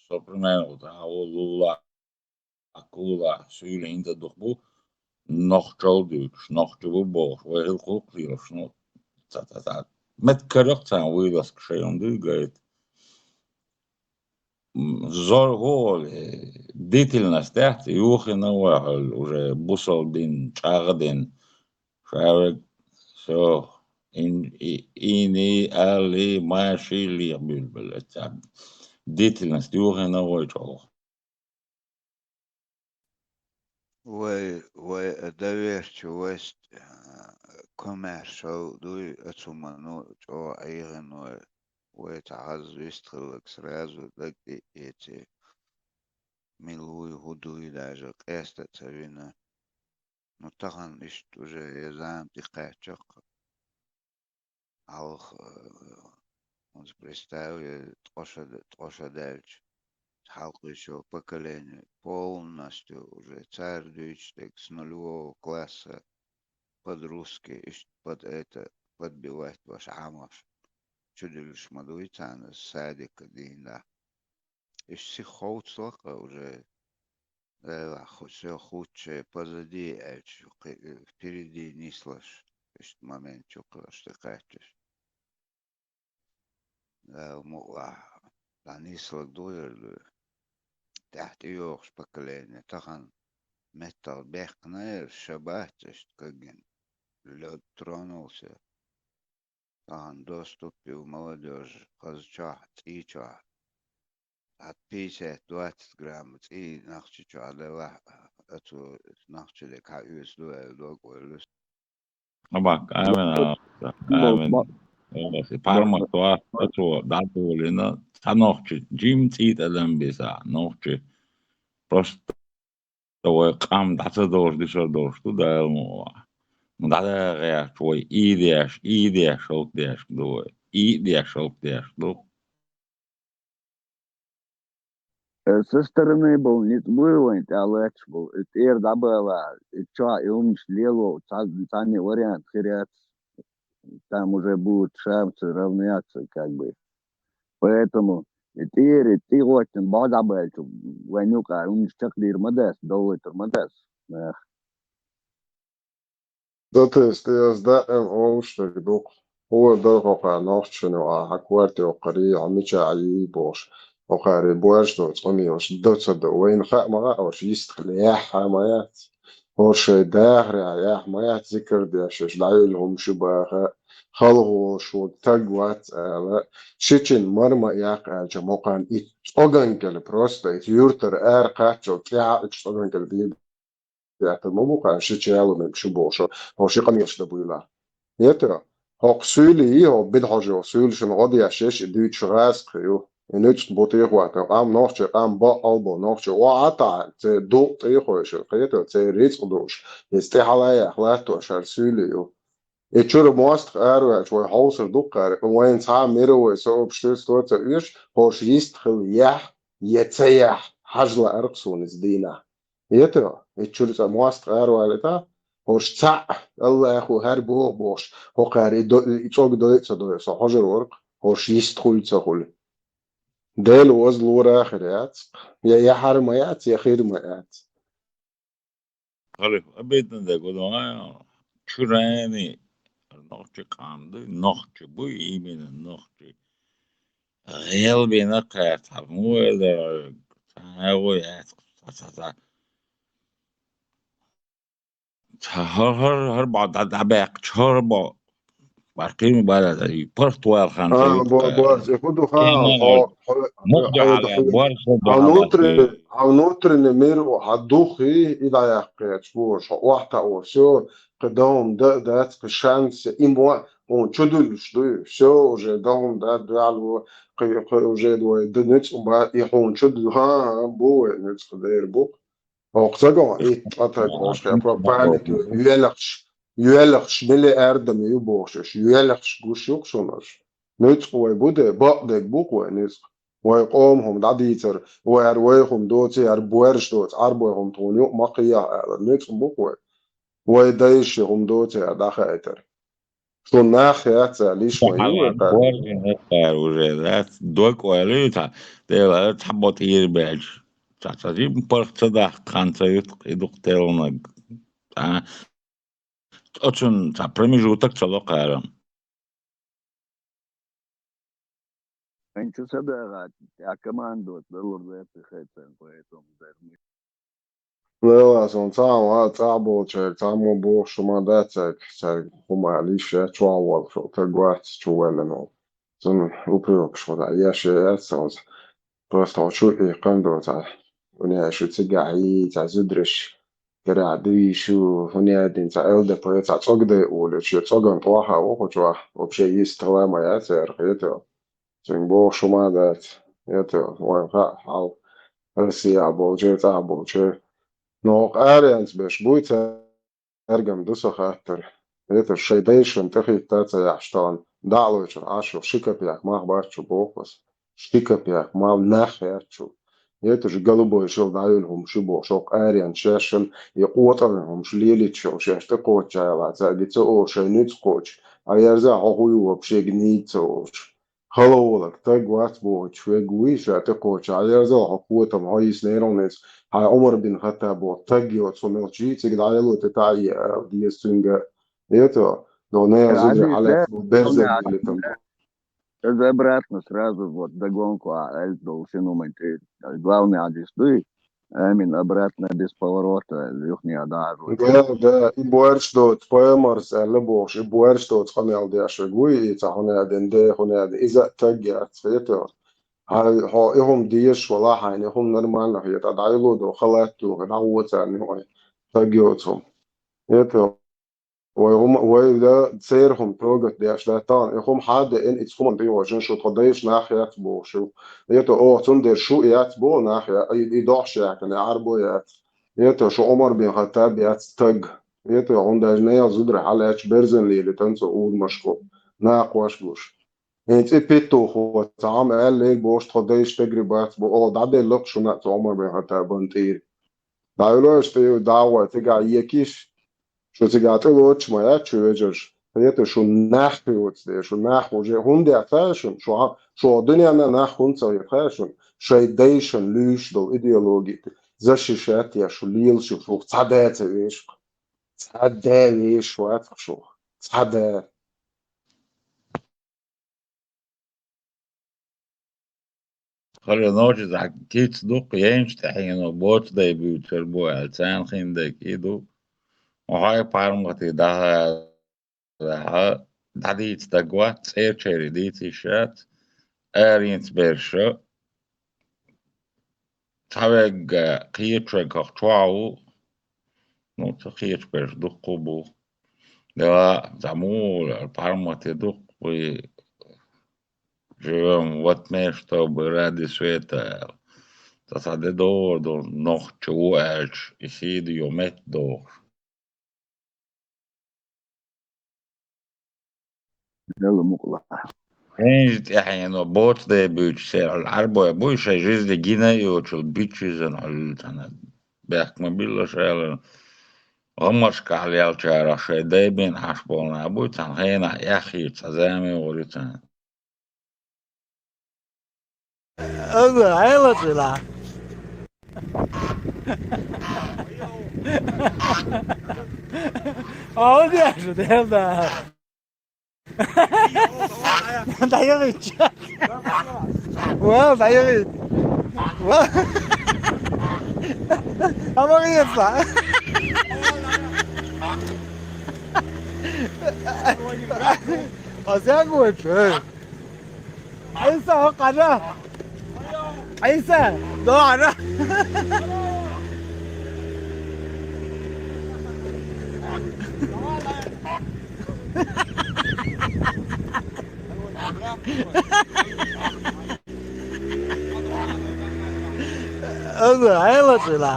со примерно вот, а, лула, акула, сюле хинца дух бух, нох чол дюч, нох чубу бох, вехил кук лирош, ну, та-та-та. Мет карёк цан вылазка шеюн дюгает. М, зор гол, э, бдительность, да, юхина вахал уже бусал дин, чагъ дин. Шавек, всё, ин-, и-, ини, али, маши, лих бюлбюл, это бдительность, юхина вой чолх. Вай, вай, э, доверчивость, э, коммершал дуй, ацуману, чо айгъин вай, вай тагъаз вистхилак сразу даг и эти милуй, худуй даже къеста цавина. Ну, тахан ишт уже я зам тикъачакъ. Алх, э, он представил, э, ткъоша д-, ткъоша дальч. Халкъ ещё поколение полностью уже царь дюйч, так с нулевого класса под русский, ишт под это, подбивать ваш амаш. Чудилш мадуй цана садика динда. Иш си хоуцлакъа уже, э, ху-, всё хучче позади, э, чу-, къи-, э, впереди нислаш, иш момент чукъаш текачеш. Э, мула, да нислаг дуйрду. Тяхти йохш поколение, тахан меттал бехкнер шабатчеш кагин. Лёд тронулся. Тахан доступ у молодёжи, хазчах, цӀийчах. От пятьдесят, двадцать грамм цӀий нахчичу адала, ацу нахчи де ка юс дуэл дог ойлус. Абак, амин, а, амин. Парма туа, ацу датулина, та нохчи, Джим цӀий тадам биса, нохчи. Просто вай къам дӀа ца долуш, дисар долуш ду Дала мукъалахь. ДӀадагӀа гӀерташ вай, ийдеш, ийдеш, шовкъдеш ду вай. Ийдеш, шовкъдеш ду. Э, со стороны бал ницкъ буй вайн тӀалаташ бал, э, тӀера дӀабала, э, чо, э, умнаш лело, ца-, цхьанне вариант хир яц. Там уже будут шансы равняться, как бы. Поэтому и тӀера, и тӀе гӀоттина бал дӀабаьлча, вайн юкъа умнаш чекхдийр ма дац, довлайтар ма дац. Эх. Да, то есть, я с даим олуш дерг дукха. ХӀун дар хӀокхара нохчашна юкъа, хьан квартира хӀокхарий, хьан мичахь йий бохуш, хӀокхарий боьрша долу цӀа мелаш до ца до. Вайна хаа ма хаьа, хӀорш йистхила яхьа ма яц. ХӀорш шайн дахарехь яхьа ма яц, зикар деш, аша дӀайолу хӀума шу баха, халхо волуш ву, таг вац ала, шичина мара ма яккха аьлча, мокхан и цӀоган кӀела просто, и юьртара ара кхаччалц тӀаьхьа а цӀоган кӀела дийр даьттар ма бу, кхана ши чалу мега шу бохуш, хӀо ши къамелаш дан буйла. Ета, хӀокху суьйлий, хӀо бидхьожо суьйлашна гӀо деш еш, и дуьйцуш гӀазкхи ю. И нуьцкъ бу тӀехӀоттан, къам нохчий, къам бакъал бо, нохчий охьа а таӀа, церан дукъ тӀехойшира, кхета, церан рицкъ дууш, иза тӀе хьалаяхь латтош хӀара суьйлий ю. И чуьра мостагӀа араваьлча вай хьовсур ду кхара, вайна цхьа а мировой сообщество ца оьшу, хӀорш йистхила яхь я ца яхь, хьажа лаьара-кх суна иза дийнахь. Ета, и чуьра цӀа мостагӀа аравалийта, хӀорш цхьаъ, Аллаху хӀара боху бохуш, хӀокхара и до-, и цӀог дой а ца дой, со хьожур вара-кх, хӀорш йистхуьлу ца хуьлу. Дела ваза лора а хир яц, я яхьар ма яц, я хир ма яц. Халиф, обидно да, гудамай, чурани, нохчи къам ду, нохчи бу, именно нохчи. ГӀелбина кхаьрца, хьалха муха вай дара, цхьа гӀо яц, цхьа, цхьа, цхьа. Ца хӀар, хӀар, хӀар бӀа дӀа-, дӀабаьккхича, хӀар бӀа Баркъийна бара, и паргӀат ваьлла хан ца А, вуьту бо-, кхаьра. Борз, и хӀу ду хаьа, Иман хьо, хӀу, мух хьо, дуьхьал, хӀу, борз хӀу хьо дуьхьал нутрий, баций. Хьо нутрий мир у, хьо духий, и дӀаяккхеча бу, хьо охьатаӀо, всё, кхы дагӀум да а дац, кхы шанс, и мо, хьуна чу дуьллуш дуй, всё, уже дагӀум да, дуьхьал ву, кхы, кхы уже вай д-, нуьцкъ ба, и хьуна чу ду-, хӀа, хӀа, бу вай нуьцкъ дера бу. Оха ца гома, итт ткъа таг волуш хепа, паник, йоьлхаш, йоьлхаш миллиардами ю бохуш, йоьлхаш гуш ю-кх шуна уьш. Нуьцкъ вай бу де, бакъдерг бу-кх вай нуьцкъ. Вай къоман хӀума дӀадийцар, вай хӀара вай хӀума доций, хӀара боьрша доцу Ӏарбой хӀума тхуна юкъа ма кхийахь аьлла, нуьцкъ бу-кх вай. Вай дайша хӀума доций аьлла дӀахаийтар. Шун нах яц аьлла, йиш ма ю вай кхаьра. Борзин хӀетта уже дац, дог ойла ю цхьа, Дела, цхьа бо тӀера баьлча, цхьа, цхьа жима паргӀат ца дахка хан ца вуьту-кх, и ду-кх телланаг. Цхьа, оцунна цхьа промежуток ца ло кхарам. Хьайн чу са дагӀа, тӀаккха командовать далур дац и хай царна, поэтому дар ма. Лела, сон цхьа а ван цӀахь болчерга, цхьаммо бохуш хӀума дац цаьрга, цаьрга хӀума аьлла йиш яц, чохь волуш волу таг вац чу ваьллина волу. Цунна упрекаш хӀума еш яц сан. Просто хьо чу иккхина ду цхьа, хӀуна аьлла шу цигахь йий, цхьа зудараш карахь дуй шу, хӀуна аьлла дина цхьа Л Д П, цхьа цӀогдай олуш, шен цӀоган тӀохьа ву кху чохь, вообще йист хила ма яц церан, хетий. Цуьнга бохуш хӀума дац, хетий, вайн хаьа хьал Россияхь болчеран, цӀахь болчеран. Но хӀокху аренца берш буй цаьргара ду сан хаттар. Хетий, шайн дайшна тӀехӀитта ца яхьаш тахана, дӀа а лоьцуш Ӏаш ю, ши копеек мах бац шу боху аса. Ши копеек мах, нах яц шу. Хетий, шу голубой шил дӀайолу хӀума шу бохуш, хӀокху аренца шаьшшинна и къотӀаллин хӀумаш лелийта шу, шаьш тӀекхочуш яла цаьрга ца олу, шайн нуьцкъ кхочуш, Ӏа ерза хьо хӀун ю вообще нига ца олуш. Хала волаг таг вац бохучу вега вуй ша тӀекхочу, Ӏа ерзал хьо котам, хьо йисна яра хьуна иза, хьайн Ӏумар бин Хаттаб боху таг йоцу хӀума йолчий, цига дӀаяло тӀе таӀа е, а, деза цуьнга. Ето, но не Ӏа зударий дийцина, хьалаьцна бу берзан хьуна милитам. Иза обратно сразу вот вдогонку а аьлла долу шин хӀума тӀе. Главный хьадис дуй, Амин обратно без поворота, юхнех дӀа а Да, да, и боьрша доцу, пайхамарс аьлла бохуш, и боьрша доцу къамел деш вега вуй, и ца хьуна аьдина, де хьуна аьдина, иза а таг яц, хетий. Хьай, хьо и хӀума дезаш валахь, хьайна и хӀума нормально хета, дӀайолу до, халатто, дӀагӀо царна юкъе, таг йоцу хӀума. Хетий. Вай хӀума, вай да, церан хӀума трогать деш дац тахана, и хӀума хьан деана, и цу хӀуманна тӀейогӀучун шу тхо дайша нах яц бохуш ю. Ето, оха цундела шу яц боху нах я, и, и дохуш яьккхина, и Ӏарбо яц. Ето, шу Ӏумар бин Хаттаб яц таг. Ето, хӀунда аьлча нехан зударий хьалаьцча берзан лелийтина цо урамашка, накхош гуш. ХӀинца и питтухо цхьа хӀума аьллера бохуш тхо дайша тегри бац бо, оха дӀаделла-кх шуна а цу Ӏумар бин Хаттабан тӀера. ДӀайолуш тӀе дӀагӀой, цигахь екиш, шу цигахь тӀелоцуш ма яц шу вежарш. Хета шу нах йоцу дела, шу нах уже хӀунда яц хаьа шуна? Шу, шу дуьненна нах хӀунда ца хета хаьа шуна? Шайн дайшна луьйш долу идеологи защищать еш шу лелаш ю, шух цхьа да ца веш. Цхьа да веш вац шух. Цхьа да. Хала ночи захь кица дукха яйнаш тӀаьхьено боцу дай буьйцур бу аьлла, царна хин дерг и ду. Хьо хьай паргӀатий даха, даха, дӀадийца дагвац, цӀерачерий дийца йиш яц, аренца берша, цхьаверг кхечу верг хӀокху чохь а ву, ну, ца кхечу берш дуккха а бу. Дела, цхьа муха паргӀатий дуккха вуй, живем вот место бы ради света аьлла. Ца цхьа де догӀур ду, нохча ву аьлча, и сий йо метта догӀуш. Делла мукъалахь. Хьенжа тӀаьхьено боцу дай буьйцу сел Ӏарбой буй, шайн жизни гина а йоцул биччизан хьуьллу цхьана. Бехк ма билла шайла. ГӀаммашкахь лелчарах шайн дай бен Ӏаш болу нах буй, цхьана хенахь эхь хийца цхьа зама йогӀур ю царна. Ага, хьайла цӀила. А, вот я же, да, да. Да я ведь. Well, да я ведь. Well. А могу я? Хозяин вуй, э? Ӏийса, хьо къара? Ӏийса, до къара. Ага, хьайла цӀила.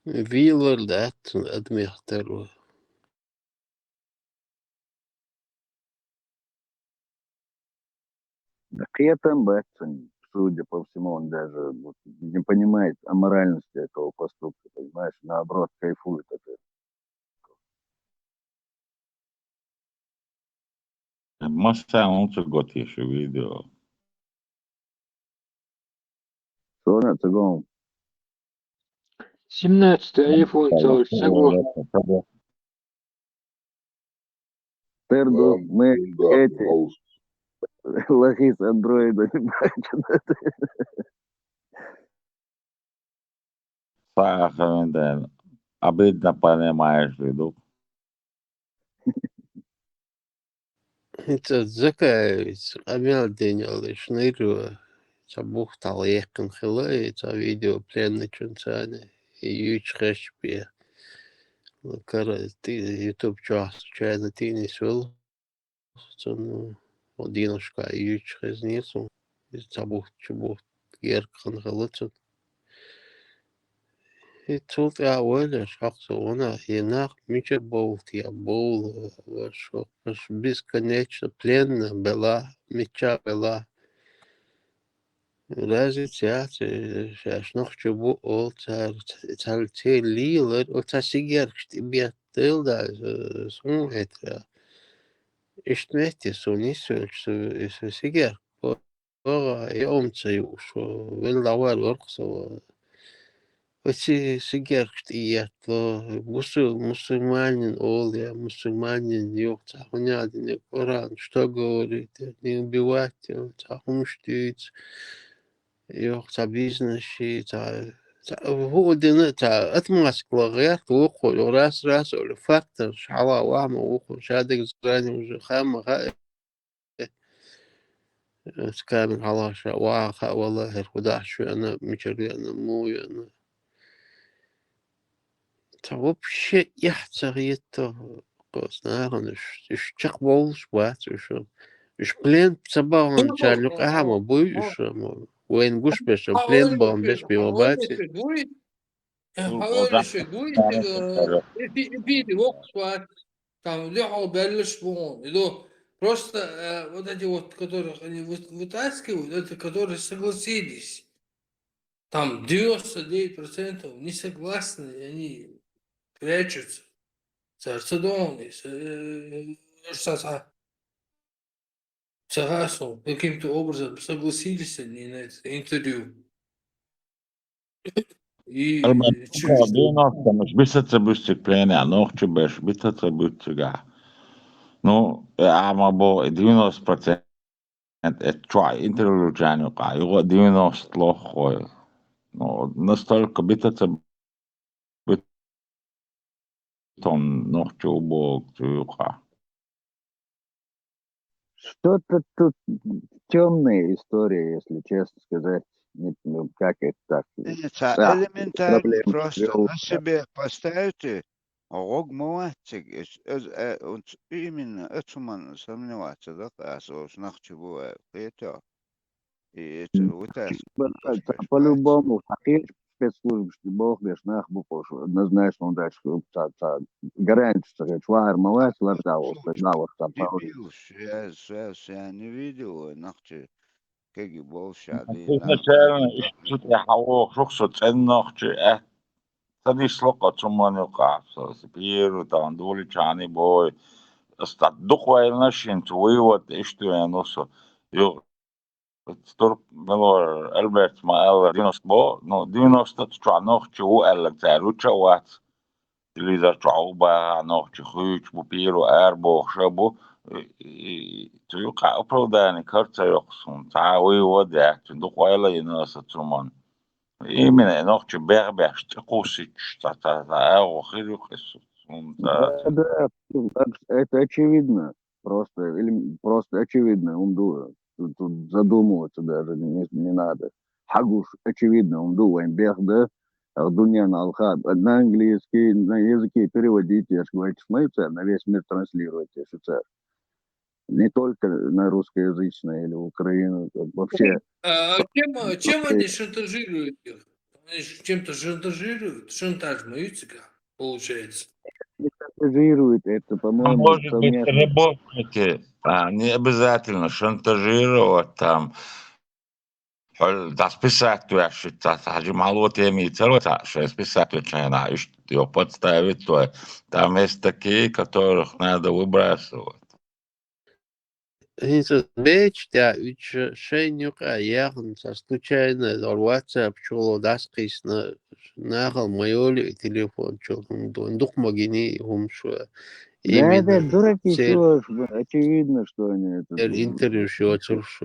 Вийлар дац цун, адамех тарлу. Да кхетам бац цун, судя по всему, он даже вот не понимает аморальности этого поступка, понимаешь? Наоборот, кайфует от этого. Масса лунца готиша видео. Сона ца гом. Семнадцатый iPhone цо ца гом. Терду, мы эти лохи с андроида не бачат. Саха, да. Обидно понимаешь, виду. Ца Закаевица къамел ден йолуш нир ву, ца бух тӀехь яьккхина хила, и ца видео пленный чун царна, и юьйцуш хезча бен. Кара ти-, YouTube чохь чайна тийна йиш йолу. Цунна хӀун дийнашка юьйцуш хезнера суна. Иза ца бухтучу бухт герга хан хала цунна. И цул тӀаьхьа валлалц хьакху со вана, и нах мичара бовлу те, бовлу, ваш, ваш бесконечно пленна бела, мича бела. Разница яц, э, шаьш нохчо бу олу цара, ц-, цара церан лийлар, оцу сигеркаш тӀе беттал да, э, суна хетара. Иштта метте суна нисвелча, со, со сигерка бо-, богӀа, и омца юуш, велла дӀавар варх со. Оцу сигеркаш тӀе еттало, бусу-, мусульманин олу я, мусульманин юха цхьа хӀун яздина, Коран, что говорит, не убивать, цхьа хӀумаш дуьйцу. Юха цхьа бизнес ши, цхьа, цхьа хӀуъа дина, цхьа отмазка лахьа гӀерта вукхо, раз-раз олу фактор, хьала вахьа ма вукхо, ша дерг зрани уже хаьа ма хаьа. Оцу камера хьалха ша ваха хаьа вала, хӀара хӀун дахьаш веана, мичара веана, муха веана. Цхьа вообще эхь ца хетта, кхуза нахана уьш, уьш чекхбовлуш бац уьш. Уьш плен ца баханчарна юкъахь а ма буй уьш, ма вайна гуш берш, плен бахана берш бен ма бац. Хьан ойла шуьга вуй, э, эпи-, эпиди воккхуш вац, там, дуьхьал баьллаш бу хьуна. И ду, просто, э, вот эти вот, которых они вы-, вытаскивают, это которые согласились. Там девяносто девять процентов не согласны, и они прячутся. Цара ца догӀу, э, ца, ца, ца хасу, каким-то образом согласились они на это интервью. И Алма, чё, девяносто, муш, биса ца буьсциг плена, нохчу беш, бита ца буьсцигахь. Ну, э, ама бо, девяносто процент. Э, чохь интервью чарна юкъахь, юха девяносто лоххой. Ну, настолько бита ца битон нохчо богу цу юкъахь. Что-то тут тёмная история, если честно сказать. Не, ну, как это так? Э, ца элементарный проблема просто на себе поставьте. ГӀог ма вац цига, эс, эс, э, оц-, именно оцу хӀуманна сомневаться даккха аса, оцу нах чу бу вай, кхетахь. И эца ву тас, по-любому, хьан кхечу спецслужбашна боху деш нах бу кхуш, однозначно, он дальше ца, ца гарантиш ца хилча, вахар ма вац, ларда волуш, ца, ца, ца, ца, дебилаш, я, я, я не видел, вай нах чу кеги болуш, я, изначально, иштта тӀе хьан вохуш, со цӀен нах чу, э, Ца дисло-кх оцу хӀуманна юкъахь, со, со первый тахана долучарний бой. Аса дукха ваьлла шина цу вывод тӀе иштта веана со. Юха, турп мелора Альберта ма аьлла, девяносто бо, ну, девяносто чохь нохчи ву аьлла, цара ву ча а вац. Телевизор чохь ву баха, нохчи хуьйцуш бу, первый ара бохуш а бу. И, и, цу юкъахь оправдание кара ца йоккху суна. Цхьа а вывод яц, дукха ваьлла йина аса цу хӀуманна. Именно, нохчий бехбеш, цӀи кхуссича, цхьа, цхьа, цхьа агӀо хир ю-кх эс, хӀунда Да, да, это, это очевидно. Просто, или просто очевидно, хӀунда. Тут, тут задумываться даже не, не надо. Хьагуш очевидно, хӀунда вайн бех да, а, дунен алха, на английский, на языке переводить, я ж говорю, что на весь мир транслировать, я считаю. Не только на русскоязычные или в Украину, там вообще. А чем, чем они шантажируют их? Они же чем-то шантажируют, шантаж мають цигахь, получается. Не шантажируют, это, по-моему, может быть, совместно. Работники, а, не обязательно шантажировать там. Хьо дӀа списать веш, цхьа, цхьа жималло теми ца ло, цхьа шайн списать веча хьенахь, иштта йо подставить вай. Там есть такие, которых надо выбрасывать. ХӀинца бечу тӀехь уьдуш шайна юкъа яхна, ца случайно, ор WhatsApp чула дӀасакхийсина, нахала ма йолу и телефон чула хӀума ду, дукха ма гиний и хӀума шу. Да, именно да, дураки, церан чего ж вы, очевидно, что они это интервьюш йоцурш.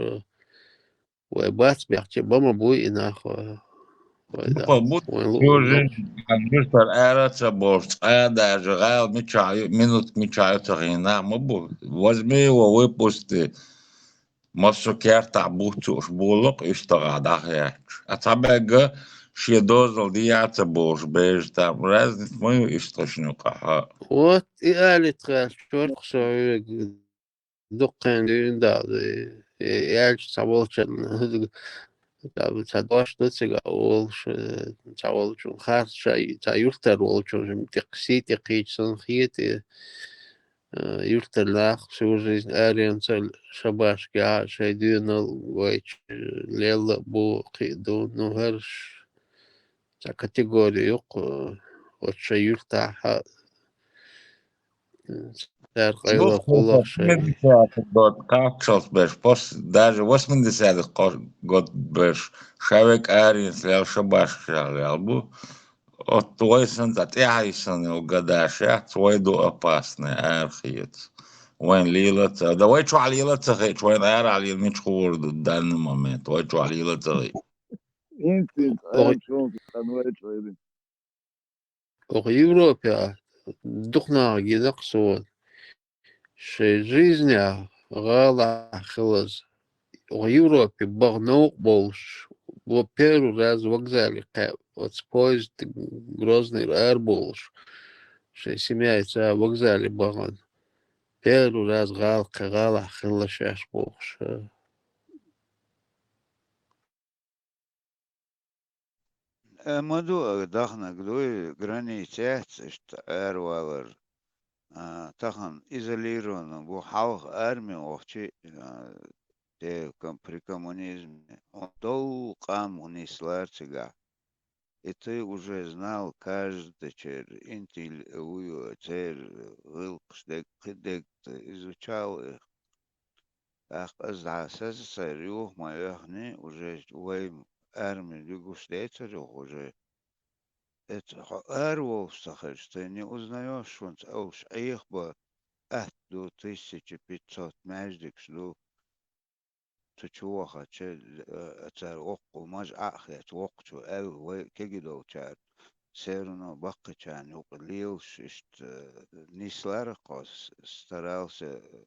Вай бац бехча, бан ма буй и нах, вай, вай да. Бу-, бу-, вайн лу-, бу-, жин, лу-, жин, жин, ара ца болуш, цкъа а даже гӀала мичахь ю, минутка мичахь ю ца хиъна нах ма бу. Возьми его, выпусти. Массо кертахь буц уьш, бу ло-кх уьш тахана дӀахаьтташ. А цхьаберг шен дозалла дехьа а ца бохуш, бежа там разница ма ю иштта шун юкъахь. Вот и алица тхаьш чорх со хьоьга. Дуккхен дуьйна даьлла, э, э, аьлча цхьаволчунна, цхьа, цхьа дош ду цига олуш, э, цхьаволчун харц шай, цхьа юьртара волчун тӀе-, сий тӀе кхийча санна хета, э, юьртара нах всю жизнь аренца шабашкахь шайн доьналла вайча лелла а бу, кхин а ду, ну, хӀорш цхьа категори ю-кх, э, оцу шайн юьртахь а, Цара къайлах гӀуллакх шайн. Восьмидесятых год кхаччалц берш, пос-, даже восьмидесятых кхо-, год берш, ша век аренца лел, шабашкахь лел бу. Оцу вай санна цхьа тӀаьхьа йисина йолу гадаш яц, вай ду опасный, арахеца. Вайн лела а ца, да вай чохь лела а ца хиъча, вайн арахь лела мича хуур ду данный момент, вай чохь лела а ца хиъча. Ох. Оха Европехь дукха нах гина-кх суна, шайн жизнехь гӀалахь хилаза. Оха Европе баха новкъа болуш, во первый раз вокзале кхаьа, оцу поезд Грозныйра арабовлуш, шайн семьяйца вокзале бахана. Первый раз гӀала кхаьа, гӀалахь хилла шаьш бохуш. Э, ма ду, э, даханарг дуй, граница яц иштта аравалар. А, тахана изолированно бу, хьалха арми вахчи, а, те ком-, при коммунизме. Он дов къам нислар цигахь. И ты уже знал каждый чер, интил, э, уйо, цер, э, гӀиллакхаш дег, кхин дег, ты изучал их. ТӀаккха аса дӀа СССР юха ма оьхний, уже вай арми дуьгуш децара юха уже. Эца хьо ара волуш ца хилча, ты не узнаешь, хӀунца олуш Ӏеха бан атта ду, тысяча пятьсот маьждигаш ду. Цу чу вахача, э, цара воккхачу мажа Ӏа а хетта, воккхачо аьлла, вай кегий долчара, все равно баккхийчарна юкъа лелаш, иштта, э, нислара-кх хьо, с-, старался, э,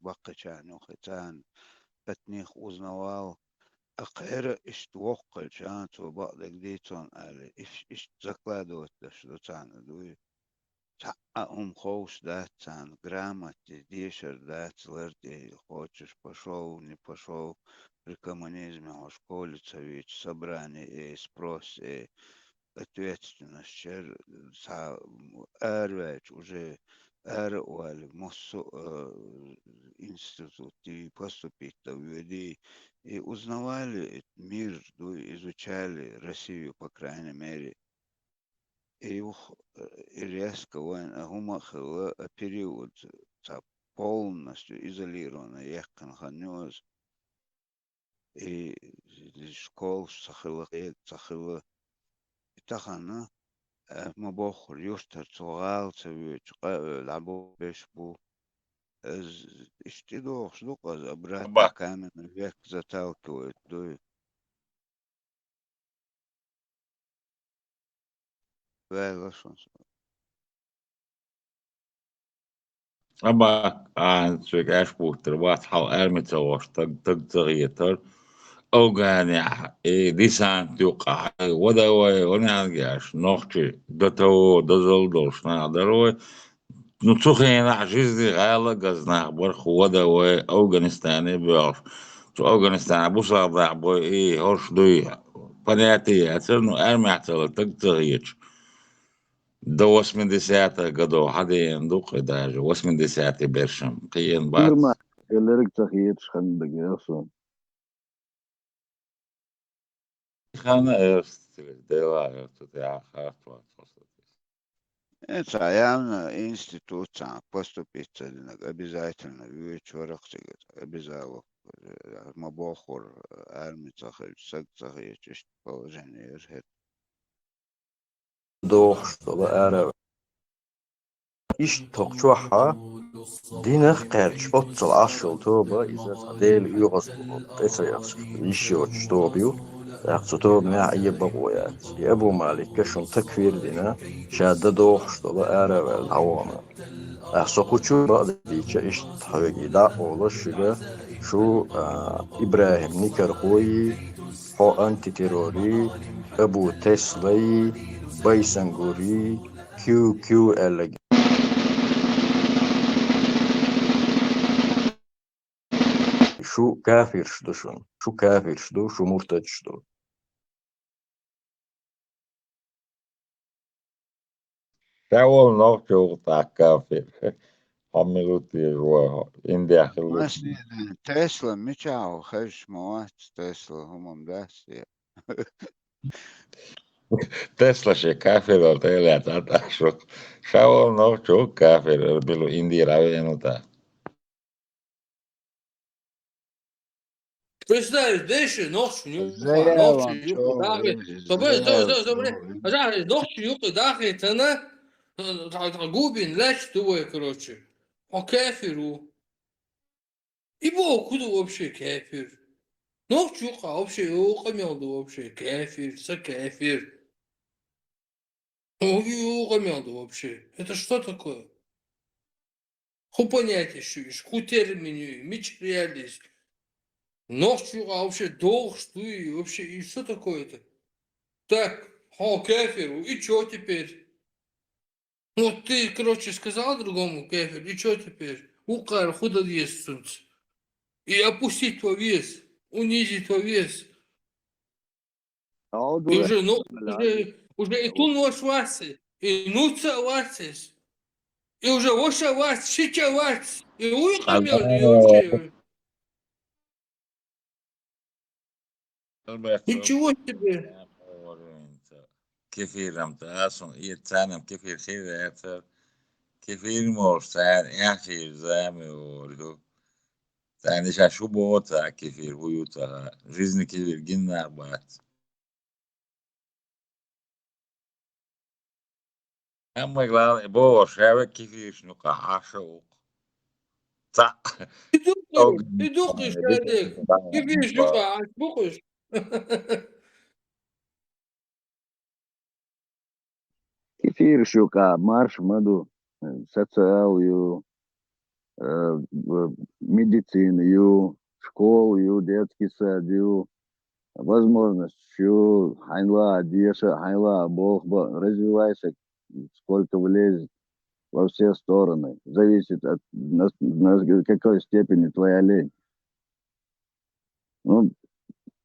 баккхийчарна юкъа, царна от них узнавал, а кхера иштта воккха хилча, а, цо бакъдерг дийцон аьлла, иш-, иштта закладывать деш ду царна, дуй. Цхьа а хӀума ховш дац царна, грамоте дешар дац, лар тӀе хочешь пошёл, не пошёл, при коммунизме хьо школе ца вийча, собрание, э, спрос, э, ответственность чер, цхьа араваьлча уже ара а валий, массо а, э, институт поступить дан воьдий, и узнавали мир, ду, изучали Россию, по крайней мере. И юха, э, и резко вайн, а, хӀума а хилла, а, период цхьа полностью изолированно яьккхина хан ю иза. И школаш ца хилла, кхета ца хилла. И тахана, э, ма боххура, юьртара цо гӀала ца воьдуш, къа а вевлла, дӀаболх беш бу. Иза иштта тӀедогӀуш ду-кх иза, обратно в каменный век заталкивает, дуй. ваьлла шун. Амма а цуьнга аьшпуттар вац хьал арми ца гӀош, таг, таг ца хетар. Афганехь, э, десант юккъахь, вада вай, ванянга аш, нохчи, д т о, дозалла долуш нах дара вай. Ну, цу хенахь жизни гӀала а газа нах бара хӀу вада вай, Афганистане а боьлхуш. Цу Афганистана бусалба нах бой, и хӀорш дуй, понятие яцара, ну, армехь ца латаг ца хеташ. До восьмидесятых годов хьадеана ду кхин даже, восьмидесятый бершам кхиъна бац. Нормально, лерриг ца хеташ хан дагера со. Хана эрс, Дела эрс, цу тӀехь харц вац хьо со. Э, цхьа явно институциян поступить ца динарг обязательно вуьйцу вара-кх цига, обязалов, э, ма бохура, арми ца хилча, саг ца хеташ, иштта положение яра хӀета. Дохуш долу ара. Иштта хӀокху чохь динах кхаьрдаш оццул Ӏаш йолу тоба, иза цхьа Делан оьгӀазло тӀе ца яхча, йиш йоцуш тоба ю. ТӀаккха цу тобанехь Ӏе бакъо яц. И Абу Малика шуна такфир а дина, ша дан дохуш долу ара а ваьлла дӀавахана. ТӀаккха со кху чу бакъ дийча, иштта хьоьга и дӀа а олуш шуьга, шу, а, ИбрахӀим Никархой, хьо антитеррорий, Абу Теслай, Байсангурий, кю-кю аьлла. Шу кафирш ду шуна. Шу кафирш ду, шу муртадаш ду. Ша волу нохчо ву-кх тӀаккха кафир. Хьо мила ву теша вай хьо? Индехь хилла ву. Тесла мичахь ву, хезаш ма вац, Тесла хӀума дац те. Тесла шен кафирал тӀе а лаьцна тӀаккха шу. Ша волу нохчо ву-кх кафир, ара билу Индера веана тӀаккха. Представь, деши нохчи юкъа, нохчи юкъа дахи. Собри, собри, собри, собри. Нохчи юкъа дахи тана, та, та, та губин лач ту вай, короче. Хьо кафир ву. И бо куда вообще кафир? Нохчи юкъа вообще, о, къамел ду вообще кафир, са кафир. О, о, къамел ду вообще. Это что такое? Ху понятие шу иш, ху термин ю, мича реалист. Нохчи юкъа вообще дохуш дуй, вообще, и что такое это? Так, хо, кафир, и чё теперь? Ну, ты, короче, сказал другому кафир, и чё теперь? Укар худа есть сунц. И опустить во вес, унизить во вес. И уже, ну, уже, уже и тун ваш васи, и нуца васис, и уже воша вас, шича вас, и уйкъамел, и вообще. Ничего себе. Кефирам та, сон, и царнам кефир хир яцар. Кефир молуш царна, я хир зами ору. Царна ша шу боху ца кефир, хӀу ю ца, жизни кефир гинна бац. Амма главное, боху, ша век кефирш нукъа Ӏаш а ву-кх. Ца. И дукхи, и дукхи ша дек. Кефирш нукъа Ӏаш бу-кх уьш. Кефирш юкъа марш ма ду, социал ю, э, в-, медицина ю, школа ю, детский сад ю, возможность ю, хьайна ла а деша, хьайна ла а болх бан, развивайся, сколько влезет, во все стороны. Зависит от нас-, нас-, какой степени твоя лень. Ну,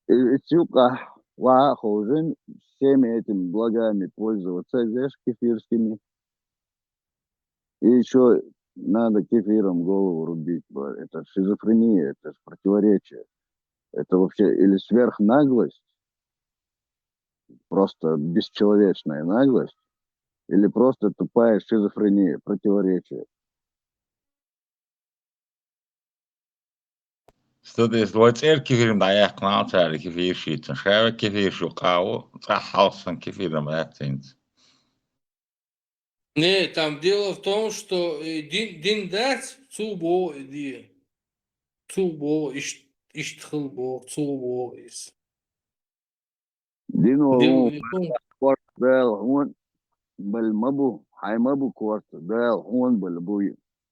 и, и цу юкъахь ваха а ховшина, всеми этими благами пользоваться, знаешь, кефирскими. И ещё надо кефиром голову рубить, бо-, это шизофрения, это ж противоречие. Это вообще или сверхнаглость, просто бесчеловечная наглость, или просто тупая шизофрения, противоречие. Студент, вай цӀера кефирам дӀаяьккхина цара кефирш йийцина. Ша век кефирш юкъа ву, цӀахь хьалха сан кефирам яц хӀинца. Не, там дело в том, что, э, дин, дин дац, цу бо, э, де. Цу бо, ишт-, иштта хил бо, цу бо, ис. Дино ву, Дала хьуна, бале ма бу, хьайна ма бу корта, Дала хьона бале бу.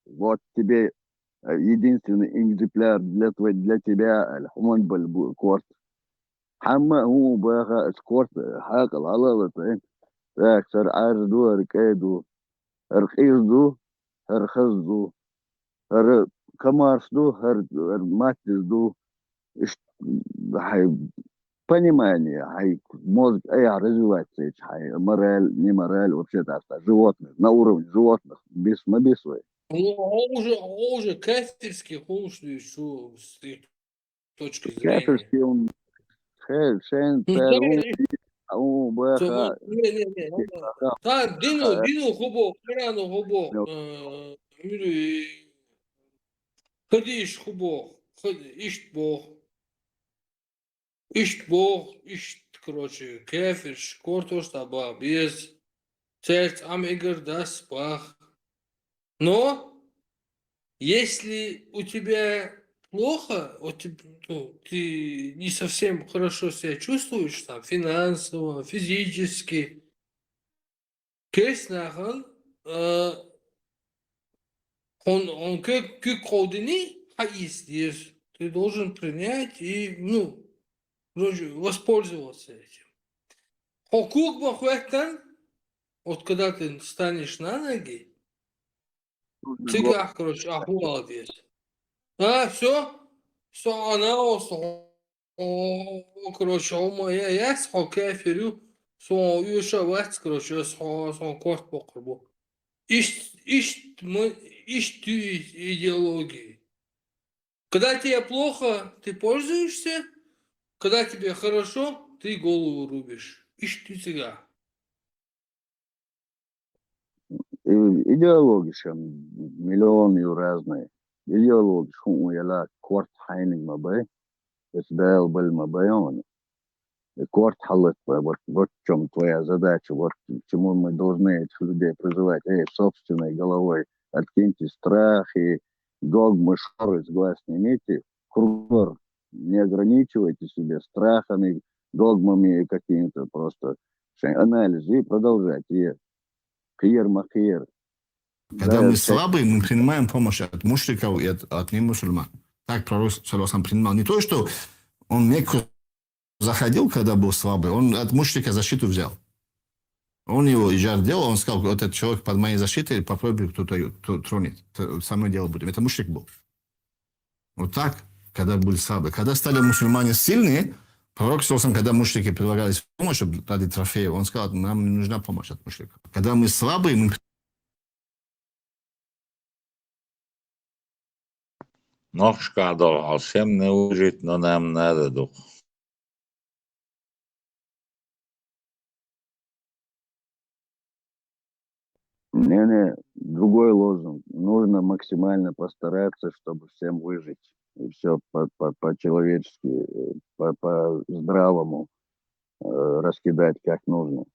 Вот тебе, э, единственный экземпляр для тво-, для тебя, аьлла, хьона бале бу корта. Хьамма а хӀун баха, аса корта хьакъал хьалалата. Так, хӀара Ӏаьржа ду, хӀара кӀай ду, хӀара къиза ду, хӀара хаза ду, хӀара комарс ду, хӀара, хӀара маттиз ду. Иштта хьай понимание, хьай мозг айхьа развивать ца йича, хьай мораль, не мораль, вообще-то животных, на уровне животных бис ма бис вай. Ну, он уже, он уже кафирский, хулаш, что с их точки зрения. Кафирский он, хе-, шен Ну, цар да, он, и- он баха, Цо-, не, не, не, он да. Ха, Цар дину, ха. Дину хубо, Корана хубо, Ну. Э, мири, хадиш хубо, хад-, ишт бо. Ишт бо, ишт, короче, кафирш, кортош та ба, без. Церц ам игр дас бах. Но если у тебя плохо, у теб-, ну, ты не совсем хорошо себя чувствуешь, там, финансово, физически, кес нахал, э, он, он как, как холдини, а есть, есть. Ты должен принять и, ну, вроде воспользоваться этим. Хокук бахуэттан, вот когда ты встанешь на ноги, Цигахь, короче, ахула деза. А, всё? Со ана оса, о, короче, о, ма я, я с хо кафирю, со уюша вац, короче, с хо, со корт покрбу. Ишт, ишт, мы, ишт ты идеологии. Когда тебе плохо, ты пользуешься, когда тебе хорошо, ты голову рубишь. Ишт ты цигахь. И-, идеологиш ам миллион ю разные. Идеологиш хӀун яла корт хьайниг ма бай, эс Дала бал ма бай он. И корт хьалат ба, вот, вот в чём твоя задача, вот к чему мы должны этих людей призывать. Эй, собственной головой, откиньте страхи, догмы, шоры с глаз снимите, кругом не ограничивайте себя страхами, догмами какими-то, просто шен анализ и продолжать. И кхер ма кхер. Когда Да, мы так. Слабые, мы принимаем помощь от мушриков и от, от немусульман. Так пророк, саллаллаху алейхи ва саллям, принимал. Не то, что он Мекку заходил, когда был слабый, он от мушрика защиту взял. Он его иджар делал, он сказал: «Вот этот человек под моей защитой, попробуй кто-то её ту-, тронет. Т-, со мной дело будем». Это мушрик был. Вот так, когда были слабые. Когда стали мусульмане сильные, пророк, саллаллаху алейхи ва саллям, когда мушрики предлагались в помощь, чтобы дали трофеи, он сказал: «Нам не нужна помощь от мушриков». Когда мы слабые, мы Нохчашка долу хьал сем не выжить, но нам надо дух. Не-не, другой лозунг. Нужно максимально постараться, чтобы всем выжить. И всё по, по, по-человечески, э, по, по-здравому, э, раскидать как нужно.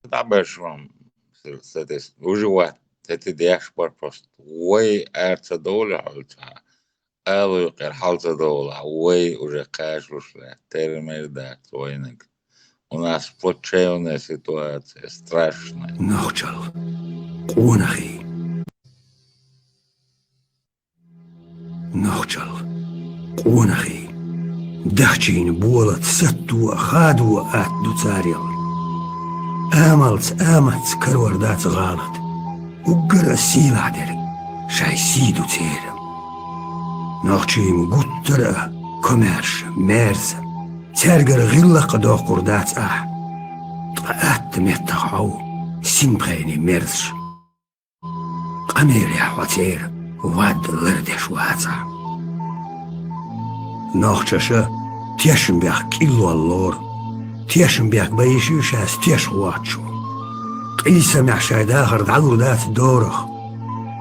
ДӀаберш ван, с-, с-, с-, уже вот, это деш бар просто. Вай, аьрца довла хьалца. Алуй къер хьалца довла. Вай уже кхашлуш ле. Термер дац вайнаг. У нас плачевная ситуация, страшная. Нохчал. Къонахий. Нохчал. Къонахий. Дахчийна болат сатто а, хадо а атта ду царел. Амалца, аматца карор дац гӀалат. Уггар а сийлахь дерг шай сий ду церан. Нохчийн гуттар а комаьрша, мерза, цаьргара гӀиллакх а доккхур дац ахь. Ткъа атта меттах хьов синпхене мерзаш. Къамелехь хьо церан вад лардеш вацахь. Нохчаша тешнабехк кӀиллол лору, тешнабехк бан йиш ю шаьш теш воцчо. Къийсамехь шайн дахар дӀалур дац дорах,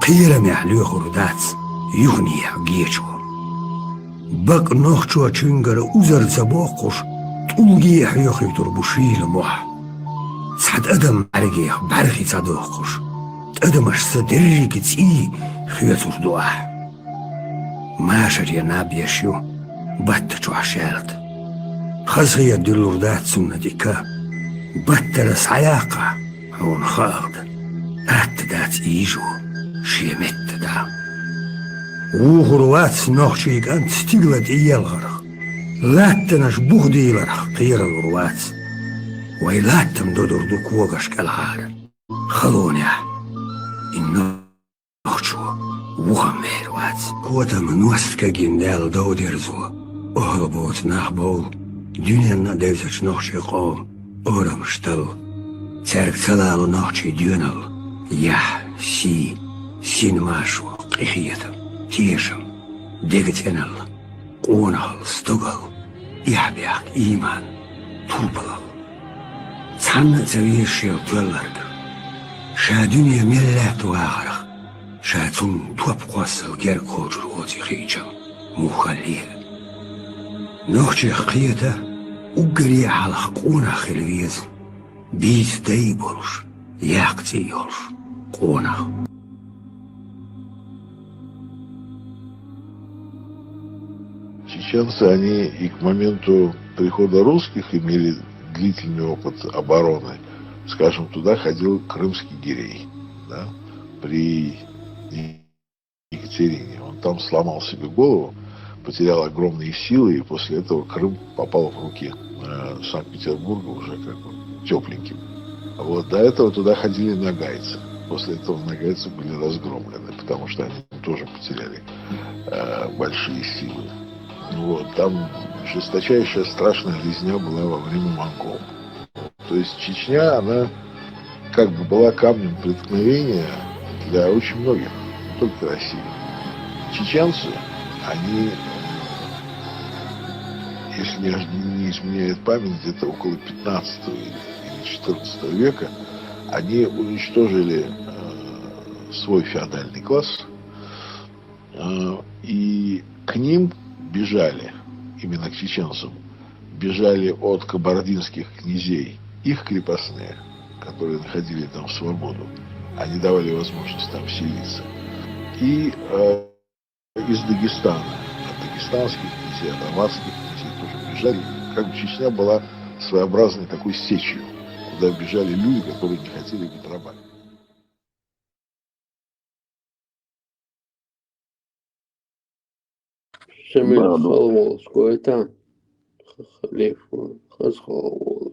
кхерамехь лоьхур дац юханехьа гечо. Бакъ нохчочуьнгара узар ца боккхуш, тӀулге а хьоьхуьйтур бу шийла мохь. Цхьа тӀадам бӀаьргех бӀаьрхи ца дохкуш, тӀадамаш са деррига цӀий хоьцур ду ахь. Машаре наб еш ю, батта чохь шаьлта. Хазахета дуьллур дац цунна дика. Баттара схьаяккха, хьуна хаалда, атта дац ийжо шен метта дӀа. Вухур вац нохчий кӀант стигала тӀеелхарх, латтанаш бух дийларх кхералур вац. Вай латтам додур ду когаш кӀелхьара. Халонехь. И нохчо вухам вер вац. Котам ност кагин даьлла дов дерзо, охьал боцу нах бовла, дуьненна а девзачу нохчийн къоман орамаш талла. Цаьрга ца лало нохчийн доьналла, яхь, сий, син машо, къинхетам, тешам, дега цӀеналла, къонахалла, стогалла, эхь-бехк, ийман, турпалалла. Цхьанна а ца везаш шел тоьлларг, ша дуьне мел лаьтта вахарх, ша цунна топ кхоссал герга кхочур оций хиъчал муххаллера. Нохчех кхета, уггаре а хьалха къонах хила веза, бийца дай болуш, яккха цӀий йолуш къонах. Чеченцы, они и к моменту прихода русских имели длительный опыт обороны. Скажем, туда ходил крымский гирей, да, при Екатерине. Он там сломал себе голову, потерял огромные силы, и после этого Крым попал в руки э, Санкт-Петербурга уже как бы тепленьким. Вот до этого туда ходили ногайцы. После этого ногайцы были разгромлены, потому что они тоже потеряли э, большие силы. Вот, там жесточайшая страшная резня была во время монгол. То есть Чечня, она как бы была камнем преткновения для очень многих, не только России. Чеченцы, они, э, если не, не изменяет память, где-то около пятнадцатого или четырнадцатого века, они уничтожили э, свой феодальный класс, э, и к ним бежали, именно к чеченцам, бежали от кабардинских князей их крепостные, которые находили там свободу. Они давали возможность там селиться. И э, из Дагестана, от дагестанских князей, от аварских князей тоже бежали. Как бы Чечня была своеобразной такой сечью, куда бежали люди, которые не хотели быть рабами. Шамиль Халмоловского, это Халиф, Хазхалов.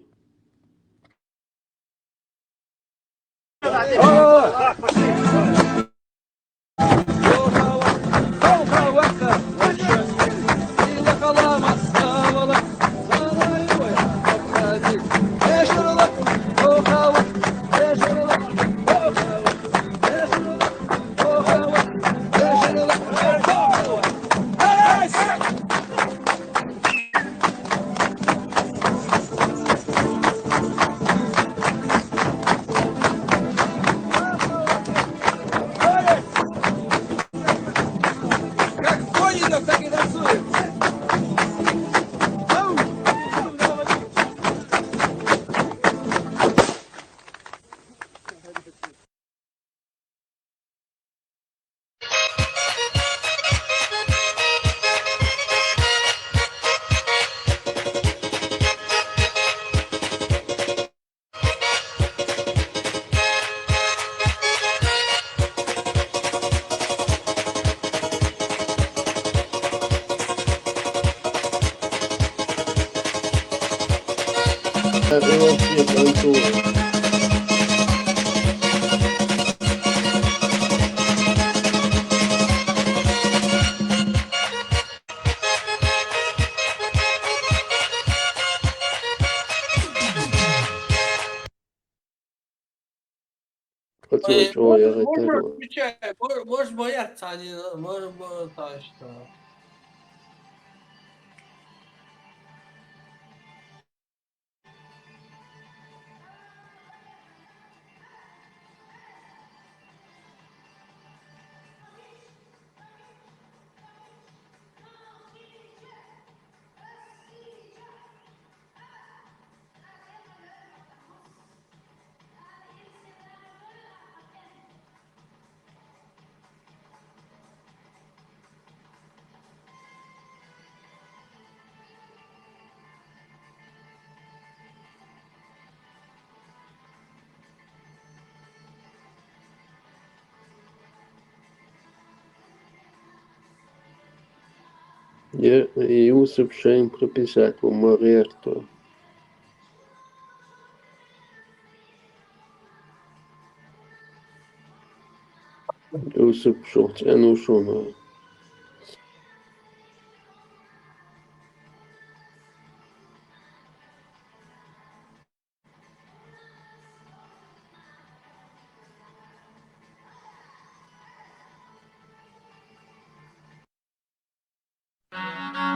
Ой, можно, можно включать, можно, можно бояться, они, можно, можно так что. Е, Юсуп шайн прописать ву ма гӀерта. Юсуп, шух цӀена ву шуна.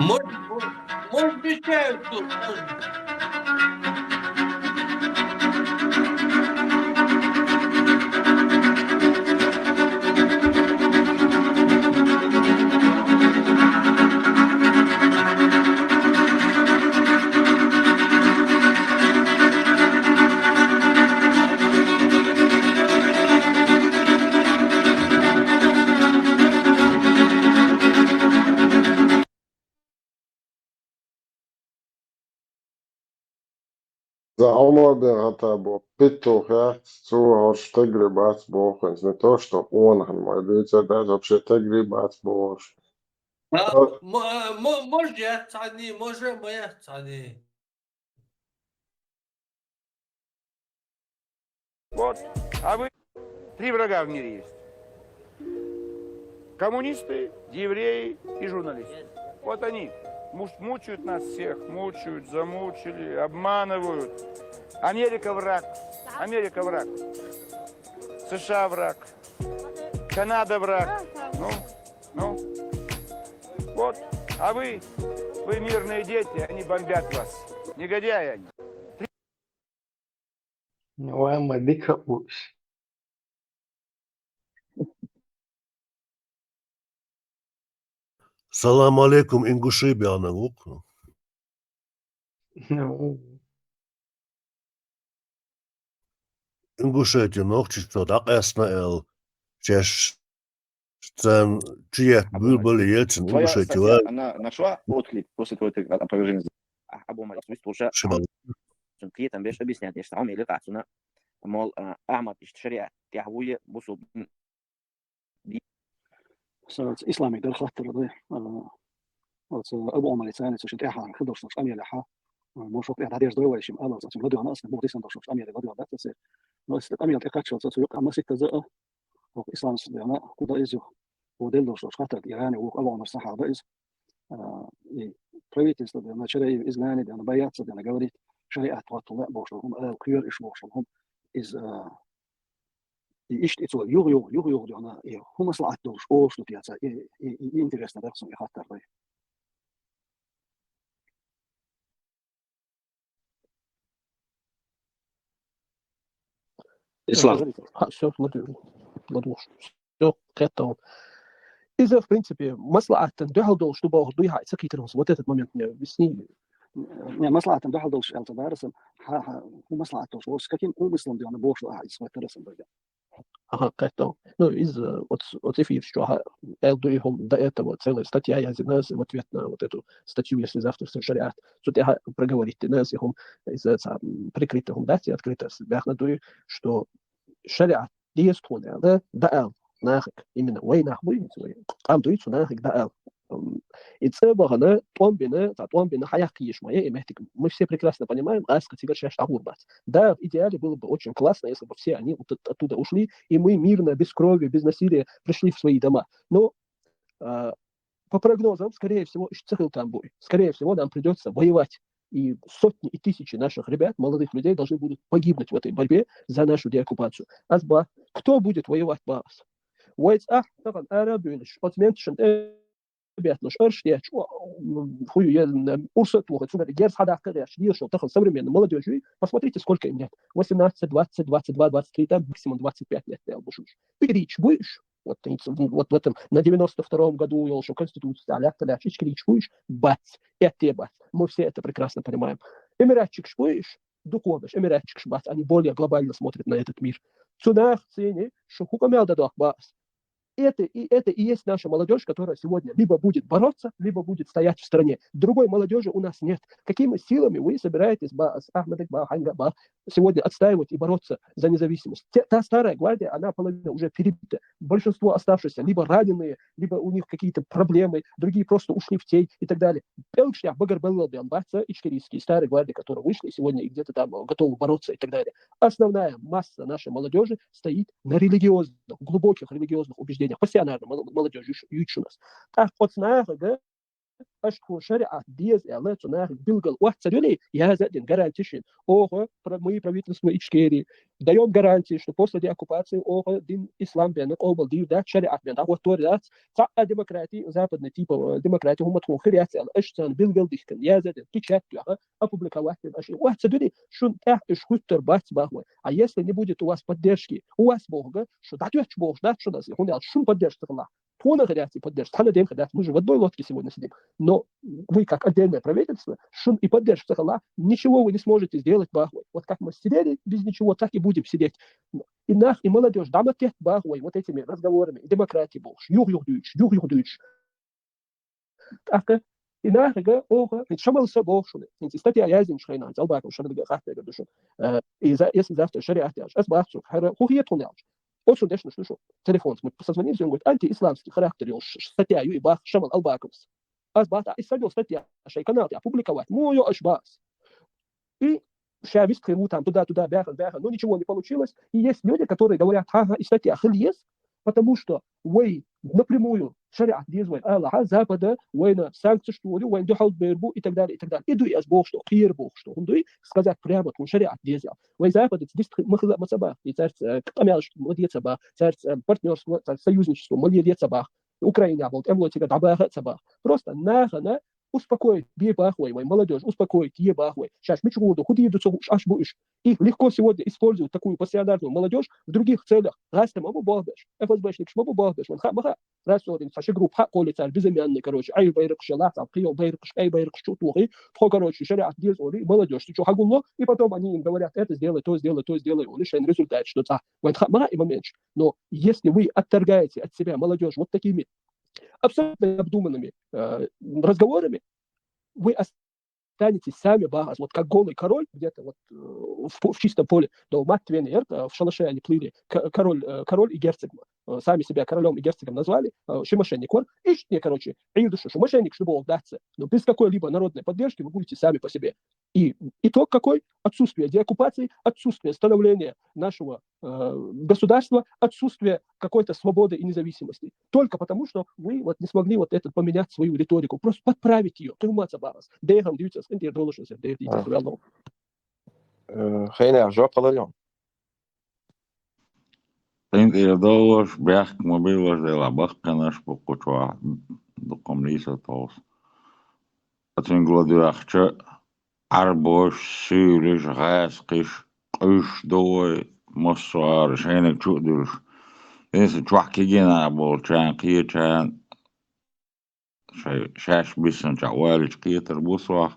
Может, может, обещают тут, может. За Ӏумар бен ХӀаттӀаб боху питту хьаьц, цо хӀорш тегри бац боху хӀинца. Не то, что къонахана ма дуьйцур дац, вообще тегри бац бохуш. А, мо-, а, мо-, може яц цхьанний, може ма яц цхьанний. Вот. А вы... Три врага в мире есть. Коммунисты, евреи и журналисты. Вот они муш-, мучают нас всех, мучают, замучили, обманывают. Америка враг. Америка враг. США враг. Канада враг. Ну, ну. Вот. А вы, вы мирные дети, они бомбят вас. Негодяи они. Вай ма дика уьш. Салам алейкум, ингуши бегӀна вукху. Ингушетия нохчашца дӀакъаьстина аьлла, шаьш царна чу етта буьйр бала ецна Ингушетия ван. Она нашла отклик после твоего опровержения? Абу Ӏумар, то есть, уже шимал. Цуьнан кхетам беш объяснять деш, цхьа хӀума элира цуьнан, мол, а, Ахьмад иштта шариӀат тӀехь вуй, бусулба дин. Со исламик дар хаттар ду. А, оцу Абу Ӏумарица цхьаьна цу шин тӀаьхьара хи долуш долчу къамелехьа, а, мо шух тӀехь дӀадерзадой вай шим, алал цо цуьнан ладоьгӀна аса, буху дисан долуш долчу къамеле ладоьгӀна дац аса. Но аса къамел тӀекхаччалца цу юкъа маситтаза а, хӀокху исламс дена, кху дан иза юха, хӀу делла долуш долчу хаттар тӀера, вукху Абу Ӏумар сахьаба иза. А, и правительство дена, шариа изгнание дена, боятся дена говорить, шариат хӀоттал лаьа бохуш долу хӀума, а, кхоьру иш бохуш долу хӀума, иза, а, и иштта и цо юха-юха, юха-юха дена, и хӀун маслаӀат долуш олуш ду теца, и, и, и, и интересно дара суна и хаттар дай. Ислам. Ха, всё, ладугӀуш. ЛадугӀуш. Всё, кхетта ву. Иза, в принципе, маслаӀатан дуьхьал долуш ду бохург дуй хьан, ца кхийтина хӀума. Вот этот момент мне объясни. Не, маслаӀатан дуьхьал долуш аьлла ца дара сан. Хьан, хьан, хӀун маслаӀат долуш, с каким умыслом дена бохуш ахьа иза хӀоттара сан дойда. Аха, кхетта ву. Ну, иза, оц-, оцу эфираш чохь аьлла ду и хӀума, до этого целая статья язйина аса в ответ на вот эту статью, если завтра с шариат. Цу тӀехь проговорить дина аса и хӀума, иза цхьа, м, прикрытый хӀума дац, и открыто аса баьхна ду и, что шариат деза тхуна аьлла, даала нахага. Именно вай нах буй, вай къам дуй, цу нахага даала. М, и цӀа бахана, тӀом бина, цхьа тӀом бина, хьаяккха езаш ма яй и меттиг. Мы все прекрасно понимаем, аска цигара шаьш дӀагӀур бац. Да, в идеале было бы очень классно, если бы все они вот от-, оттуда ушли, и мы мирно, без крови, без насилия пришли в свои дома. Но, а, по прогнозам, скорее всего, иштта ца хила там буй. Скорее всего, нам придётся воевать. И сотни и тысячи наших ребят, молодых людей должны будут погибнуть в этой борьбе за нашу деоккупацию. Ас боху, кто будет воевать, боху ас? Вай цӀахь тахана ара а буьйлуш, оцу менташна тӀе бетталуш, арш детташ, о, хӀу ю, е, урса а тохуш, цунах герз хьадаккха а гӀерташ, лелаш йолу тахана современный молодёжь юй, посмотрите, сколько им лет. Восемнадцать, двадцать, двадцать два, двадцать три, там максимум двадцать пять лет, я бушу. Пикрич буй уьш? Вот, вот в этом, на девяносто втором году йолуш конституция тӀехь лаьтта лаьтташ, ичкарича буй уьш? Бац, этте бац. Мы все это прекрасно понимаем. Эмиратчикаш буй уьш? Дукха беш, эмиратчикаш бац, они более глобально смотрят на этот мир. Цу нахаца цӀийне, шу хӀун къамел дан дохку, боху ас? это, и это и есть наша молодежь, которая сегодня либо будет бороться, либо будет стоять в стороне. Другой молодежи у нас нет. Какими силами вы собираетесь, ба, с Ахмедом, ба, Ханга, ба, сегодня отстаивать и бороться за независимость? Те, та старая гвардия, она половина уже перебита. Большинство оставшихся либо раненые, либо у них какие-то проблемы, другие просто ушли в тень и так далее. Пелкшнях багар беллал бен баца, ичкерийские старые гвардии, которые вышли сегодня и где-то там, э, готовы бороться и так далее. Основная масса нашей молодежи стоит на религиозных, глубоких религиозных убеждениях. Пассионарная мол-, молодежь ю-, ючунас. Так, вот с нахага, аш тхуна шариат деза аьлла, цу нахага билггала оццадуьлий, яза дин гарантишин. Оха, пра-, мы правительство Ичкерии даём гарантии, что после деоккупации оха дин ислам бен къобал дийр дац, шариат бен дӀахӀоттор дац, цхьа а демократия, западный типа, э, демократия, хӀума тхуна хир яц аьлла, аш царна билггала дихкан, яза дин, печать тоьха, опубликовать дин, аш оццадуьлий, шун тӀехь иш хуьттар бац бахой. А если не будет у вас поддержки, у вас бохга, шу дӀатоьтташ бохуш дац шун аз, хӀуна аьлча шун поддержка ца хилла. Тхона хир яц и поддержка, тхьана ден хир дац, мы же в одной лодке сегодня сидим. Но вы, как отдельное правительство, шун и поддержка ца хилла, ничего вы не сможете сделать бахой. Вот как мы сидели без ничего, так и будем сидеть. И нах, и молодежь, дӀа ма тетта бахой вот этими разговорами, демократия бохуш, юх-юх дуьйцуш, юх-юх дуьйцуш. ТӀаккха и нахага оха, хӀинца шамал са боху шуна, хӀинца и статья яздинчу хенахь, Албаков шарнага хаттар ду шуна. Э, и за-, если завтра шариат яьлча, ас баха цунга, хӀара хӀун хета хьуна аьлча. Оцу дешнаш ду шу. Телефонца ма позвонили, говорит, антиисламский характер йолуш статья ю и баха Шамал Албаковс. Ас баха, и садо статья шайн канал тӀехь публиковать. Мо йо аш баха. И ша вистхир ву там туда-туда бяхана, бяхана. Но ничего не получилось. И есть люди, которые говорят, ха-ха, и статья хила еза, потому что вай напрямую шариат деза вай Аллаха, Запада вайна санкцеш тоху, вайна дуьхьал бер бу и так далее, и так далее. И дуй аз бохуш ду, кхера бохуш ду. ХӀун дуй, сказать прямо, тхуна шариат деза. Вай Западаца дистхи ма хила ма ца баха, и цаьрца, э, къамелаш ма де ца баха, цаьрца, э, партнёрство, цаьрца союзничество ма ле де ца баха. Украинехь болу тӀемалой цига дӀабаха а ца баха. Просто нахана успокоить бе баха вай, вай молодёжь, успокоить е баха вай. Шаьш мича гӀур ду, хӀун дийр ду ца хууш, аш бу уьш. Их легко сегодня использовать такую пассионарную молодёжь в других целях. ГӀазкхи ма бу болх беш, ФСБшникаш ма бу болх беш, вайн хаа ма хаьа. Рассорин цхьа ши группа хьакхоллий цара безымянный, короче, Ӏай байракхаш ялахь, цхьа кхин йолу байракхаш, Ӏай байракхаш чу а тухий, тхо, короче, шариат деза олий, молодёжь цу чу хьагулло, и потом они им говорят, это сделай, то сделай, то сделай, олий, шайн результаташ ду цхьа. Вайн хаа ма хаьа и моменташ. Но если вы отторгаете от себя молодёжь вот такими абсолютно необдуманными, э, разговорами, вы останетесь сами, баха ас, вот как голый король где-то вот, э, в по-, в чистом поле. Да, маттвен эрт, э, в шалаше они плыли. К-, король, э, король и герцог. Э, сами себя королём и герцогом назвали, э, ши мошенник вар. Иштта, короче, Ӏийр ду шу, шу мошенникаш ду боху дац. Но без какой-либо народной поддержки вы будете сами по себе. И итог какой? Отсутствие деоккупации, отсутствие становления нашего, э, государства, отсутствие какой-то свободы и независимости. Только потому, что вы вот не смогли вот этот поменять свою риторику, просто подправить её. Кхин ма ца баха ас. Дехам дийцас, къинтӀера долуш ас, дехам дийцас, А. Валлахь. Э, хӀейнех жоп хилар ю? КъинтӀера долуш, бехк ма биллалаш, Делахь, баккхийнаш бу кху чохь, дукха ма лийса тховса. Ткъа цуьнга ладоьгӀча, Ӏарбош, суьйлаш, гӀаскхиш, къуьйсуш ду вай, массо а ара шайниг чу а дуьллуш. Динца чохь кегийнах болчарна, кхечарна, шай-, шаьш биссинчохь валича кхетар бу сох.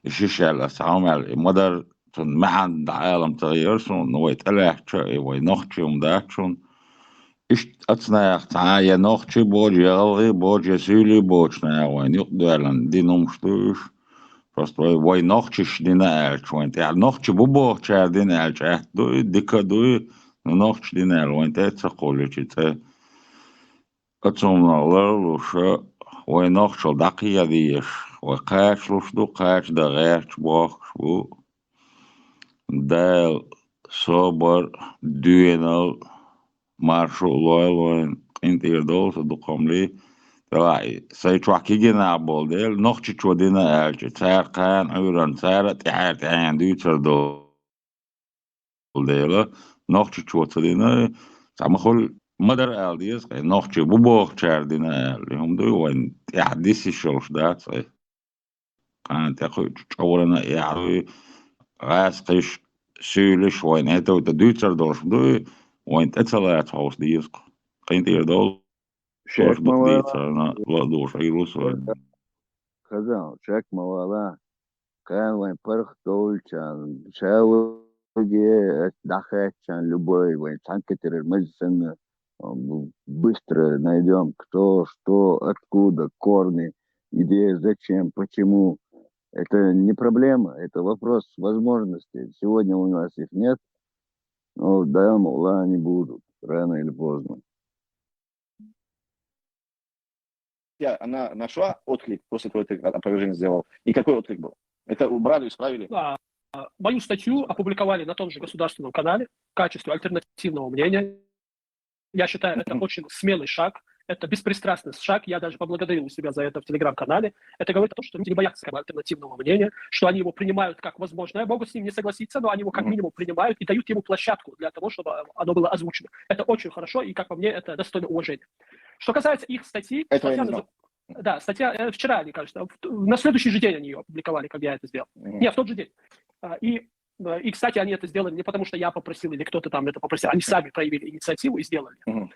И шиш аьлла, ас цхьа хӀума аьлла, и ма-дарра, цунна маьӀна дӀаала ма ца гӀера суна, но вай тӀелаьцча, и вай нохчий хӀума дац шуна. Иштта оцу наха цхьа а я нохчий боцуш, я гӀалгӀай боцуш, я суьйлий боцуш наха вайна юкъадоьллина дина хӀумаш ду уьш. Просто вай, вай нохчаш дина аьлча, вайна тӀехь нохчий бу бохучара дина аьлча, атта ду и, дика а ду и, но нохчаш дина аьлла, вайна тӀе а ца кхуллучу цӀе. Оцунах ларлуш, вай нохчалла дӀакхета дезаш, вай кхачалуш ду, кхача дан гӀерташ бохкуш бу. Дала собар, доьналла, маршо а лойла вайна, къинтӀера долу сан дукха хӀума ле. Делахь, сайн чохь кегийнах болу дела, нохчичо дина аьлча, цара кхана Ӏуьйранна, цара а тӀаьхьара тӀаьхьенна дуьйцур долу дела, нохчичо ца дина, цхьа ма хуьлу, ма-дарра ала деза, кхин нохчий бу бохучара дина аьлла. И хӀума ду вайна тӀехь дисиш йолуш дац, кхин. Кхана тӀекхуьучу чӀогӀарна а яхь дуй, гӀаскхиш, суьйлиш вайна хӀетахь тӀе дуьйцур долуш дуй, вайна тӀе ца лаца хьовса деза-кх. КъинтӀера долу, шек ма вала, дийцарна ладугӀуш Ӏийр ву со. Хаза, шек ма вала. Кхана вайн паргӀат довлучарна, ша ваге, ас дӀахаьттачарна, любой вайн цхьаьнакхетарера маза санна, быстро найдем, кто, что, откуда, корни, где, зачем, почему. Это не проблема, это вопрос возможностей. Сегодня у нас их нет, но дай Аллах, они будут, рано или поздно. Она нашла отклик после того, как ты опровержение сделал? И какой отклик был? Это убрали, исправили? А, а, Мою статью опубликовали на том же государственном канале в качестве альтернативного мнения. Я считаю, это очень смелый шаг, это беспристрастный шаг. Я даже поблагодарил себя за это в Телеграм-канале. Это говорит о том, что люди не боятся как бы, альтернативного мнения, что они его принимают как возможное, могут с ним не согласиться, но они его как минимум принимают и дают ему площадку для того, чтобы оно было озвучено. Это очень хорошо, и как по мне, это достойно уважения. Что касается их статьи, Этого я статья не знал. назыв- да, статья, э, вчера, мне кажется, в- на следующий же день они ее опубликовали, когда я это сделал. Мгм. Нет, в тот же день. А, И, э, и, кстати, они это сделали не потому, что я попросил или кто-то там это попросил, они сами проявили инициативу и сделали. Мгм.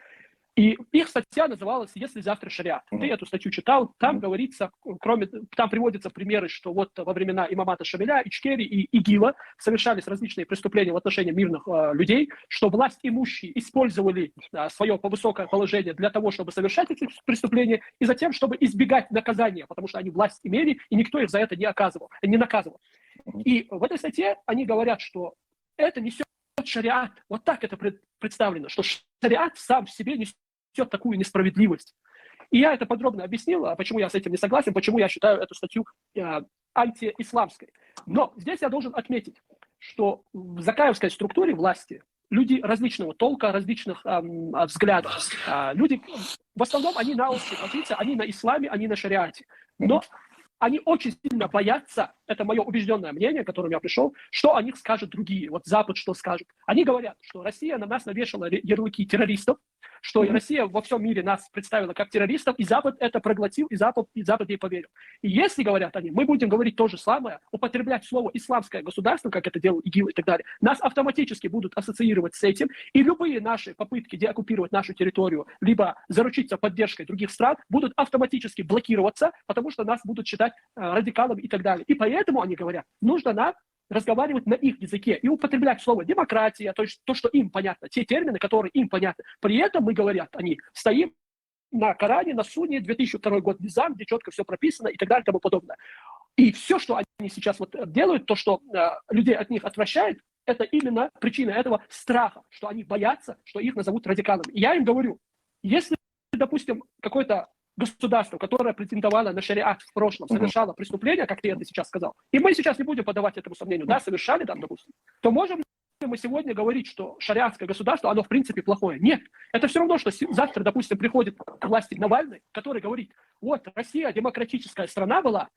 И их статья называлась «Если завтра шариат». Мгм. Ты эту статью читал, там Мгм. говорится, кроме, там приводятся примеры, что вот во времена имамата Шамиля, Ичкери и ИГИЛа совершались различные преступления в отношении мирных э, людей, что власть имущие использовали э, свое высокое положение для того, чтобы совершать эти преступления, и затем, чтобы избегать наказания, потому что они власть имели, и никто их за это не оказывал, не наказывал. Мгм. И в этой статье они говорят, что это несет шариат. Вот так это пред- представлено, что шариат сам в себе несет такую несправедливость. И я это подробно объяснил, а почему я с этим не согласен, почему я считаю эту статью э, антиисламской. Но здесь я должен отметить, что в закаевской структуре власти люди различного толка, различных эм, а, взглядов. А, люди в основном они на узкой позиции, они на исламе, они на шариате. Но они очень сильно боятся, это мое убежденное мнение, к которому я пришел, что о них скажут другие, вот Запад что скажет. Они говорят, что Россия на нас навешала ре- ярлыки террористов, что и Мгм. Россия во всем мире нас представила как террористов, и Запад это проглотил, и Запад, и Запад ей поверил. И если, говорят они, мы будем говорить то же самое, употреблять слово «исламское государство», как это делал ИГИЛ и так далее, нас автоматически будут ассоциировать с этим, и любые наши попытки деоккупировать нашу территорию, либо заручиться поддержкой других стран, будут автоматически блокироваться, потому что нас будут считать э, радикалами и так далее. И поэтому они говорят, нужно нам разговаривать на их языке и употреблять слово демократия, то есть то, что им понятно, те термины, которые им понятны. При этом мы, говорят они, стоим на Коране, на Сунне, две тысячи второй год Низам, где четко все прописано и так далее и тому подобное. И все, что они сейчас вот делают, то, что э, людей от них отвращает, это именно причина этого страха, что они боятся, что их назовут радикалами. И я им говорю, если, допустим, какое-то государство, которое претендовало на шариат в прошлом, Мгм. совершало преступление, как ты это сейчас сказал, и мы сейчас не будем поддавать этому сомнению, да, совершали там, допустим, то можем ли мы сегодня говорить, что шариатское государство, оно в принципе плохое? Нет. Это все равно, что си- завтра, допустим, приходит к власти Навальный, который говорит, вот, Россия демократическая страна была,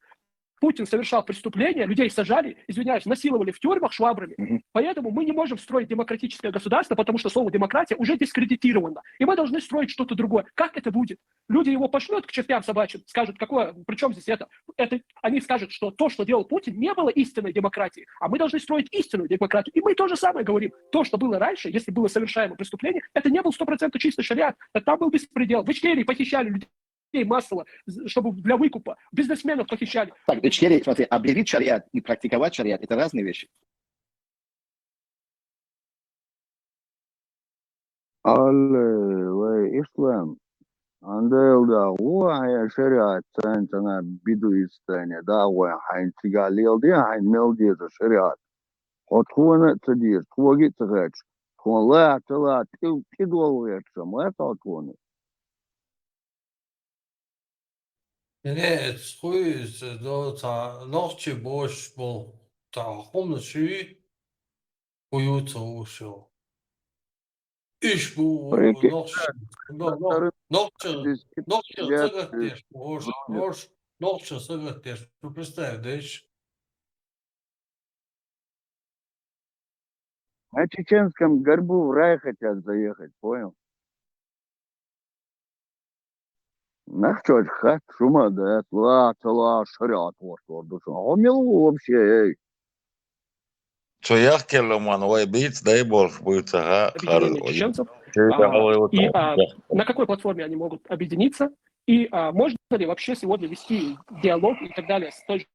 Путин совершал преступления, людей сажали, извиняюсь, насиловали в тюрьмах швабрами. Мгм. Поэтому мы не можем строить демократическое государство, потому что слово демократия уже дискредитировано. И мы должны строить что-то другое. Как это будет? Люди его пошлют к чертям собачьим, скажут, какое, при чем здесь это? это? Они скажут, что то, что делал Путин, не было истинной демократии. А мы должны строить истинную демократию. И мы то же самое говорим. То, что было раньше, если было совершаемо преступление, это не был сто процентов чистый шариат. Это там был беспредел. В Ичкерии похищали людей массово, з- чтобы для выкупа. Бизнесменов похищали. Так, Ичкерия, смотри, объявить шариат и практиковать шариат — это разные вещи. Алле, вай, ислам. Андел да, о, хай шариат, цен, цена, биду истане, да, вай, хай, цига, лел, де, хай, мел, де, шариат. Хот хуана, цадир, хуаги, цагач. Хуан, ла, тала, тил, тидол, вай, цам, ла, тот хуана. Яъни, хуй, до, та, нохчи бош бол, та, хумна ши, хуюца ушо. Иш бу, Прикинь, нохчи, но, но, нохчи, нохчи, цагат деш, ош, ош, нохчи, цагат деш. Ну, представь, да, иш. На чеченском горбу в рай хотят заехать, понял? Нахчо хат, шума да, ла, цала, шариат, вот, вот, вот. А он мил вообще, эй. Цо яхкелла ман вай бийц дай болх буйцаха хар Объединение чеченцев. Чей А, да вай вот И он. а, на какой платформе они могут объединиться? И а, можно ли вообще сегодня вести диалог и так далее с той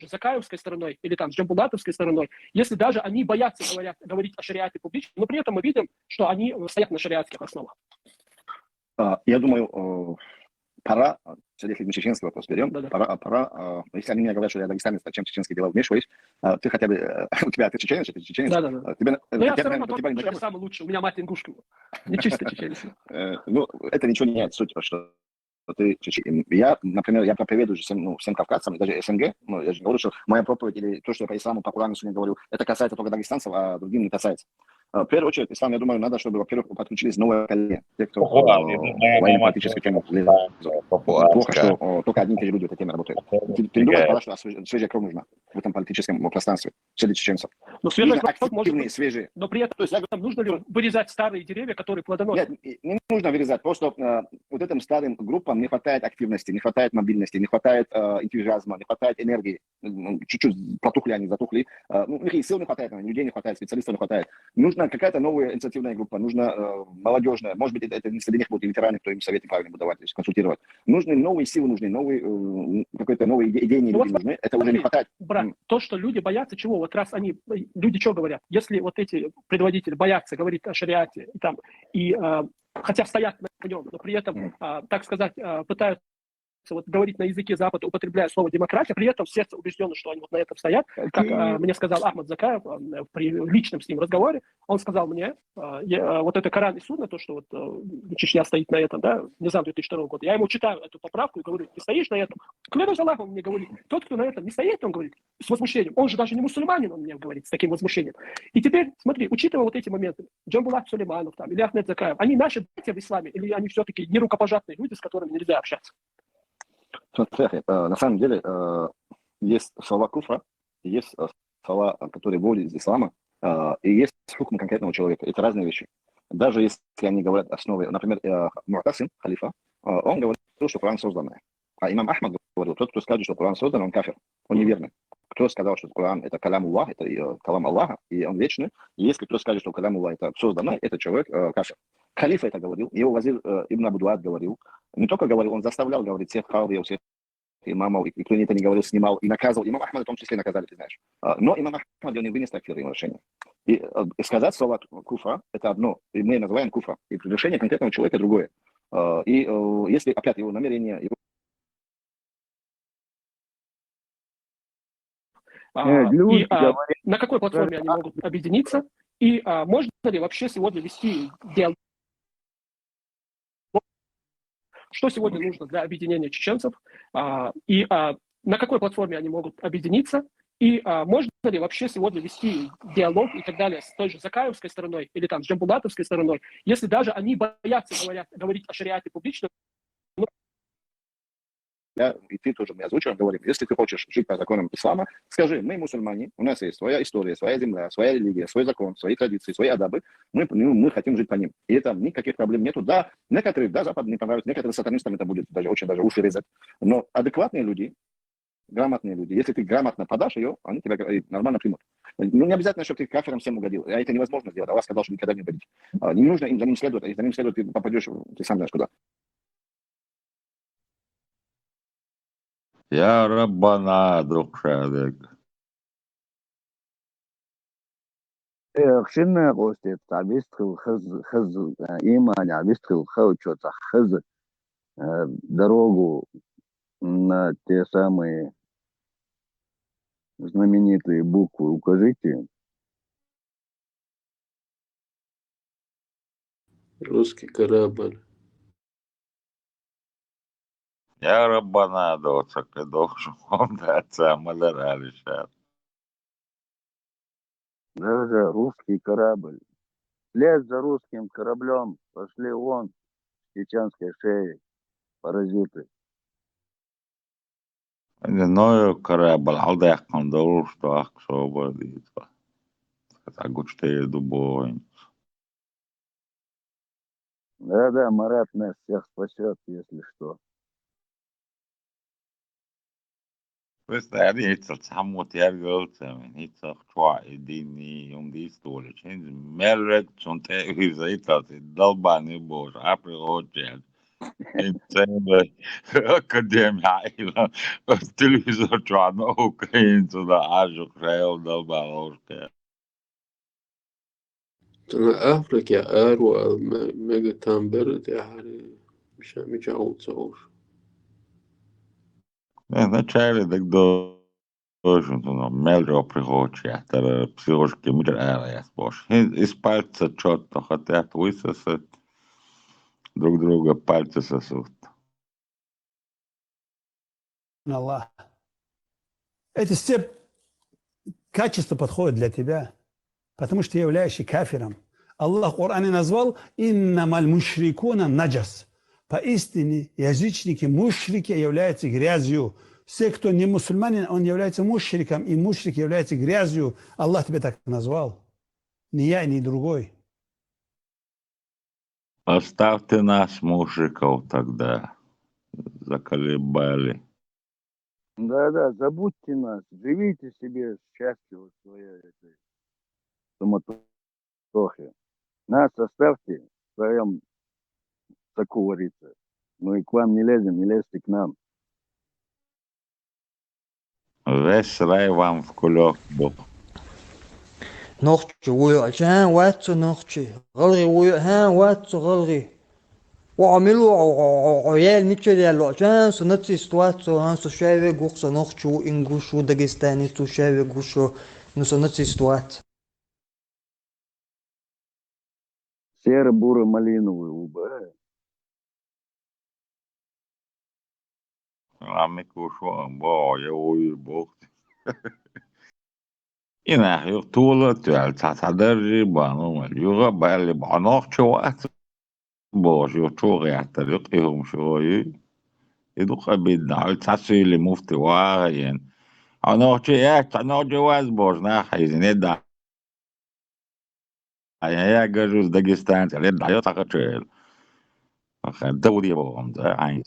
Закаевской стороной или там с Джамбулатовской стороной, если даже они боятся говорят, говорить о шариате публично, но при этом мы видим, что они стоят на шариатских основах. А, я думаю, э, пора, а, всё-таки если мы чеченский вопрос берем, Да-да. Пора, а, пора, а, если они мне говорят, что я дагестанец, зачем чеченские дела вмешиваюсь, а, ты хотя бы, э, у тебя, ты чеченец, ты чеченец, Да-да-да. а, тебе, Но я все равно у тебя тот не же такая- самый лучший, у меня мать ингушка. Не чисто чеченец. Э, ну, это ничего не меняет суть, что ты чечен. Я, например, я проповедую же всем, ну, всем кавказцам, и даже СНГ, ну, я же не говорю, что моя проповедь или то, что я по исламу, по Корану сегодня говорю, это касается только дагестанцев, а другим не касается. А, В первую очередь, ислам, я думаю, надо, чтобы, во-первых, подключились новое поколение, те, кто Охуенный, э, да, моя мама военно-политической теме лезут. Попугайская. Плохо, что э, только одни и те же люди этой темой работают. Ты, ты не думаешь, тогда, что освеж- свежая кровь нужна в этом политическом пространстве среди чеченцев? Но свежая Именно кровь может активные, быть, свежие. Но при этом То есть я нужно ли вырезать старые деревья, которые плодоносят? Нет, и- не нужно вырезать. Просто э, вот этим старым группам не хватает активности, не хватает мобильности, не хватает э, энтузиазма, не хватает энергии. М, Чуть-чуть потухли они, затухли. Э, Ну, их и сил не хватает, людей не хватает, специалистов не хватает. Нужна какая-то новая инициативная группа, нужна э, молодежная. Может быть, это, это не среди них будут и ветераны, кто им советы правильно будет давать, то есть консультировать. Нужны новые силы, нужны новые, э, какой-то новые иде- идеи, Ну, вот люди нужны. Это уже не смотри, хватает. Брат, М. То, что люди боятся чего? Вот раз они, люди что говорят? Если вот эти предводители боятся говорить о шариате, и там, и а, хотя стоят на нем, но при этом, Мгм. а, так сказать, а, пытаются вот говорить на языке Запада, употребляя слово демократия, при этом в сердце убеждены, что они вот на этом стоят. Как а, мне сказал Ахмад Закаев а, при личном с ним разговоре, он сказал мне, а, я- а, вот это Коран и Сунна, то, что вот а, Чечня стоит на этом, да, Низам две тысячи второго года, я ему читаю эту поправку и говорю: «Ты стоишь на этом?» Клянусь Аллахом, он мне говорит: «Тот, кто на этом не стоит, — он говорит с возмущением, — он же даже не мусульманин», — он мне говорит с таким возмущением. И теперь, смотри, учитывая вот эти моменты, Джамбулат Сулейманов там, или Ахмед Закаев, они наши братья в исламе, или они все-таки нерукопожатные люди, с которыми нельзя общаться? Смотри, э, на самом деле э, есть слова куфра, есть э, слова, э, которые выводят из ислама, э, и есть хукм конкретного человека. Это разные вещи. Даже если они говорят основы, например, э, Му'тасим, халифа, э, он говорил, что Коран созданный. А имам Ахмад говорил: тот, кто скажет, что Коран создан, он кафир, он неверный. Кто сказал, что Коран — это калям Аллах, это э, калам Аллаха, и он вечный, и если кто скажет, что калям Аллах — это созданный, этот человек э, кафир. Халифа это говорил, его вазир э, Ибн Абу Дуад говорил. Не только говорил, он заставлял говорить всех кадиев, всех имамов, и, и кто это не говорил, снимал и наказывал. Имам Ахмада в том числе наказали, ты знаешь. А, Но имам Ахмад не вынес такие решения. И э, сказать слова куфра — это одно, и мы называем куфра. И решение конкретного человека — другое. А, И э, если опять его намерение, его А, Э, люди и а, говорят, на какой платформе они могут объединиться? И а, можно ли вообще сегодня вести диалог? Что сегодня нужно для объединения чеченцев? А, и а, на какой платформе они могут объединиться? И а, можно ли вообще сегодня вести диалог и так далее с той же Закаевской стороной или там с Джамбулатовской стороной, если даже они боятся говорят, говорить о шариате публично? Я, и ты тоже, мы озвучиваем, говорим: если ты хочешь жить по законам ислама, скажи: мы мусульмане, у нас есть своя история, своя земля, своя религия, свой закон, свои традиции, свои адабы, мы, ну, мы хотим жить по ним. И там никаких проблем нету. Да, некоторые, да, Запад не понравится, некоторым сатанистам это будет даже очень даже уши резать. Но адекватные люди, грамотные люди, если ты грамотно подашь ее, они тебя э, нормально примут. Ну, не обязательно, чтобы ты кафирам всем угодил. А это невозможно сделать. Аллах сказал, что никогда не угодить. А, Не нужно им за ним следовать. А если за ним следовать, ты попадешь, ты сам знаешь куда. يا ربنا دكتور. Э, хшинна костет, а вистхил хыз, хыз, э, иманя, вистхил хыл, что-то хыз, э, дорогу на те самые знаменитые буквы укажите. Русский корабль. يا ربنا دوتك دوش. هم ده أتسامل الرالشات. Да-да, русский корабль. След за русским кораблем, пошли вон с чеченской шеи, паразиты. Indi noýa karabyl aldaýakanda uruşda ak soba diýdi. Hata güçde ýedi boýun. Да-да, Марат нас всех спасет, если что. Biz nädip hiç zat hamut ýer görüpsemin, hiç zat çuwa edini, ýum diýis dolu. Şimdi melrek çunte üze itas, dalbany boş, apri hoç ýer. Ин цхьаьна академи хьаийла, телевизор чохь наука хӀинца да Ӏажух шайла дал бахьалошка. Цуьнан Африкехь аравала ме-, мега там бара тӀаьхьара, мича-, мичахь ву ца хууш. Э, начале дагадо- Точно, ну, мел жопа прихочу яхтара, психушки мичара ара яц бохуш. ХӀинца из пальца чётно хатаьтта вуй сан, сан друг друга пальцы сосут. Аллах. Эти все качества подходят для тебя, потому что ты являешься кафиром. Аллах в Коране назвал: «Иннамаль мушрикуна наджас». Поистине, язычники, мушрики являются грязью. Все, кто не мусульманин, он является мушриком, и мушрик является грязью. Аллах тебя так назвал. Ни я, ни другой. Оставьте нас, мушриков, тогда. Заколебали. Да-да, забудьте нас, живите себе счастливо в своей этой суматохе. Нас оставьте в своём соку вариться. Мы к вам не лезем, не лезьте к нам. Весь рай вам в кулёк бу. Нохчи вуй, а чан вац цу нохчи. ГӀалгӀи вуй, а вац цу гӀалгӀи. Ва мил ва, ва, ва, ва, ял мичал ял ва, чан со нацист вац, со, а, со шай вегух, со нохчи ву, ингуш ву, дагестанец ву, шай вегуш ву, ну, со нацист вац. Серо-буро-малиновый ву бара. Ламик ву шо, бо, я вуй, бо. И нах юха тола а тоьлла, цхьа, цхьа даржий бан, ну, юха а баьлли, бан нохчо вац. Бохуш, юха чу гӀеттара, юха и хӀума шо ю. И ду къа бидна, хьо цхьа суьйли муфти ваха а йина. Хьо нохчо яц, хьо нохчо вац бохуш, нах хьийзина, е да. Ай, я гажуз дагестанец, ле, да, ё, цхьа кхачу эл. Аха, да, уди боху, да, айс.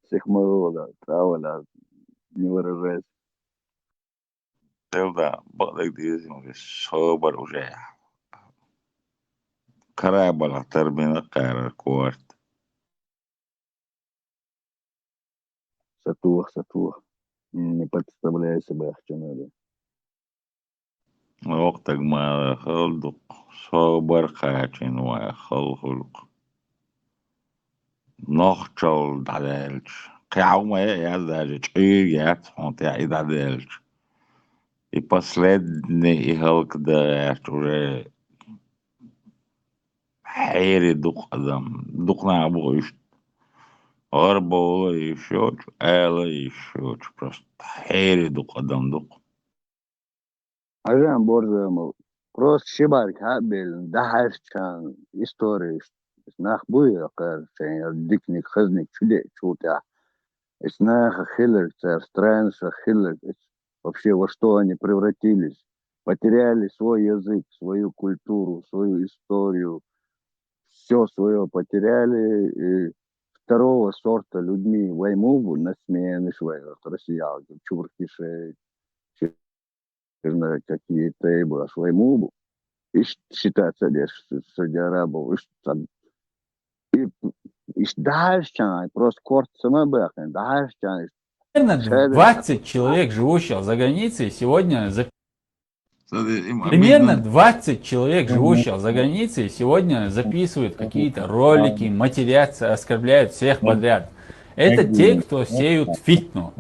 Сих ма вала, цхьа а вала, не выражайся. Делда, бакъдерг деза, уже собар уже. Карабала тарбина кхарар корт. Сатух, сатух. Не подставляйся, бахча надо. Вокху таг ма хала дукха, собар кхачийна вай хала хуьлу-кх. Нохчалла дӀадаьлча, кхин хьан хӀума а яц даже, чӀийрга яц хьуна тӀехь и дӀадаьлча. И последний, и хӀаллакдан гӀерташ уже хьерий дукха адам, дукха нах бу иштта. ГӀарбовла а йиш йоцуш, ала а йиш йоцуш, просто хьерий дукха адам ду-кх. Хьажа, Борзамов, просто ши бӀаьрг хьа а беллина, дӀахьаьрчачарна истореш, нах буй, кхара шайн диканиг, хазниг чу деъчул тӀаьхьа. Эцу наха хиларг, цара странашах хиларг, эцу вообще во что они превратились? Потеряли свой язык, свою культуру, свою историю. Всё своё потеряли, и второго сорта людьми вай ма бу, нацменаш вай, россиялки, чуркишей, не знаю, какие-то эйбаш вай ма бу. Иштта считаться деш, среди арабов, иштта цхьа. И, иштта дӀахьаьрчачарна, просто корта сама баьккхина, дӀахьаьрчачарна, иштта. Примерно шайда двадцать человек, живущих за границей, сегодня за- Примерно двадцать человек, живущих за границей, сегодня записывают какие-то ролики, матерятся, оскорбляют всех подряд. Это те, кто сеют фитну.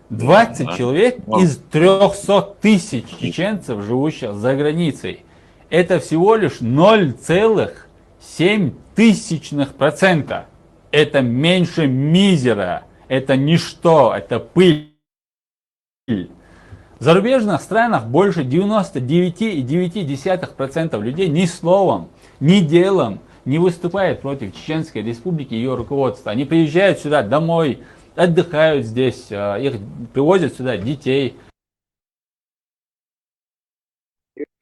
Двадцать человек из трёхсот тысяч чеченцев, живущих за границей. Это всего лишь ноль целых семь тысячных процента. Это меньше мизера. Это ничто. Это пыль. В зарубежных странах больше девяносто девять и девять десятых процентов людей ни словом, ни делом не выступает против Чеченской Республики и её руководства. Они приезжают сюда домой, отдыхают здесь, э, их привозят сюда детей.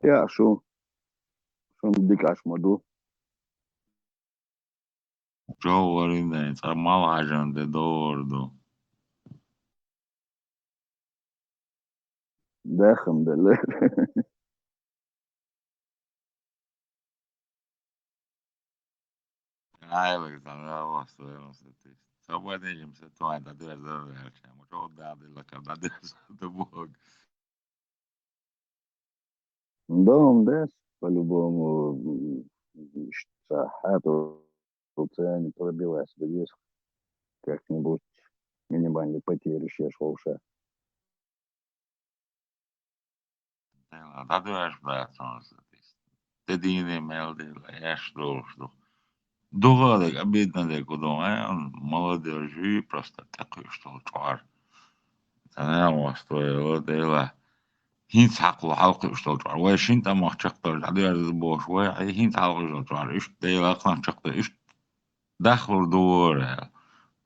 Я шу, шуна дика Ӏаш ма ду. Чов варина, цкъа мал хьажан де довр ду. Дахам делла. Ай, Александр, васт васт. Со бадежим, со твой, да, дверь, дверь, дверь. Мо чё, да, да, да, да, да, да, Бог. Дом, да, по-любому, м, что, а то тут они пробилась бы здесь как-нибудь минимальные потери, ещё шоу-ша. Дела, да, дверь, брат, он, Те дийне мел дела, эш долуш ду. ДугӀа дег, обидно дег гу ду, э, молодежи просто тӀекхуьуш долу чкъор. Ца не васт вай, ла дела. ХӀинца хьакху хьалкхуьуш долу чкъор. Вай шин тӀамах чекхдолуш дӀадоьрзу бохуш, вай хӀинца хьалкхуьуш долу чкъор. Иштта Дела кхана чекхдо, иштта дахлур ду вара.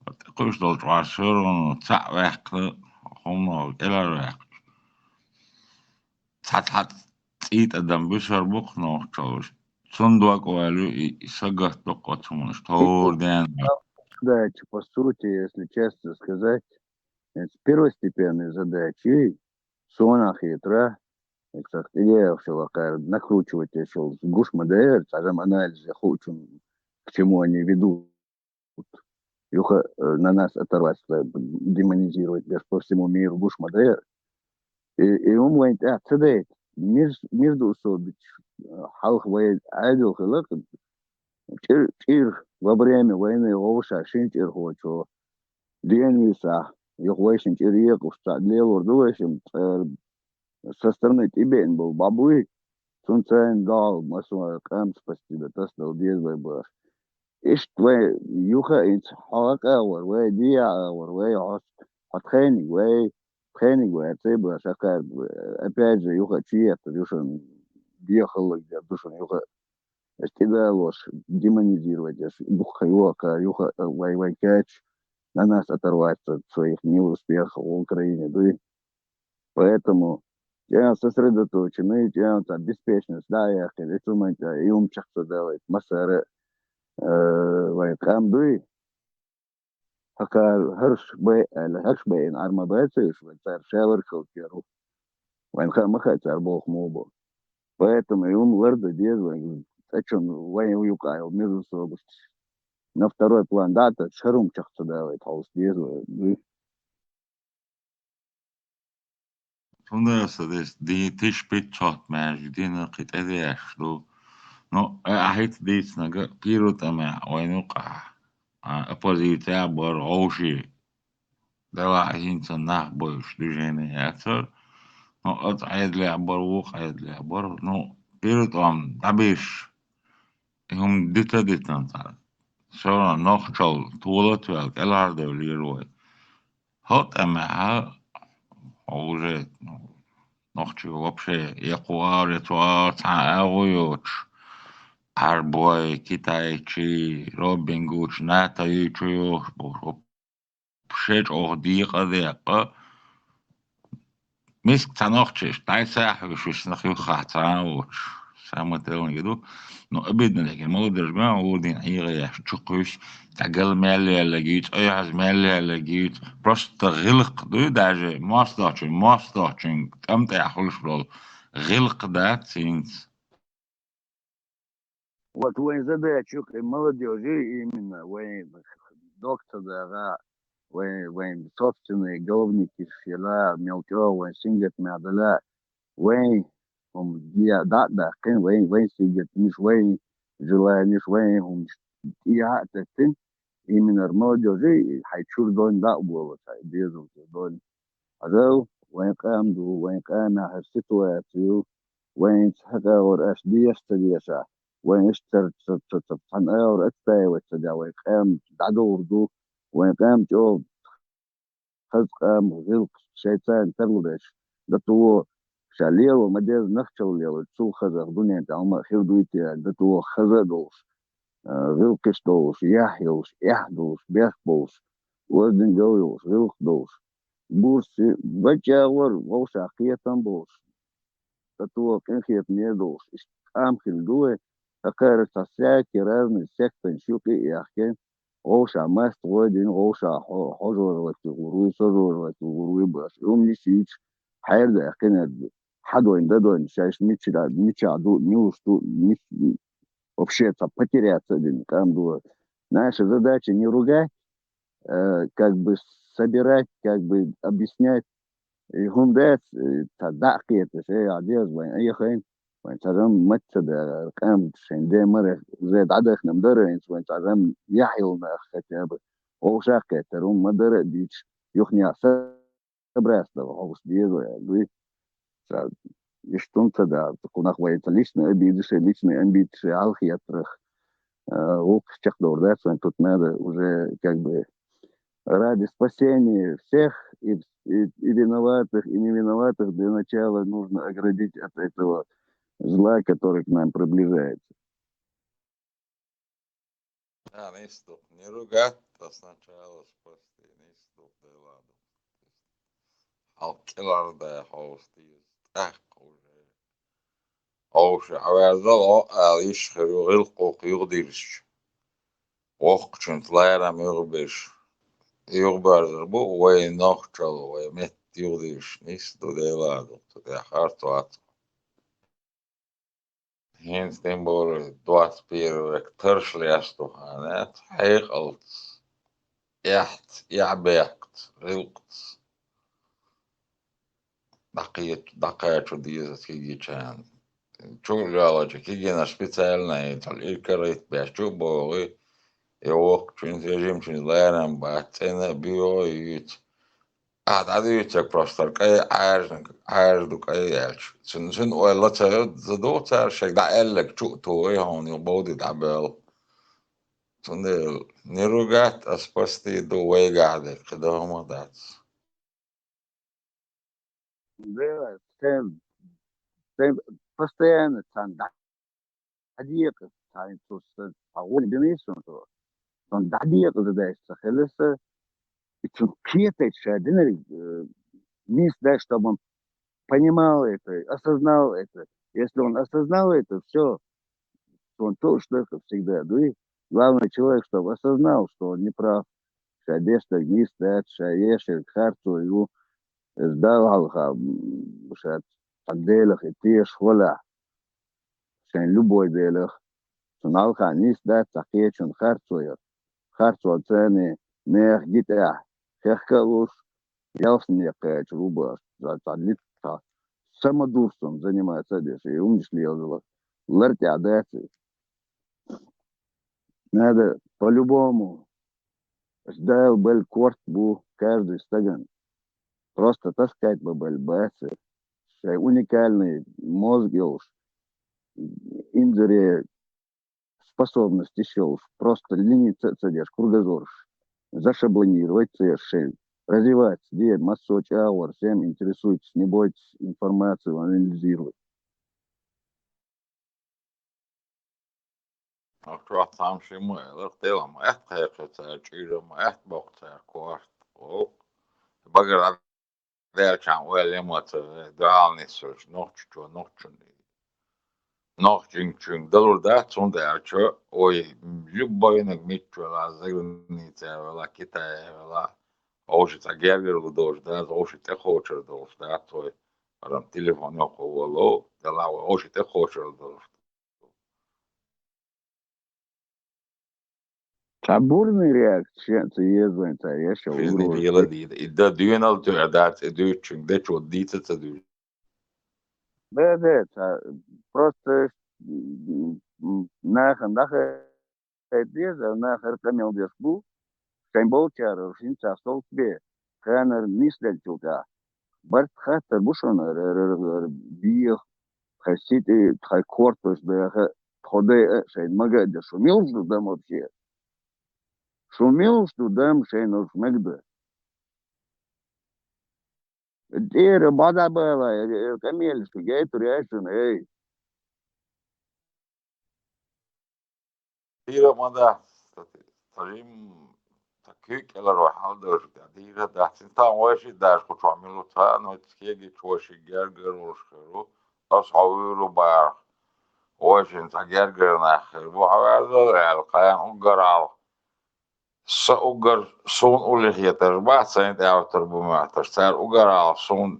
ТӀекхуьуш долу чкъор, всё равно цхьаъ ваьккхина, хӀуманах кӀелхьарваьккхича. Цхьа-цхьа цӀий тӀадам буьсур бу-кх нохчаллаш. Цунна дог а ваьлла ю и, и сагатдо-кх оцу хӀуманаш тховра ден. Задача, по сути, если честно сказать, это первостепенные задачи, сонах хетара, эксах тӀедеяхшал, накручивать ешал гуш ма дара, цхьа анализ хуучун, к чему они ведут. Юха, э, на нас оторваться, демонизировать деш по всему миру гуш ма дара. И, и хӀума вайн тӀехь ца дайта, мир, мир ду со бича, э, хьалха вай Ӏедал хила, чӀир, чӀир, во время войны вовша шин чӀирхочо, ден висахь, юха вайшин чӀир екъуш цхьа лелор ду вайшин цӀера, со стороны тӀебеана болу бӀа буй, цунца айн догӀал, масала, къам спасти дан, тасадала деза вай баха. Иштта вай юха а инца хьо агӀор, вай дийа агӀор, вай хьо, хьо тхайниг, вай тхайниг вай цай баха, сакхар, опять же, юха а чуеттар ю шуна, дехаллаг дер ду шуна юха а. Эс кидалош, демонизировать, эс дукха юха, юха, э, вай, вай кач, на нас оторваться от своих неуспехов в Украине, дуй. Поэтому тем сосредоточены, тем там беспечность, да, я, и цуман, и ум чехца делает, масара, э, вай кам дуй. Хьакхара хӀарш бай аьлла, хӀарш байина Ӏар ма бац уьш, вайн цара шаьлар хилча яр ву. Вайн хаа ма хаьа цара болх муха бу. Поэтому и хӀума лардан деза вайн, цӀа чун вайн юкъа йолу между собой. На второй план, да, та шарум чекх ца далайта хьовса деза вайн. Цундела аса дес дийна тиш пит цхьотта маьждиг дина кхин тӀедеш ду. Ну, э, ахьа хӀинца дийцинарг а, Пиру тӀамехь вайн юкъахь, а, оппозиция а бара, гӀовший. Делахь а хӀинца нах бойуш движение яцара. Ну, оцу Ӏедалехь бара, вукху Ӏедалехь бара. Ну, Пиру тӀом дӀабийш, и хӀума дита а дитина цара. Всё равно нохчалла тола а тоьлла, кӀелхьардевллера вай. ХӀокху тӀамехь, хьо уже, ну, нохчий вообще, я кху агӀор, я цу агӀор цхьа а агӀо йоцуш, Ӏарбой, китайчий, робингучу, НАТО йийчу йохуш болуш, вообще чӀогӀа декъа а декъа, миска цхьа нохчи иштта дӀасахьа хьуьйсуш висна юххехь цхьа а воцуш, самое тӀеланге ду. Ну, обидно декъе, молодежь ган гӀур дийна ӀийгӀа еш, чу кхуьйсу, цхьа гал мел яьлларг юьйцу, ойхьаз мел яьлларг юьйцу. Просто гӀиллакх дуй даже, мостагӀчун, мостагӀчун тӀам тӀехь хуьлуш болу гӀиллакх дац хӀинца. Вот вайн задача юкъа и молодёжи именно, вайн дог ца дагӀа, вайн, вайн собственные головники шела, мел чӀогӀа вайн сингаттамехь дала, вайн хӀума де-, дӀа а даьккхина, вайн, вайн сингаттамаш, вайн желаниеш, вайн хӀумаш тӀехьа а теттина, именно молодёжи хьайн чуьра дойн дӀа а болуш, хьайн дезалца дойн. Хьажал, вайн къам ду, вайн къамехь хӀара ситуацию, вайн цхьа агӀор аш деш ца дешахь, вайн иштта ца, ца, ца, ца, цхьана агӀор отстаивать ца дехь, вайн къам дӀадовр ду, вайн къам чӀогӀа хаза къам, гӀиллакх шайца тарлуш, датуо, ша лело ма деза нахчалла лело, цул хазах дуьнен тӀехь ма хир дуй те аьлла, датуо хаза а долуш, а, гӀиллакхаш долуш, яхь йолуш, эхь долуш, бехк болуш, оздингал йолуш, гӀиллакх долуш, бурси, баччагӀор вовшах кхетам болуш, датуо къинхетаме а долуш, иштта къам хилла ду вай, хӀокхара цхьа всякий разный сектанаш юкъа а яхкина, вовшах маста гӀой дина, вовшах хьо-, хьо жожагӀатехь гӀур вуй, со жожагӀатехь гӀур вуй бохуш, и хӀума йиш йича, хьаьрда а кхинарг хьадойн, дадойн, шаьш мичара, мичахь ду, муьлш ду, мич-, вообще цхьа потеряться а дина, къам ду, Наша задача не ругать, э, как бы собирать, как бы объяснять. И хӀунда аьлча, э, цхьа дӀа а кхеташ, э, а деза вайн, э, яхайн, вайн цхьа зам маца да, къам шайн де мара, уже дӀадахна ма дара, вайн цхьа зам яхь йолу нах хотя бы. Вовшах кхетар, хӀума ма дара а дийцаш, юхнех са Брас дала хьовса деза вай аьлла дуй. Ца, иштта хӀума ца даьлла, кхунах вай ца личный обиды, шайн личный амбиции хьалхаеттарх, а, вукху чекхдовр дац вайн, тут надо уже как бы ради спасения всех и, и, и виноватых, и невиноватых для начала нужно оградить от этого зла, который к нам приближается. Да, нисдух. Не ругать, а сначала спасти. Нисдух, Дела ду. Хьал кӀелхьардай хьовса деза. ТӀаккха уже. Хьовша, хьаваьззал, хьо ала йиш хир ю гӀиллакхах юхадирзича. Воккхачуьнца ларам юхабеш. Юхабоьрзур бу вай нохчалла, вай метта юхадирзича. Нисдух, Дела ду. Цу тӀехь харц вац. ХӀинца тем более двадцать первый век, тарш лаьцна ду хьан, хьекъалца, эхьца, эхь бехкаца, гӀиллакхца дӀакхечу, дӀакхачо деза кегийчарна. Чу а лоьлча, кегийнаш специально, и цхьа иракарахӀитта беш чу а богӀий, и воккхачуьнца, режимчуьнца ларам бац, цӀена а боьгӀу а юьйцу. Ахьа дӀадуьйцург просто кӀай Ӏаьржаниг, Ӏаьржа ду кӀай аьлча. Цуьнан, цуьнан ойла ца за ду цара, шайга дӀааьлларг чу а тохий, хьуна юха бовди дӀабоьлла. Цундела не ругать, а спасти ду вайгахь дерг, кхидӀа хӀума дац. Да, стен, стен, постоянно царна дӀа дӀадекъа, цхьа, цо сан, цхьа гӀо бина суна цо. Сон дӀадекъа задача ца хилла сан, и цунна кхетайта ша динарг, э, нийса дац, чтобы он понимал это, осознал это. Если он осознал это, всё, сон туш даха всегда дуй. Главное, человек, чтобы осознал, что он не прав. Ша дешнарг нийса дац, ша ешарг харцо ю, иза Далла хьалха, м, ша цхьа Делах и тешаш валахь. Шайн любой Делах. Цунна хьалха нийса дац цхьа кхечунна харцо яр. Харцонца нехан гитӀехь хехка а луш, ялсамане кхача ву бохуш, цхьа, цхьа лиц цхьа самодурством заниматься а деш, и хӀуманаш леладалар. Лар тӀехь дац и. Надо по-любому. Аш Дала белла корта бу каждый стагана. Просто таскать бан белла бац. Шайн уникальный мозг йолуш, инзаре способностьш йолуш, просто лениться а ца деш, кругозорш зашаблонировать ца еш шайн. Развиваться де, массо а чӀагӀор, всем интересуйтесь, не бойтесь информацию анализировать. Ахчохь цхьамма шимма элира, Делахь ма аьтта кхайкхи цара чуьйра, ма аьтта боккху цара корта. Вовк. Багара даьлчахьа ойла ма ца, дуьхьал нисвелча, нохчочо, нохчун, нохчингчуьнга далур дац, хӀунда аьлча, ой, любойнаг мичча велахь, заграницехь велахь, Китае велахь, вовши цхьа гергарло долуш дац, вовши тӀекхочур долуш дац, ой, барам телефон йоккхо волу, делахь вай вовши тӀекхочур долуш. Цхьа бурный реакция шен ца еза вайн цхьа еш а Шизни угроза лела дийна. И дан доьналла тоьар дац, и дуьйцучуьнга дечо дийца ца дуьйцу. Да, да, цхьа просто, м, м, нахана даха деза, нах хӀара къамел деш бу, шайн болчара хӀинца совцабе, ханара нисделлачул тӀаьхьа. Барт хаттар бу шуна, р-, р-, р-, р-, беха, тхайн сита, тхайн кортош даха, тхо дайа а шайна мага а дан, шу милаш ду дам вообще? Шу милаш ду дам шайна уьш мега дан? ТӀера бӀадабала, э, э, къамелаш шу гайтур яшуна, эй. Дийра ма дац, ца жим, ца куьйга кӀеларо хьалдалаш дац, дийра дац. Цин тахана вайши а даьлча кху чохь мила ву ца хаьа, но кегийчу вайши гергарлуш хир ву, аса хьо вуьйр ву бахарх. Вайшинна цхьа гергара нах хир бу, хьан ваьззал аьлла, кхана уггар хьалха. Сан уггар, суна уллехь хетарш бац, сайна тӀе автор бу моьттарш. Цара уггар хьалха суна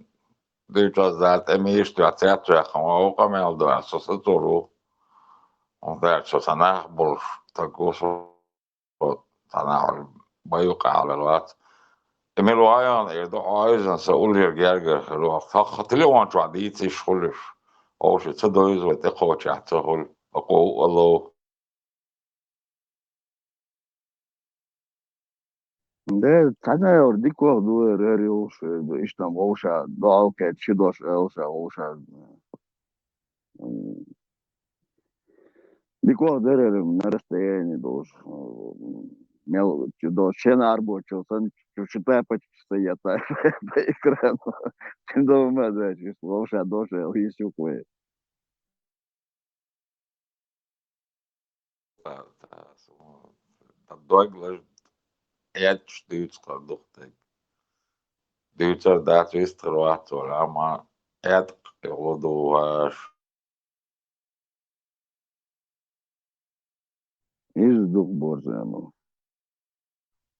дуьйцу ас Дала тӀе мийша тоьхна, цаьрца ваьккхина ван ву къамел ду аьлла, со сацур ву. ХӀунда аьлча со сан нах болуш стаг ву со. цхьанахьа байукъахьалар вац. Эмил ваян эр ду, хьо айзан са уллера гергара хир вац. Хьо телефон чохь дийца йиш хуьлуш. Овши ца довза вай тӀекхочехь ца хуьлу, акхо у ало. Да, цхьана эр дикох ду, эр, эр йолуш, эр ду, иштта вовша, доал кхета, ши дош эр ша вовша. М, дикох дерер на расстоянии долуш, м, мел чу долуш, шен арбочул сан, чу шита почти стоят по экрану. Дома, да, чу вовша дош эр, если ухуе. Та, та, су-, та дог лаж, эцаш дуьйцу кхара духтаг. Дуьйцар дац, вистхир вац вара, амма эткъа юхла ду ваш. Иза дукха борза ма.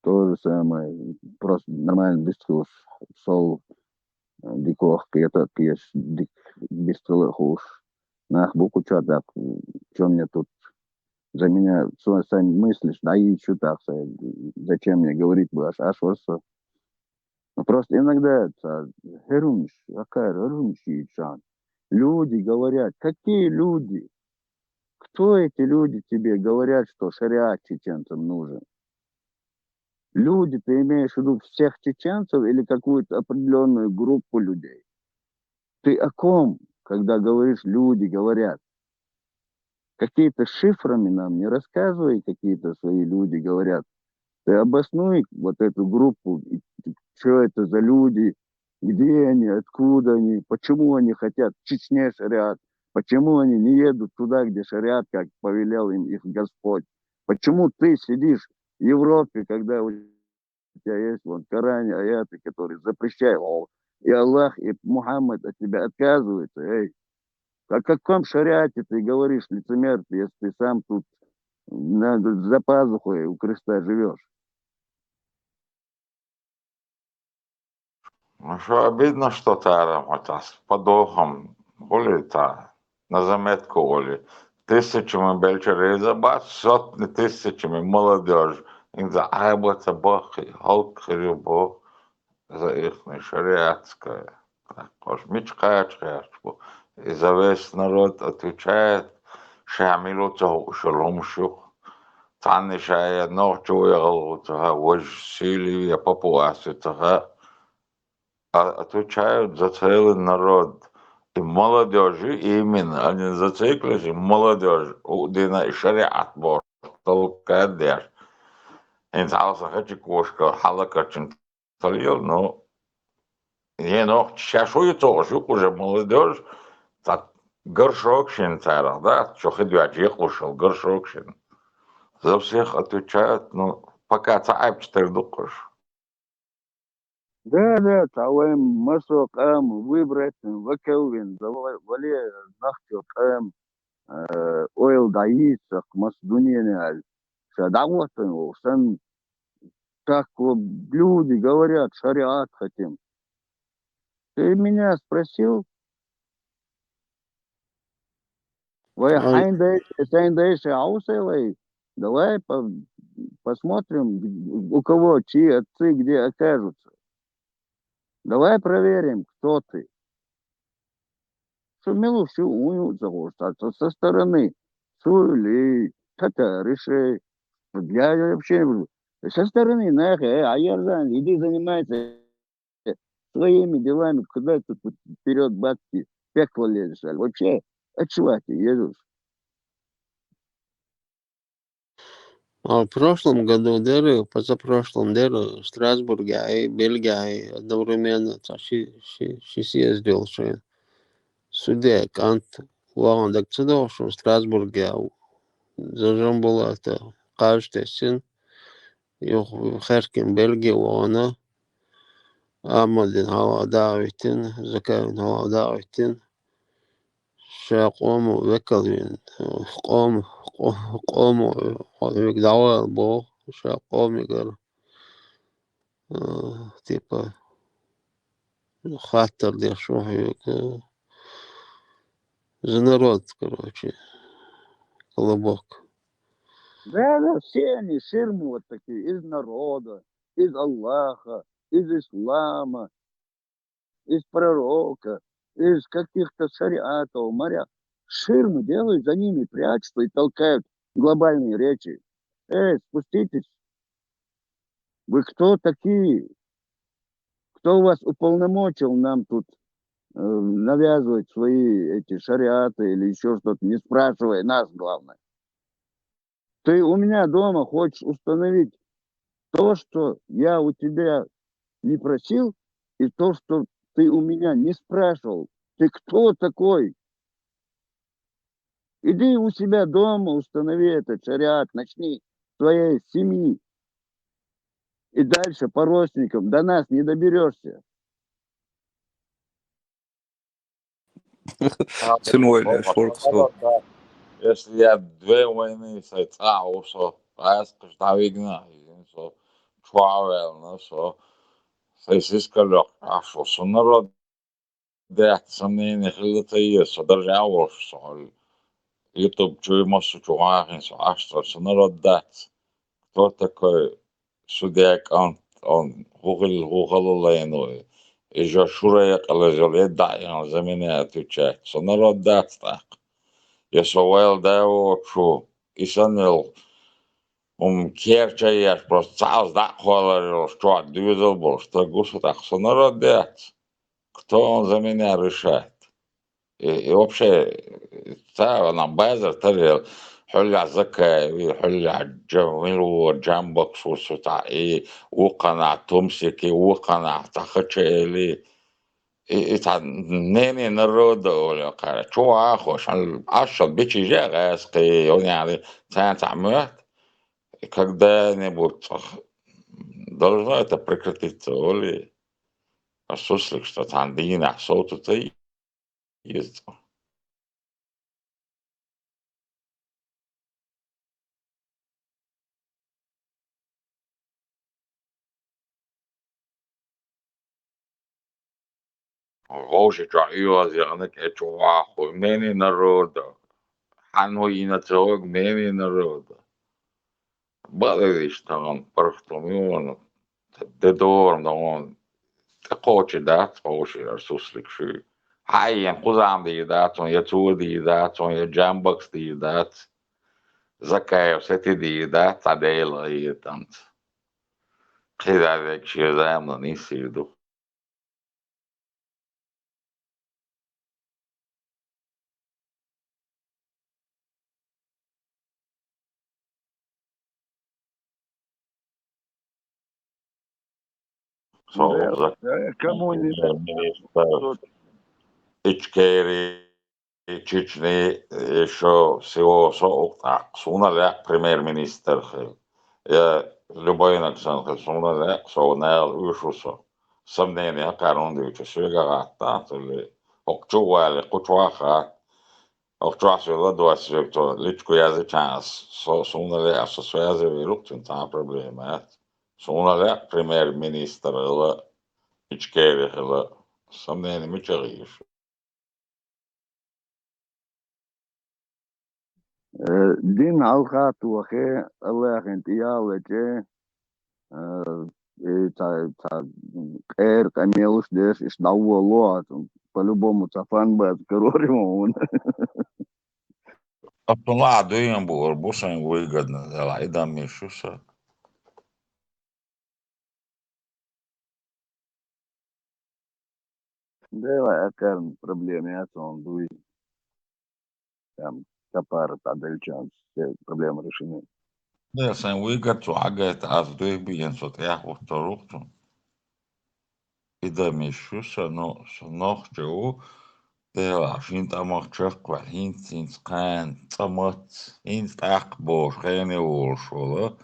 То же самое, просто нормально бистхуш, сол, э, дикох кхета, кхеш, дик бистхила хуш. Нах бу куча так, чё мне тут, за меня, сами мыслишь, да и чё так, зачем мне говорить будешь, аш варса. Ну, просто иногда это, херумиш, какая херумиш и чё. Люди говорят, какие люди? Кто эти люди тебе говорят, что шариат чеченцам нужен? Люди, ты имеешь в виду всех чеченцев или какую-то определённую группу людей? Ты о ком, когда говоришь, люди говорят? Какие-то шифрами нам не рассказывай, какие-то свои люди говорят. Ты обоснуй вот эту группу, и, и чё это за люди, где они, откуда они, почему они хотят в Чечне шариат, почему они не едут туда, где шариат, как повелел им их Господь. Почему ты сидишь в Европе, когда у тебя есть вон в Коране аяты, которые запрещают, о, и Аллах, и Мухаммад от тебя отказывается, эй. О каком шариате ты говоришь, лицемер ты, если ты сам тут на, за пазухой у креста живёшь? Ну что, обидно, что цара вот ас подохом хули та на заметку оли. Тысячами белча реза бац, сотни тысячами молодёжь. Инза айбаца бахи, халк хири бо, за ихни шариатская. Так, хош мич кхач кхач бо. И за весь народ отвечает, шамилу цо шелом шух. Цанни шая нохчу я галгу цаха, вож сили я папуасу цаха. А отвечают за целый народ. И молодёжи именно, они зациклились, и молодёжь, у, дина и шариат бо, толкает деш. Ин цалса хачи кошка, халакачин талил, ну, е нохчи ша шу и цо шу уже молодёжь, так горшок шин царах, да, что хидвяч ехал шел, горшок шин. За всех отвечают, ну, пока цаайб четыре дукуш. Да, да, цхьа вайн масо къам выбрать вин, вакал вин, да ва-, вале нахчо къам, э, ойл дӀаийцах мас дуьненал. Ша дӀагӀоттан ву, сан так вот люди говорят, шариат хотим. Ты меня спросил? Вай, ай, хьайн дайша, сайн дайша хьовсай вай. Давай по-, посмотрим, у кого чьи отцы где окажутся. Давай проверим, кто ты. Что милу всю уню загуш, со, со стороны. Сули, татариши. Я вообще не буду. Со стороны, нахер, э, Аярзан, иди занимайся своими делами, куда ты тут вперёд бабки, в пекло лезешь, аль? Вообще, отчего ты едешь? А в прошлом году деру, позапрошлом деру, в Страсбурге и Бельгии одновременно, ца ши, ши, ши съезд йолуш. Судья кӀант вахана даг ца дохуш, Страсбурге зажам була, это, кхаж тесина. Юха херкина Бельги вахана, Ахмадин хьалха дагӀиттина, Закаевна хьалха дагӀиттина. Ша къомо векал вина, къомо, къо-, къомо хьоьга дӀавала боху, ша къомигара, а, типа, хаттар деш ву хьоьга. За народ, короче, колобок. Да, да, все они ширмы вот такие, из народа, из Аллаха, из ислама, из пророка, из каких-то шариатов, моря. Ширмы делают, за ними прячутся и толкают глобальные речи. Эй, спуститесь. Вы кто такие? Кто вас уполномочил нам тут э, навязывать свои эти шариаты или еще что-то, не спрашивая нас, главное? Ты у меня дома хочешь установить то, что я у тебя не просил, и то, что ты у меня не спрашивал. Ты кто такой? Иди у себя дома установи этот шариат, начни с своей семьи. И дальше по родственникам до нас не доберешься. Цун вайла, шоркхо. Если я две войны, сай цӀа усо, айс каш давигна, со чуавелна, со сай сискалёк, а шо со народ дац, сомнение хилла ца еза, со даже а вош со. YouTube чуй массу чу вахин со, аш со, со народ дац. Кто такой судья кӀант, он хухил хухалла лайну, и жо шура якъалажал едда ян за меня отвечать. Со народ дац так. Я со вайл да вочу, и санел, ум керча яш просто цаус да холарил, что дюзел бол, что гусу так. Со народ дац. Кто он за меня решает? И, и вообще, цавана базар тарел, хулля Закаеви, хулля Джамилу, Джамбаксу сута, и укана Тумсики, укана Тахачели. И, и та мнение народа, оля кара. Чё ахош, ашал бичи жагас, кы, он яли, цан цамет. И когда-нибудь должно это прекратиться, оли. А суслик, что там дина, соту ты есть. Вовше чё, и вас я на кечу ваху, мнение народа. Ханву и на целок мнение народа. Балериш таган пархтум ювана. Де дорм да он. Те кочи дац, кочи арсуслик ши. Хайен кузам ди дац, он я цур ди дац, он я Джамбакс ди дац. Закаев сети ди дац, а дейла и танц. Кида век ши замна ниси ду. Со Да, за- э, кому не так? Министр Тут Ичкери, Чечни, ещё всего со уктак. Суна ле премьер-министр хил. Я любой инсан хил, суна ле, со нел ушу со. Сомнение карун дюча, сюга гатта, то ли. Окчу вали, кучваха. Окчвас вела дуас векто, личку язычанас, со, суна ле, а со связи вирук, тин та проблема. Суна ле премьер-министр ила, Ичкери ила, сомнение мича гиш. Э, дин алхат вахе, Аллахин тияла че, э, и та, та, кэр, камелуш деш, иш даввало, а там, по-любому, цафан бэт, короче, он. Абдулла, дуем бур, бусен выгодно, да, и дам ещё что. Дела, а карн проблема, я сон дуй. Там, капар, та дельчан, все проблемы решены. Да, сэн выгод, цу агайта, аз дуй биен, сот, я, вот, то рух, цу. И да, мишу, са, но, са, нох, чу, дела, шин тамах чаква, хин, син, скан, цамат, хин, стак, бош, хене, вол, шола.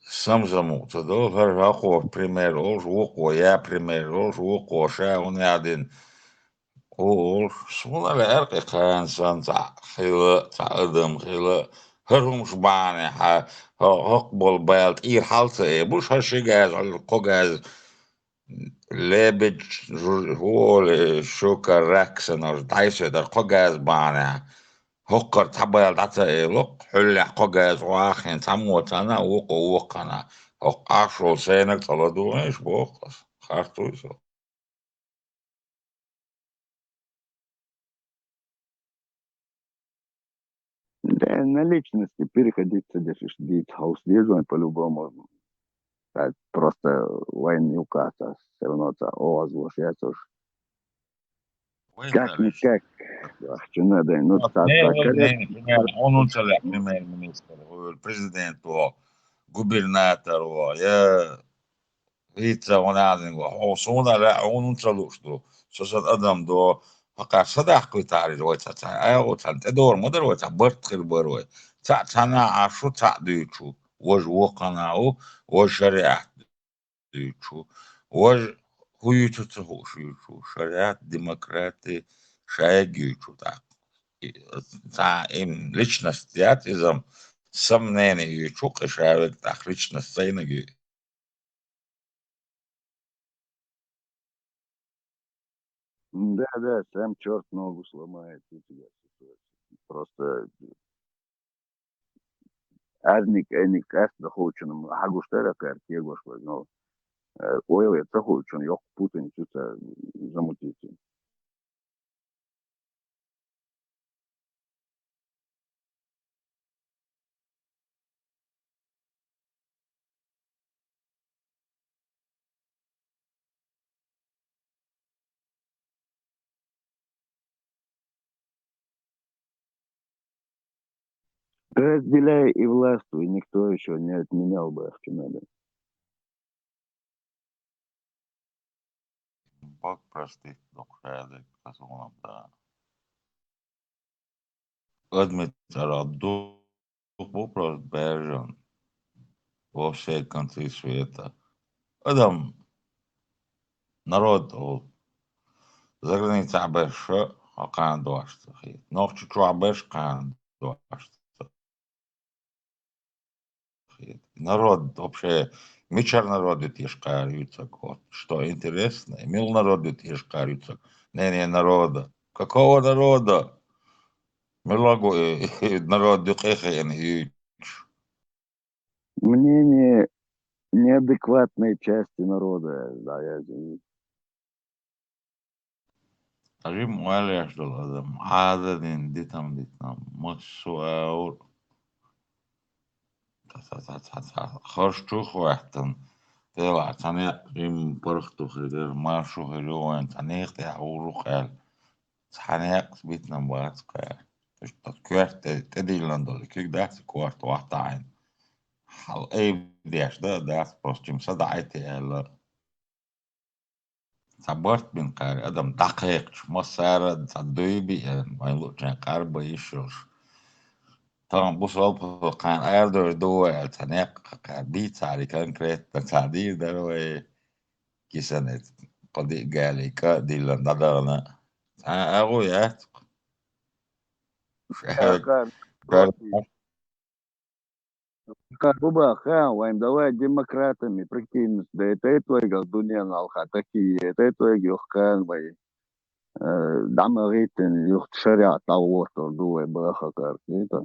Самзамукъ ца дол, гьар гьакъо пример олш, вукъо я пример олш, вукъо ша унядин. Олш, суна ле аркъи кхан сан ца хила, ца адам хила, гьар хумш бане, ха, гьа-, гьакъ бол бал, тӀир хьал ца э, буш гьа ши газ, гьа кхо газ, лебедж, жуж-, гьуоли, шука, рак санаш, дайсе дар кхо газ бане. ХӀокхар цхьа бала дӀа ца эло, хьуллехь кхо газа гӀо аххина цхьаммо цхьана а, вукхо вокхана а. ХӀокху Ӏаш волу сайнаг цӀа ладугӀийша боху ас. Харц вуй со? Да, на личности переходить ца деш иштта дийца хьовса деза вайн по-любому. Так, просто вайн юкъахь цхьа, всё равно цхьа оаз лош яц уж. Как-никак, ахча надо, ну, цхьа, цхьа коррекция. Хьуна ца лаьа премьер-министр, президент ву, губернатор ву, я вице-губернатор ву, хьо суна лаьа, хьуна ца лууш ду, со сан адам ду, хӀокхара са даккхуьйтахьара иза вай цхьа, цхьа агӀо, цхьана тӀедогӀур ма дара вай, цхьа барт хир бара вай. Цхьаъ цхьана а Ӏаш ву, цхьаъ дуьйцу, важа вокхана а ву, важа шариӀат дуьйцу. Важа хӀун юьйцу ца хууш юьйцу. Шариат, демократи, шайга юьйцу тӀаккха. И, цхьа им личность яц иза, сомнение юьйцу, кхин шавега тӀаккха личность сайнаг юй. Да, да, сам чёрт ногу сломает, у тебя ситуация. Просто Аьрниг, аьрниг къаьстина хуучун хьагуш дара кхаьра кегош вай, но, э, ойла ца хуучун йоккха путаницу ца замутийти. Разделяй и властвуй, никто ещё не отменял бы их, что надо. Бог простит, докхаьллиг хазонам да. Адамийн цӀарах дукха бу просто баьржина во все концы света. Адам, народ олу. Заграницахь берш хьо кхана дош ца хета. Нохчийчохь берш кхана дош ца хета. Народ вообще, мичара народ ю теша кхара юьцург? Вот что интересно, мила народ ю теша кхара юьцург? Мнение народа. Какого народа? Мила гу и, и народ ю къехиъна юьйцуш? Мнение неадекватной части народа, да, я извиняюсь. Жима ойла еш долу адам, Ӏададина дитам дитина, массо а агӀор. Ца-ца-ца-ца-ца, харш чух ваьттина, делахь, цхьа некъ жима паргӀато хир яра, маршо хир ю вайн, цхьа некъа тӀехь гӀур ву кхаьлла. Цхьа некъ битина бац кхаьлла. Иштта коьрта тӀе-, тӀедиллина долу, куьг дац и корта вахтахьийна. Хьал айба деш дан а дац, просто жима са даӀийти аьлла. Цхьа барт бина кхаьра адам дӀакхайкхича, массара а цхьа дуй биъна, вайн луъучийн къарба йиш йолуш. Тахана бусалба кхана арадевр ду вай аьлла, цхьа некъ кхаьра бийцахьара конкретно, цхьа дийр дара вай, кисана кхо-диъ галин кӀа а диллина дӀадахана. Цхьа а агӀо яц-кх. Ша-, ша-, Кхара бу баха, вайн давай демократами прикинемся, да это и твой гал дуьненан алха такие, это и твой гал юхкан вай, э, дӀа ма гӀиттина, юхта шариат дӀагӀортор ду вай баха кхара, кхета.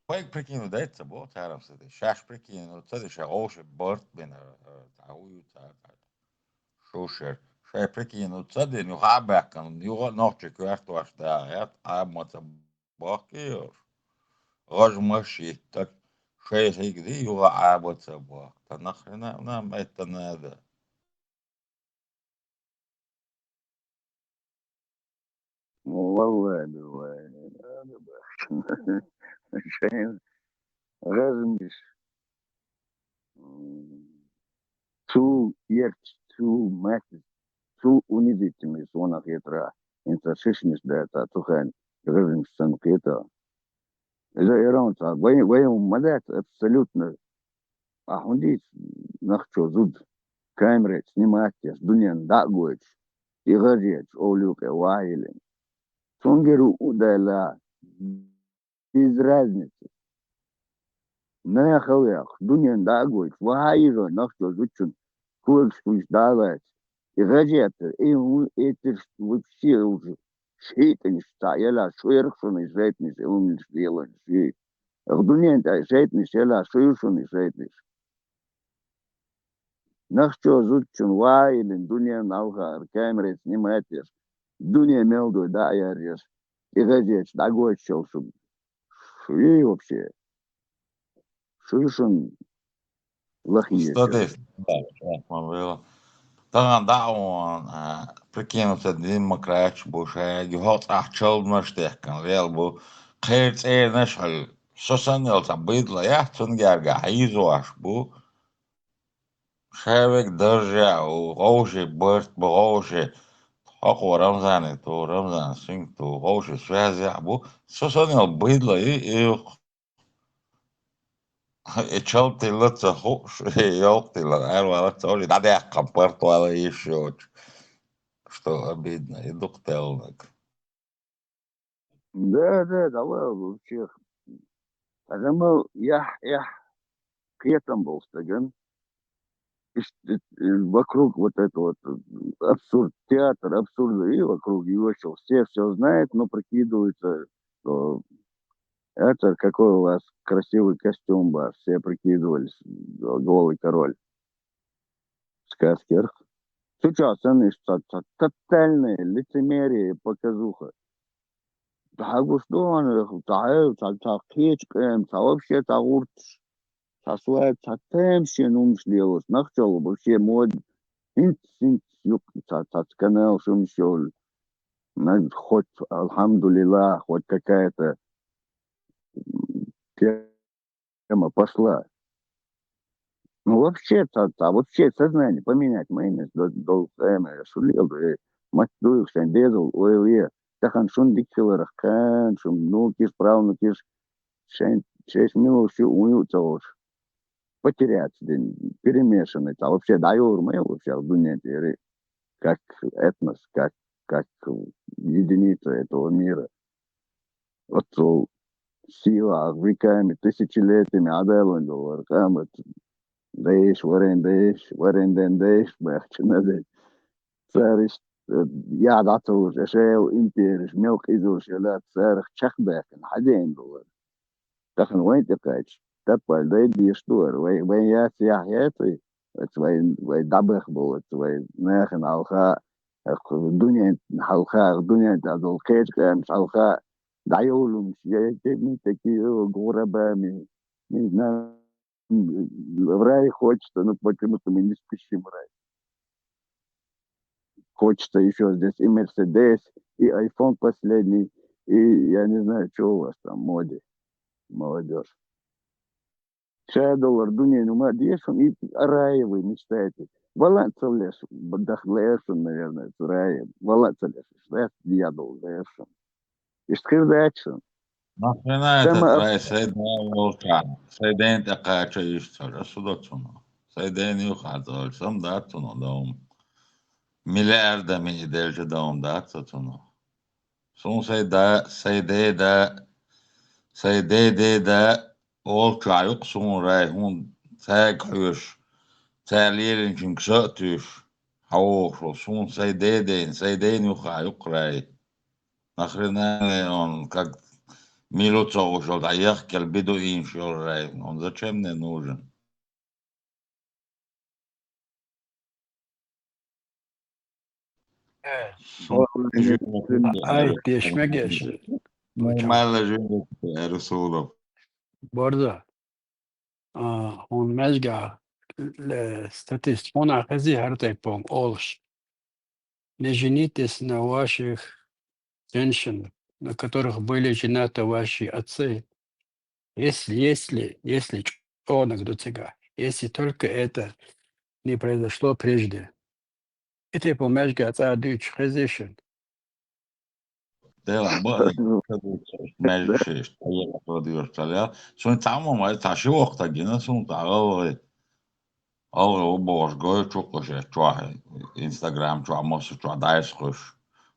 Вайга прикинуть дай ца боху цара, ам ца де. Шаьш прикинуть ца де, ша гӀовше барт бина, э, цхьа хӀу ю цара, цхьа шу шер. Шай прикинуть ца дина, юха а баьккхина, юха а нохчи коьртош да, яц, а ма ца бохкий йош. ГӀаж ма шийтта, шай хиг ди, юха а Ӏаба ца бохку. Та нахрена нам это надо? Валлай, биллай, не надо бохку. Шайн гӀажмиш. М, цу ерч, цу маттиз, цу унизительный суна хетара, инца шишмиш даца, цу хен гӀажмиш сан хета. Иза Иран ца, вай, вай ма дац абсолютно. А хӀун дийца нахчо зуд камерой снимать еш, дуьнен дӀа а гойтуш, и гӀажечу овлюкъе ваийлина. Цунгара у дайла, без разницы. Нахал яхаш, дуьнен дӀа а гойтуш, ваха йижой нахчо зудчун когаш хуьйш дӀа а лаьцна. И гӀажеттар, и хӀун, и тирш вообще уже шайтӀанаш цхьаъ елахь, шу ярах шуна и шайтӀанаш, и умнаш, и лелонаш, и. Ах, дуьнен тӀа шайтӀанаш елахь, шу ю шуна и шайтӀанаш. Нах чо зудчун ваилин дуьнен алхар камерой снимать еш, дуьне мел дуй дӀа а яръеш, и газеташ дӀагойташ йолу шу. Шу ю вообще? Шу ю шуна лахъе еш? Статистика, да, да, ма вела. Тахана дӀа а вон, а, прикинуться демократаш бу, шаьга хьо цӀахь чалбанаш дехкан лел бу, кхеран цӀернаш хьуьлла. Со санна йолу цхьа байдла яц, цунна герга хьийзош бу. Ша вега даржехь ву, гӀовши барт бу, гӀовши хьокхо Рамзане ту, Рамзан синг ту, гӀовши связехь бу. Со санна йолу байдла и, и юха. И чал тилла ца хууш, и йолх тилла, аьрвала ца хууш, и дӀадаьккхам парт вала йиш йоцуш. Что обидно, и дукха теллинарг. Да, да, давай вообще. Адамо яхь, яхь, кхетам болу стагана. Иш-, э, вокруг вот это вот, э, абсурд, театр абсурда, и вокруг его всё, все всё знают, но прикидываются, что это, какой у вас красивый костюм, ба, все прикидывались, э, голый король. Сказкерах. Цу чохь санна иштта ца, ца тотальное лицемерие, показуха. Дагуш ду хьуна, ца хье-, ца, ца кхечу къем, ца вообще ца гӀурташ, ца свадьба, ца тамашийна хӀуманаш лелош, нах чолу вообще мода, хӀинца, хӀинца юкъа ца, ца канал шумаш йолу. Наг хоть, алхьамдулиллах, хоть какая-то, м, тема пошла. Ну, вообще, ца, ца, вообще сознание поменять ма йина, до, до, э, ма, шу лел, э, мат дуй, шайн дезал, ойла е, тахана шун дика хиларах кхана, шун внукиш, правнукиш, шайн, шеш милуш ю, у ю ца волуш. Потеряться дин, перемешанный, ца, вообще, дӀайора ма ю, вообще, в дуьнен тӀера, как этнос, как, как единица этого мира. Оццул сийлахь, веками, тысячелетиями Ӏадалон долу вара къамат. Дайш, варен дайш, варен ден дайш, баьхчина дайш. Цара иштта, э, яа дӀа ца луш, эшел империш, мел къизалш елац, царах чекхбаьхкина, хьадеана долу вара. Тахана вайн тӀе кхаьчча, таппаль дай деш ду вара, вай, вайн яц яхь яц вай, оцу вай, вай дӀабаха болу, оцу вай нахана хьалха, дуьнен хьалха, дуьнен тӀехь долу кхечу къаьмнаш хьалха, дӀайовлумаш, я, я, мы такие, о, гурабами, не знаю, в рай хочется, но почему-то мы не спешим в рай. Хочется ещё здесь и Мерседес, и айфон последний, и я не знаю, что у вас там в моде, молодёжь. Ша доллар дуьнен хӀума а деза шуна, и о рае вы мечтаете. Вала а ца леш, даха лаьа шуна, наверное, цу рае. Вала а ца леш, иштта лаьа, я долу лаьа шуна. Иштта хир дац шуна. Нахрена этот Сама рай, сайн да волча, сайн ден тӀе кхача йиш ца, аса до цунах. Сайн ден юха а зовлча, сам дац цунах довма. Миллиардами и делча довма дац цунах. Суна сайн да, сайн ден да, сайн ден ден да, олучохь юкъа суна рай, хӀунда цаьрга хьоьжуш, цара лелинчуьнга са а туьйсуш, хьан вогӀуш волу, суна сайн ден ден, сайн ден юха юкъа рай. Нахрена он, как милу ца хууш йолу, дӀа яхкел бедуинаш йолу рай, он зачем мне нужен? Э, Сун ай, деш мегаш. Нормально жиндир, Расулов. Борза. А, хьуна маьжга, э, статист, хьуна хези хӀара тайпа олуш. Не женитесь на ваших женщин, на которых были женаты ваши отцы. Если, если, если чӀогӀаниг ду цига, если только это не произошло прежде. И тайпа маьжга цӀа дуьйцуш хезий шуна? Делахь баъ, маьжга шиш, тӀаьхьа ца лел. Суна цхьа ма вай, цхьа ши воккха стаг гина, суна цхьа гӀалгӀай. ГӀалгӀай ву бохуш гой чу кхуьуш, чохь, Instagram чохь, массо чохь дӀасакхуьуш.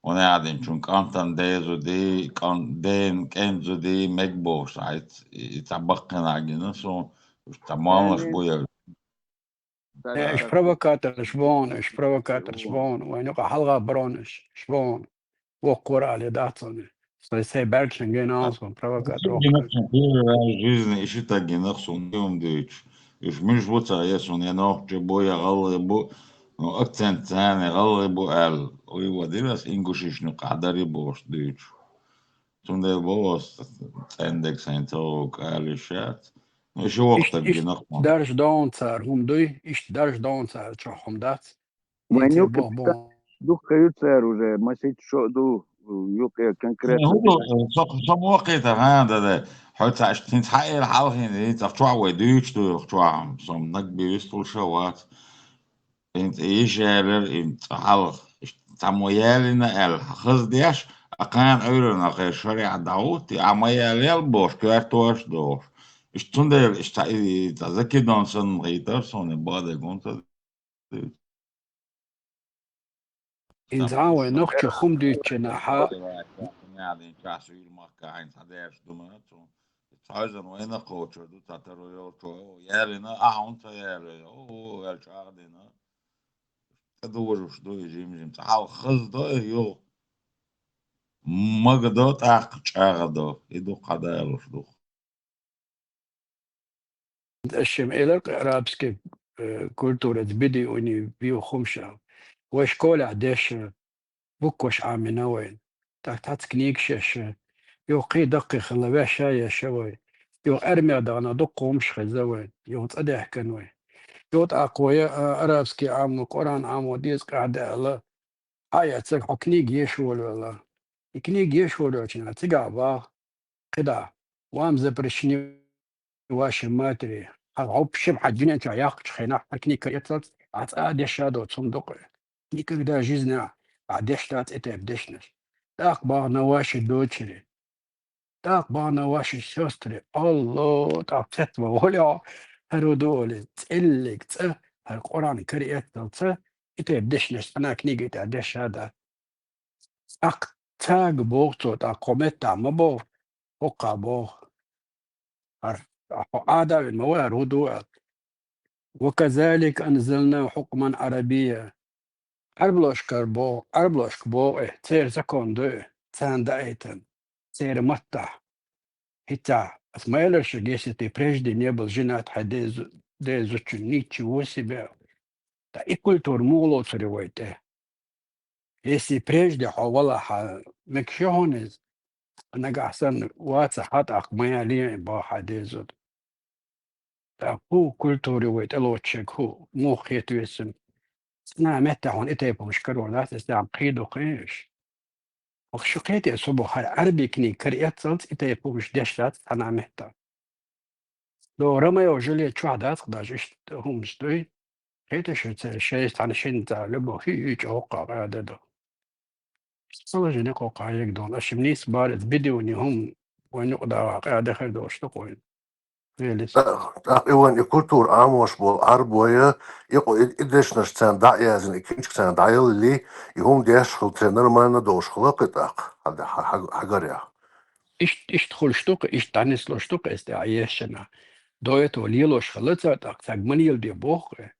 Вуна аьлла динчун кӀантан дезу ди, кӀан-, ден кӀен зуди, мег бохуш, цхьа и, и цхьа баккхина гина суна, уьш цхьа моллаш бу яра. Э, уьш провокаторш бу хьуна, уьш провокаторш бу хьуна, вайн юкъа хьалха баронаш, уьш бу хьуна. воккхура али дац хьуна. Сай, сай баьрччан гена алсун провокатор. Гинах сон первый раз в жизни иши таг гинах сон, дем дуьйцуш. Иш муьш бу ца я сон, я нохча бу, я гӀалгӀай бу, ну, акцент царна гӀалгӀай бу аьлла. Уй, ва дирас ингушишну къадари бохуш дуьйцуш. Цундела боху ас, цӀендег сайн ца гӀуг али шац. Ну, иши воккха таг гинах сон. Дарж дон цар хӀума дуй, ишт дарж дон цар чохь хӀума дац. Вайн юкъа бо-, бо-, дуккха ю цара уже, масийтта шо а ду, юкъе конкретно. Э, хӀун ду, э, со, со мохкийта, гӀан да, да. Хьо ца аш, хӀинца хьаэла хьалхийна, хӀинца чохь вай дуьйцуш ду, чохь, со наг бе вистхула ша вац. ХӀинца йиш ялар, хӀинца хьалха, цхьаммо ялина аьлла, хаза деш, а кхана Ӏуьйранна кхе шариӀат дӀахӀуттий, а ма ялел бохуш, коьртош а дохуш. Иштта цундела, иштта и, и, цхьа закидон санна гӀийтар суна, и баде гун ца. Иза вай нохчо хӀума дуьйцучу нахьа. Цхьаьзза вайна кхочур ду, цхьа таро йолчо, ялина, ахьа хӀунда ца ялира, о, аьлла чӀагӀдина. ТӀедожуш ду и жим-жим. Цхьа хьалха хаза до и юха. Мага до, тӀаккха чӀагӀа до. И ду кхадалуш ду. Ас шим элар арабский, э, культура, биди уни виу хумша. Вай школехь деш, э, буккош Ӏамина вайн. Так тац книгаш еш, э, юха кхин даккхий хилла ваьш а еш вай. Юха армех дахана дуккха хумаш хеза вайн. Юха цӀа дехкан вай. Юха тӀаккха вай, э, арабский Ӏамо, Къуръан Ӏамо деза къаьхьа даьлла. Хьа яцара хьо книга еш волавелла. И книга еш волавелча, цигахь ваха, кхидӀа, вам запрещены вашей матери. Хьан хьо шима хьан дуьнен чохь яхкучу хенахь, хьан книга караэцалц, ахь цкъа а деш а доцу хӀума ду-кх. Никогда в жизни ахь деш дац и тайпа дешнаш. ТӀаккха бахана ваши дочери. ТӀаккха бахана ваши сестры. Алло, тӀаккха цецван волехь, хӀара хӀун ду олий, цӀиллиг цӀа, хӀара Къуръан караэцалца, и тайпа дешнаш цхьана книги тӀехь деш а дац. ТӀаккха цаьрга боху цо, тӀаккха кхо меттахь ма боху, хӀокхахь боху. ХӀара, хьо Ӏада а вина ма вара, хӀун ду аьлла. وكذلك أنزلناه حكما عربيا. Ӏарбошкара боху, Ӏарбошка боху, э, церан закон ду, э, царна даийтина, церан маттахь. ХӀинца ас ма элира шуьга, если ты прежде не был женат, хьайн дезу-, дезучун ничего себе. Ткъа и культура муха лоцур ю вай тӀе? Если прежде хьо валахь, мегаш ю хьуна иза? Нагахь санна вацахь, тӀаккха ма яле а боху хьайн деза зуда. ТӀаккха хӀун культура ю вай тӀелоцуш ерг, хӀун, муха хета веза цуьнан? Цхьана а меттехь хьуна и тайпа хӀумаш карор дац, иза тӀехь кхин ду-кх уьш. Ах шу кхетий, со боху, хӀара Ӏарбий книга караэцалц и тайпа хӀумаш деш дац цхьана а меттехь. До Ромео Жюльет чохь дац-кх даже иштта хӀуманаш дуй. Кхетий шу, церан шайца цхьана шинца любовь хӀуьйчу хӀокхахь къаьда ду. Положение кхокхахь ерг дона. Аш шим нийса бара иза бидеони хӀума вайн юкъа дагӀахь къаьда хир долуш ду-кх вайн. Велис. ТӀа-, тӀаккха и вайн и культура Ӏамош болу Ӏарбой, и къо-, и, и дешнаш царна дӀа а яздина, и кинчик царна дӀаяллале, и хӀума деш хила, церан нормально долуш хила кхин тӀаккха, хьан, хьан, хьан, хьан гарехь. Ишт-, иштта хуьлуш ду-кх, иштта дӀанислуш ду-кх, эс тӀе Ӏа ешшина. До этого лелош хилла цара тӀаккха, цаьрга ма леладе боху-кх.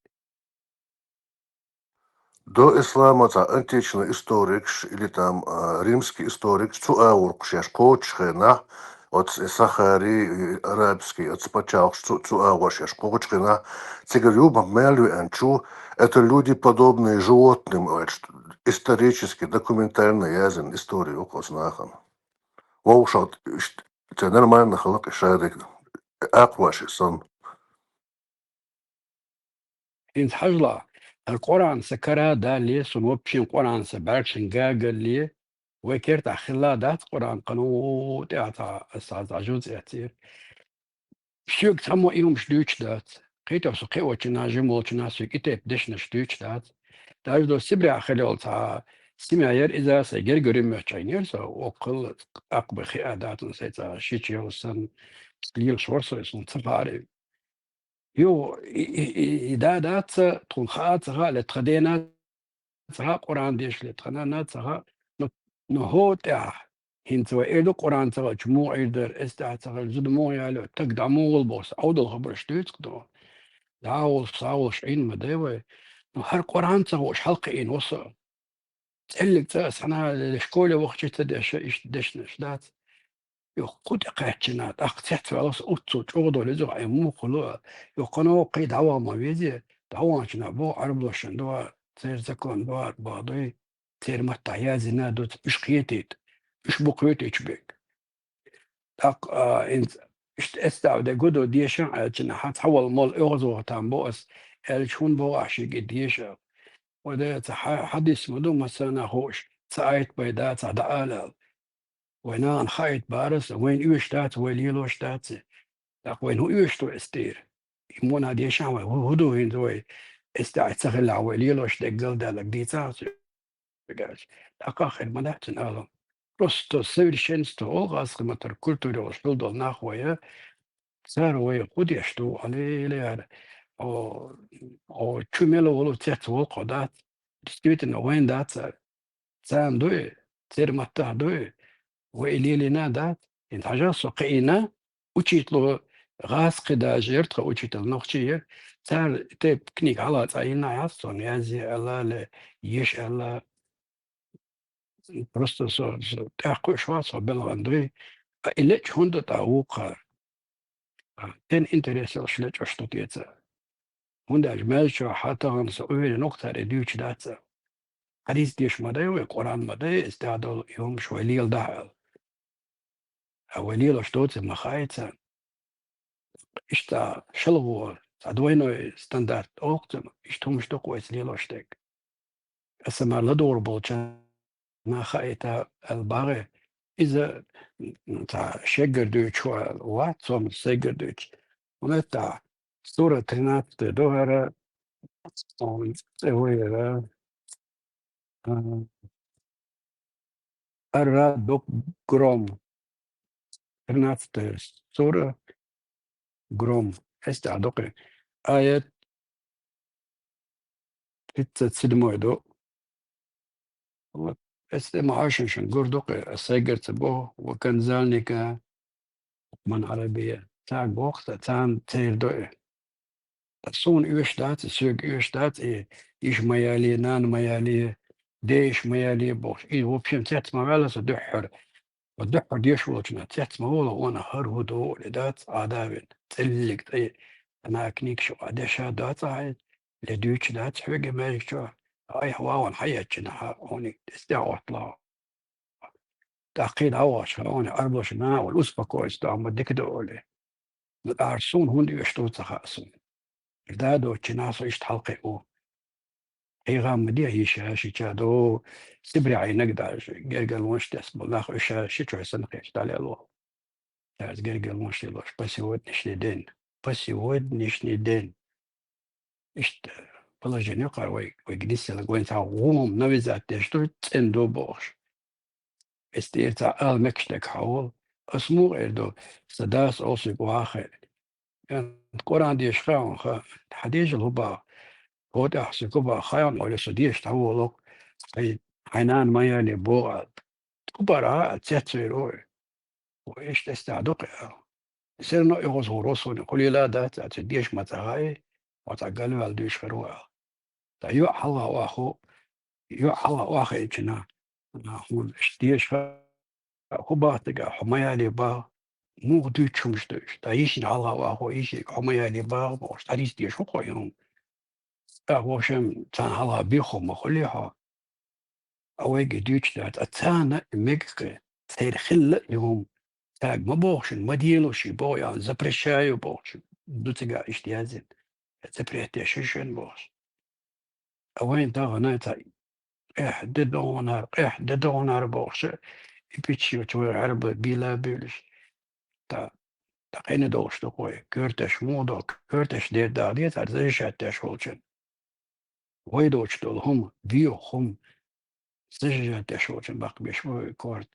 До ислама цхьа античный историкаш или там, а, римский историкаш цу агӀор кху шаьш кхочуш хенахь, оцу и Сахари, и арабский оцу пачхьалкхаш цу, цу агӀор шаьш кхочуш хенахь, цигара юха мел веанчу, это люди, подобные животным, аьлча, исторически, документально яздина история ю-кх оцу нахана. Вовшах иштта, церан нормально хила-кх и шарик, акхваши санна. ХӀинца хьажалахь, хӀара Къуръан сан кара а далале, суна вообще Къуръан сан бӀаьргашна гагалле, вай кертахь хилла дац Къуръан, кхана тӀехь цхьа, аса цхьа жуз эццера. Соьга цхьаммо и хӀумаш дуьйцуш дац. Кхетий, со кхиочунна, жима волчунна соьга и тайпа дешнаш дуьйцуш дац. Даже до Сибрехь хила йолу цхьа семья яра иза, сайн гергара юьммеш чӀагӀйинера со, воккхалла, аккха бен хиа дацна сайн цхьа шича йолу санна, лелаш вара со, суна ца хаьара. Йо, и, и, и, и да дац, тхуна хаа ца хаьа, ле тхан дена ца хаьа, Къуръан дешале тхан нана ца хаьа, ну, ну, хӀо тӀехь, хӀинца вай эр ду Къуръан ца хилча муха Ӏийр дара, эс тӀехь ца хилча зуда муха ялайо, таг дӀа муха гӀур боху, сан Ӏовдал хабарш дуьйцу-кх ду. ДӀа а гӀуллуш, схьа а гӀуллуш Ӏийна ма дай вай. Ну, хӀара Къуръан ца хууш хьалакхиийна ву со. ЦӀеллиг цӀа ас хьанала школе вахчи ца деша, иштта дешнаш дац. Юха кху тӀе кхаьччина, тӀаккха цецваьлла ас уццул чӀогӀа долу иза, ай муха ло, юха кхано кхий дӀаваха ма везе, дӀаваханчунах боху Ӏарбошна дуьхьа, церан закон дуьхьа бахадой, церан маттахь яздина а дуьйцу, уьш кхетийта, уьш бу кхетийчу берг. ТӀаккха, а, хӀинца иштта эцдавде гудо дешахь аьлча, хьан цхьаволу молла оьгӀазвахийтан бо ас, аьлча, хӀунда боху ахь шега и деша? Вай дера ца хьа-, хьадис ма ду, массарна а хууш, ца айта пайда, ца дӀаала аьлла. Вай нахана хаийта бара аса, вайна оьшуш дац, вай лелош дац. ТӀаккха вайна хӀун оьшуш ду эс тӀера? И муна дешахь вай, хӀу-, хӀун ду хӀинца вай? Эс тӀехь ца хилахь, вай лелош деггал даьлларг дийцахьа аса. ТӀаккха хир ма дац цуьнан алам. Просто совершенство олу гӀазкхи маттара культура йолуш хила долу нах вай, цара вай хӀун деш ду, хьан лелаяра? О, о, чу мела волу цец волу кхо дац. Действительно, вайн дац цара. Царна дуй, церан маттахь дуй, вай и лелийна дац. ХӀинца хьажа со кхиийна, учитело гӀазкхи даже яра тхан учитель, нохчи яра. Цара тайпа книга хьала цӀа йина яц, цунна язъе аьлла, ле, еш аьлла. Просто со, со тӀаккха кхуьуш вац хьо белхан дуй. А и лечу хӀунда тӀа вукхара? А, тен интерес йолуш лечкъаш ду теца. ХӀунда аьлча маьжчо хьан тахана со уверен ву-кх цара и дуьйцуш дац а. Хьадис деш ма дай вай, Къуръан ма дай, эс тӀехь долу и хӀумаш вай леладахьа аьлла. А вай лелош доций ма хаьий царна. Иштта шалгӀо, цхьа двойной стандарт олу-кх цунах, иштта хӀумаш ду-кх вайца лелош дерг. Аса мара ладугӀур болчарна хаийта аьлла багӀе. Иза, м, цхьа шеггара дуьйцуш вац, цомгуш сайгара дуьйцуш. ХӀунда аьлча сура тринадцатая ду хӀара, цӀе ву хӀара, а, Ар-Раъд ду-кх, Гром. Тринадцатая сура, Гром. Эс тӀехь ду-кх и. Аят тридцать седьмой ду. Вот. Эс тӀе ма хьаьжча шуна гур ду-кх и, ас сайгара ца боху, ва канзалника хукман Ӏарабия. Цаьрга боху сан, царна церан ду и. Ткъа суна оьшуш дац и, соьга оьшуш дац и, йиша ма ялий, нана ма ялий, ден йиша ма ялий бохуш. И, в общем, цец ма ваьлла со дуьххьара. Ткъа дуьххьара деш волчунна цец ма волу, вана хӀара хӀун ду, и дац Ӏадавин, цӀеллиг тӀе, ана книгаш а деша дац ахьа, ле дуьйцуш дац хьоьга маьждигчохь, айхьа вагӀана хьаэцчина хьан хьуна эс тӀехь отталахь. ТӀаккха кхин дӀавахча хьуна Ӏарбоша нана вала успокоиться до, амма дика ду олий. Ну, тӀаккха суна хӀунда оьшуш ду ца хаьа суна. Да доцучу нах со иштта хьалакхиа ву. Хьехам ма де, йиша шича ду, Сибре Ӏийнарг даже, гергарлонаш тесна болу нах, уьш ша шичой санна хеташ дӀалело. Цаьрца гергарлонаш лелош, по сегодняшний день. По сегодняшний день. Иштта положение юкъара вай, вайга нисъелларг, вайн цхьа гӀум навязать деш ду, цӀена ду бохуш. Эс тӀера цхьа ала мегаш дерг хьан волу? Ас муха эр ду, сан дас олу соьга ваха хаьа? Къуръан деша хаьа хьуна, ха, хьан дежал хӀу баха? ХӀо тӀехь соьга хӀу баха? Хаьа хьуна, хьо со деша дӀаволу-кх, хьай, хьайн нана ма ялий боху аьлла. ХӀу бара а, цецвер ву и. Вай иштта эс тӀехь ду-кх и аьлла. Все равно и гӀоза гӀур ву суна, хӀу лела а дац, а цу деша ма ца хаьий, хьо цхьа галваьлла дуьйцуш хир ву аьлла. Ткъа йоӀ хьалха охьаху, йоӀ хьалха охьахиъчина, а, хьуна иштта деша хаьа, хӀу баха цигахь, хьо ма ялий баха, муха дуьйцуш хӀумаш ду уьш? Ткъа йишина хьалха охьаху, йишига хьо ма ялий баха бохуш, цхьа дийца деш хӀу кхо и хӀума? ТӀаккха, в общем, царна хьалха беххо ма хуьлий хьо. А вайга и дуьйцуш дац, а царна и мега-кх, церан хилла и хӀума. Цаьрга ма боху шуна, ма дело ши боху, я запрещаю боху шуна. Ду цигахь иштта яздина. Запрет деш ю шуна бохуш. А вайн тахана цхьа къехь де догӀунара, къехь де догӀунара бохуш, и пиччи вай Ӏаьрба бийла а буьйлуш. Та, та къена долуш ду-кх вай, коьрташ муха до, коьрташ дер дагӀа деза, цара зажигать деш волчун. Вай доцуш долу хӀума, веху хӀума, зажигать деш волчун баккха беш бу вай корта.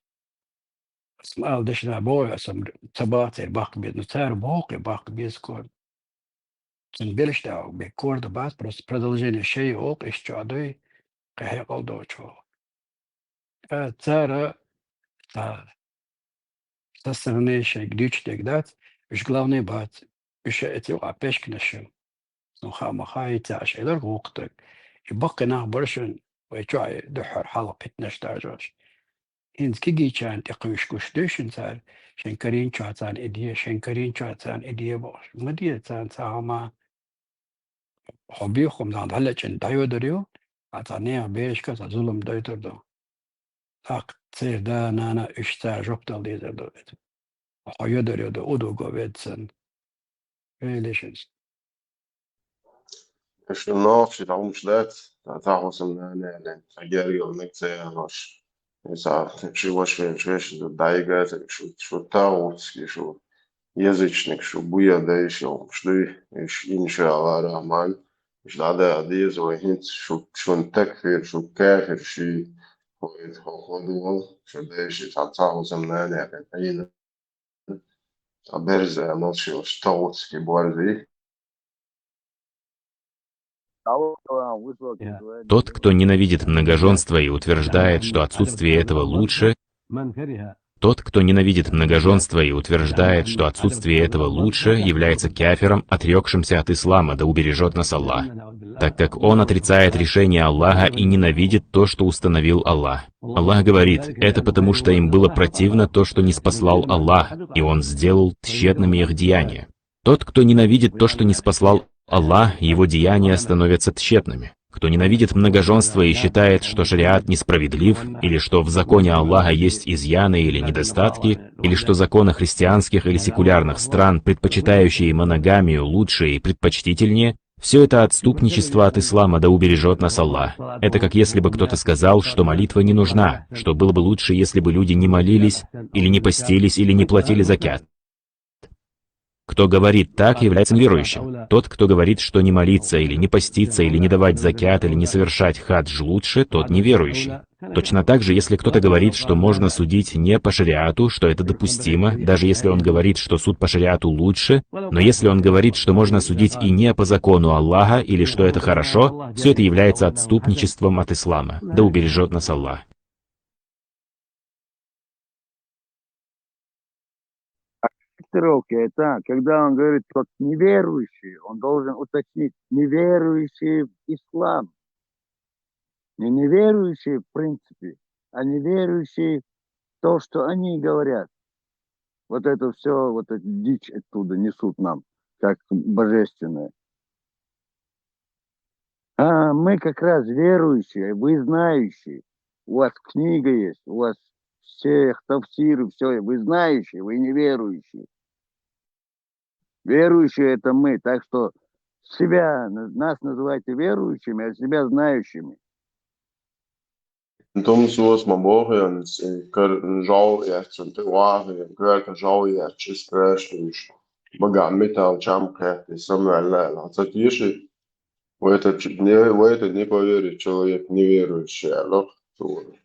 Ас ма ала дешна боху, аса ца баха церан баккха беза, но цара боху-кх и баккха беза корта. Цуьнан белш тӀехь бен корта бац, просто продолжение шей олу-кх, иштта чохь дуй, кхин хьекъал доцуш волу. Ткъа цара, ца, со стороны шайга дуьйцуш дерг дац, уьш главный бац, уьш а эций ву а пешкнаш ю. Сан хаа ма хаьий, ца аша элира гӀуллакх дерг. И баккхий нах бара шуна, вай чохь дуьххьара хьалха питанаш даржош. ХӀинца кегийчарна тӀекхуьйсуш гуш дуьйшина цара, шайн карийначохь царна и де, шайн карийначохь царна и де бохуш. Ма де царна цхьа хӀума. Хьо бехам дан дӀалечкъина дӀайодар ю, а цхьа нехан берашка цхьа зулам дойтур ду. ТӀаккха церан да-нана уьш цара жоп дала дезар ду иза. Хьо йодар йоду, удуго ведда санна. Вели шуьца. Шу нохчи дӀа хӀумаш дац, цхьа хӀусам нана аьлла, цхьа гергал мега ца яхаш. Иза ши ваша вен шеш дӀайига, шу, шу тагӀутский, шу язычник, шу буя дайша хӀумаш дуй, иш иншаалла рахман, иш дӀадаха деза вай хӀинца, шу, шун такфир, шу кафир, ши хӀо, хӀо, хӀо ду вал, шу дайша цхьа, цхьа хӀусам нана аьлла, хьийна. Цхьа берза мел ши ваша тагӀутский борзи. Тот, кто ненавидит многоженство и утверждает, что отсутствие этого лучше, тот, кто ненавидит многоженство и утверждает, что отсутствие этого лучше, является кафиром, отрёкшимся от ислама, да убережёт нас Аллах, так как он отрицает решение Аллаха и ненавидит то, что установил Аллах. Аллах говорит: «Это потому, что им было противно то, что ниспослал Аллах, и Он сделал тщетными их деяния». Тот, кто ненавидит то, что ниспослал Аллах, его деяния становятся тщетными. Кто ненавидит многоженство и считает, что шариат несправедлив, или что в законе Аллаха есть изъяны или недостатки, или что законы христианских или секулярных стран, предпочитающие моногамию, лучше и предпочтительнее, все это отступничество от ислама, да убережёт нас Аллах. Это как если бы кто-то сказал, что молитва не нужна, что было бы лучше, если бы люди не молились, или не постились, или не платили закят. Кто говорит так, является неверующим. Тот, кто говорит, что не молиться или не поститься, или не давать закят, или не совершать хадж лучше, тот неверующий. Точно так же, если кто-то говорит, что можно судить не по шариату, что это допустимо, даже если он говорит, что суд по шариату лучше, но если он говорит, что можно судить и не по закону Аллаха, или что это хорошо, все это является отступничеством от ислама. Да убережёт нас Аллах. Трактировка это, когда он говорит, тот неверующий, он должен уточнить, неверующий в ислам. Не неверующий в принципе, а неверующий в то, что они говорят. Вот это все, вот эту дичь оттуда несут нам, как божественное. А мы как раз верующие, вы знающие. У вас книга есть, у вас все тафсиры, все, вы знающие, вы не верующие. Верующие — это мы, так что себя, нас называйте верующими, а себя знающими. Тумсос ма боху, кара жов яц, тӀе ваха, коьрта жов яц, чист краш уьш. Бага металл чам кхетти, самваьлла аьлла, ца теши. В этот ч-, не, в это не поверит человек неверующий, аьлла Тура.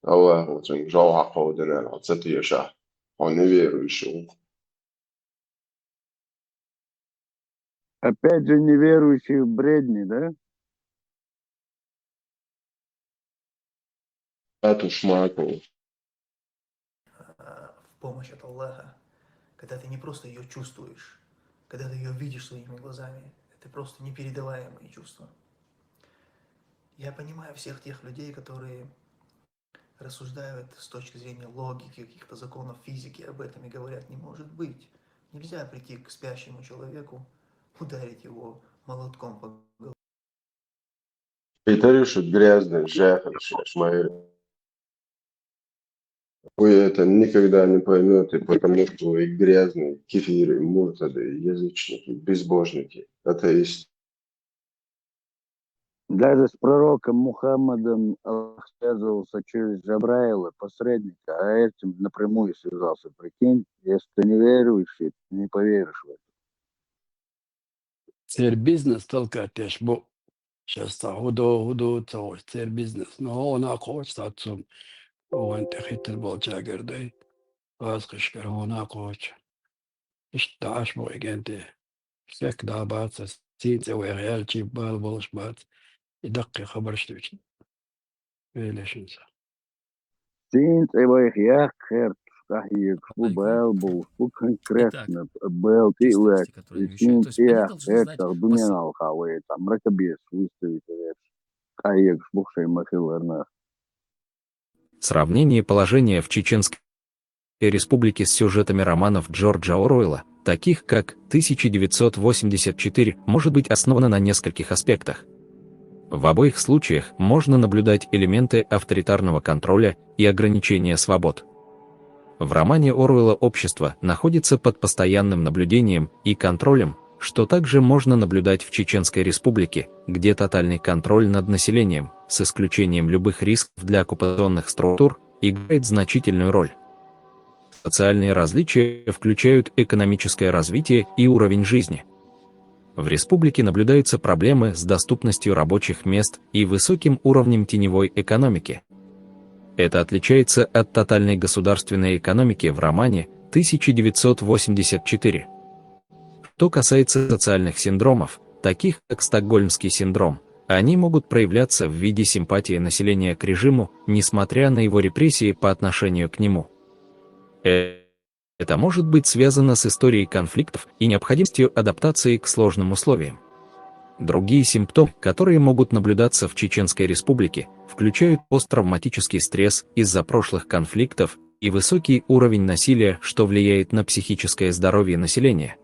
Аллахо цуьнга жов хьакховдина аьлла, ца теша. Хьо неверующий ву. Опять же, неверующий в бредни, да? Атушмаков. А, в помощь от Аллаха, когда ты не просто ее чувствуешь, когда ты ее видишь своими глазами, это просто непередаваемые чувства. Я понимаю всех тех людей, которые рассуждают с точки зрения логики, каких-то законов физики об этом и говорят: «Не может быть. Нельзя прийти к спящему человеку, ударить его молотком по голове». Итари шу грязный жахар шаьш ма эр. Вы это никогда не поймете, потому что вы грязные кефиры, муртады, язычники, безбожники, атеисты. Даже с пророком Мухаммадом Аллах связывался через Джабраила, посредника, а этим напрямую связался. Прикинь, если ты не верующий, ты не поверишь в это. Церан бизнес талкатеш бу. Сейчас цхьа хӀу до, хӀу ду, ца хӀуш церан бизнес. Но хьуна кхочу цхьа цу вайн тӀе хиттар болчагара дай. Пасхашкара хьуна кхочу. Иштта дӀаш бу и генте. Сек да бац, сийна цӀе вайх яьлчи бала болуш бац. И даккхий хабарш дуьйцу. Велешин са. Сийна цӀе вайх яккха херташ, къахьегаш, бу бала болуш, бу конкретно бала тӀе а лаьтташ, и сийна цӀе яккха херташ, дуьненал ха вай, там, мракобес выставить ваьш. аякӀаш бух шоай ма хиллара наха. Сравнение положения в Чеченской Республике с сюжетами романов Джорджа Оруэлла, таких как тысяча девятьсот восемьдесят четыре, может быть основано на нескольких аспектах. В обоих случаях можно наблюдать элементы авторитарного контроля и ограничения свобод. В романе Оруэлла общество находится под постоянным наблюдением и контролем, что также можно наблюдать в Чеченской Республике, где тотальный контроль над населением, с исключением любых рисков для оккупационных структур, играет значительную роль. Социальные различия включают экономическое развитие и уровень жизни. В республике наблюдаются проблемы с доступностью рабочих мест и высоким уровнем теневой экономики. Это отличается от тотальной государственной экономики в романе тысяча девятьсот восемьдесят четыре. Что касается социальных синдромов, таких как стокгольмский синдром, они могут проявляться в виде симпатии населения к режиму, несмотря на его репрессии по отношению к нему. Э, Это может быть связано с историей конфликтов и необходимостью адаптации к сложным условиям. Другие симптомы, которые могут наблюдаться в Чеченской Республике, включают посттравматический стресс из-за прошлых конфликтов и высокий уровень насилия, что влияет на психическое здоровье населения.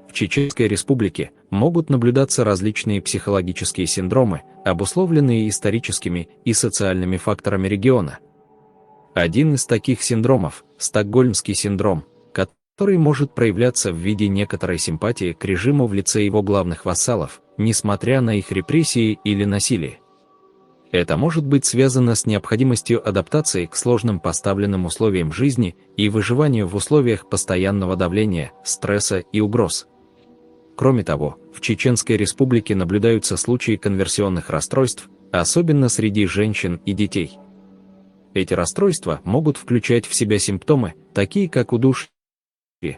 В Чеченской Республике могут наблюдаться различные психологические синдромы, обусловленные историческими и социальными факторами региона. Один из таких синдромов – стокгольмский синдром, который может проявляться в виде некоторой симпатии к режиму в лице его главных вассалов, несмотря на их репрессии или насилие. Это может быть связано с необходимостью адаптации к сложным поставленным условиям жизни и выживанию в условиях постоянного давления, стресса и угроз. Кроме того, в Чеченской Республике наблюдаются случаи конверсионных расстройств, особенно среди женщин и детей. Эти расстройства могут включать в себя симптомы, такие как удушье,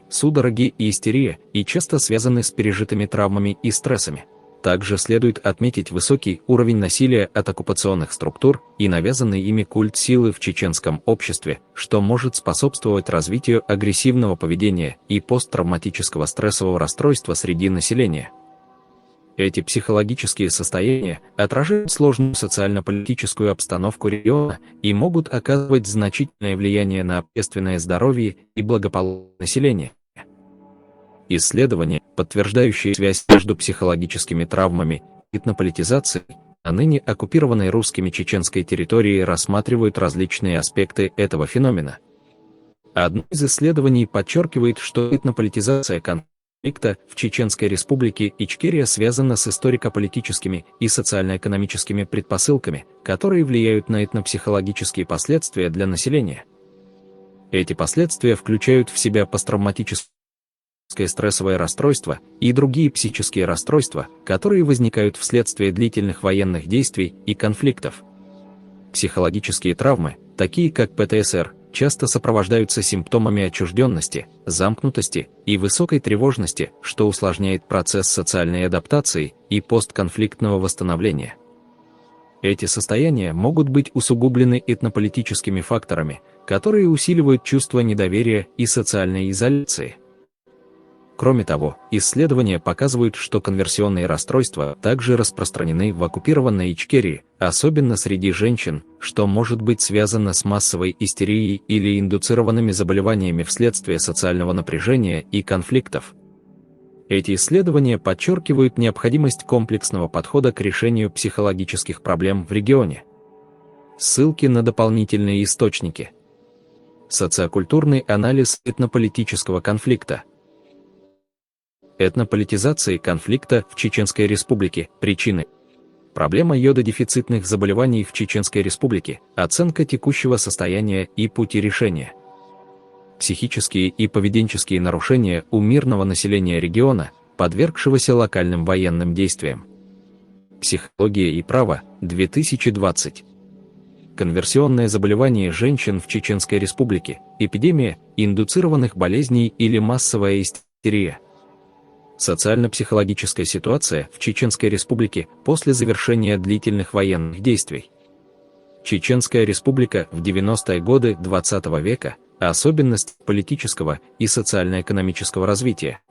судороги и истерия, и часто связаны с пережитыми травмами и стрессами. Также следует отметить высокий уровень насилия от оккупационных структур и навязанный ими культ силы в чеченском обществе, что может способствовать развитию агрессивного поведения и посттравматического стрессового расстройства среди населения. Эти психологические состояния отражают сложную социально-политическую обстановку региона и могут оказывать значительное влияние на общественное здоровье и благополучие населения. Исследования, подтверждающие связь между психологическими травмами и этнополитизацией, на ныне оккупированной русскими чеченской территории рассматривают различные аспекты этого феномена. Одно из исследований подчеркивает, что этнополитизация конфликта в Чеченской Республике Ичкерия связана с историко-политическими и социально-экономическими предпосылками, которые влияют на этнопсихологические последствия для населения. Эти последствия включают в себя посттравматическое стрессовое расстройство и другие психические расстройства, которые возникают вследствие длительных военных действий и конфликтов. Психологические травмы, такие как П Т С Р, часто сопровождаются симптомами отчужденности, замкнутости и высокой тревожности, что усложняет процесс социальной адаптации и постконфликтного восстановления. Эти состояния могут быть усугублены этнополитическими факторами, которые усиливают чувство недоверия и социальной изоляции. Кроме того, исследования показывают, что конверсионные расстройства также распространены в оккупированной Ичкерии, особенно среди женщин, что может быть связано с массовой истерией или индуцированными заболеваниями вследствие социального напряжения и конфликтов. Эти исследования подчеркивают необходимость комплексного подхода к решению психологических проблем в регионе. Ссылки на дополнительные источники. Социокультурный анализ этнополитического конфликта. Этнополитизации конфликта в Чеченской Республике. Причины. Проблема йододефицитных заболеваний в Чеченской Республике. Оценка текущего состояния и пути решения. Психические и поведенческие нарушения у мирного населения региона, подвергшегося локальным военным действиям. Психология и право, две тысячи двадцать. Конверсионное заболевание женщин в Чеченской Республике, эпидемия индуцированных болезней или массовая истерия. Социально-психологическая ситуация в Чеченской Республике после завершения длительных военных действий. Чеченская Республика в девяностые годы двадцатого века, особенность политического и социально-экономического развития.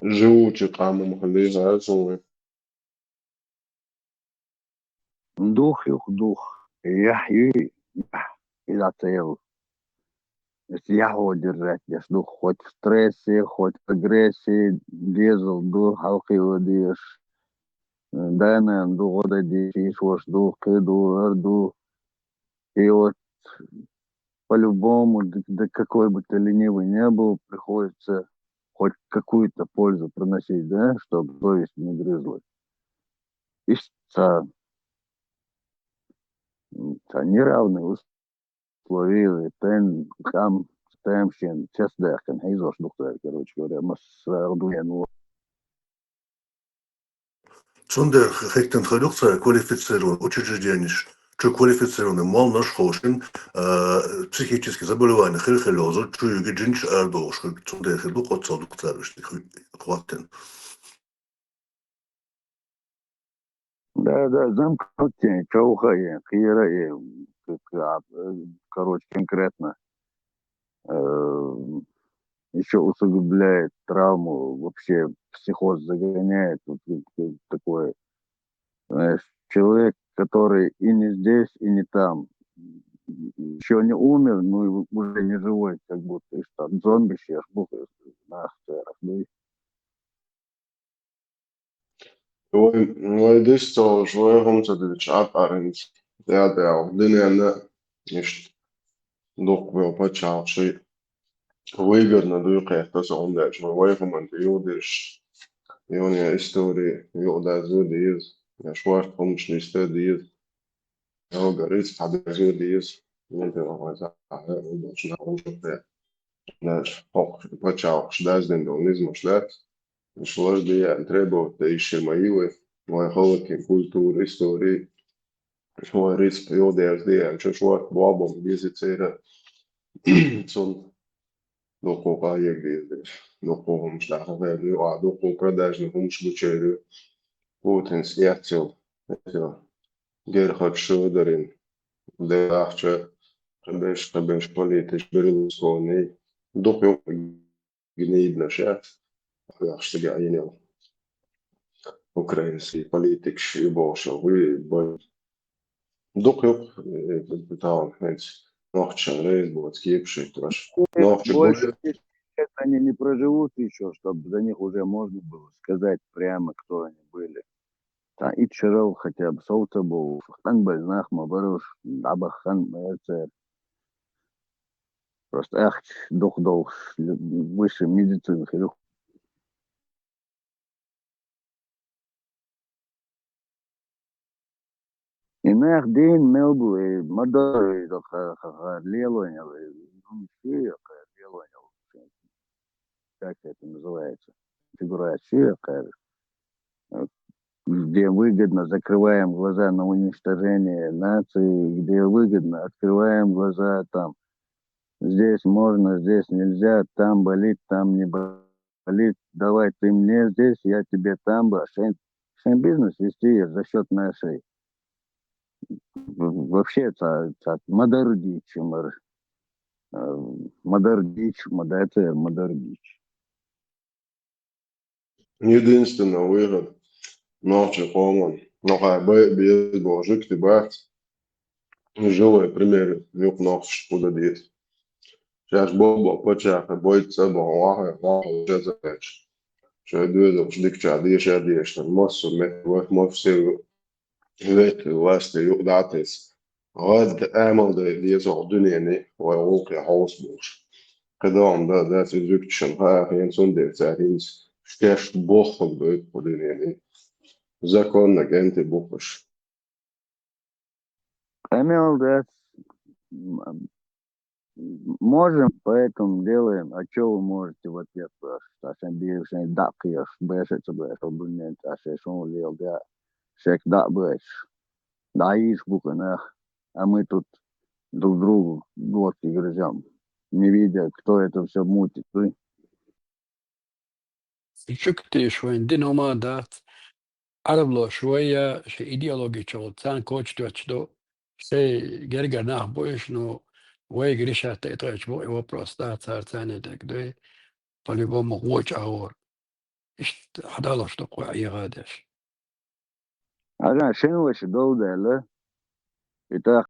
Живучи къамум хали хасуи. Дух юкъ дух. Яхь юй, яхь. Иза цел. Эс яхь удержать деш дух. Хоть в стрессе, хоть в агрессии, дезал ду, хьалкхио деш. Данан ду, гӀо дадеш, иш вош ду, кхы ду, ар ду. И вот по-любому, да, да какой бы ты ленивый не был, приходится хоть какую-то пользу приносить, да, чтобы совесть не грызла. Иштта, м, ца неравные условия, тен, там, там шен, честно, хьийзош духтар, короче говоря, массара дуен. Цундела хӀеттина хир ю-кх цара квалифицированный учрежденеш, чу квалифицированный молланаш ховшина, а, психический заболевание хир хила йолча чу юьгу жинаш арадохуш хир, цундела хир ду-кх оццал дукха цара иштта хи-, хӀоттийна. Да, да, замкнутие, чевхаен, кхера, э, к-, к-, а, э, короче, конкретно. Э, ещё усугубляет травму, вообще в психоз загоняет, вот, вот, вот такое. Знаешь, человек, который и не здесь, и не там, ещё не умер, ну, и уже не живой, как будто, и что, зомби сейчас, бух, нах, церах, да и Вай, вай дисталаш, вай хӀума ца дича, Ӏад аринца. ТӀаьда-, тӀаьда, дуьненна иштта дукха бел пачхьалкхаш выгодно дуй кхетта со, хӀунда аьлча вай, вай хӀуманна тӀе юхадеш, юханен истори юхадаза деза, я шорта хӀумаш листа деза, йога рицкъ хьадаза деза, мел тӀе вахана сахьа, хӀумаш нах хӀумаш кхетта. Нах хӀокху пачхьалкхаш даздина долу низамаш дац. Уьш лажа де ян требовать дан йиш ма йий вай, вай халкъан культура, истори, вай рицкъ юхадерза де ян, чу шорта болх бан беза церан. Цунна дуккха къахьега деза дерш. Дуккха хӀумаш дӀахо хир ду, а дуккха продажный хӀумаш гучуйур ю. Путинс эццал, эццал герхарчу шо дарина. Де ахча, кхиберш, кхиберш политикаш, Берлускони, дукха юкъа гниднаш яц, ахча ца гайинел. Украинский политикаш и бохуш, вуй, бой. Дукха юкъа, э, талам, хӀинца нохчашна реза боцу кепаш хӀиттош. Нохча больше бой. Лет они не проживут ещё, чтобы за них уже можно было сказать прямо, кто они были. Цхьа итт шарал хотя бы совца бу, хан бай нах ма баруш, дӀабаха хан ма яцара. Просто ахча дукха долуш, высшая медицина хир ю. И нах дийна мел бу, и ма до, и до ха-, ха-, ха-, лелойнал, и, ну, ши, ха-, лелойнал. Как это называется? Фигурация, ха-, э, где выгодно, закрываем глаза на уничтожение нации, где выгодно, открываем глаза, там, здесь можно, здесь нельзя, там болит, там не болит, давай ты мне здесь, я тебе там, ба-, шен, шен бизнес вести за счёт нашей. В-, вообще, ца-, ца-, ма дарра дийцича мара, э, ма дарра дийцича, ма дацара, ма дарра дийцича. Единственный выход нохчийн къоман, нохчий бай-, беза боху жуьгти бац. Живой пример юкъа нохчашна хӀун дан деза. Шаьш боху-боху паччахье бойта цӀа боху, вахана, вахана, шаьш а кхеташ. Шайн доьзалш дикачохь деша а дешаш, массо а метта вай, массо а ветта власте юкъа дӀа а тесна. ГӀадда, амал дан деза хӀокху дуьнене вай гӀуллакхе хьовса бохуш. КхидӀа хӀума дан дац, иза зуьгташна хаа хиъна, цундела цара хӀинца шаьш бохург дойту кху дуьнене. Законна кӀентий бу-кх уьш. Къамел дац. М-, можем, поэтому делаем. А чё вы можете в ответ спрашивать? А шайн бийр, шайн дакъ еш, беша ца беша, бу мен ца шайн шун лел да, шек дакъ беш. Да, иш бу-кх нах. А мы тут друг другу глотки грызём, не видя, кто это всё мутит. Уй. Чуьктийша вайн дина хӀума дац. Ӏараблоша вай я ши идеологи чухула царна коча доьттуш ду. Шайн гергара нах бу уьш, ну, вайга решать тӀетоьттуш бу и вопрос, да, цара царна дерг дуй. По-любому гӀоча агӀор. Иштта хьадалош ду кхо эгӀадеш. Agan shenwasha dowldaila, ita